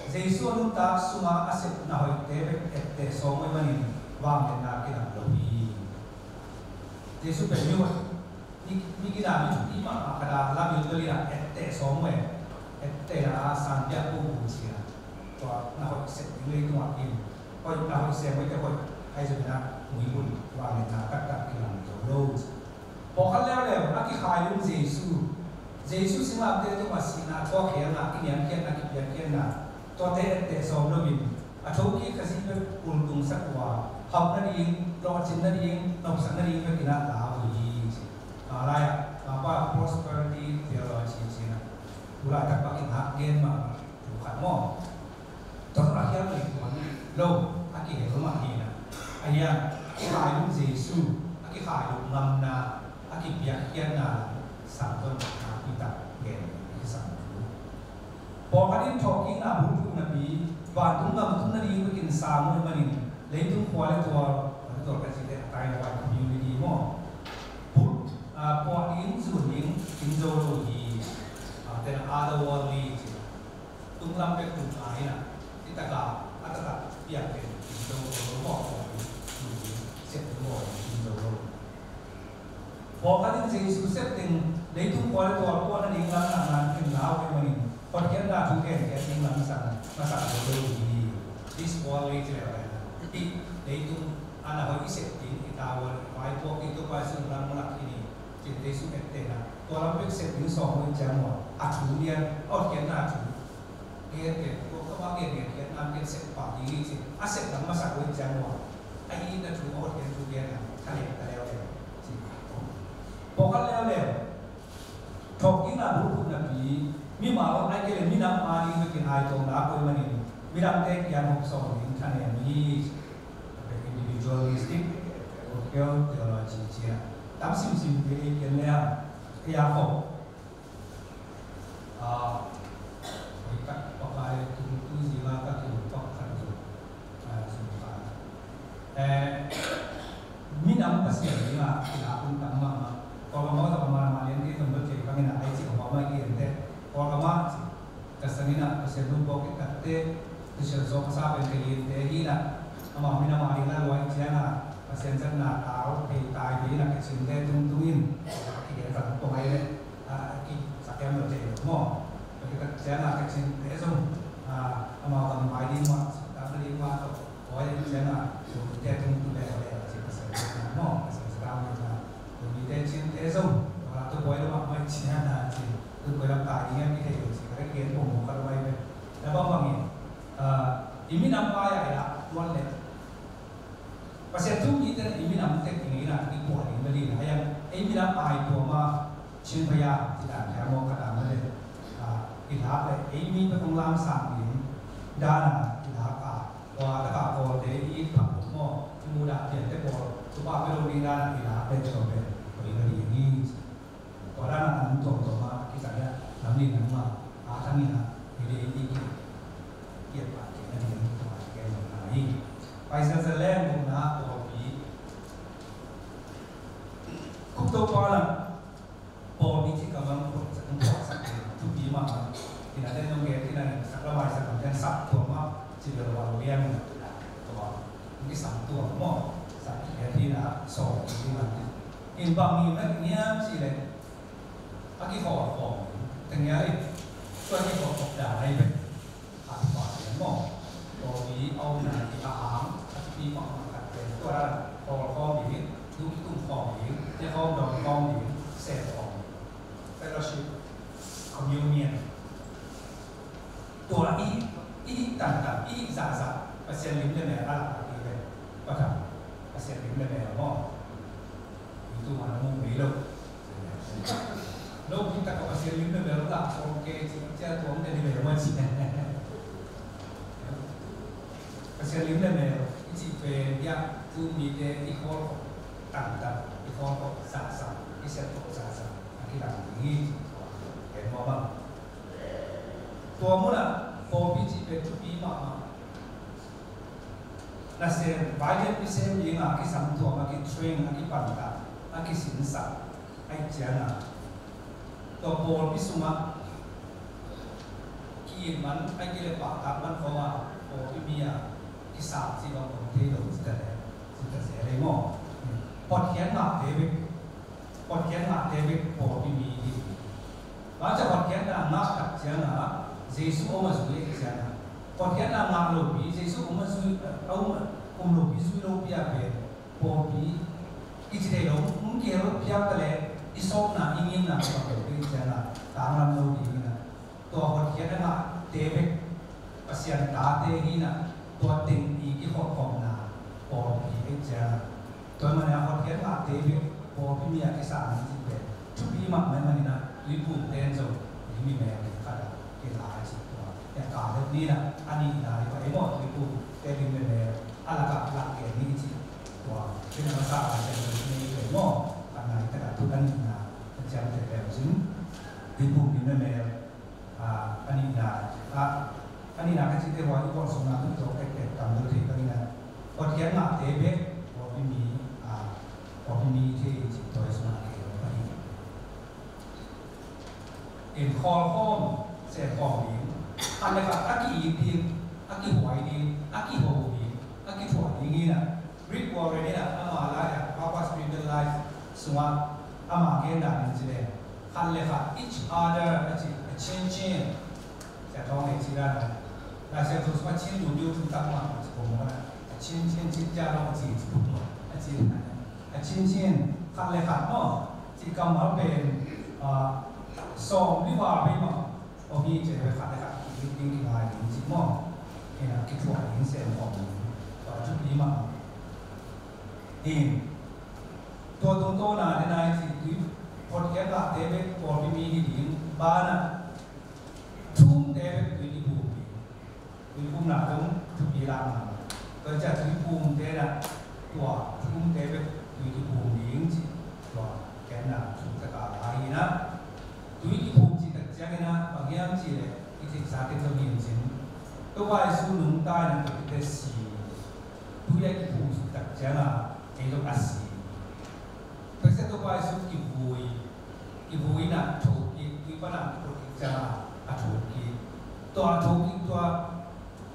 Jesu a nuntak sungah a sepna hoihte bek etteh sawm uh ahih manin vangliatna kilang lo hi. Jesu pen mi hoih, mi, mi gina, mi thupi mahmah khat a, labil bel in ah etteh sawm uh e, etteh a, sanpiak bubu ci-in ah, tua na hoih sep ding leitungah in, hoih, na hoih sem, hoihte hoih, ahi zongin ah muibun vangliatna taktak kilang zo lo. Pawlkhat leuleu a kikhailum Jesu, Jesu singlamteh tungah sihna, a thuakkhiatna, a kiniamkhiatna, a kipiakkhiatna, tuate etteh sawm loin a thokik Khazih bek ultungsak uh a, hauh nading, lawhcin nading, nopsak nading bekin ah lau uh hi, ci. Malai ah, mapa prosperity theology ci-in ah, tu laitak bek in ah gen mah uh khat maw. Tua tawh a khial lei tuan lo, a kihel mah hi-in ah, a hiang, a kikhailum Jesu, a kikhailum ngamna, a kipiakkhiatna sang zong nakpi tak gen a kisam thu. Pawlkhat in thawhkikna bulphuh napi, vantung gam tung nading bekin sang uh ahih manin, leitung khua le tual, khua le tual ka cih leh a tai le vai community maw, bulh, ah, puah ding, zun ding, kin zo lo hi. Ah, tua in ah otherworldly ci. Tunglam bek tunglam in ah, i takah a taktak piak pen kin zo lo, mawh lo, sep lo, kin zo lo. Pawlkhat in Jesu sep teng leitung khua le tual puah nading lam nakna kin lau ahih manin, hotkhiatna thu genkhiat ding lam sang masak lo lo hi. This worldly ci leh, i leitung a na hoih i sep ding, i ta-a i vaipuak ding, Topa Jesu in lam lak hi ni. Cin Jesu ettehna, tua lam bek sep ding sawm uh ahih ciang maw, a thu lian, a hotkhiatna thu. Gen pen, tua kawmah gen, gen, gen, nam gen sep pah ding hi ci. A sep lam masak uh ahih ciang maw, a itna thu, a hotkhiat thu gen a, tha lian ta leuleu ci. Pawlkhat leuleu, thawhkikna bulphuh napi, mimal ahih kei leh minam a ding bekin aitawng lak uh ahih manin, midangte kiang hong sawm ding thanem hi. Individualistic theology ci-a tam simsim te i ken leh a, ei a khop, ah, hoih tak, Pakai tung tu zila ka tung pak khat tu, ah, zung ka. Eh, minam Pasian dingin a kilak hun tam mahmah. Kawlgam ah zong a mah mah lian ding zong bel kei ka ngin a, ai cih a huam a i en teh, Kawlgam ah cih, ka sang in a, Pasian lungpawk i tatte, Pasian sawk a sa pen ka i en teh hi in a, amau minam a ding la lua i ciang a, Pasian zatna tau thei tai ding in a, ka cin teh tung tung in, a kigen zang pawng ai leh, a, a kisak hiam lo thei lo maw. Ka kitak ciang a, ka cin teh zong, a, amau gam mai ding mah, tak na ding mah tawh. Bawi in ciang a, Zomite tung tu leh leh a ci, Pasian na maw, Pasian sanggamna. Zomite cinte zong, a, tu bawi lo mah mai ciang a ci, tu koi lam tai ding a kithei lo ci, ka kigen pong mo ka lo mai pen. Na bangbang in, a, i minam pai a i lak tuan leh, Pasian thupite i minam tek ding in a, i puah ding bel in a, a yang, ei minam pai tua mah, Chin Phaya, ci dan khia maw ka dan bel in, a, i lak leh, ei mi pen kong lam sang ding, dan a, i lak a, Tua takah Kawlte i it phak uh maw, i mudah piante pawl, Topa pia lo ding dan a i lak pen tua pen, tua i la ding hi. Tua dan a an tuamtuam a, kizang a, lam nih nangmah, a thang in a, i lei i ki, kiat pah kik na ding, tua i gen lo na hi. Pai zelzel leng gupna pawlpi. Kup Topa na, Pawlpi ci kammal phuahsak, phuahsak thupi mahmah. Ina den nong gen ina in sak lamai sak lam den sak tuam mah ci bel val lian tua. Ngi sak tuam maw. Sak ki het ina sawm ki ina. In bang ni mek niam ci leh. A kikhawlkhawm. Teng ia i. Tua kikhawlkhawm dan ai bek. Khat pa pen maw, pawlpi a omna i a hang a thupi mahmah khat pen tua dan khawlkhawm ding, thu kikum khawm ding, tia khawm dawng khawm ding, sem khawm ding. Fellowship, communion. Tua i, i Tangtang i zahzah Pasian lim le mel a lak hi ve. Patang Pasian lim le mel maw? Itu mana mu mei lo. Lo kita ka Pasian lim le mel lak song ke ci cia tuang de ni mel maw ci. Pasian lim le mel i ci pen ya tu mi te i khol ko tangtang i khol ko zahzah i siat ko zahzah a kilang hi. Ken maw bang. Tua munah pawlpi cih pen thupi mahmah. Nasem, Bible pi sem ding a kisam tuam a kitrain a kipantah a kisinsak a ih cianga tua pawlpi sungah ki-it man a kile pahtak man kawma pawlpi mi a kisam cih bang om thei lo cita le cita se lei maw? Hotkhiat ngahte bek Hotkhiat ngahte bek pawlpi mi hi. Bangci hotkhiatna ngah tak cianga Jesu om a zui cianga hotkhiatna ngah lopi Jesu om a zui a um a um lopi zui lopi a pen pawlpi i ci thei lo um kihel lo piak ta le i sawkna i ngimna ka pawlpi cianga tanglam lo ding ina. Tua hotkhiat a ngahte bek Pasian tate hi na tua teng i kikhopkhopna pawlpi hi cianga tua mana hotkhiat ngahte bek pawlpi mi a kisam hi cih pen thupi mahmah manina tuiphum ten zong i mi mel khat a kila a cih tua. Tua ka deuh ni na a nihna i pa ei maw tuiphum te ding le mel a lakah lak gen ni cih tua. Tua na masa a ciang ni i pa ei maw a nai takah tu a nihna a ciang te pen zin tuiphum ding le mel A, a nihna, a, a nihna ka cihte hua i puan sungna tu tawh kektek tam deuh thei ka nihna. Hotkhiat ngahte bek pawlpi mi, a, pawlpi mi thei cih tua i sungna kei lo ka hi. In khawlkhawm, sehkhawm ding, khat le khat a ki-it ding, a kihuai ding, a kiho ding, a kithuah ding hi na. Rick Warren in ah ama lai-ah Purpose Driven Life sungah ama gen dan in ci leng khat le khat each other a ci a chin chin. Sia thawng le ci dan ah Lai Siangtho sungah chin lu diu tum tak mah a ci pom mah a chin chin chin cia lo a ci ci pom mah a ci a chin chin khat le khat maw ci kammal pen sawm li val vei mah. Aw hi ci ve khat le khat ki ding ki ngai ding ci maw? Ina ki thuah ding sem khawm ding tua thupi mah. In tua tungtawna dena i ci tui hotkhiatnate bek pawlpi mi hi ding banah thumte bek tui ki bum ding. Tuiphumna zong thupi lak mah. Tua ciah tuiphumte na tua tuiphumte bek tui kiphum ding cih tua khiatna thu taka lai hi na. Tui kiphum cih tak ciangin a bang hiam cih leh i theihsa kei zong hi in cin. Topa Jesu nungta in a tuipite si. Tui a kiphum cih tak ciangin a ei zong a si. Tua sia Topa Jesu kivui, kivui na thokik, tui pana kipot kik ciang a thokik. Tua a thokik tua,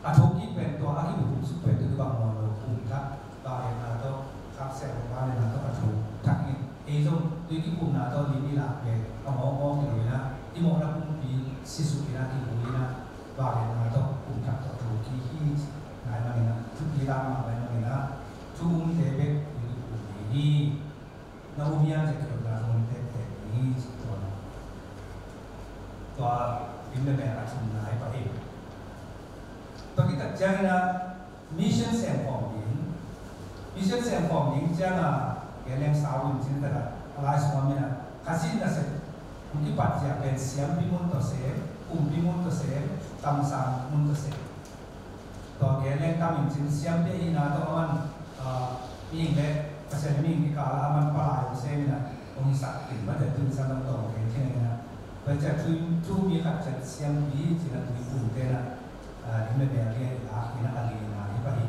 a thokik pen tua a kibukhum suk pen tua kibang nawn lo, kum thak, vangliatna tawh, khapsiang vangliatna tawh a thok thak in. Ei zong tui kiphumna tawh lim i lak pen a mawkmawk hi lo in a, i mawhna pumpi sisuk in a kivui in a, vangliatna tawh, kum thak tawh thokik hi. Nai mangin a, thupi lak mah nai mangin a, thu umte bek tui kiphum ding hi. Na um hiam cih kilawmna zong tektek ni cih tua. Tua lim le mel a thumna hi pah hi. Tua khit tak ciangin a mission sem khawm ding. Mission sem khawm ding ciang a gen leng sau in cin tak a lai sungah min a Khazih nasep hong kipat zia pen siampi mun tawh sem, kumpi mun tawh sem, kamsang mun tawh sem. Tua gen leng tam in cin siampi ahihna tawh a man, ah, mihing le Pasian mihing kikal ah a man palai hong sem in a hong hisak in mate tun san dong tawh gen thei in a. Tua ciah thu, thu mi khat ciat siampi cin a tuiphumte in a, ah, lim le mel lian i lak in a a lina hi pah hi.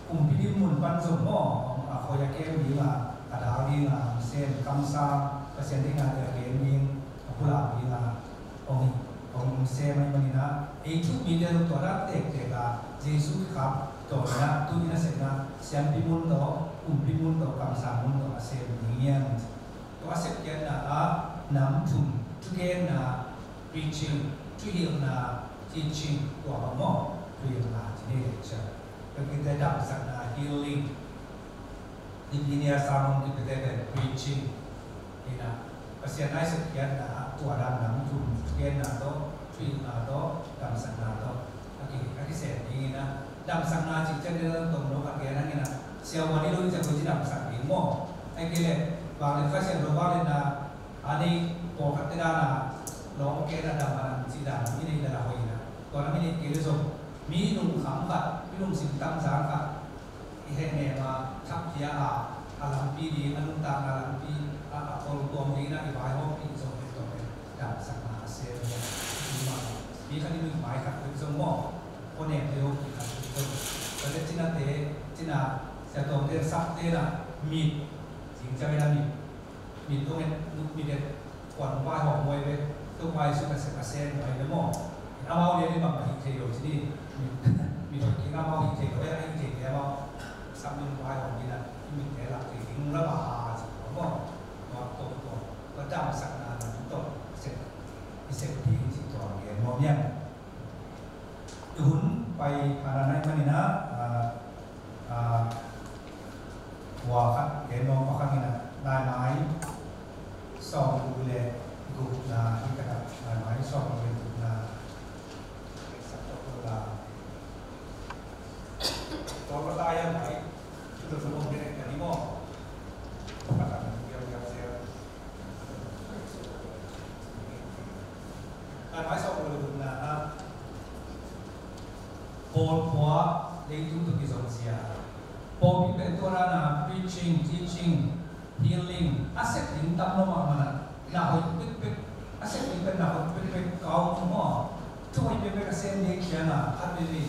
Kumpi lim mun pan zong maw, a khoi a kem ding a, a dal ding a, sem kamsang, Pasian ding a te a gen ding, a pulak ding a, Hong, hong sem ahih manin ah, ei thu mite zong tua dan tektek a, Jesu kikhap tua in ah, tu in a sepna, siampi mun tawh, kumpi mun tawh, kamsang mun tawh, a sem ding hiam? Tua a sepkhiatna ah, nam thum, thugenna, preaching, thuhilhna, teaching, tua bang maw, thuhilhna, ci ni lecture. Tua kite damsakna, healing. Nipi ni a sermon kipete pen preaching. Ina, Pasian a i sepkhiatna, tua dan nam thum, thugenna tawh, thuhilhna tawh, damsakna tawh. A ki, a kisem ding in a, damsakna cih ciang ding a tawm lo khat gen hang in a, siavuan i lo in ciang ko ci damsak ding maw. Ahih kei leh vang le Kha Siangtho vang le na, a nei pawlkhat te dan a, lawng ke na dam a nam ci dan, mi nei la la hoih in a. Tua na mi nei kei le zong, mi lungkham khat, mi lungsim tamzang khat, i hehnem a, thapia a, a lampi ding, a nuntakna lampi a, a kol tuam ding in a, i vaihawmpih zong hi tuam in, damsakna a sem hi a, mi khat i nunmai khat peuh zong maw, khuanem deuh khat peuh zong. Tua leh cinate, cina, sia tuamte, sakte na, mit, zing ciang in a mit, mit dong et, mit et, kuan vaihawm huai ve, tuk vai suk a sek a sen huai ve maw. Amau lian i bang a hih thei lo ci ni, mit, mit hoih kik amau hih thei lo, eh, a hih thei kei amau. Sam min vaihawm ding a, i mit te lak thei ding la ba ha ci tua maw. Tua, tua, tua, tua damsakna lam tawh sek, i sek ding ci tua gen maw niam. I hun pai hana nai manin a, a, a, hua khat gen nuam pah hang in a, Laimai sawmguk le gukna hi tak a, Laimai sawmguk le gukna. Sak tok lo la. Tua ka ta ya mai, tu lo lo ka ni mo. Ka ta ni ya ya ya. Laimai sawmguk le gukna ah, pawlpi leitung tawh kizom zia. Pawlpi pen tua dan a preaching, teaching, healing a sep ding tam lo mahmah a, na hoih pekpek, a sep ding pen na hoih pekpek kau maw. Thu hoih pekpek a sem ding ciang a, khat veve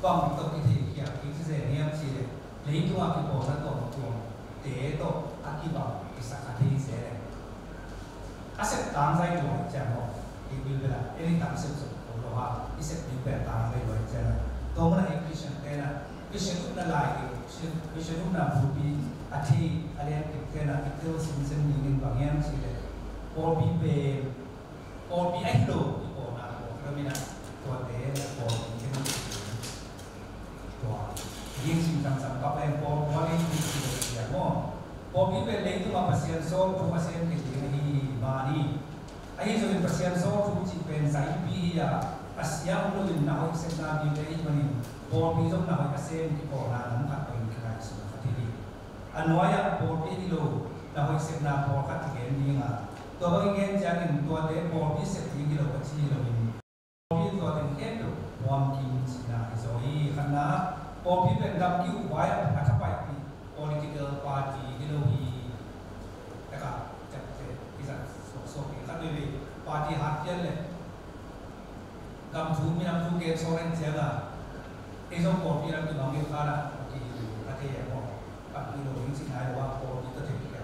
bang tawh kithei khiak kik ci zen hiam cih leh, leitung a kipawlna tuamtuamte tawh a kibang kisakha thei zel e. A sep tangzai lua ciang maw, i bil bel a, anytime sep sep ko lo ha, i sep bil bel tangzai lua ciang a. Tua mun a i Christian te na, Christian utna lai kei, Christian, Christian utna pulpit a thei, a lian kik te na, i tel simsem ding in bang hiam cih leh, pawlpi pen, pawlpi ahi lo, i pawlna pawlpi lo mi na, tuate, pawlpi ken. Tua, ding sim tam sam kap leng pawl, pawl in ding sim tam sam maw. Pawlpi pen leitung a Pasian sawl thu a sem kei ding ahi mah ni. Ahi zongin Pasian sawl thu cih pen zaipi hi a, a sia om loin na hoih sepna ding le ahi manin, pawlpi zong na hoih a sem kipawlna nam khat pahin kingaihsun khat hi ding. A nuai ah pawlpi ahi lo, na hoih sepna pawlkhat kigen ding a. Tua bang i gen ciangin tuate pawlpi sep ding hi lo a ci hi loin, pawlpi tua teng khempeuh puamkim cihna hi zaw hi. Khatna, pawlpi pen gam kiuh vai a thapaipih political party hi lo hi. Taka, ciapte, i zat suaksuak hi. Khat veve party hat pian le gam thu, minam thu gen sawk en ciang a, ei zong pawlpi lam kibang hi kha na, ki hi lo, a thei a maw. Gam kiuh lo ding cihna hi lo a, pawlpi tua thei hi a.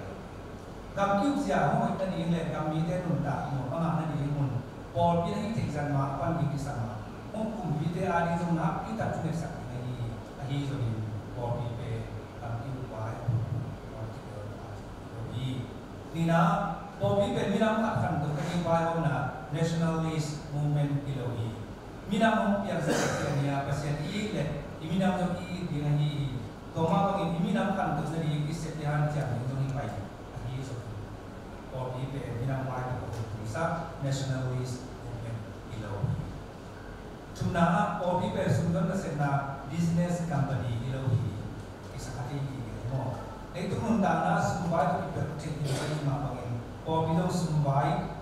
Gam kiuh zia hong hoih nading le gam mite nuntak nuam a ngah nading hun pawlpi na hih theih zat ma a pan ding kisam a, hong kumpite a ding zong nakpi tak thungetsak ding ahi, ahi zongin pawlpi pen gam kiuh vai a phunphun political party hi lo hi. Nihna, pawlpi pen minam khat khantohna ding vaihawmna nationalist movement hi lo hi. Minam hong piangsak Pasian hi a, Pasian i it le i minam zong i it ding ahi hi. Tua mah bangin i minam khantohna ding i sep i hanciam ding zong hi pai hi. Ahi zong pawlpi pen minam vai tawh a hong pungsak nationalist movement hi lo hi. Thumna ah pawlpi pen sumzon nasepna business company hi lo hi. Kisakha thei hi maw. Leitung nuntakna sum vai tawh kipelh thei hi lo ahih mah bangin pawlpi zong sum vai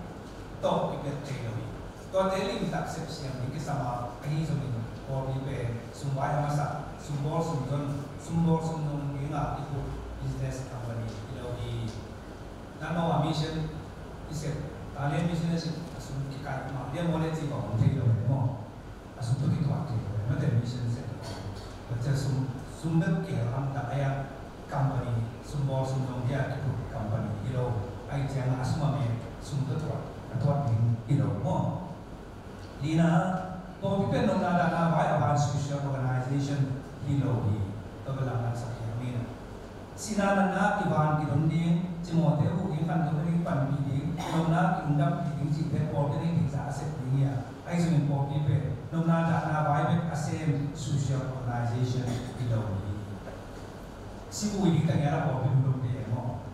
tawh kipelh thei lo hi. Tuate limtak sepsiam ding kisam a, ahi zongin pawlpi pen sum vai a masa, sum bawl sum zon, sum bawl sum zon ding a kiphut business company hi lo hi. Nangmah a mission i sep, talent mission a sep, a sum kikaih mah liam maw le cih bang om thei lo hi maw. A sum tawh kituak thei lo hi, mate mission sep. Mate sum, sum bek kihel hamtang a, company, sum bawl sum zong dia kiphut company hi lo. Ahih ciangin a sum a mek, sum tawh tuak, a tuak ding hi lo maw. Lina, pawlpi pen nopna dahna vai a ban social organization hi lo hi. Tua bel lamdang sak hiam ni na. Sihna natna kivan kidon ding, Timothy uh ding khantohna ding panpih ding, nopna kiungdampih ding cihte pawlpi ding ding za a sep ding hi a. Ahi zongin pawlpi pen nopna dahna vai bek a sem social organization hi lo hi. Sibui ding tangel a pawlpi dong dong te maw.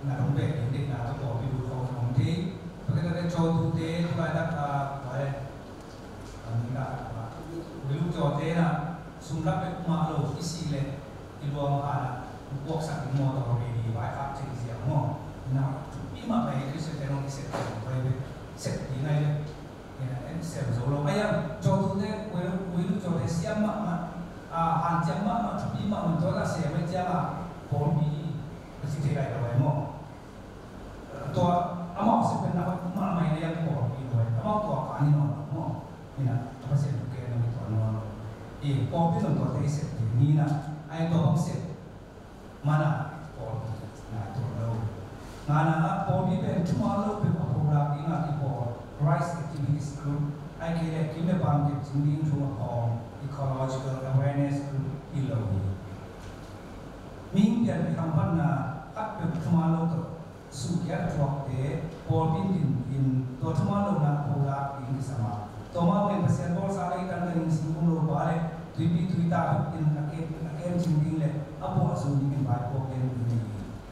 Na dong bek ding ding na tawh pawlpi dong kho dong te. Pakhat a dek cho tu te tu lai dak a vai. Ang ding dak a vai. Ui Luk Cawte na sum lak pek mah lo i sih leh i luang khan a puaksak ding maw, tawh ready vai khat ceng ziang maw. Na thupi mah mai Christian te nong i sep ding vai ve, sep ding ai ve. Ina en sem zo lo mai ang. Cawtute, Ui Luk Cawte siam mahmah, a, hanciam mahmah, thupi mahmah, tua na sem ai ciang a pawlpi a ci thei lai lo ai maw. Tua amau sep pen na hoih mahmah ina, yang pawlpi lo ai. Amau tua ka ni nawn lo maw. Ina a Pasian thu ke na mi tua nawn lo. I pawlpi lo tua te i sep ding ni na. Ai tua bang sep mana pawlpi nai tua lo. Ngana a pawlpi pen thuman lo pen a pawlpi ding a kipawl Christ Activist Group, ai kei le kim le pam kep cing ding thu a pawng ecological awareness group hi lo hi. Mihing pian i hamphatna khat peuh thuman lo tawh suhkiat thuakte pawlpi in din in tua thuman lohna a pholak ding kisam a, tua mah pen Pasian bawlsa lei tangtang in singkung lopa le tuipi tuita in a kem, a kem cing ding le a puah zun ding in vaipuak lian ding hi.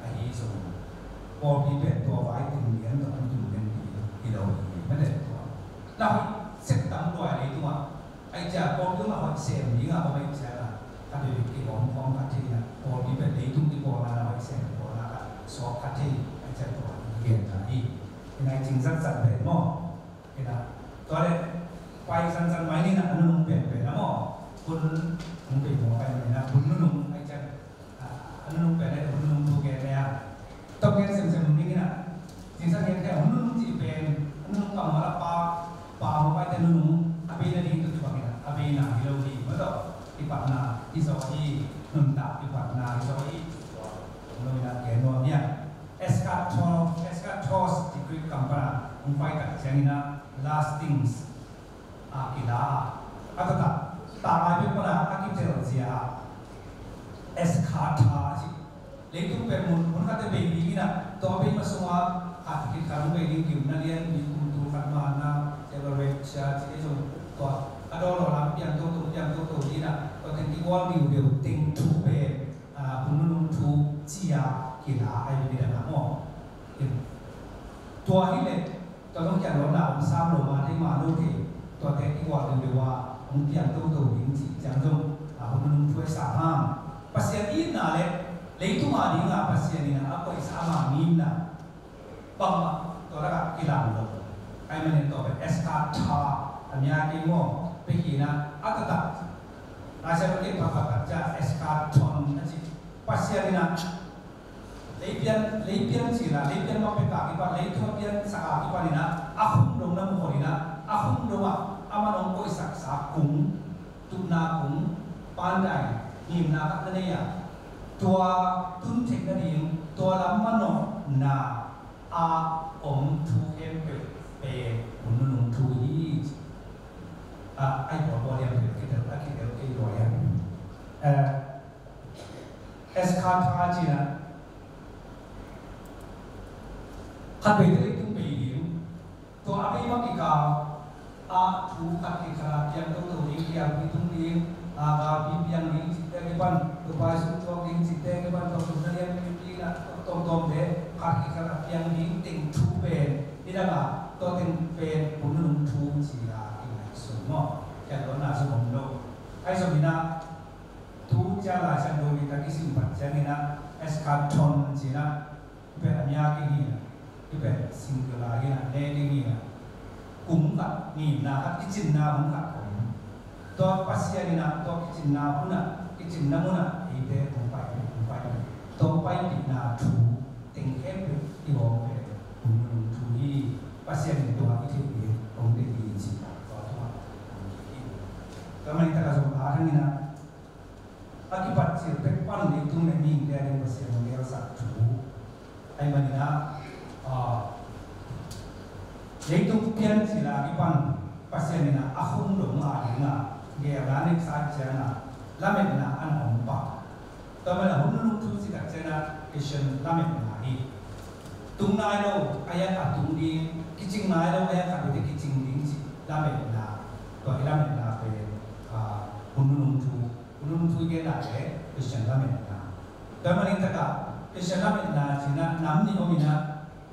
Ahi zong pawlpi pen tua vai tung lian tawh an tung lian ding hi lo hi. Mate tua na hoih sep tam lua leitungah. Ai cia pawlpi tungah hoih sem ding a om ai cia na, a bebek kei om khawm khat thei na, pawlpi pen leitung kipawlna na hoih sem kipawlna khat suak khat thei. Ai cia tua i gen ta hi. Ina i cing zatzat pen maw. Ina tua le pai zanzan mai ni na, a nunung pen pen na maw. Hun nung pen maw pai ni na, hun nunung ai cia. A, a nunung pen le hun nunung thu gen le a. Tawm gen semsem ning ina. Cingsan gen thei hun nunung cih pen a nunung kam mala pa, pa mo pai te nunung a beina ding tu tuak ina. A beina hi lo hi. Maw tawh kipatna hi zaw hi. Nuntak kipatna hi zaw hi. Tua lo ina gen nuam hi a. Eschaton, eschatos cih Greek kam pana hong pai tak ciang ina last things a kila a, a taktak takai pek pana a kitel zia a, eschata a ci. Leitung pen mun, mun khat te bei ding ina, tua bei ma sunga khat khit khat hong bei ding, gimna lian, mi kum tul khat ma na, celebrate cia ci ei zong tua a daw lo lam piang toto, piang toto ding ina, tua teng kigual diu deu teng thu pen a, hun nunung thu cia kila ai mi dang a maw. Tua hi le tua zong kiang lo na om sam lo ma thei ma lo thei, tua te kigual ding deuh a hong piang toto ding cih ciang zong a, hun nunung thu ai sa hang. Pasian itna le leitung a ding a Pasian in a koihsa ma ngimna bangmah tua lakah kilang lo. Ai manin tua pen eschata a mia kei maw, pekina a taktak. Laisiangtho ken pakhat tak cia eschaton a ci. Pasian in a leipian, leipian cila, leipian bang peka kipan, leitung a piansak a kipan in a, a khum dong na muhon in a, a khum dong a, a man hong koihsaksa kung, tutna kung, pandai, ngimna khat na nei a, tua tun theih nading, tua lam manawhna a om thu khempeuh pen hun nunung thu hi. A, ai pawlpawl hiam peuh kidel, a kidel kei lua hiam. Eh, eschata cina khat bei te leitung bei ding. Tua a bei bang kikal a thu khat kikal a piang toto ding, kiangpi tung ding, a galpi piang ding cihte kipan, tupai sum tuak ding cihte kipan, tua sum na lian pipi na tuamtuamte khat kikal a piang ding teng thu pen nidang a tua teng pen hun nunung thu ci a kingaihsun maw. Kiang tuan na sum om lo. Ai sum ina tu cia Laisiangtho mi ta kisim pat ciang ina eschaton ci ina Hih pen a mia keng hi a, hih pen singular hi a, ne keng hi a. Kung khat, ngimna khat, kicinna hun khat om. Tua Pasian in a, tua kicinna hun a, kicinna mun a, eite hong pai, hong pai. Tua hong paipihna thu teng khempeuh i hawm pen hun nunung thu hi. Pasian in tua i theih ding hong deih hi ci. Tua thu a hong hi. Tua mah in tak a zong a thang in a, a kipat cil pek pan leitung le mihingte a ding Pasian hong gelsak thu. Ahih manin a, ah, leitung pian cil a kipan Pasian in a, a khum dong a ding a, gelna neksa ciang a, lametna an hong pang. Tua manin a hun nunung thu cih tak ciang a, Christian lametna hi. Tung nai lo a, a tung ding, kicing nai lo a, khat bete kicing ding cih lametna. Tua i lametna pen, ah, hun nunung thu. Hun nunung thu i gen ah le Christian lametna. Tua manin tak a Christian lametna cih in a nam nih om in a,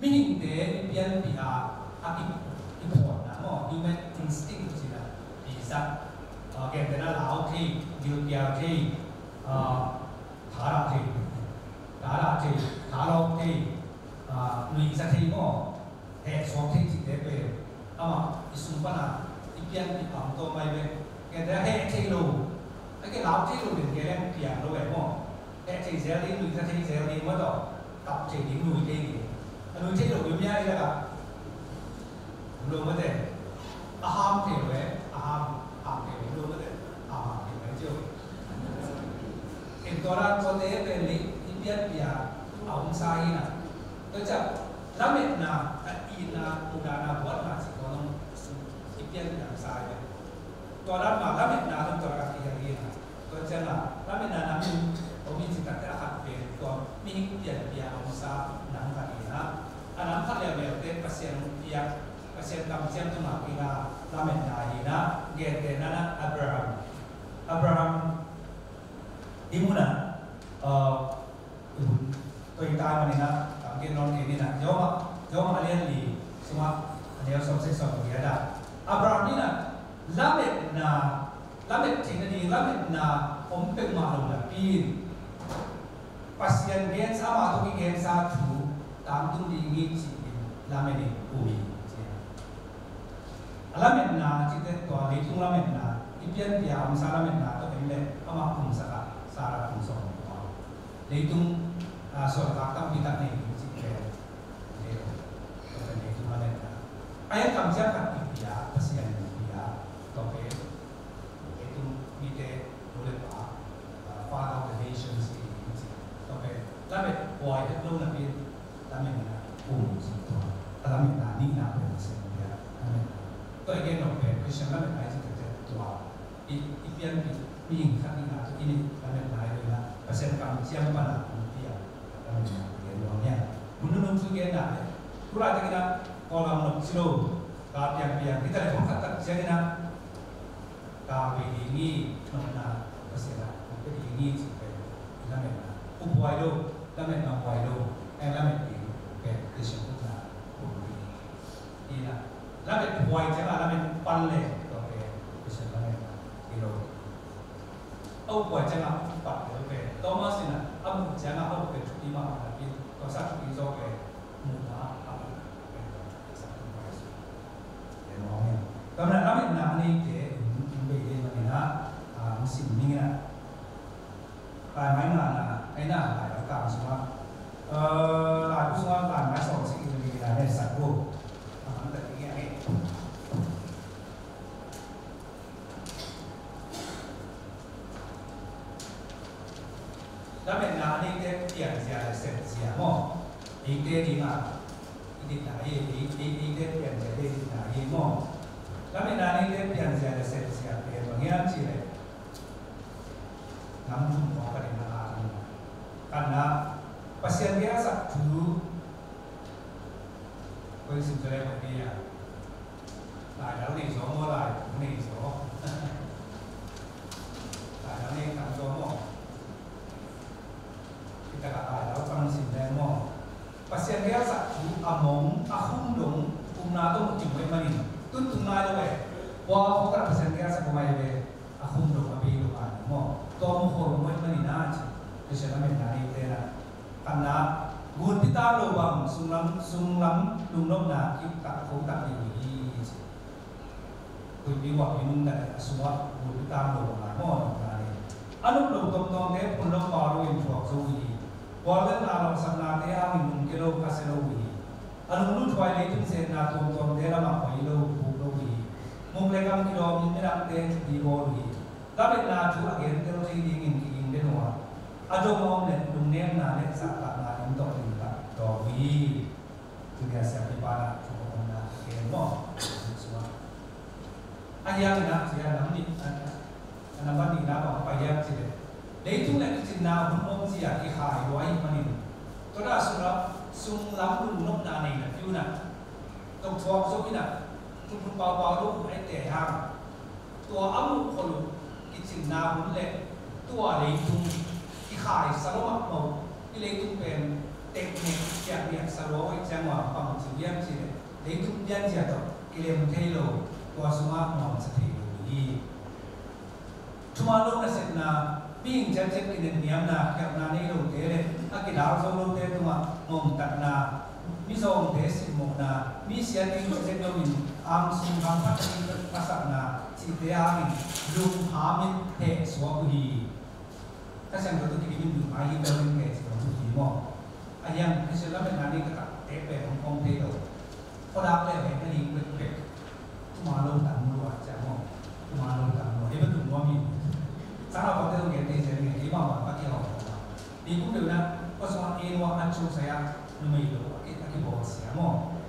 mihingte i pianpih a, a ki, i phawkna maw, human instinct cih in a, i zat, a, Gentehna lau thei, gilkial thei, ah, thadah thei, thadah thei, thalawp thei, ah, nuihza thei maw, hehsuak thei cihte pen amah i sung pana i pianpih a om tawm ahi ve. Gentehna heh thei lo, a ke lau thei lo den ke leng piang lo ve maw. Heh thei zel ding, nuihza thei zel ding maw tawh, tap thei ding, nui thei ding. A nui thei lo ding mia i lakah om lo mate. A ham thei lo e, a ham, ham thei lo, om lo mate. Ham, ham thei lo e cio. Ken tua dan tuate pen lei i pianpih a omsa hi na. Tua ciang lametna, a itna, muhdahna, buatna cih tua zong i pianpih a omsa hi. Tua dan mah lametna zong tua lakah kihial hi na. Tua ciangin lametna nam in om i cih takte a khat pen tua mihing pianpih a omsa nam khat hi na. A nam khat leuleu te Pasian hong piak, Pasian kamciam tungah kingah lametna hi na. Gentehna na Abraham. Abraham i munah, uh, Tua i tai manin ah, tam gen nawn kei ni na, Rom ah, Rom ah a lian li sungah a neu sawmsagih sawmgiat ah, Abraham in ah lametna, lamet theihna ding lametna om peuhmah lo napi in, Pasian gensa, amah tawh kigensa thu tangtung ding hi ci-in lamet in um hi ci. A lametna cihte tua leitung lametna, i pianpih a omsa lametna tawh en leh amah kum sagih, Sarah kum sawm tua. Leitung, ah, suan khak tampi tak nei ding cih pen, eh, tua pen leitung a letna. A hiang kamciam khat kipia, Pasian in pia, tua pen leitung mite nu le pa, ah, Father of the nations i ding cih. Tua pen lamet huai het lo napi in lametna um cih tua. A lametna nihna pen Pasian in pia, lametna. Tua i gen nop pen Christian lametna i cih pen tua. I, i pianpih mihing khat hihna tawh i neih lametna hi lo in ah, Pasian kamciam pan a hong pia lametna hi lo hi. Hun nunung thu genna leh, tu laitakin ah Kawlgam nop ci lo, ka piangpiang hi ta leh, thong khat tak ciangin ah ka vei ding hi, nopna Pasian ah hong pia ding hi cih pen i lametna. Uphuai lo, lametna huai lo, a lamet ding pen Christian upna hong hi. Ina, lamet huai ciangin lamet pan le, tua pen Christian lamet hi lo. A uphuai ciangin a upat le pen Thomas in a muh ciangin a up pen thupi mahmah napi, tua sa thupi zaw pen muhna a up pen sa thupi. Tua manin lametna a neite in bei ding manin a, a, hong sim ning in a. Laimai ngana, ai na, lai kang sungah, eh, lai bu sungah, laimai sawm sik in na ne sak bu. A man ta ding a ne. Lametna a neite pianzia le sepzia maw. Eite ding a, i ditna hi, ei, ei, eite pianzia le ditna hi maw. Lametna a neite pianzia le sepzia pen bang hiam cih leh. Nam thum khawng ka ding a, a ding a. Khatna, Pasian gelsak thu. Koi sim tua le koi ni a. Lai lau nei zaw maw, lai lau nei zaw. Lai lau nei tam zaw maw. Kita ka lai lau tam sim le maw. Pasian gelsak thu a mong, a khum dong, umna tawh mu kim mai manin. Tun tung lai lo e. Bua khawng ka Pasian gelsak ko mai ve. A khum dong a bei dong a ni maw. Tua mu khol mu manin a ci. Pasian a men na nei te na. Khatna, gunpi tang lo bang, sunglam, sunglam lungnopna kip tak kho tak ding hi ci. Huihpi huahpi nungta le a sungah gunpi tang lo bang a maw nopna nei. A nop lo tawmtawmte phun lo pau lo in thuak zo uh hi. Bual le na lawhsapnate hangin nungke lo khasia lo uh hi. A lunglut huai leitung zetna tuamtuamte lamah hoi lo, buk lo uh hi. Muk le kam kidawm in midangte thupi bawl uh hi. Lametna thu a gen tel thei dingin kiging den uh a, a dong a om le lungnemna le zahtakna in tawh ding tak dawng uh hi. Tuni a siampi pa na thu a omna a gen maw? Sungah. A hiang in ah, sia lam nih, a, a, a nambat nihna bang pai hiam cih leh, leitung le kicinna hun om zia kikhai lua ahih manin, tua na sunglam, sunglam lungnopna nei na piu na, tok thuak zo in ah, thupun paupau lo uh ahi te hang. Tua a muh khol uh kicinna hun le tua leitung i khaisa lo mahmah uh, i leitung pen teknek kiakniaksa lua uh ahih ciangin bang ci hiam cih leh leitung pianzia tawh kilem thei lo, tua sungah nuamsa thei lo hi. Thuman lo nasepna, mihing ciatciat kinenniamna, khialhna nei lote le a kidal zo lote tungah ngongtatna, mizawngte simmawhna, mi siat ding cizek loin angsung hamphat ding a sakna cihte hangin lungkham in hehsuak uh hi. Ka siangtho tu kidim in duh mai hi bel in kei ci lo tu hi maw? A hiang Khristian lametna nei ka takte pen hong kong thei lo. Khuadak le heh na ding pekpek. Tuma lo tan lua cia maw? Tuma lo tan lua. Hei va tum nuam hi. Sang a pawte hong gen thei cia ni hei mah mah ka kihawm. Ni kum deuh na khuasung a ei lua a cu saya numei lo a ki, a kibawl sia maw?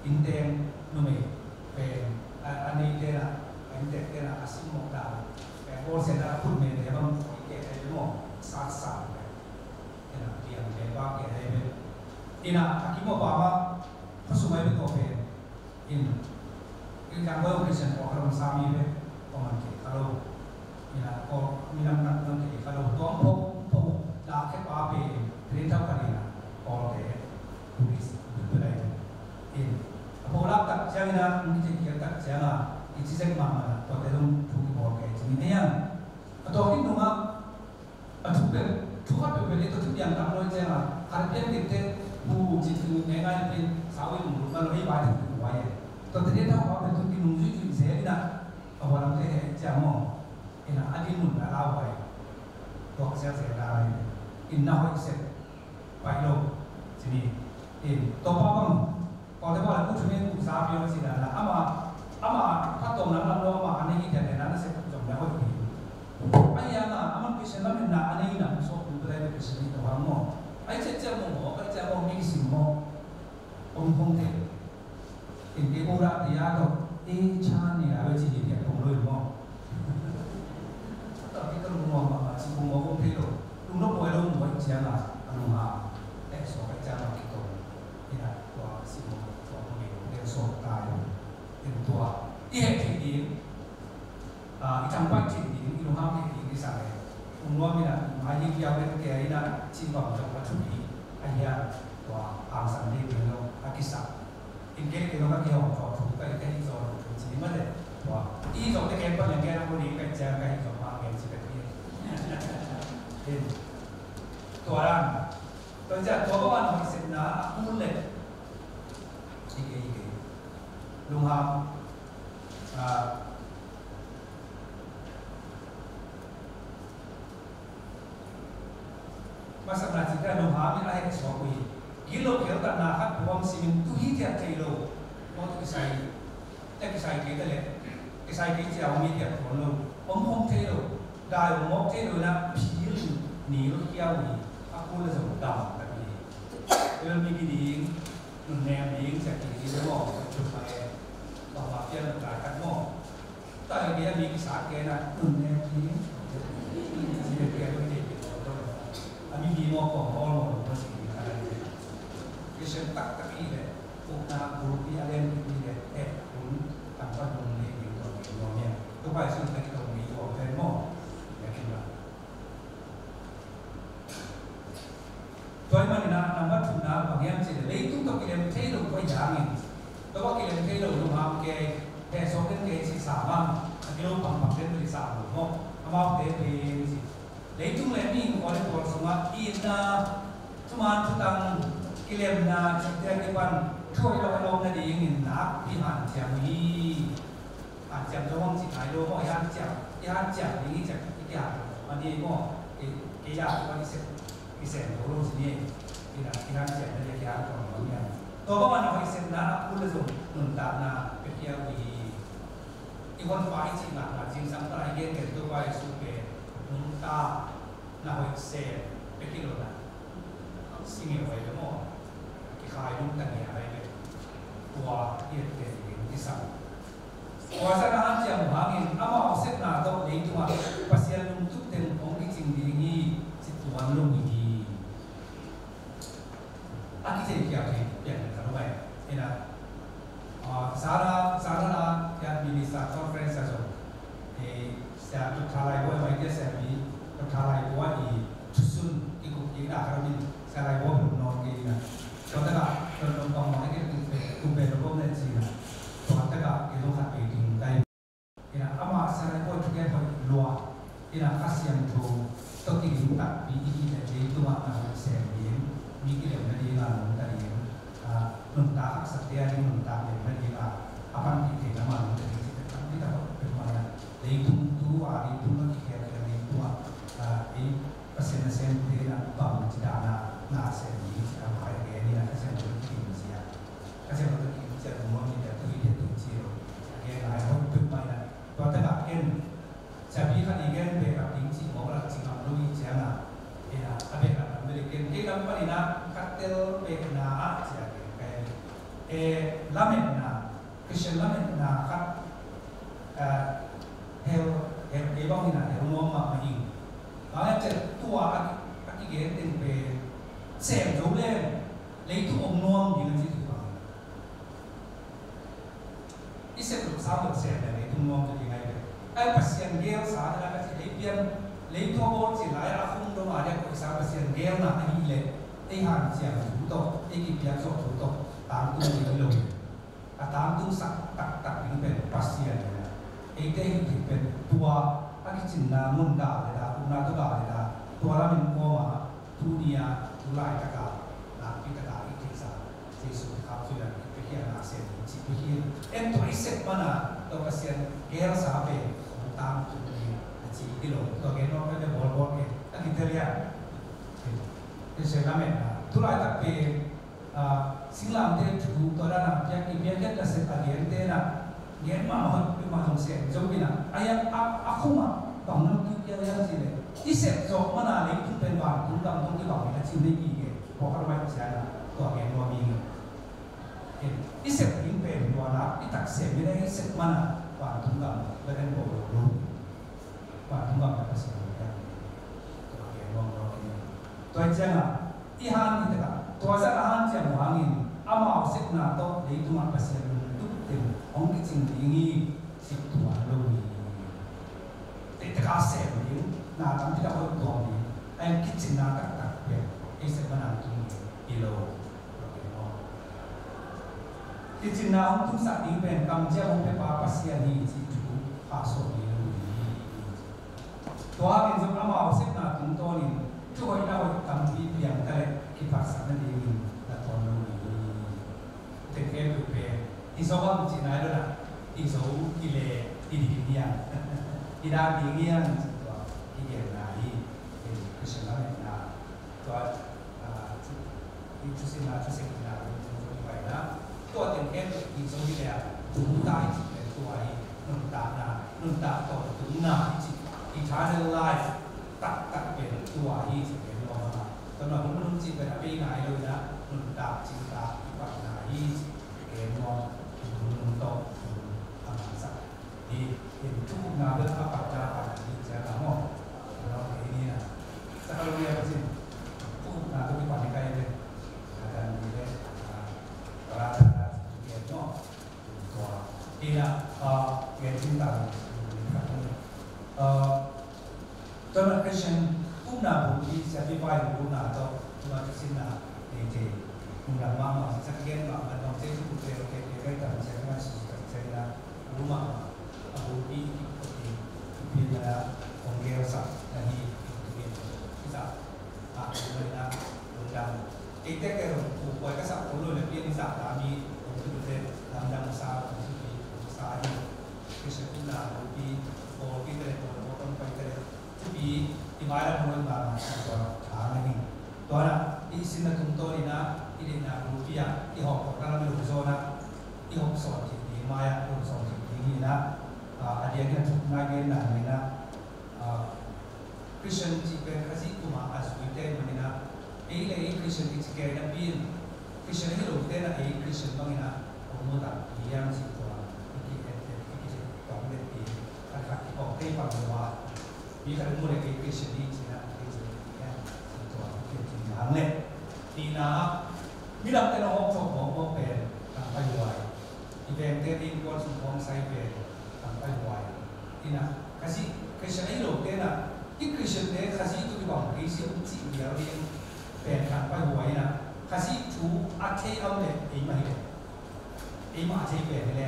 Innteng numei pen a, a neite na, a inntek te na a simmawh dan. Pen bawlsia na a khut mete bang i keh thei maw? Satsat pen. Ina liang pen bang keh thei pen. Ina a kimawh pa mah khuasung ai pen tawh pen. In, in Kangpokpi Christian Kawlgam sami ve, kong man kei kha lo. In a, Kawl minam nak nang kei kha lo. Tuang pho, pho, lak khe pa pen, rin thau ka rin a, Kawlte, Buddhist, Buddhist lai. In, a pho lak tak ciang in a, ngi te kiak tak ciang a, i ci zek ma ma na, tua te dong thu ki bawl kei ci ni ne yang. A tua kin dong a, A thu peuh, thu khat peuh peuh leh tua thu piang tam lo i ciang a, khat piang kik teh, bu bu cih thu ngai ngai piang, sau i lunglut ma lo i vai thu thu vai e. Tua teh deh tau pa peuh thu kinung zui zui zel in a, a va lam teh he ciang maw. In a, a din mun a lau vai. Tuak zel zel a lai. In na hoih sek. Pai lo. Ci ni. In, tua pa bang. Kawlte pa le ku thu nen ku za pio ci dan la. Ama, ama phattuamna lam lo ama a nei hi dan le na na sep zong na hoih hi. A hiang a, aman Christian lametna a nei na sawk tu lai Christian hi tawh hang maw. Ai ciat ciat maw maw, ai ciat maw mi sim maw. Om hong te. In ke bo ra tia tawh, e cha ni la we ci hi tia kong lo in maw. Tawh ki tawh maw maw maw ci kong maw kong te lo. Lung lo maw lo maw ciang a, a lung a. E so ai ciat maw ki tawh. Ina, tua si mo, tua mo ni, den so tai. Den tua. I he ki din, a, i tang pai ki din, i lung ham ki din, i sa le. Ung lua mi na, ma yi kia ben kia ina, ci bang jong a thu ni, a hia, tua, ang san ni bin lo, a ki sa. In ke ke lo ka ki hong tua thu, ka i ka i zo lo, ci ma le. Tua. I zo te ke pa le ke na ko ni, ka i ciang, ka i zo ma ke ci ka ti. In. Tua ran. Tua ciang tua bang a hoih sepna a kul leh. I kei, i kei. Lungham. Ah. Masakna cih teh lungham in a heh suak uh hi. Gilo kheltatna khat peuh om simin tu hi thiat thei lo. Tua tu kisai. Tua kisai kei ta leh. Kisai kei ciang om hi thiat tuan lo. Om khong thei lo. Dai ong mawk thei lo na phil nil hiau hi. A kul a zong dam tak hi. Vel mi ki ding, nun nem ding, sia ki ding maw, tuk ma e. Bang ma pian lo kai kat maw. Tai dia mi ki sa ke na, nun nem ding. Si de ke lo de ke lo. A mi di maw kong hol maw lo si ki ka. Ki sen tak tak hi le. Ukna group hi a lian hi le. Eh, kun, tang pa nun le, ni ko ni maw ne. Tuk pai sun tak ko ni ko pen maw. Ya ki ma. Tua ahih manin ah, nambat thumna bang hiam cih leh leitung tawh kilem thei lo tua hi hangin, tua kilem thei lo, lungham kei, heh suak den kei cih sam hang, a kilo pangpang den tua hi sam lo maw, amaute pen cih. Leitung le mihing khual le tual sungah itna, thuman thutang, kilemna cihte a kipan thuhoih lo a lawm nadingin nakpi hanciam hi. Hanciam zong hong cih nai lo maw, i hanciam, i hanciam ding i ciam, i kihanciam zong a ni maw, i, i ya, i sep, i sem zo lo ci ni, i na, i hanciam na i kihanciam zong a ni. Tua bang a na hoih sepna a kul le zong nuntakna pia khia uh hi. I honpa i cih ngakna zingsang pan a i gen gen Topa Jesuh pen nuntak na hoih sem pia khia lo na. Singeu vai le maw, kikhai nuntak ngia vai le. Tua i et pen ding kisam. Khuasak a hanciam uh hangin, amau sepna tawh leitungah Pasian lungtup teng hong kicing ding hi, ci tuan lo hi. A kitheikhia thei pian ka lo mai. Ina, ah, Sara, Sara la, ya minister conference a zong. Eh, Sia Doctor Lai Boy, mai dia Sia Pi, Doctor Lai Boy i thusun kikup kik na ka lo min, Sia Lai Boy lum nawn kei ina. Tua taka, tua lum pang mawh na kei tuk pe, tuk pe lum bom na ci na. Tua taka, kei zong khat pe ding tai. Ina, ama Sia Lai Boy thugen hoih lua. Ina Kha Siangtho tawh kidim takpi i hih leh leitungah na hoih sem ding, mi kilem nading a nungta ding, a, nuntak haksate ading nuntak lem nading a, a panpih theihna mah nungta ding cih tampi tak hoih peuhmah ina, leitung tu a, leitung a kikhelkhia leitung a, a, ei Pasian nasemte ina bangci dan a na sem ding cih a mah a gen ina Kha Siangtho kidim zia. Kha Siangtho kidim zia lungmuang ni tua tui tua tui ci lo. A gen a hoih peuhmah ina. Tua takah ken Siapi khat i gen behlap ding cih mawk lak cih ngam lo i ciangah, eh, a behlap lam bel i gen kei lam panin ah ka tel behna ah ciah gen ka hi. Eh, lametna, Christian lametna khat, eh, hel, hel kei bang in ah hel nuam mahmah ing. Bang hiam cih leh tua a ki, a kigen teng pen sem zo leng leitung om nuam ding a cih thu bang. I sep luk sa luk sem le leitung nuam tu ding ai ve. Ai Pasian gelsa na ka ci lei pian, leitung a bawl ci lai a khum dong a dia ko i sa Pasian gelna a hi le, ei hanciam thu tawh, ei kipiak zawh thu tawh tangtung ding hi lo. A tangtung sak taktak ding pen Pasian hi a. Eite hi thei pen tua a kicinna mun gal le da, umna tua gal le da, tua lamin kawm a, tuni a, tu laitak a, nakpi tak a i theihsa Jesuh khauh zui a i piakhia na sem ding cih piakhia. En tua i sep man a, tua Pasian gelsa pen hong tangtung ding a ci hi lo. Tua gen nuam pen bawlbawl ke a kitel hiam? Pasian lametna tu laitak pen, a, singlamteh thu tua dan a piak i piakkhiat nasep a gente na gen mahmah hoih peuhmah zong sem zo in a, a, a khum ah bang na kipiak hiam cih leh i sep zawh man a leitung pen vantung gam zong kibang hi a ci hi. Nei kik e, pawlkhat mah i ciang a tua gen nuam ing e. I sep ding pen tua na i tak sem hi leh i sep man a vantung gam bek en bo lo lo. Vantung gam bek Pasian hi a. Tua gen nuam lo ing e. Tua i ciang a i han hi tak a, tua zah a hanciam uh hangin amau sepna tawh leitungah Pasian lungtup teng hong kicing ding hi, cih tua lo hi. Teitak a sem ding, na tampi tak hoih tuam ding, a kicinna taktak pen ei sep man a tung hi lo. Kicinna hong tungsak ding pen kamciam hong piapa Pasian hi, cih thu hahsuah ding lo hi. Tua hangin zong amau sepna tungtawnin thu hoih na hoih tampi piang ta leh kiphatsak nadingin na tawn lo hi. Tengke peuh pen i zo bang cihna i lo na, i zo i le i ding hiang, i dan ding hiang cih tua i genna hi. Christian lametna tua, ah, i thusinna, thusinna, i paina tua tengke peuh i zo i le a tung ta i cih pen tua hi. Nuntakna, nuntak tawntungna i cih, eternal life taktak pen tua hi cih pen nuam a. Tua na hong nung cih pen a bei nai lo ina, nuntak cihtak i patna hi cih pen nuam, nuntak a mansak hi. In thu upna bel a patna a patna hi ciang a maw. Tua na hong kei ni na. Sa ka lo ni a pasin thu upna tawh kipan hi kai le. A dan ni le, a, para ta na cih pen nuam. Tua, ina, ah, gen cin ta, ah, tua na Christian upna bulpi, siapi pai upna tawh, tua na Christian na, eh, te, upna mama, sa gen mama, nong te tu te, te, te, te, ta, sa na, sa na, upna mama, a bulpi, ki, ki, ki, na, kong gel sa, na hi, ki, ki, ki, sa. A, tua na, lungdam. Eite ke rong, u, koi ka sak, u, lo, na, pian, sa, ta, mi, u, tu, tu, te, lamdang, sa, u, tu, pi, u, sa, hi. Christian, na, u, pi, u, pi, te, le, u, u, tong, pai, te, le, tu, pi, i mai, la, mo, ma, ma, sa, tua, a, na, hi. Tua, na, i, sin, na, tung, to, ni, na, i, de, na, u, pi, a, i, hong, ko, na, la, mi, u, zo, na, i, hong, son, ti, i, mai, a, i, hong, son, ti, i, ni, na, a, a, dia, na, tu, na, gen, na, ni, na, a, Christian cih pen Khazih tuma a zuite manin ah, ei le ei Christian i ci kei napi in, Christian hi lote na ei Christian bangin ah hong mu takpi hiam cih tua i ki-et, i ki-et tawm letpi khat khat kipawm thei pan lo a, mi khat mu le ei Christian hi cih na ei Christian hi hiam cih tua i ki-et cih hang le. Nihna ah midangte na hawm thawh mawkmawk pen tangpai huai. I vengte innkuan sung hawm sai pen tangpai huai. Ina, Khazih, Christian ahi lote na, i Christian te Khazih tawh kibang kei sia um cih liau ding pen tangpai huai ina. Khazih thu a thei am le eimah hi le. Eimah a thei pen hi le.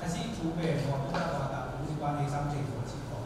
Khazih thu pen hua puta hua ta pu si pan ei sam thei hua cih kong.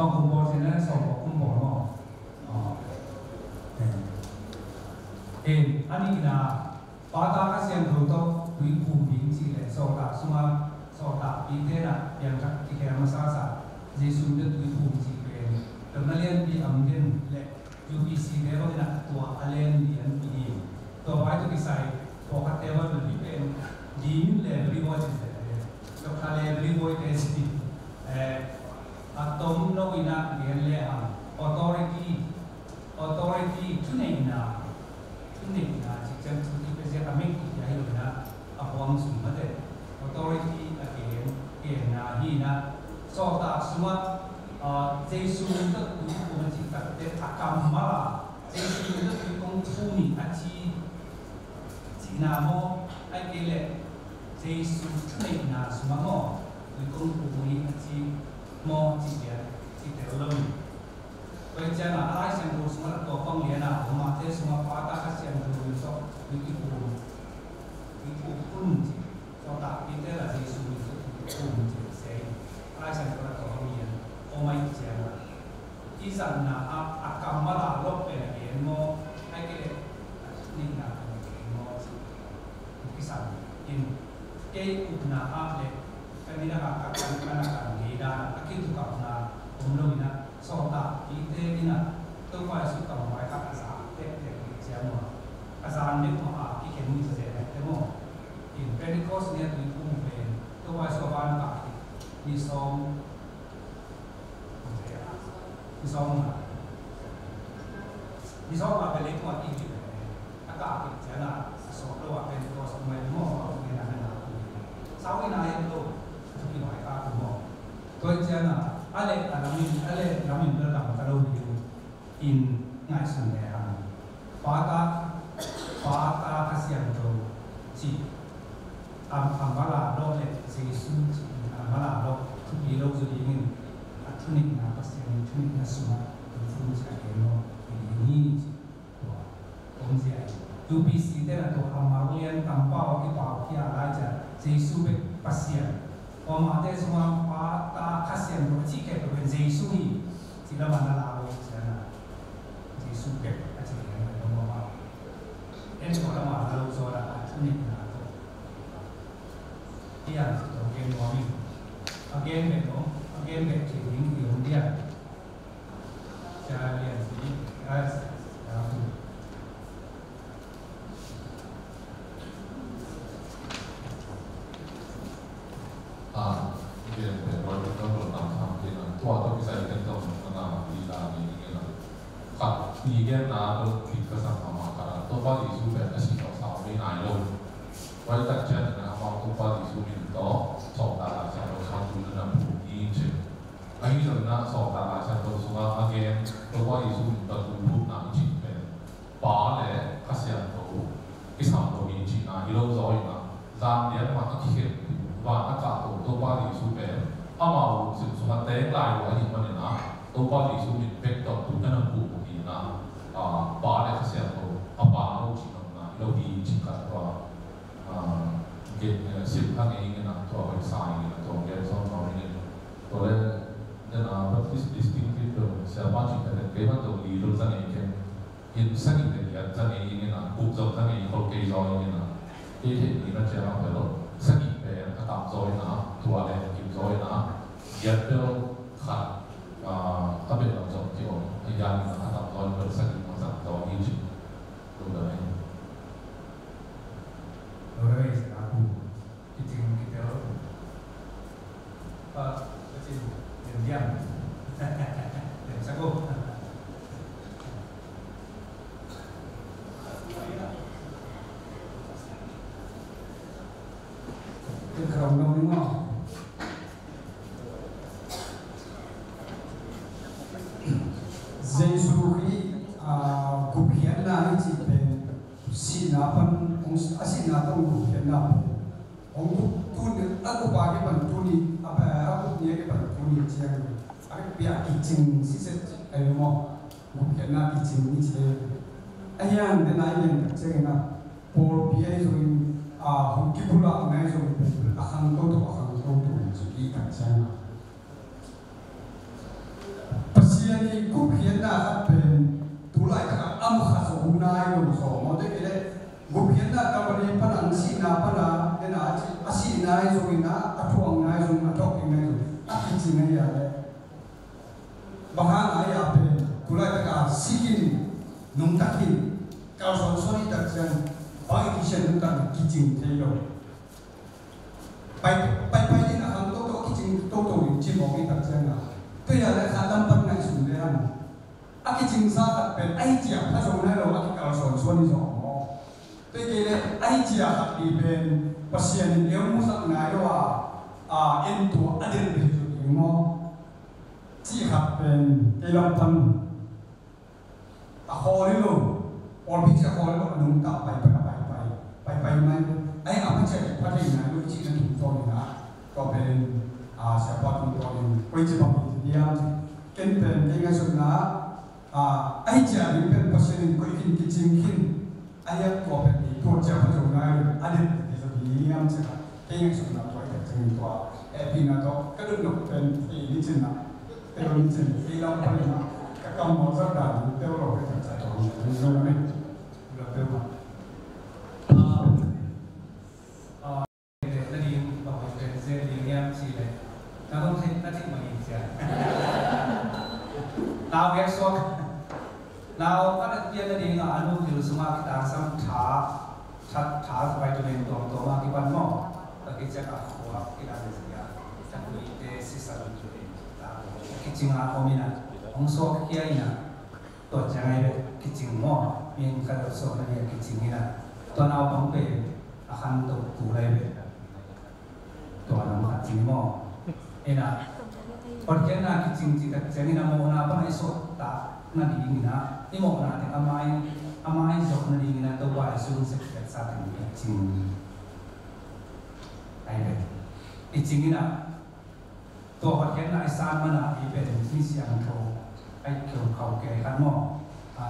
Bang kum bawl cih leh sawm bawl kum bawl maw? Aw. Eh, a nihna, Pa, Ta, Kha Siangtho tawh tuiphum ding cih leh sawltak sungah, sawltakpite in ah piangthak kikhel masasa Jesu in tuiphum cih pen, dotna lianpi a om den leh U P C te bangin ah tua a lianpi an pi hi. Tua vai tawh kisai, pawlkhatte bang hih pen Dean Leveryway ci zen te, Doctor Leveryway te ci, eh, a tom lo in ah gen le hang, authority, authority, thuneihna, thuneihna cih ciang thu kipia ziak a mik kipia hi lo in ah, a huang sung mate, authority a gen, genna hi in ah, sawltak sungah, ah, Jesu min tawh tuiphum a cih takteh a kammal a, Jesu min tawh tui kong phum hi a ci, cihna maw, ahih kei leh Jesu thuneihna sungah maw, tui kong phum hi a ci maw, cih lian, cih tel lo hi. Tua hi ciangin a Lai Siangtho sungah tua bang lian a om, Matthai sungah Pa, Ta, Kha Siangtho min tawh tui kiphum, tui kiphum un ci, sawltakpite la Jesu min tawh tui kiphum un ci, sia hi. A Lai Siangtho ah tua bang lian om ahih ciangin, i zatna ah a kammal a lawp pen a gen maw, ahih kei leh a thuneihna pen a gen maw, ci, kisam in, kei upna ah le ka nidang a ka kan, ka na kan ngei dan a, a kitukahna om lo in ah, sawltakpite in ah Topa Jesu kammal khat a zak tektek ding ciang maw, a zan deuh mah a kikhen mi ci zen te maw. In Pentecost ni a tuiphum pen Topa Jesu a van kah ni sawm, ni sawm nga, ni sawm nga pen leitung a kihilh a kah kik ciangin a sawt lo a Pentecost mai maw, a ngen a ngen a sau in a en lo, a thupi mai kah maw. Tua hi ciangin a leh a lamin, a leh lamin bel dang ka lo hi uh. In ngaihsun le hang. Pa, Ta, Pa, Ta, Kha Siangtho cih a, a mala lawh le Jesu cih a mala lawh thupi lo zaw dingin a thuneihna, Pasian in thuneihna sungah tuiphum cih a gen lo hi ding hi, cih tua omzia hi. U P C te na tua a mal lian tampau a kipau khia lai ciang Jesu bek Pasian. Tua Matthai sungah Pa, Ta, Kha Siangtho a cih khempeuh pen Jesu hi, cih lamah na la uh ciangin a Jesu bek a cih khempeuh pen tua mah. En tua lamah na lo zaw a, a thuneihna tawh. Hiam cih tua gen nuam ing. A gen bek om, a gen bek cih ding hi om diam. Topa Jesu pen a si tawh sa om hi nai lo. Vai tak ciang in a amau Topa Jesu min tawh sawltak Lai Siangtho sungah tui na phum hi ci. Ahi zongin a sawltak Lai Siangtho sungah a gen Topa Jesu min tawh tui phumna i cih pen Pa le Kha Siangtho kisam lo hi cihna hi lo zaw in a, zan lian mah a kikhen van a kahto Topa Jesu pen amau lungsim sungah teng lai lo ahih manin a, Topa Jesu min bek tawh tui a na phum uh hi in a, a, Pa le Kha Siangtho a Pa lo cih nopna hi lo hi cih khat tua. Ah, ke, eh, sim kha ngei ing in a, tua bai sa ing in a, tua gen sawm sawm ing in. Tua le, den a Baptist Distinctive lo, siapa cih kha den, kei ban tua li lo sa ngei ken. In sagih le giat sa ngei ing in a, guk zong sa ngei khol kei zaw ing in a. Kei heh ni na cia ma pe lo, sagih pen a tam zaw in a, tua le kim zaw in a. Giat pe lo khat, ah, a beh lam zong ki om, a giat in a, a tam zaw in a, sagih ma zang zaw hi ci. Lo da ing. Lo da ing, sa ku. Kiting kitel. Pa, pacin, diam, diam. Diam sago. Ka ram lo ni maw? Jesu Khrih, ah, gupkhiatna i cih pen sihna pan, a sihna tawh gupkhiatna pen hong gup tuni, a gup a kipan tuni, a, a gup ni a kipan tuni ciang a kipia kicing sitset ahi maw? Gupkhiatna kicing i ci ahi. A hiang den a i lian tak ciangin a pawlpi ahi zongin, a, hong kipulakna ahi zongin pen a khang toto, a khang toto ci i tak ciangin a Pasian i gupkhiatna khat pen tu laitak a am kha zo nai lo zaw maw? Tua kei leh gupkhiatna Calvary pan a, sihna pan a, den a, a sihna ahi zongin a, a thuakna ahi zongin, a thawhkikna ahi zongin a kicing ahi a leh bang hang a hia pen tu laitak a si khin, nungta khin, kalsuan suan i tak ciang bang i kisian nungta kicing thei lo. Pai, pai, pai ding a khang toto, kicing toto ding ci mawk i tak ciang a. Tua hi a leh khat lam pan ngaihsun le hang. A kicingsa khat pen a hi ciang pha zo nai lo, a kikalsuan suan hi zaw maw? Tua kei leh a hi ciang khat ding pen Pasian in ei hong musak nai lo a, a, en tua a den pen hi zaw ding maw? Cih khat pen kei lam pan a khawl hi lo, pawlpi cih a khawl hi lo, a nungta paipai, a paipai, paipai mai lo. Ai, a pha ciang pha thei nai lo cihna tungtawn in a, tua pen, a, siapa tungtawn in koici bang hi diam cih. Ken pen kei ngaihsutna ah, a, a hi ciang ding pen Pasian in koih khin, kicing khin. A hiang tua pen i tua ciang pha zo nai lo, a den tete zo ding hiam cih kha kei ngaihsutna tua i tak ciangin tua hehpihna tawh ka dot nop pen thei ni cin ah, tel ni cin, kei lam panin ah ka kam mawh zat dan tel lo ka cih ciang tua ni tua ni lo na ni. Lo tel ma. Ah, ah, na ding bang hoih pen zel ding hiam cih leh na dong thei na thei ma ding cia. Tau hiak suak. Nau khat a pian nading a, a nu thil sungah kitangsam tha, tha, tha vitamin tuamtuam a kipan maw? A kician a khua kidan zia, a kuite sisan, a kicing a om in a, hong suak khia in a, tua ciang ai bek kicing maw? Min khat a suak nading a kicing in a, tua naupang pen a khanto kul ai bek. Tua lam khat ci ni maw? Ina, hotkhiatna kicing cih tak ciangin a mawhna pan a i suahtak nadingin a, i mawhna teng a mai, a mai zawh nadingin a Topa Jesu sepkhiatsa teng kicing. Ai bek. Kicing in a, tua hotkhiatna i san man a i pen mi siangtho, ai keu khau kei khat maw? A,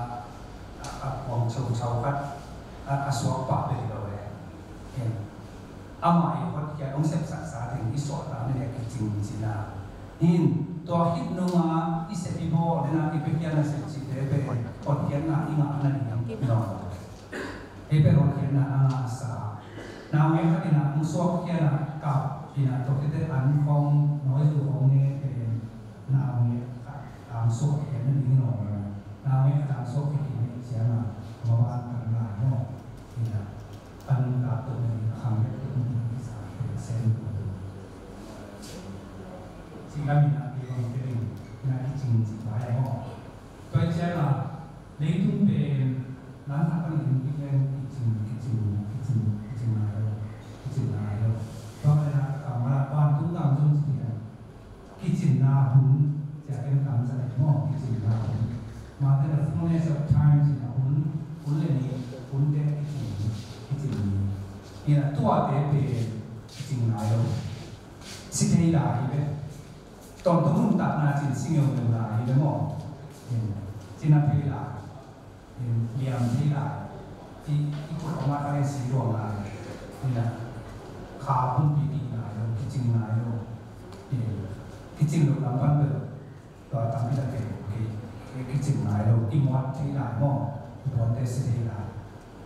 a, a kuang chauchau khat, a, a suak pah bek lo e. Amah i hotkhiat hong sepsaksa teng i suahtak nading a kicing cihna. Hin, tua khit nunga i sep i bawl dena i piakhia nasep cihte pen hotkhiatna i ngah nading nawn lo. Ei pen hotkhiatna a ngahsa. Naungek khat in a hong suakkhia in a kap in a tua khit teh an khawng, nawi zu khawng ne pen naungek khat a hong suakkhia nading nawn lo. Naungek khat a hong suakkhia kik ciang a maban kan lai maw? In a Kan nuntak tuk nih a khang bek tuk nih a kisa pen sem tuk tuk. Cih lam in a kibang te ding in a kicing cih pai a maw? Tua ciang a leitung pen lam a kan in kicing, kicing, kicing, kicing nai lo, kicing nai lo. Tua pen a ka kam a vantung gam zong ci pian. Kicinna hun, cia ken kamsa leh maw, kicinna hun. Mate the fullness of time, cinna hun, hun le ni, hun te kicin, kicin ni. Ina tuate pen kicin lai lo. Si thei lai hi ve. Tawntung nuntakna cin si ngeungeu lai hi ve maw. Cinna thei lai. Liam thei lai. I, i khut a mat a si luang lai. Ina kha pumpi pi lai lo, kicing lai lo. Kicing lo lam pan bel. Tua tampi tak kei, kei, kei kicing lai lo. I muat thei lai maw. I puante si thei lai.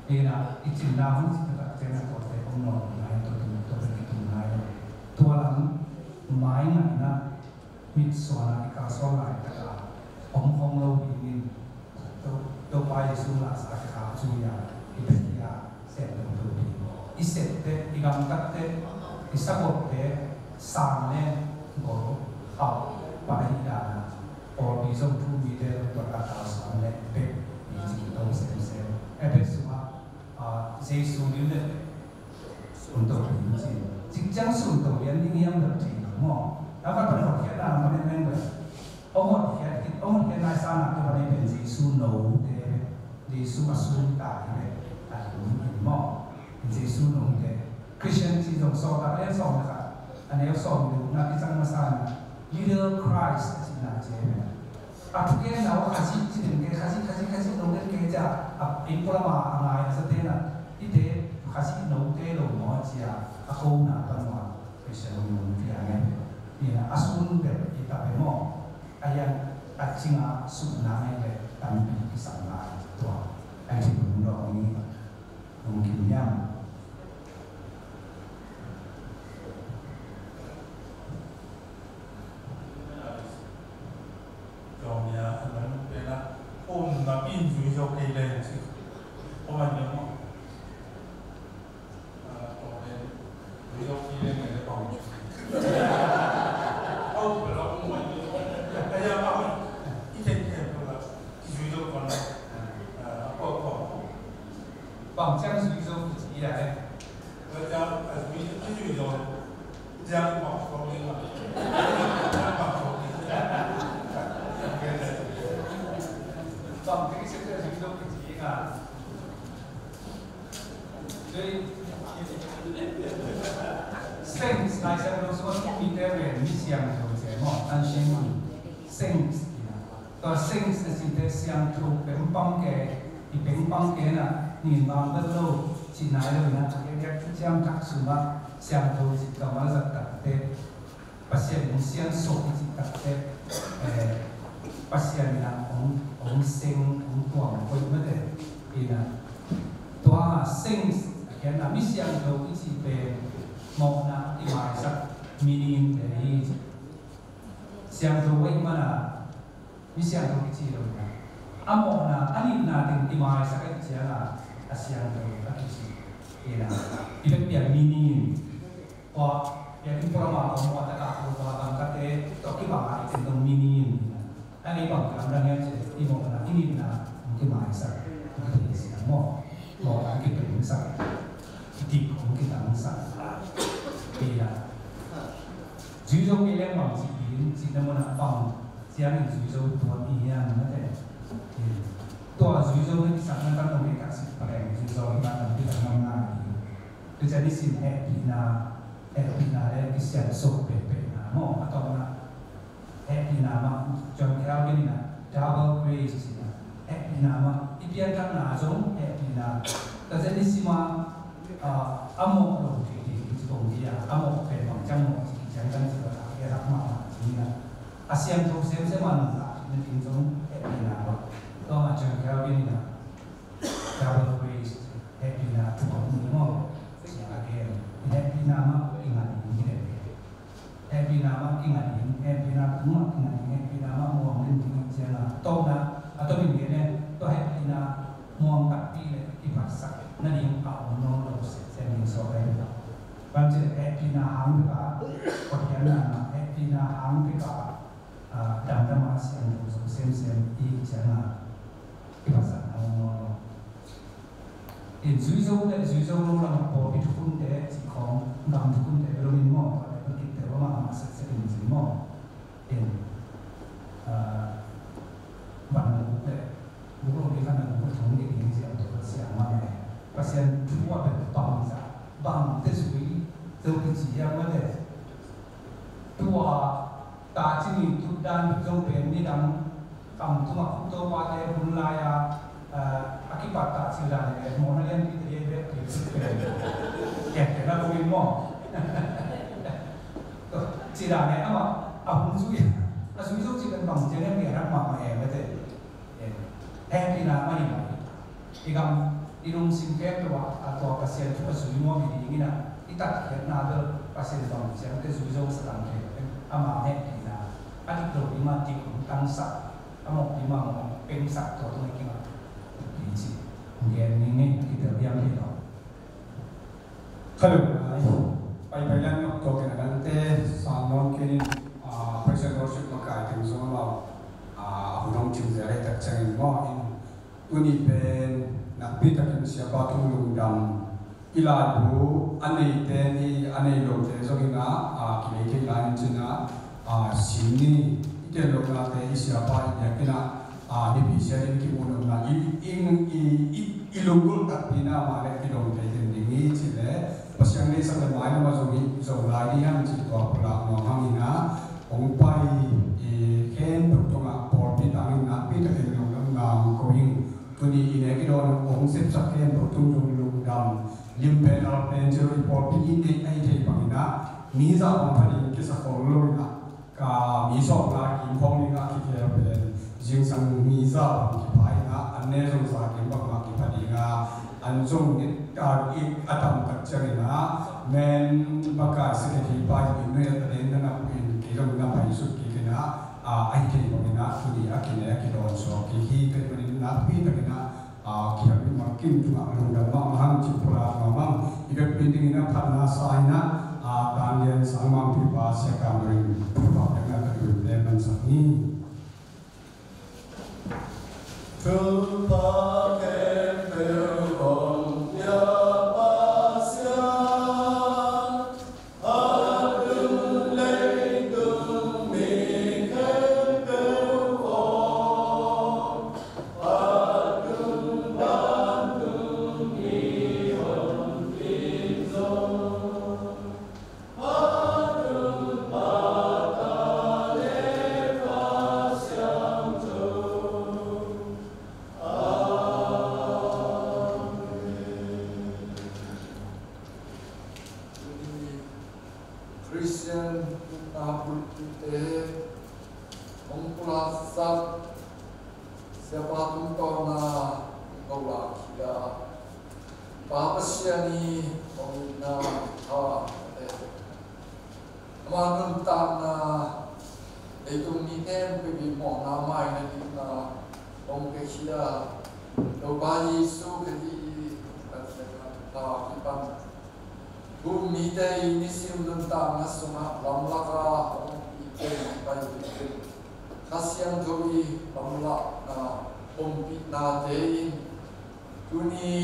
Ina i cinna hun si tak ciang a tuate om nawn lai, tua tung, tua pen kitung lai lo. Tua lam mai ngatna mitsuan a i kalsuan laitak a om khawm lo dingin To, Topa Jesu laksa kikhak cu ya, i pek ya, sem lo to ding. I sep te, i gamtat te, i sakot te, sang le gol khauh pah ahih dan a, pawlpi zong thu mite lo tuan a kalsuan le pek i cing to semsem. Efesa sungah, ah, Jesu lim le pek Hun to pi cin, cik Siang sun to lian ding hiam bel thei lo maw? A vat pan hotkhiatna lam pan en meng bel. Hong hotkhiat, hong hotkhiatna i sanna tawh pan ei pen Jesu note, Jesu a sun ta hi ve, a lum in maw. Jesu note. Christian ci zong Sawltak lian sawm le khat, a neu sawm le gukna kicang masa in, little Christ a cihna ci hi ve. A thugenna uh Khazih ci den kei, Khazih, Khazih, Khazih no den kei cia, a inn pulama a ngai a sa tena, hihte Khazih note lo maw cia, a kona pan maw, Christian Union pia ngai. Ina a sun bel i ta ve maw, a hian a cinga sukna ngai le tampi kisam lai tua, a cih lungdawh ni, lungkim hiam? Bang ciang zui zo kici hi a le? Bang ciang zui zo kici hi a? Saints, Lai Siangtho sungah thu mite pen mi siangtho ci maw, ancient saints. Tua saints na cihte siangtho pengpang ke, i pengpang ke na, ni bang bel lo, cih nai lo ina, a biakbiak thuciam thak sungah siangtho cih kammal zat takte, Pasian in siangsuk i cih takte, eh, Pasian ina hong, hong seng, hong tuam koih mate, ina. Tua saints, a kian na mi siangtho i cih pen, mawhna i maisak, meaning te hi. Siangtho ahih mana, mi siangtho kici lo hi a. A mawhna, a nitna teng i maisak ahih cianga, a siangtho a kici. Ina, i bek pian meaning in. Tua, pian in pulama om ua taka tua gamkate, tua kibanga i teng dong meaning in. A nei bang lamdang hiam cih, i mawhna, i nitna, hong kimaisak. Hong kipengsak maw. Mawhna hong kipengsak. I dik hong kitangsak. Ina. Zui zo kei leng bang ci ding, cihna munah bang ciangin zui zo tuan i hiam mate. Tua zui zo na kisakna tam lo kei ka sik paleng zui zo hi mah tampi tak ngam ngai hi. Tua ciang nisim hehpihna, hehpihna le kisiansuk pehpehna maw, a tawpna hehpihna mah, John Calvin in a double grace ci-in a, hehpihna mah, i pianthakna zong hehpihna. Tua ciang nisim a, a, a mawh lo thei ding, ci kong hi a, a mawh pen bang ciang mawh ci, ciang kan ci, a, a rak mahmah ci-in a, a siangtho semsem a nuntakna ding zong hehpihna mah. Tua mah John Calvin in a, double grace, hehpihna thu a mu maw, ci a gen. Hehpihna mah i ngah ding hi leh. Hehpihna mah i ngah ding, hehpihna thu mah i ngah ding, hehpihna mah muang den ding hi cianga. Tawpna, a tawpin gen e, tua hehpihna muang takpi le kiphatsak nading a om nawn lo seh, ciang ding sawk ahi. Bang ci leh hehpihna hang bek a, Pathian na, hehpihna hang bek a, a, damdam a siangtho zo semsem i hih cianga, kiphatsakna om nawn lo. In zui zo le zui zo lo lamah pawlpi thukhunte cih khawng, gam thukhunte bel om in maw, tua le bel kipte bel mahmah setset in ci maw. In, a, van guk le guk lo ding khat na guk le thum ding ding ci a, tua siang mah le Pasian thu a bel bangzah, bangte zui zo kici hiam mah le. Tua ta cingin tutdan bek zong pen nidang kam tungah khutopate hun lai-a, eh, a kipattah cih dan le mawhna lianpite hi bek pi pen. Ken ken a bungin maw? Cih dan le amah a hun zui, a zui zo cih pen bang ciang hiam, ken rak mahmah e mate. Hehpihna mah hi mai. I gam, i lungsim khempeuh ah, a tua Pasian thu a zui nuam hi dingin ah, i tatkhiatna bel Pasian bang ciangte zui zo sak ang thei, ama hehpihna, a dik lo ding mah dik hong tangsak, a mawkpi mah mawk pengsak, tua tungah i kingah hi ci. Gen ning ei, a kitel hiam hi lo. Hello, ai. Pai pai lan nok tua ken a dangte, sang nawn kenin, ah, praise and worship makai teng zong amau, ah, a hun hong cing zel ahih tak ciangin maw in, tuni pen nakpi takin Siapa thu lungdam i laibu a neite ni, a nei lote zong Ni i tel lohnate i siapa i biakinn ah, a, nipi sia in kimuh nopna i, i, i, i, i lunggulh takpi na mah le kidong thei den ding hi. Cih le Pasian deihsak le mai lam a zong hi, zong lai ding hiam cih tua pulak nuam hang in ah, hong pai i khempeuh tungah pawlpi tangin nakpi takin lungdamna hong ko ing. Tuni i nek i dawn hong sepsak khempeuh tung zong lungdam. Lim pen al pen ci lo, i pawlpi i neih ahi thei bangin ah, mi zah bang pha ding kisa khol lo in ah, ka mi sawmna kim khawng ding ah kikhel pen zingsang mi zah bang kipha in ah, an ne zong za kim bangmah kipha ding ah, an zong nit ka i a tam tak ciangin ah, men baka secretary pa in nuih a ta den na na pu in kei zong na pai suk kik in ah, a, ahi thei bangin ah, tuni a kine a kidawn suak kik hi. Tua ahih manin nakpi takin ah, a, kiang in mah kim tungah lungdam mahmah hang cih pulak mahmah hang. I vekpi dingin a phatna sa in ah, a, Tan Lian Sang Mangpipa Sia Kam Ring Papa dingin a ka tuite mansak ni. Thupha khempeuh hong pia Pasian, a tung leitung mi khempeuh aw, a tung vantung mi hong kin zong, a tung Pata le Kha Siangtho. Amen. Tuni Khristian upna bulpite hong pulaksak Siapa tungtawna hong ko lakkhia Pa Pasian i hong itna tha, ama nuntakna leitung mi khempeuh i mawhna maina dingin hong piakhia Topa Jesu Khazih i Pasian tha kipan thu um mite i nisim nuntakna sungah lamlak a hong ompih teng, pai teng, Kha Siangtho i lamlahna ompihnate in tuni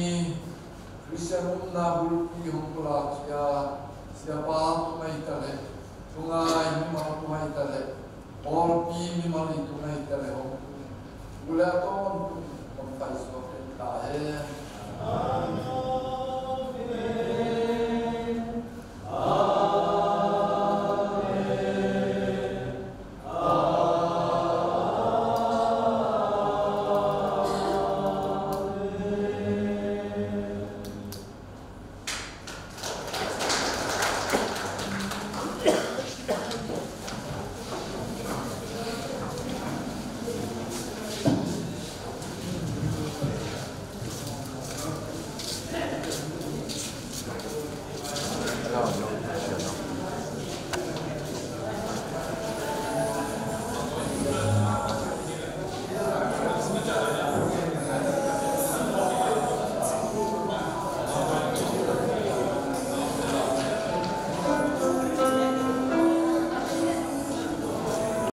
Khristian upna bulpi hong pulakkhia Siapa tung ahi ta leh, thungai mimal tung ahi ta leh, pawlpi mimal i tung ahi ta leh, hong tung, u le a tawntung hong paisuak ahi ta hen.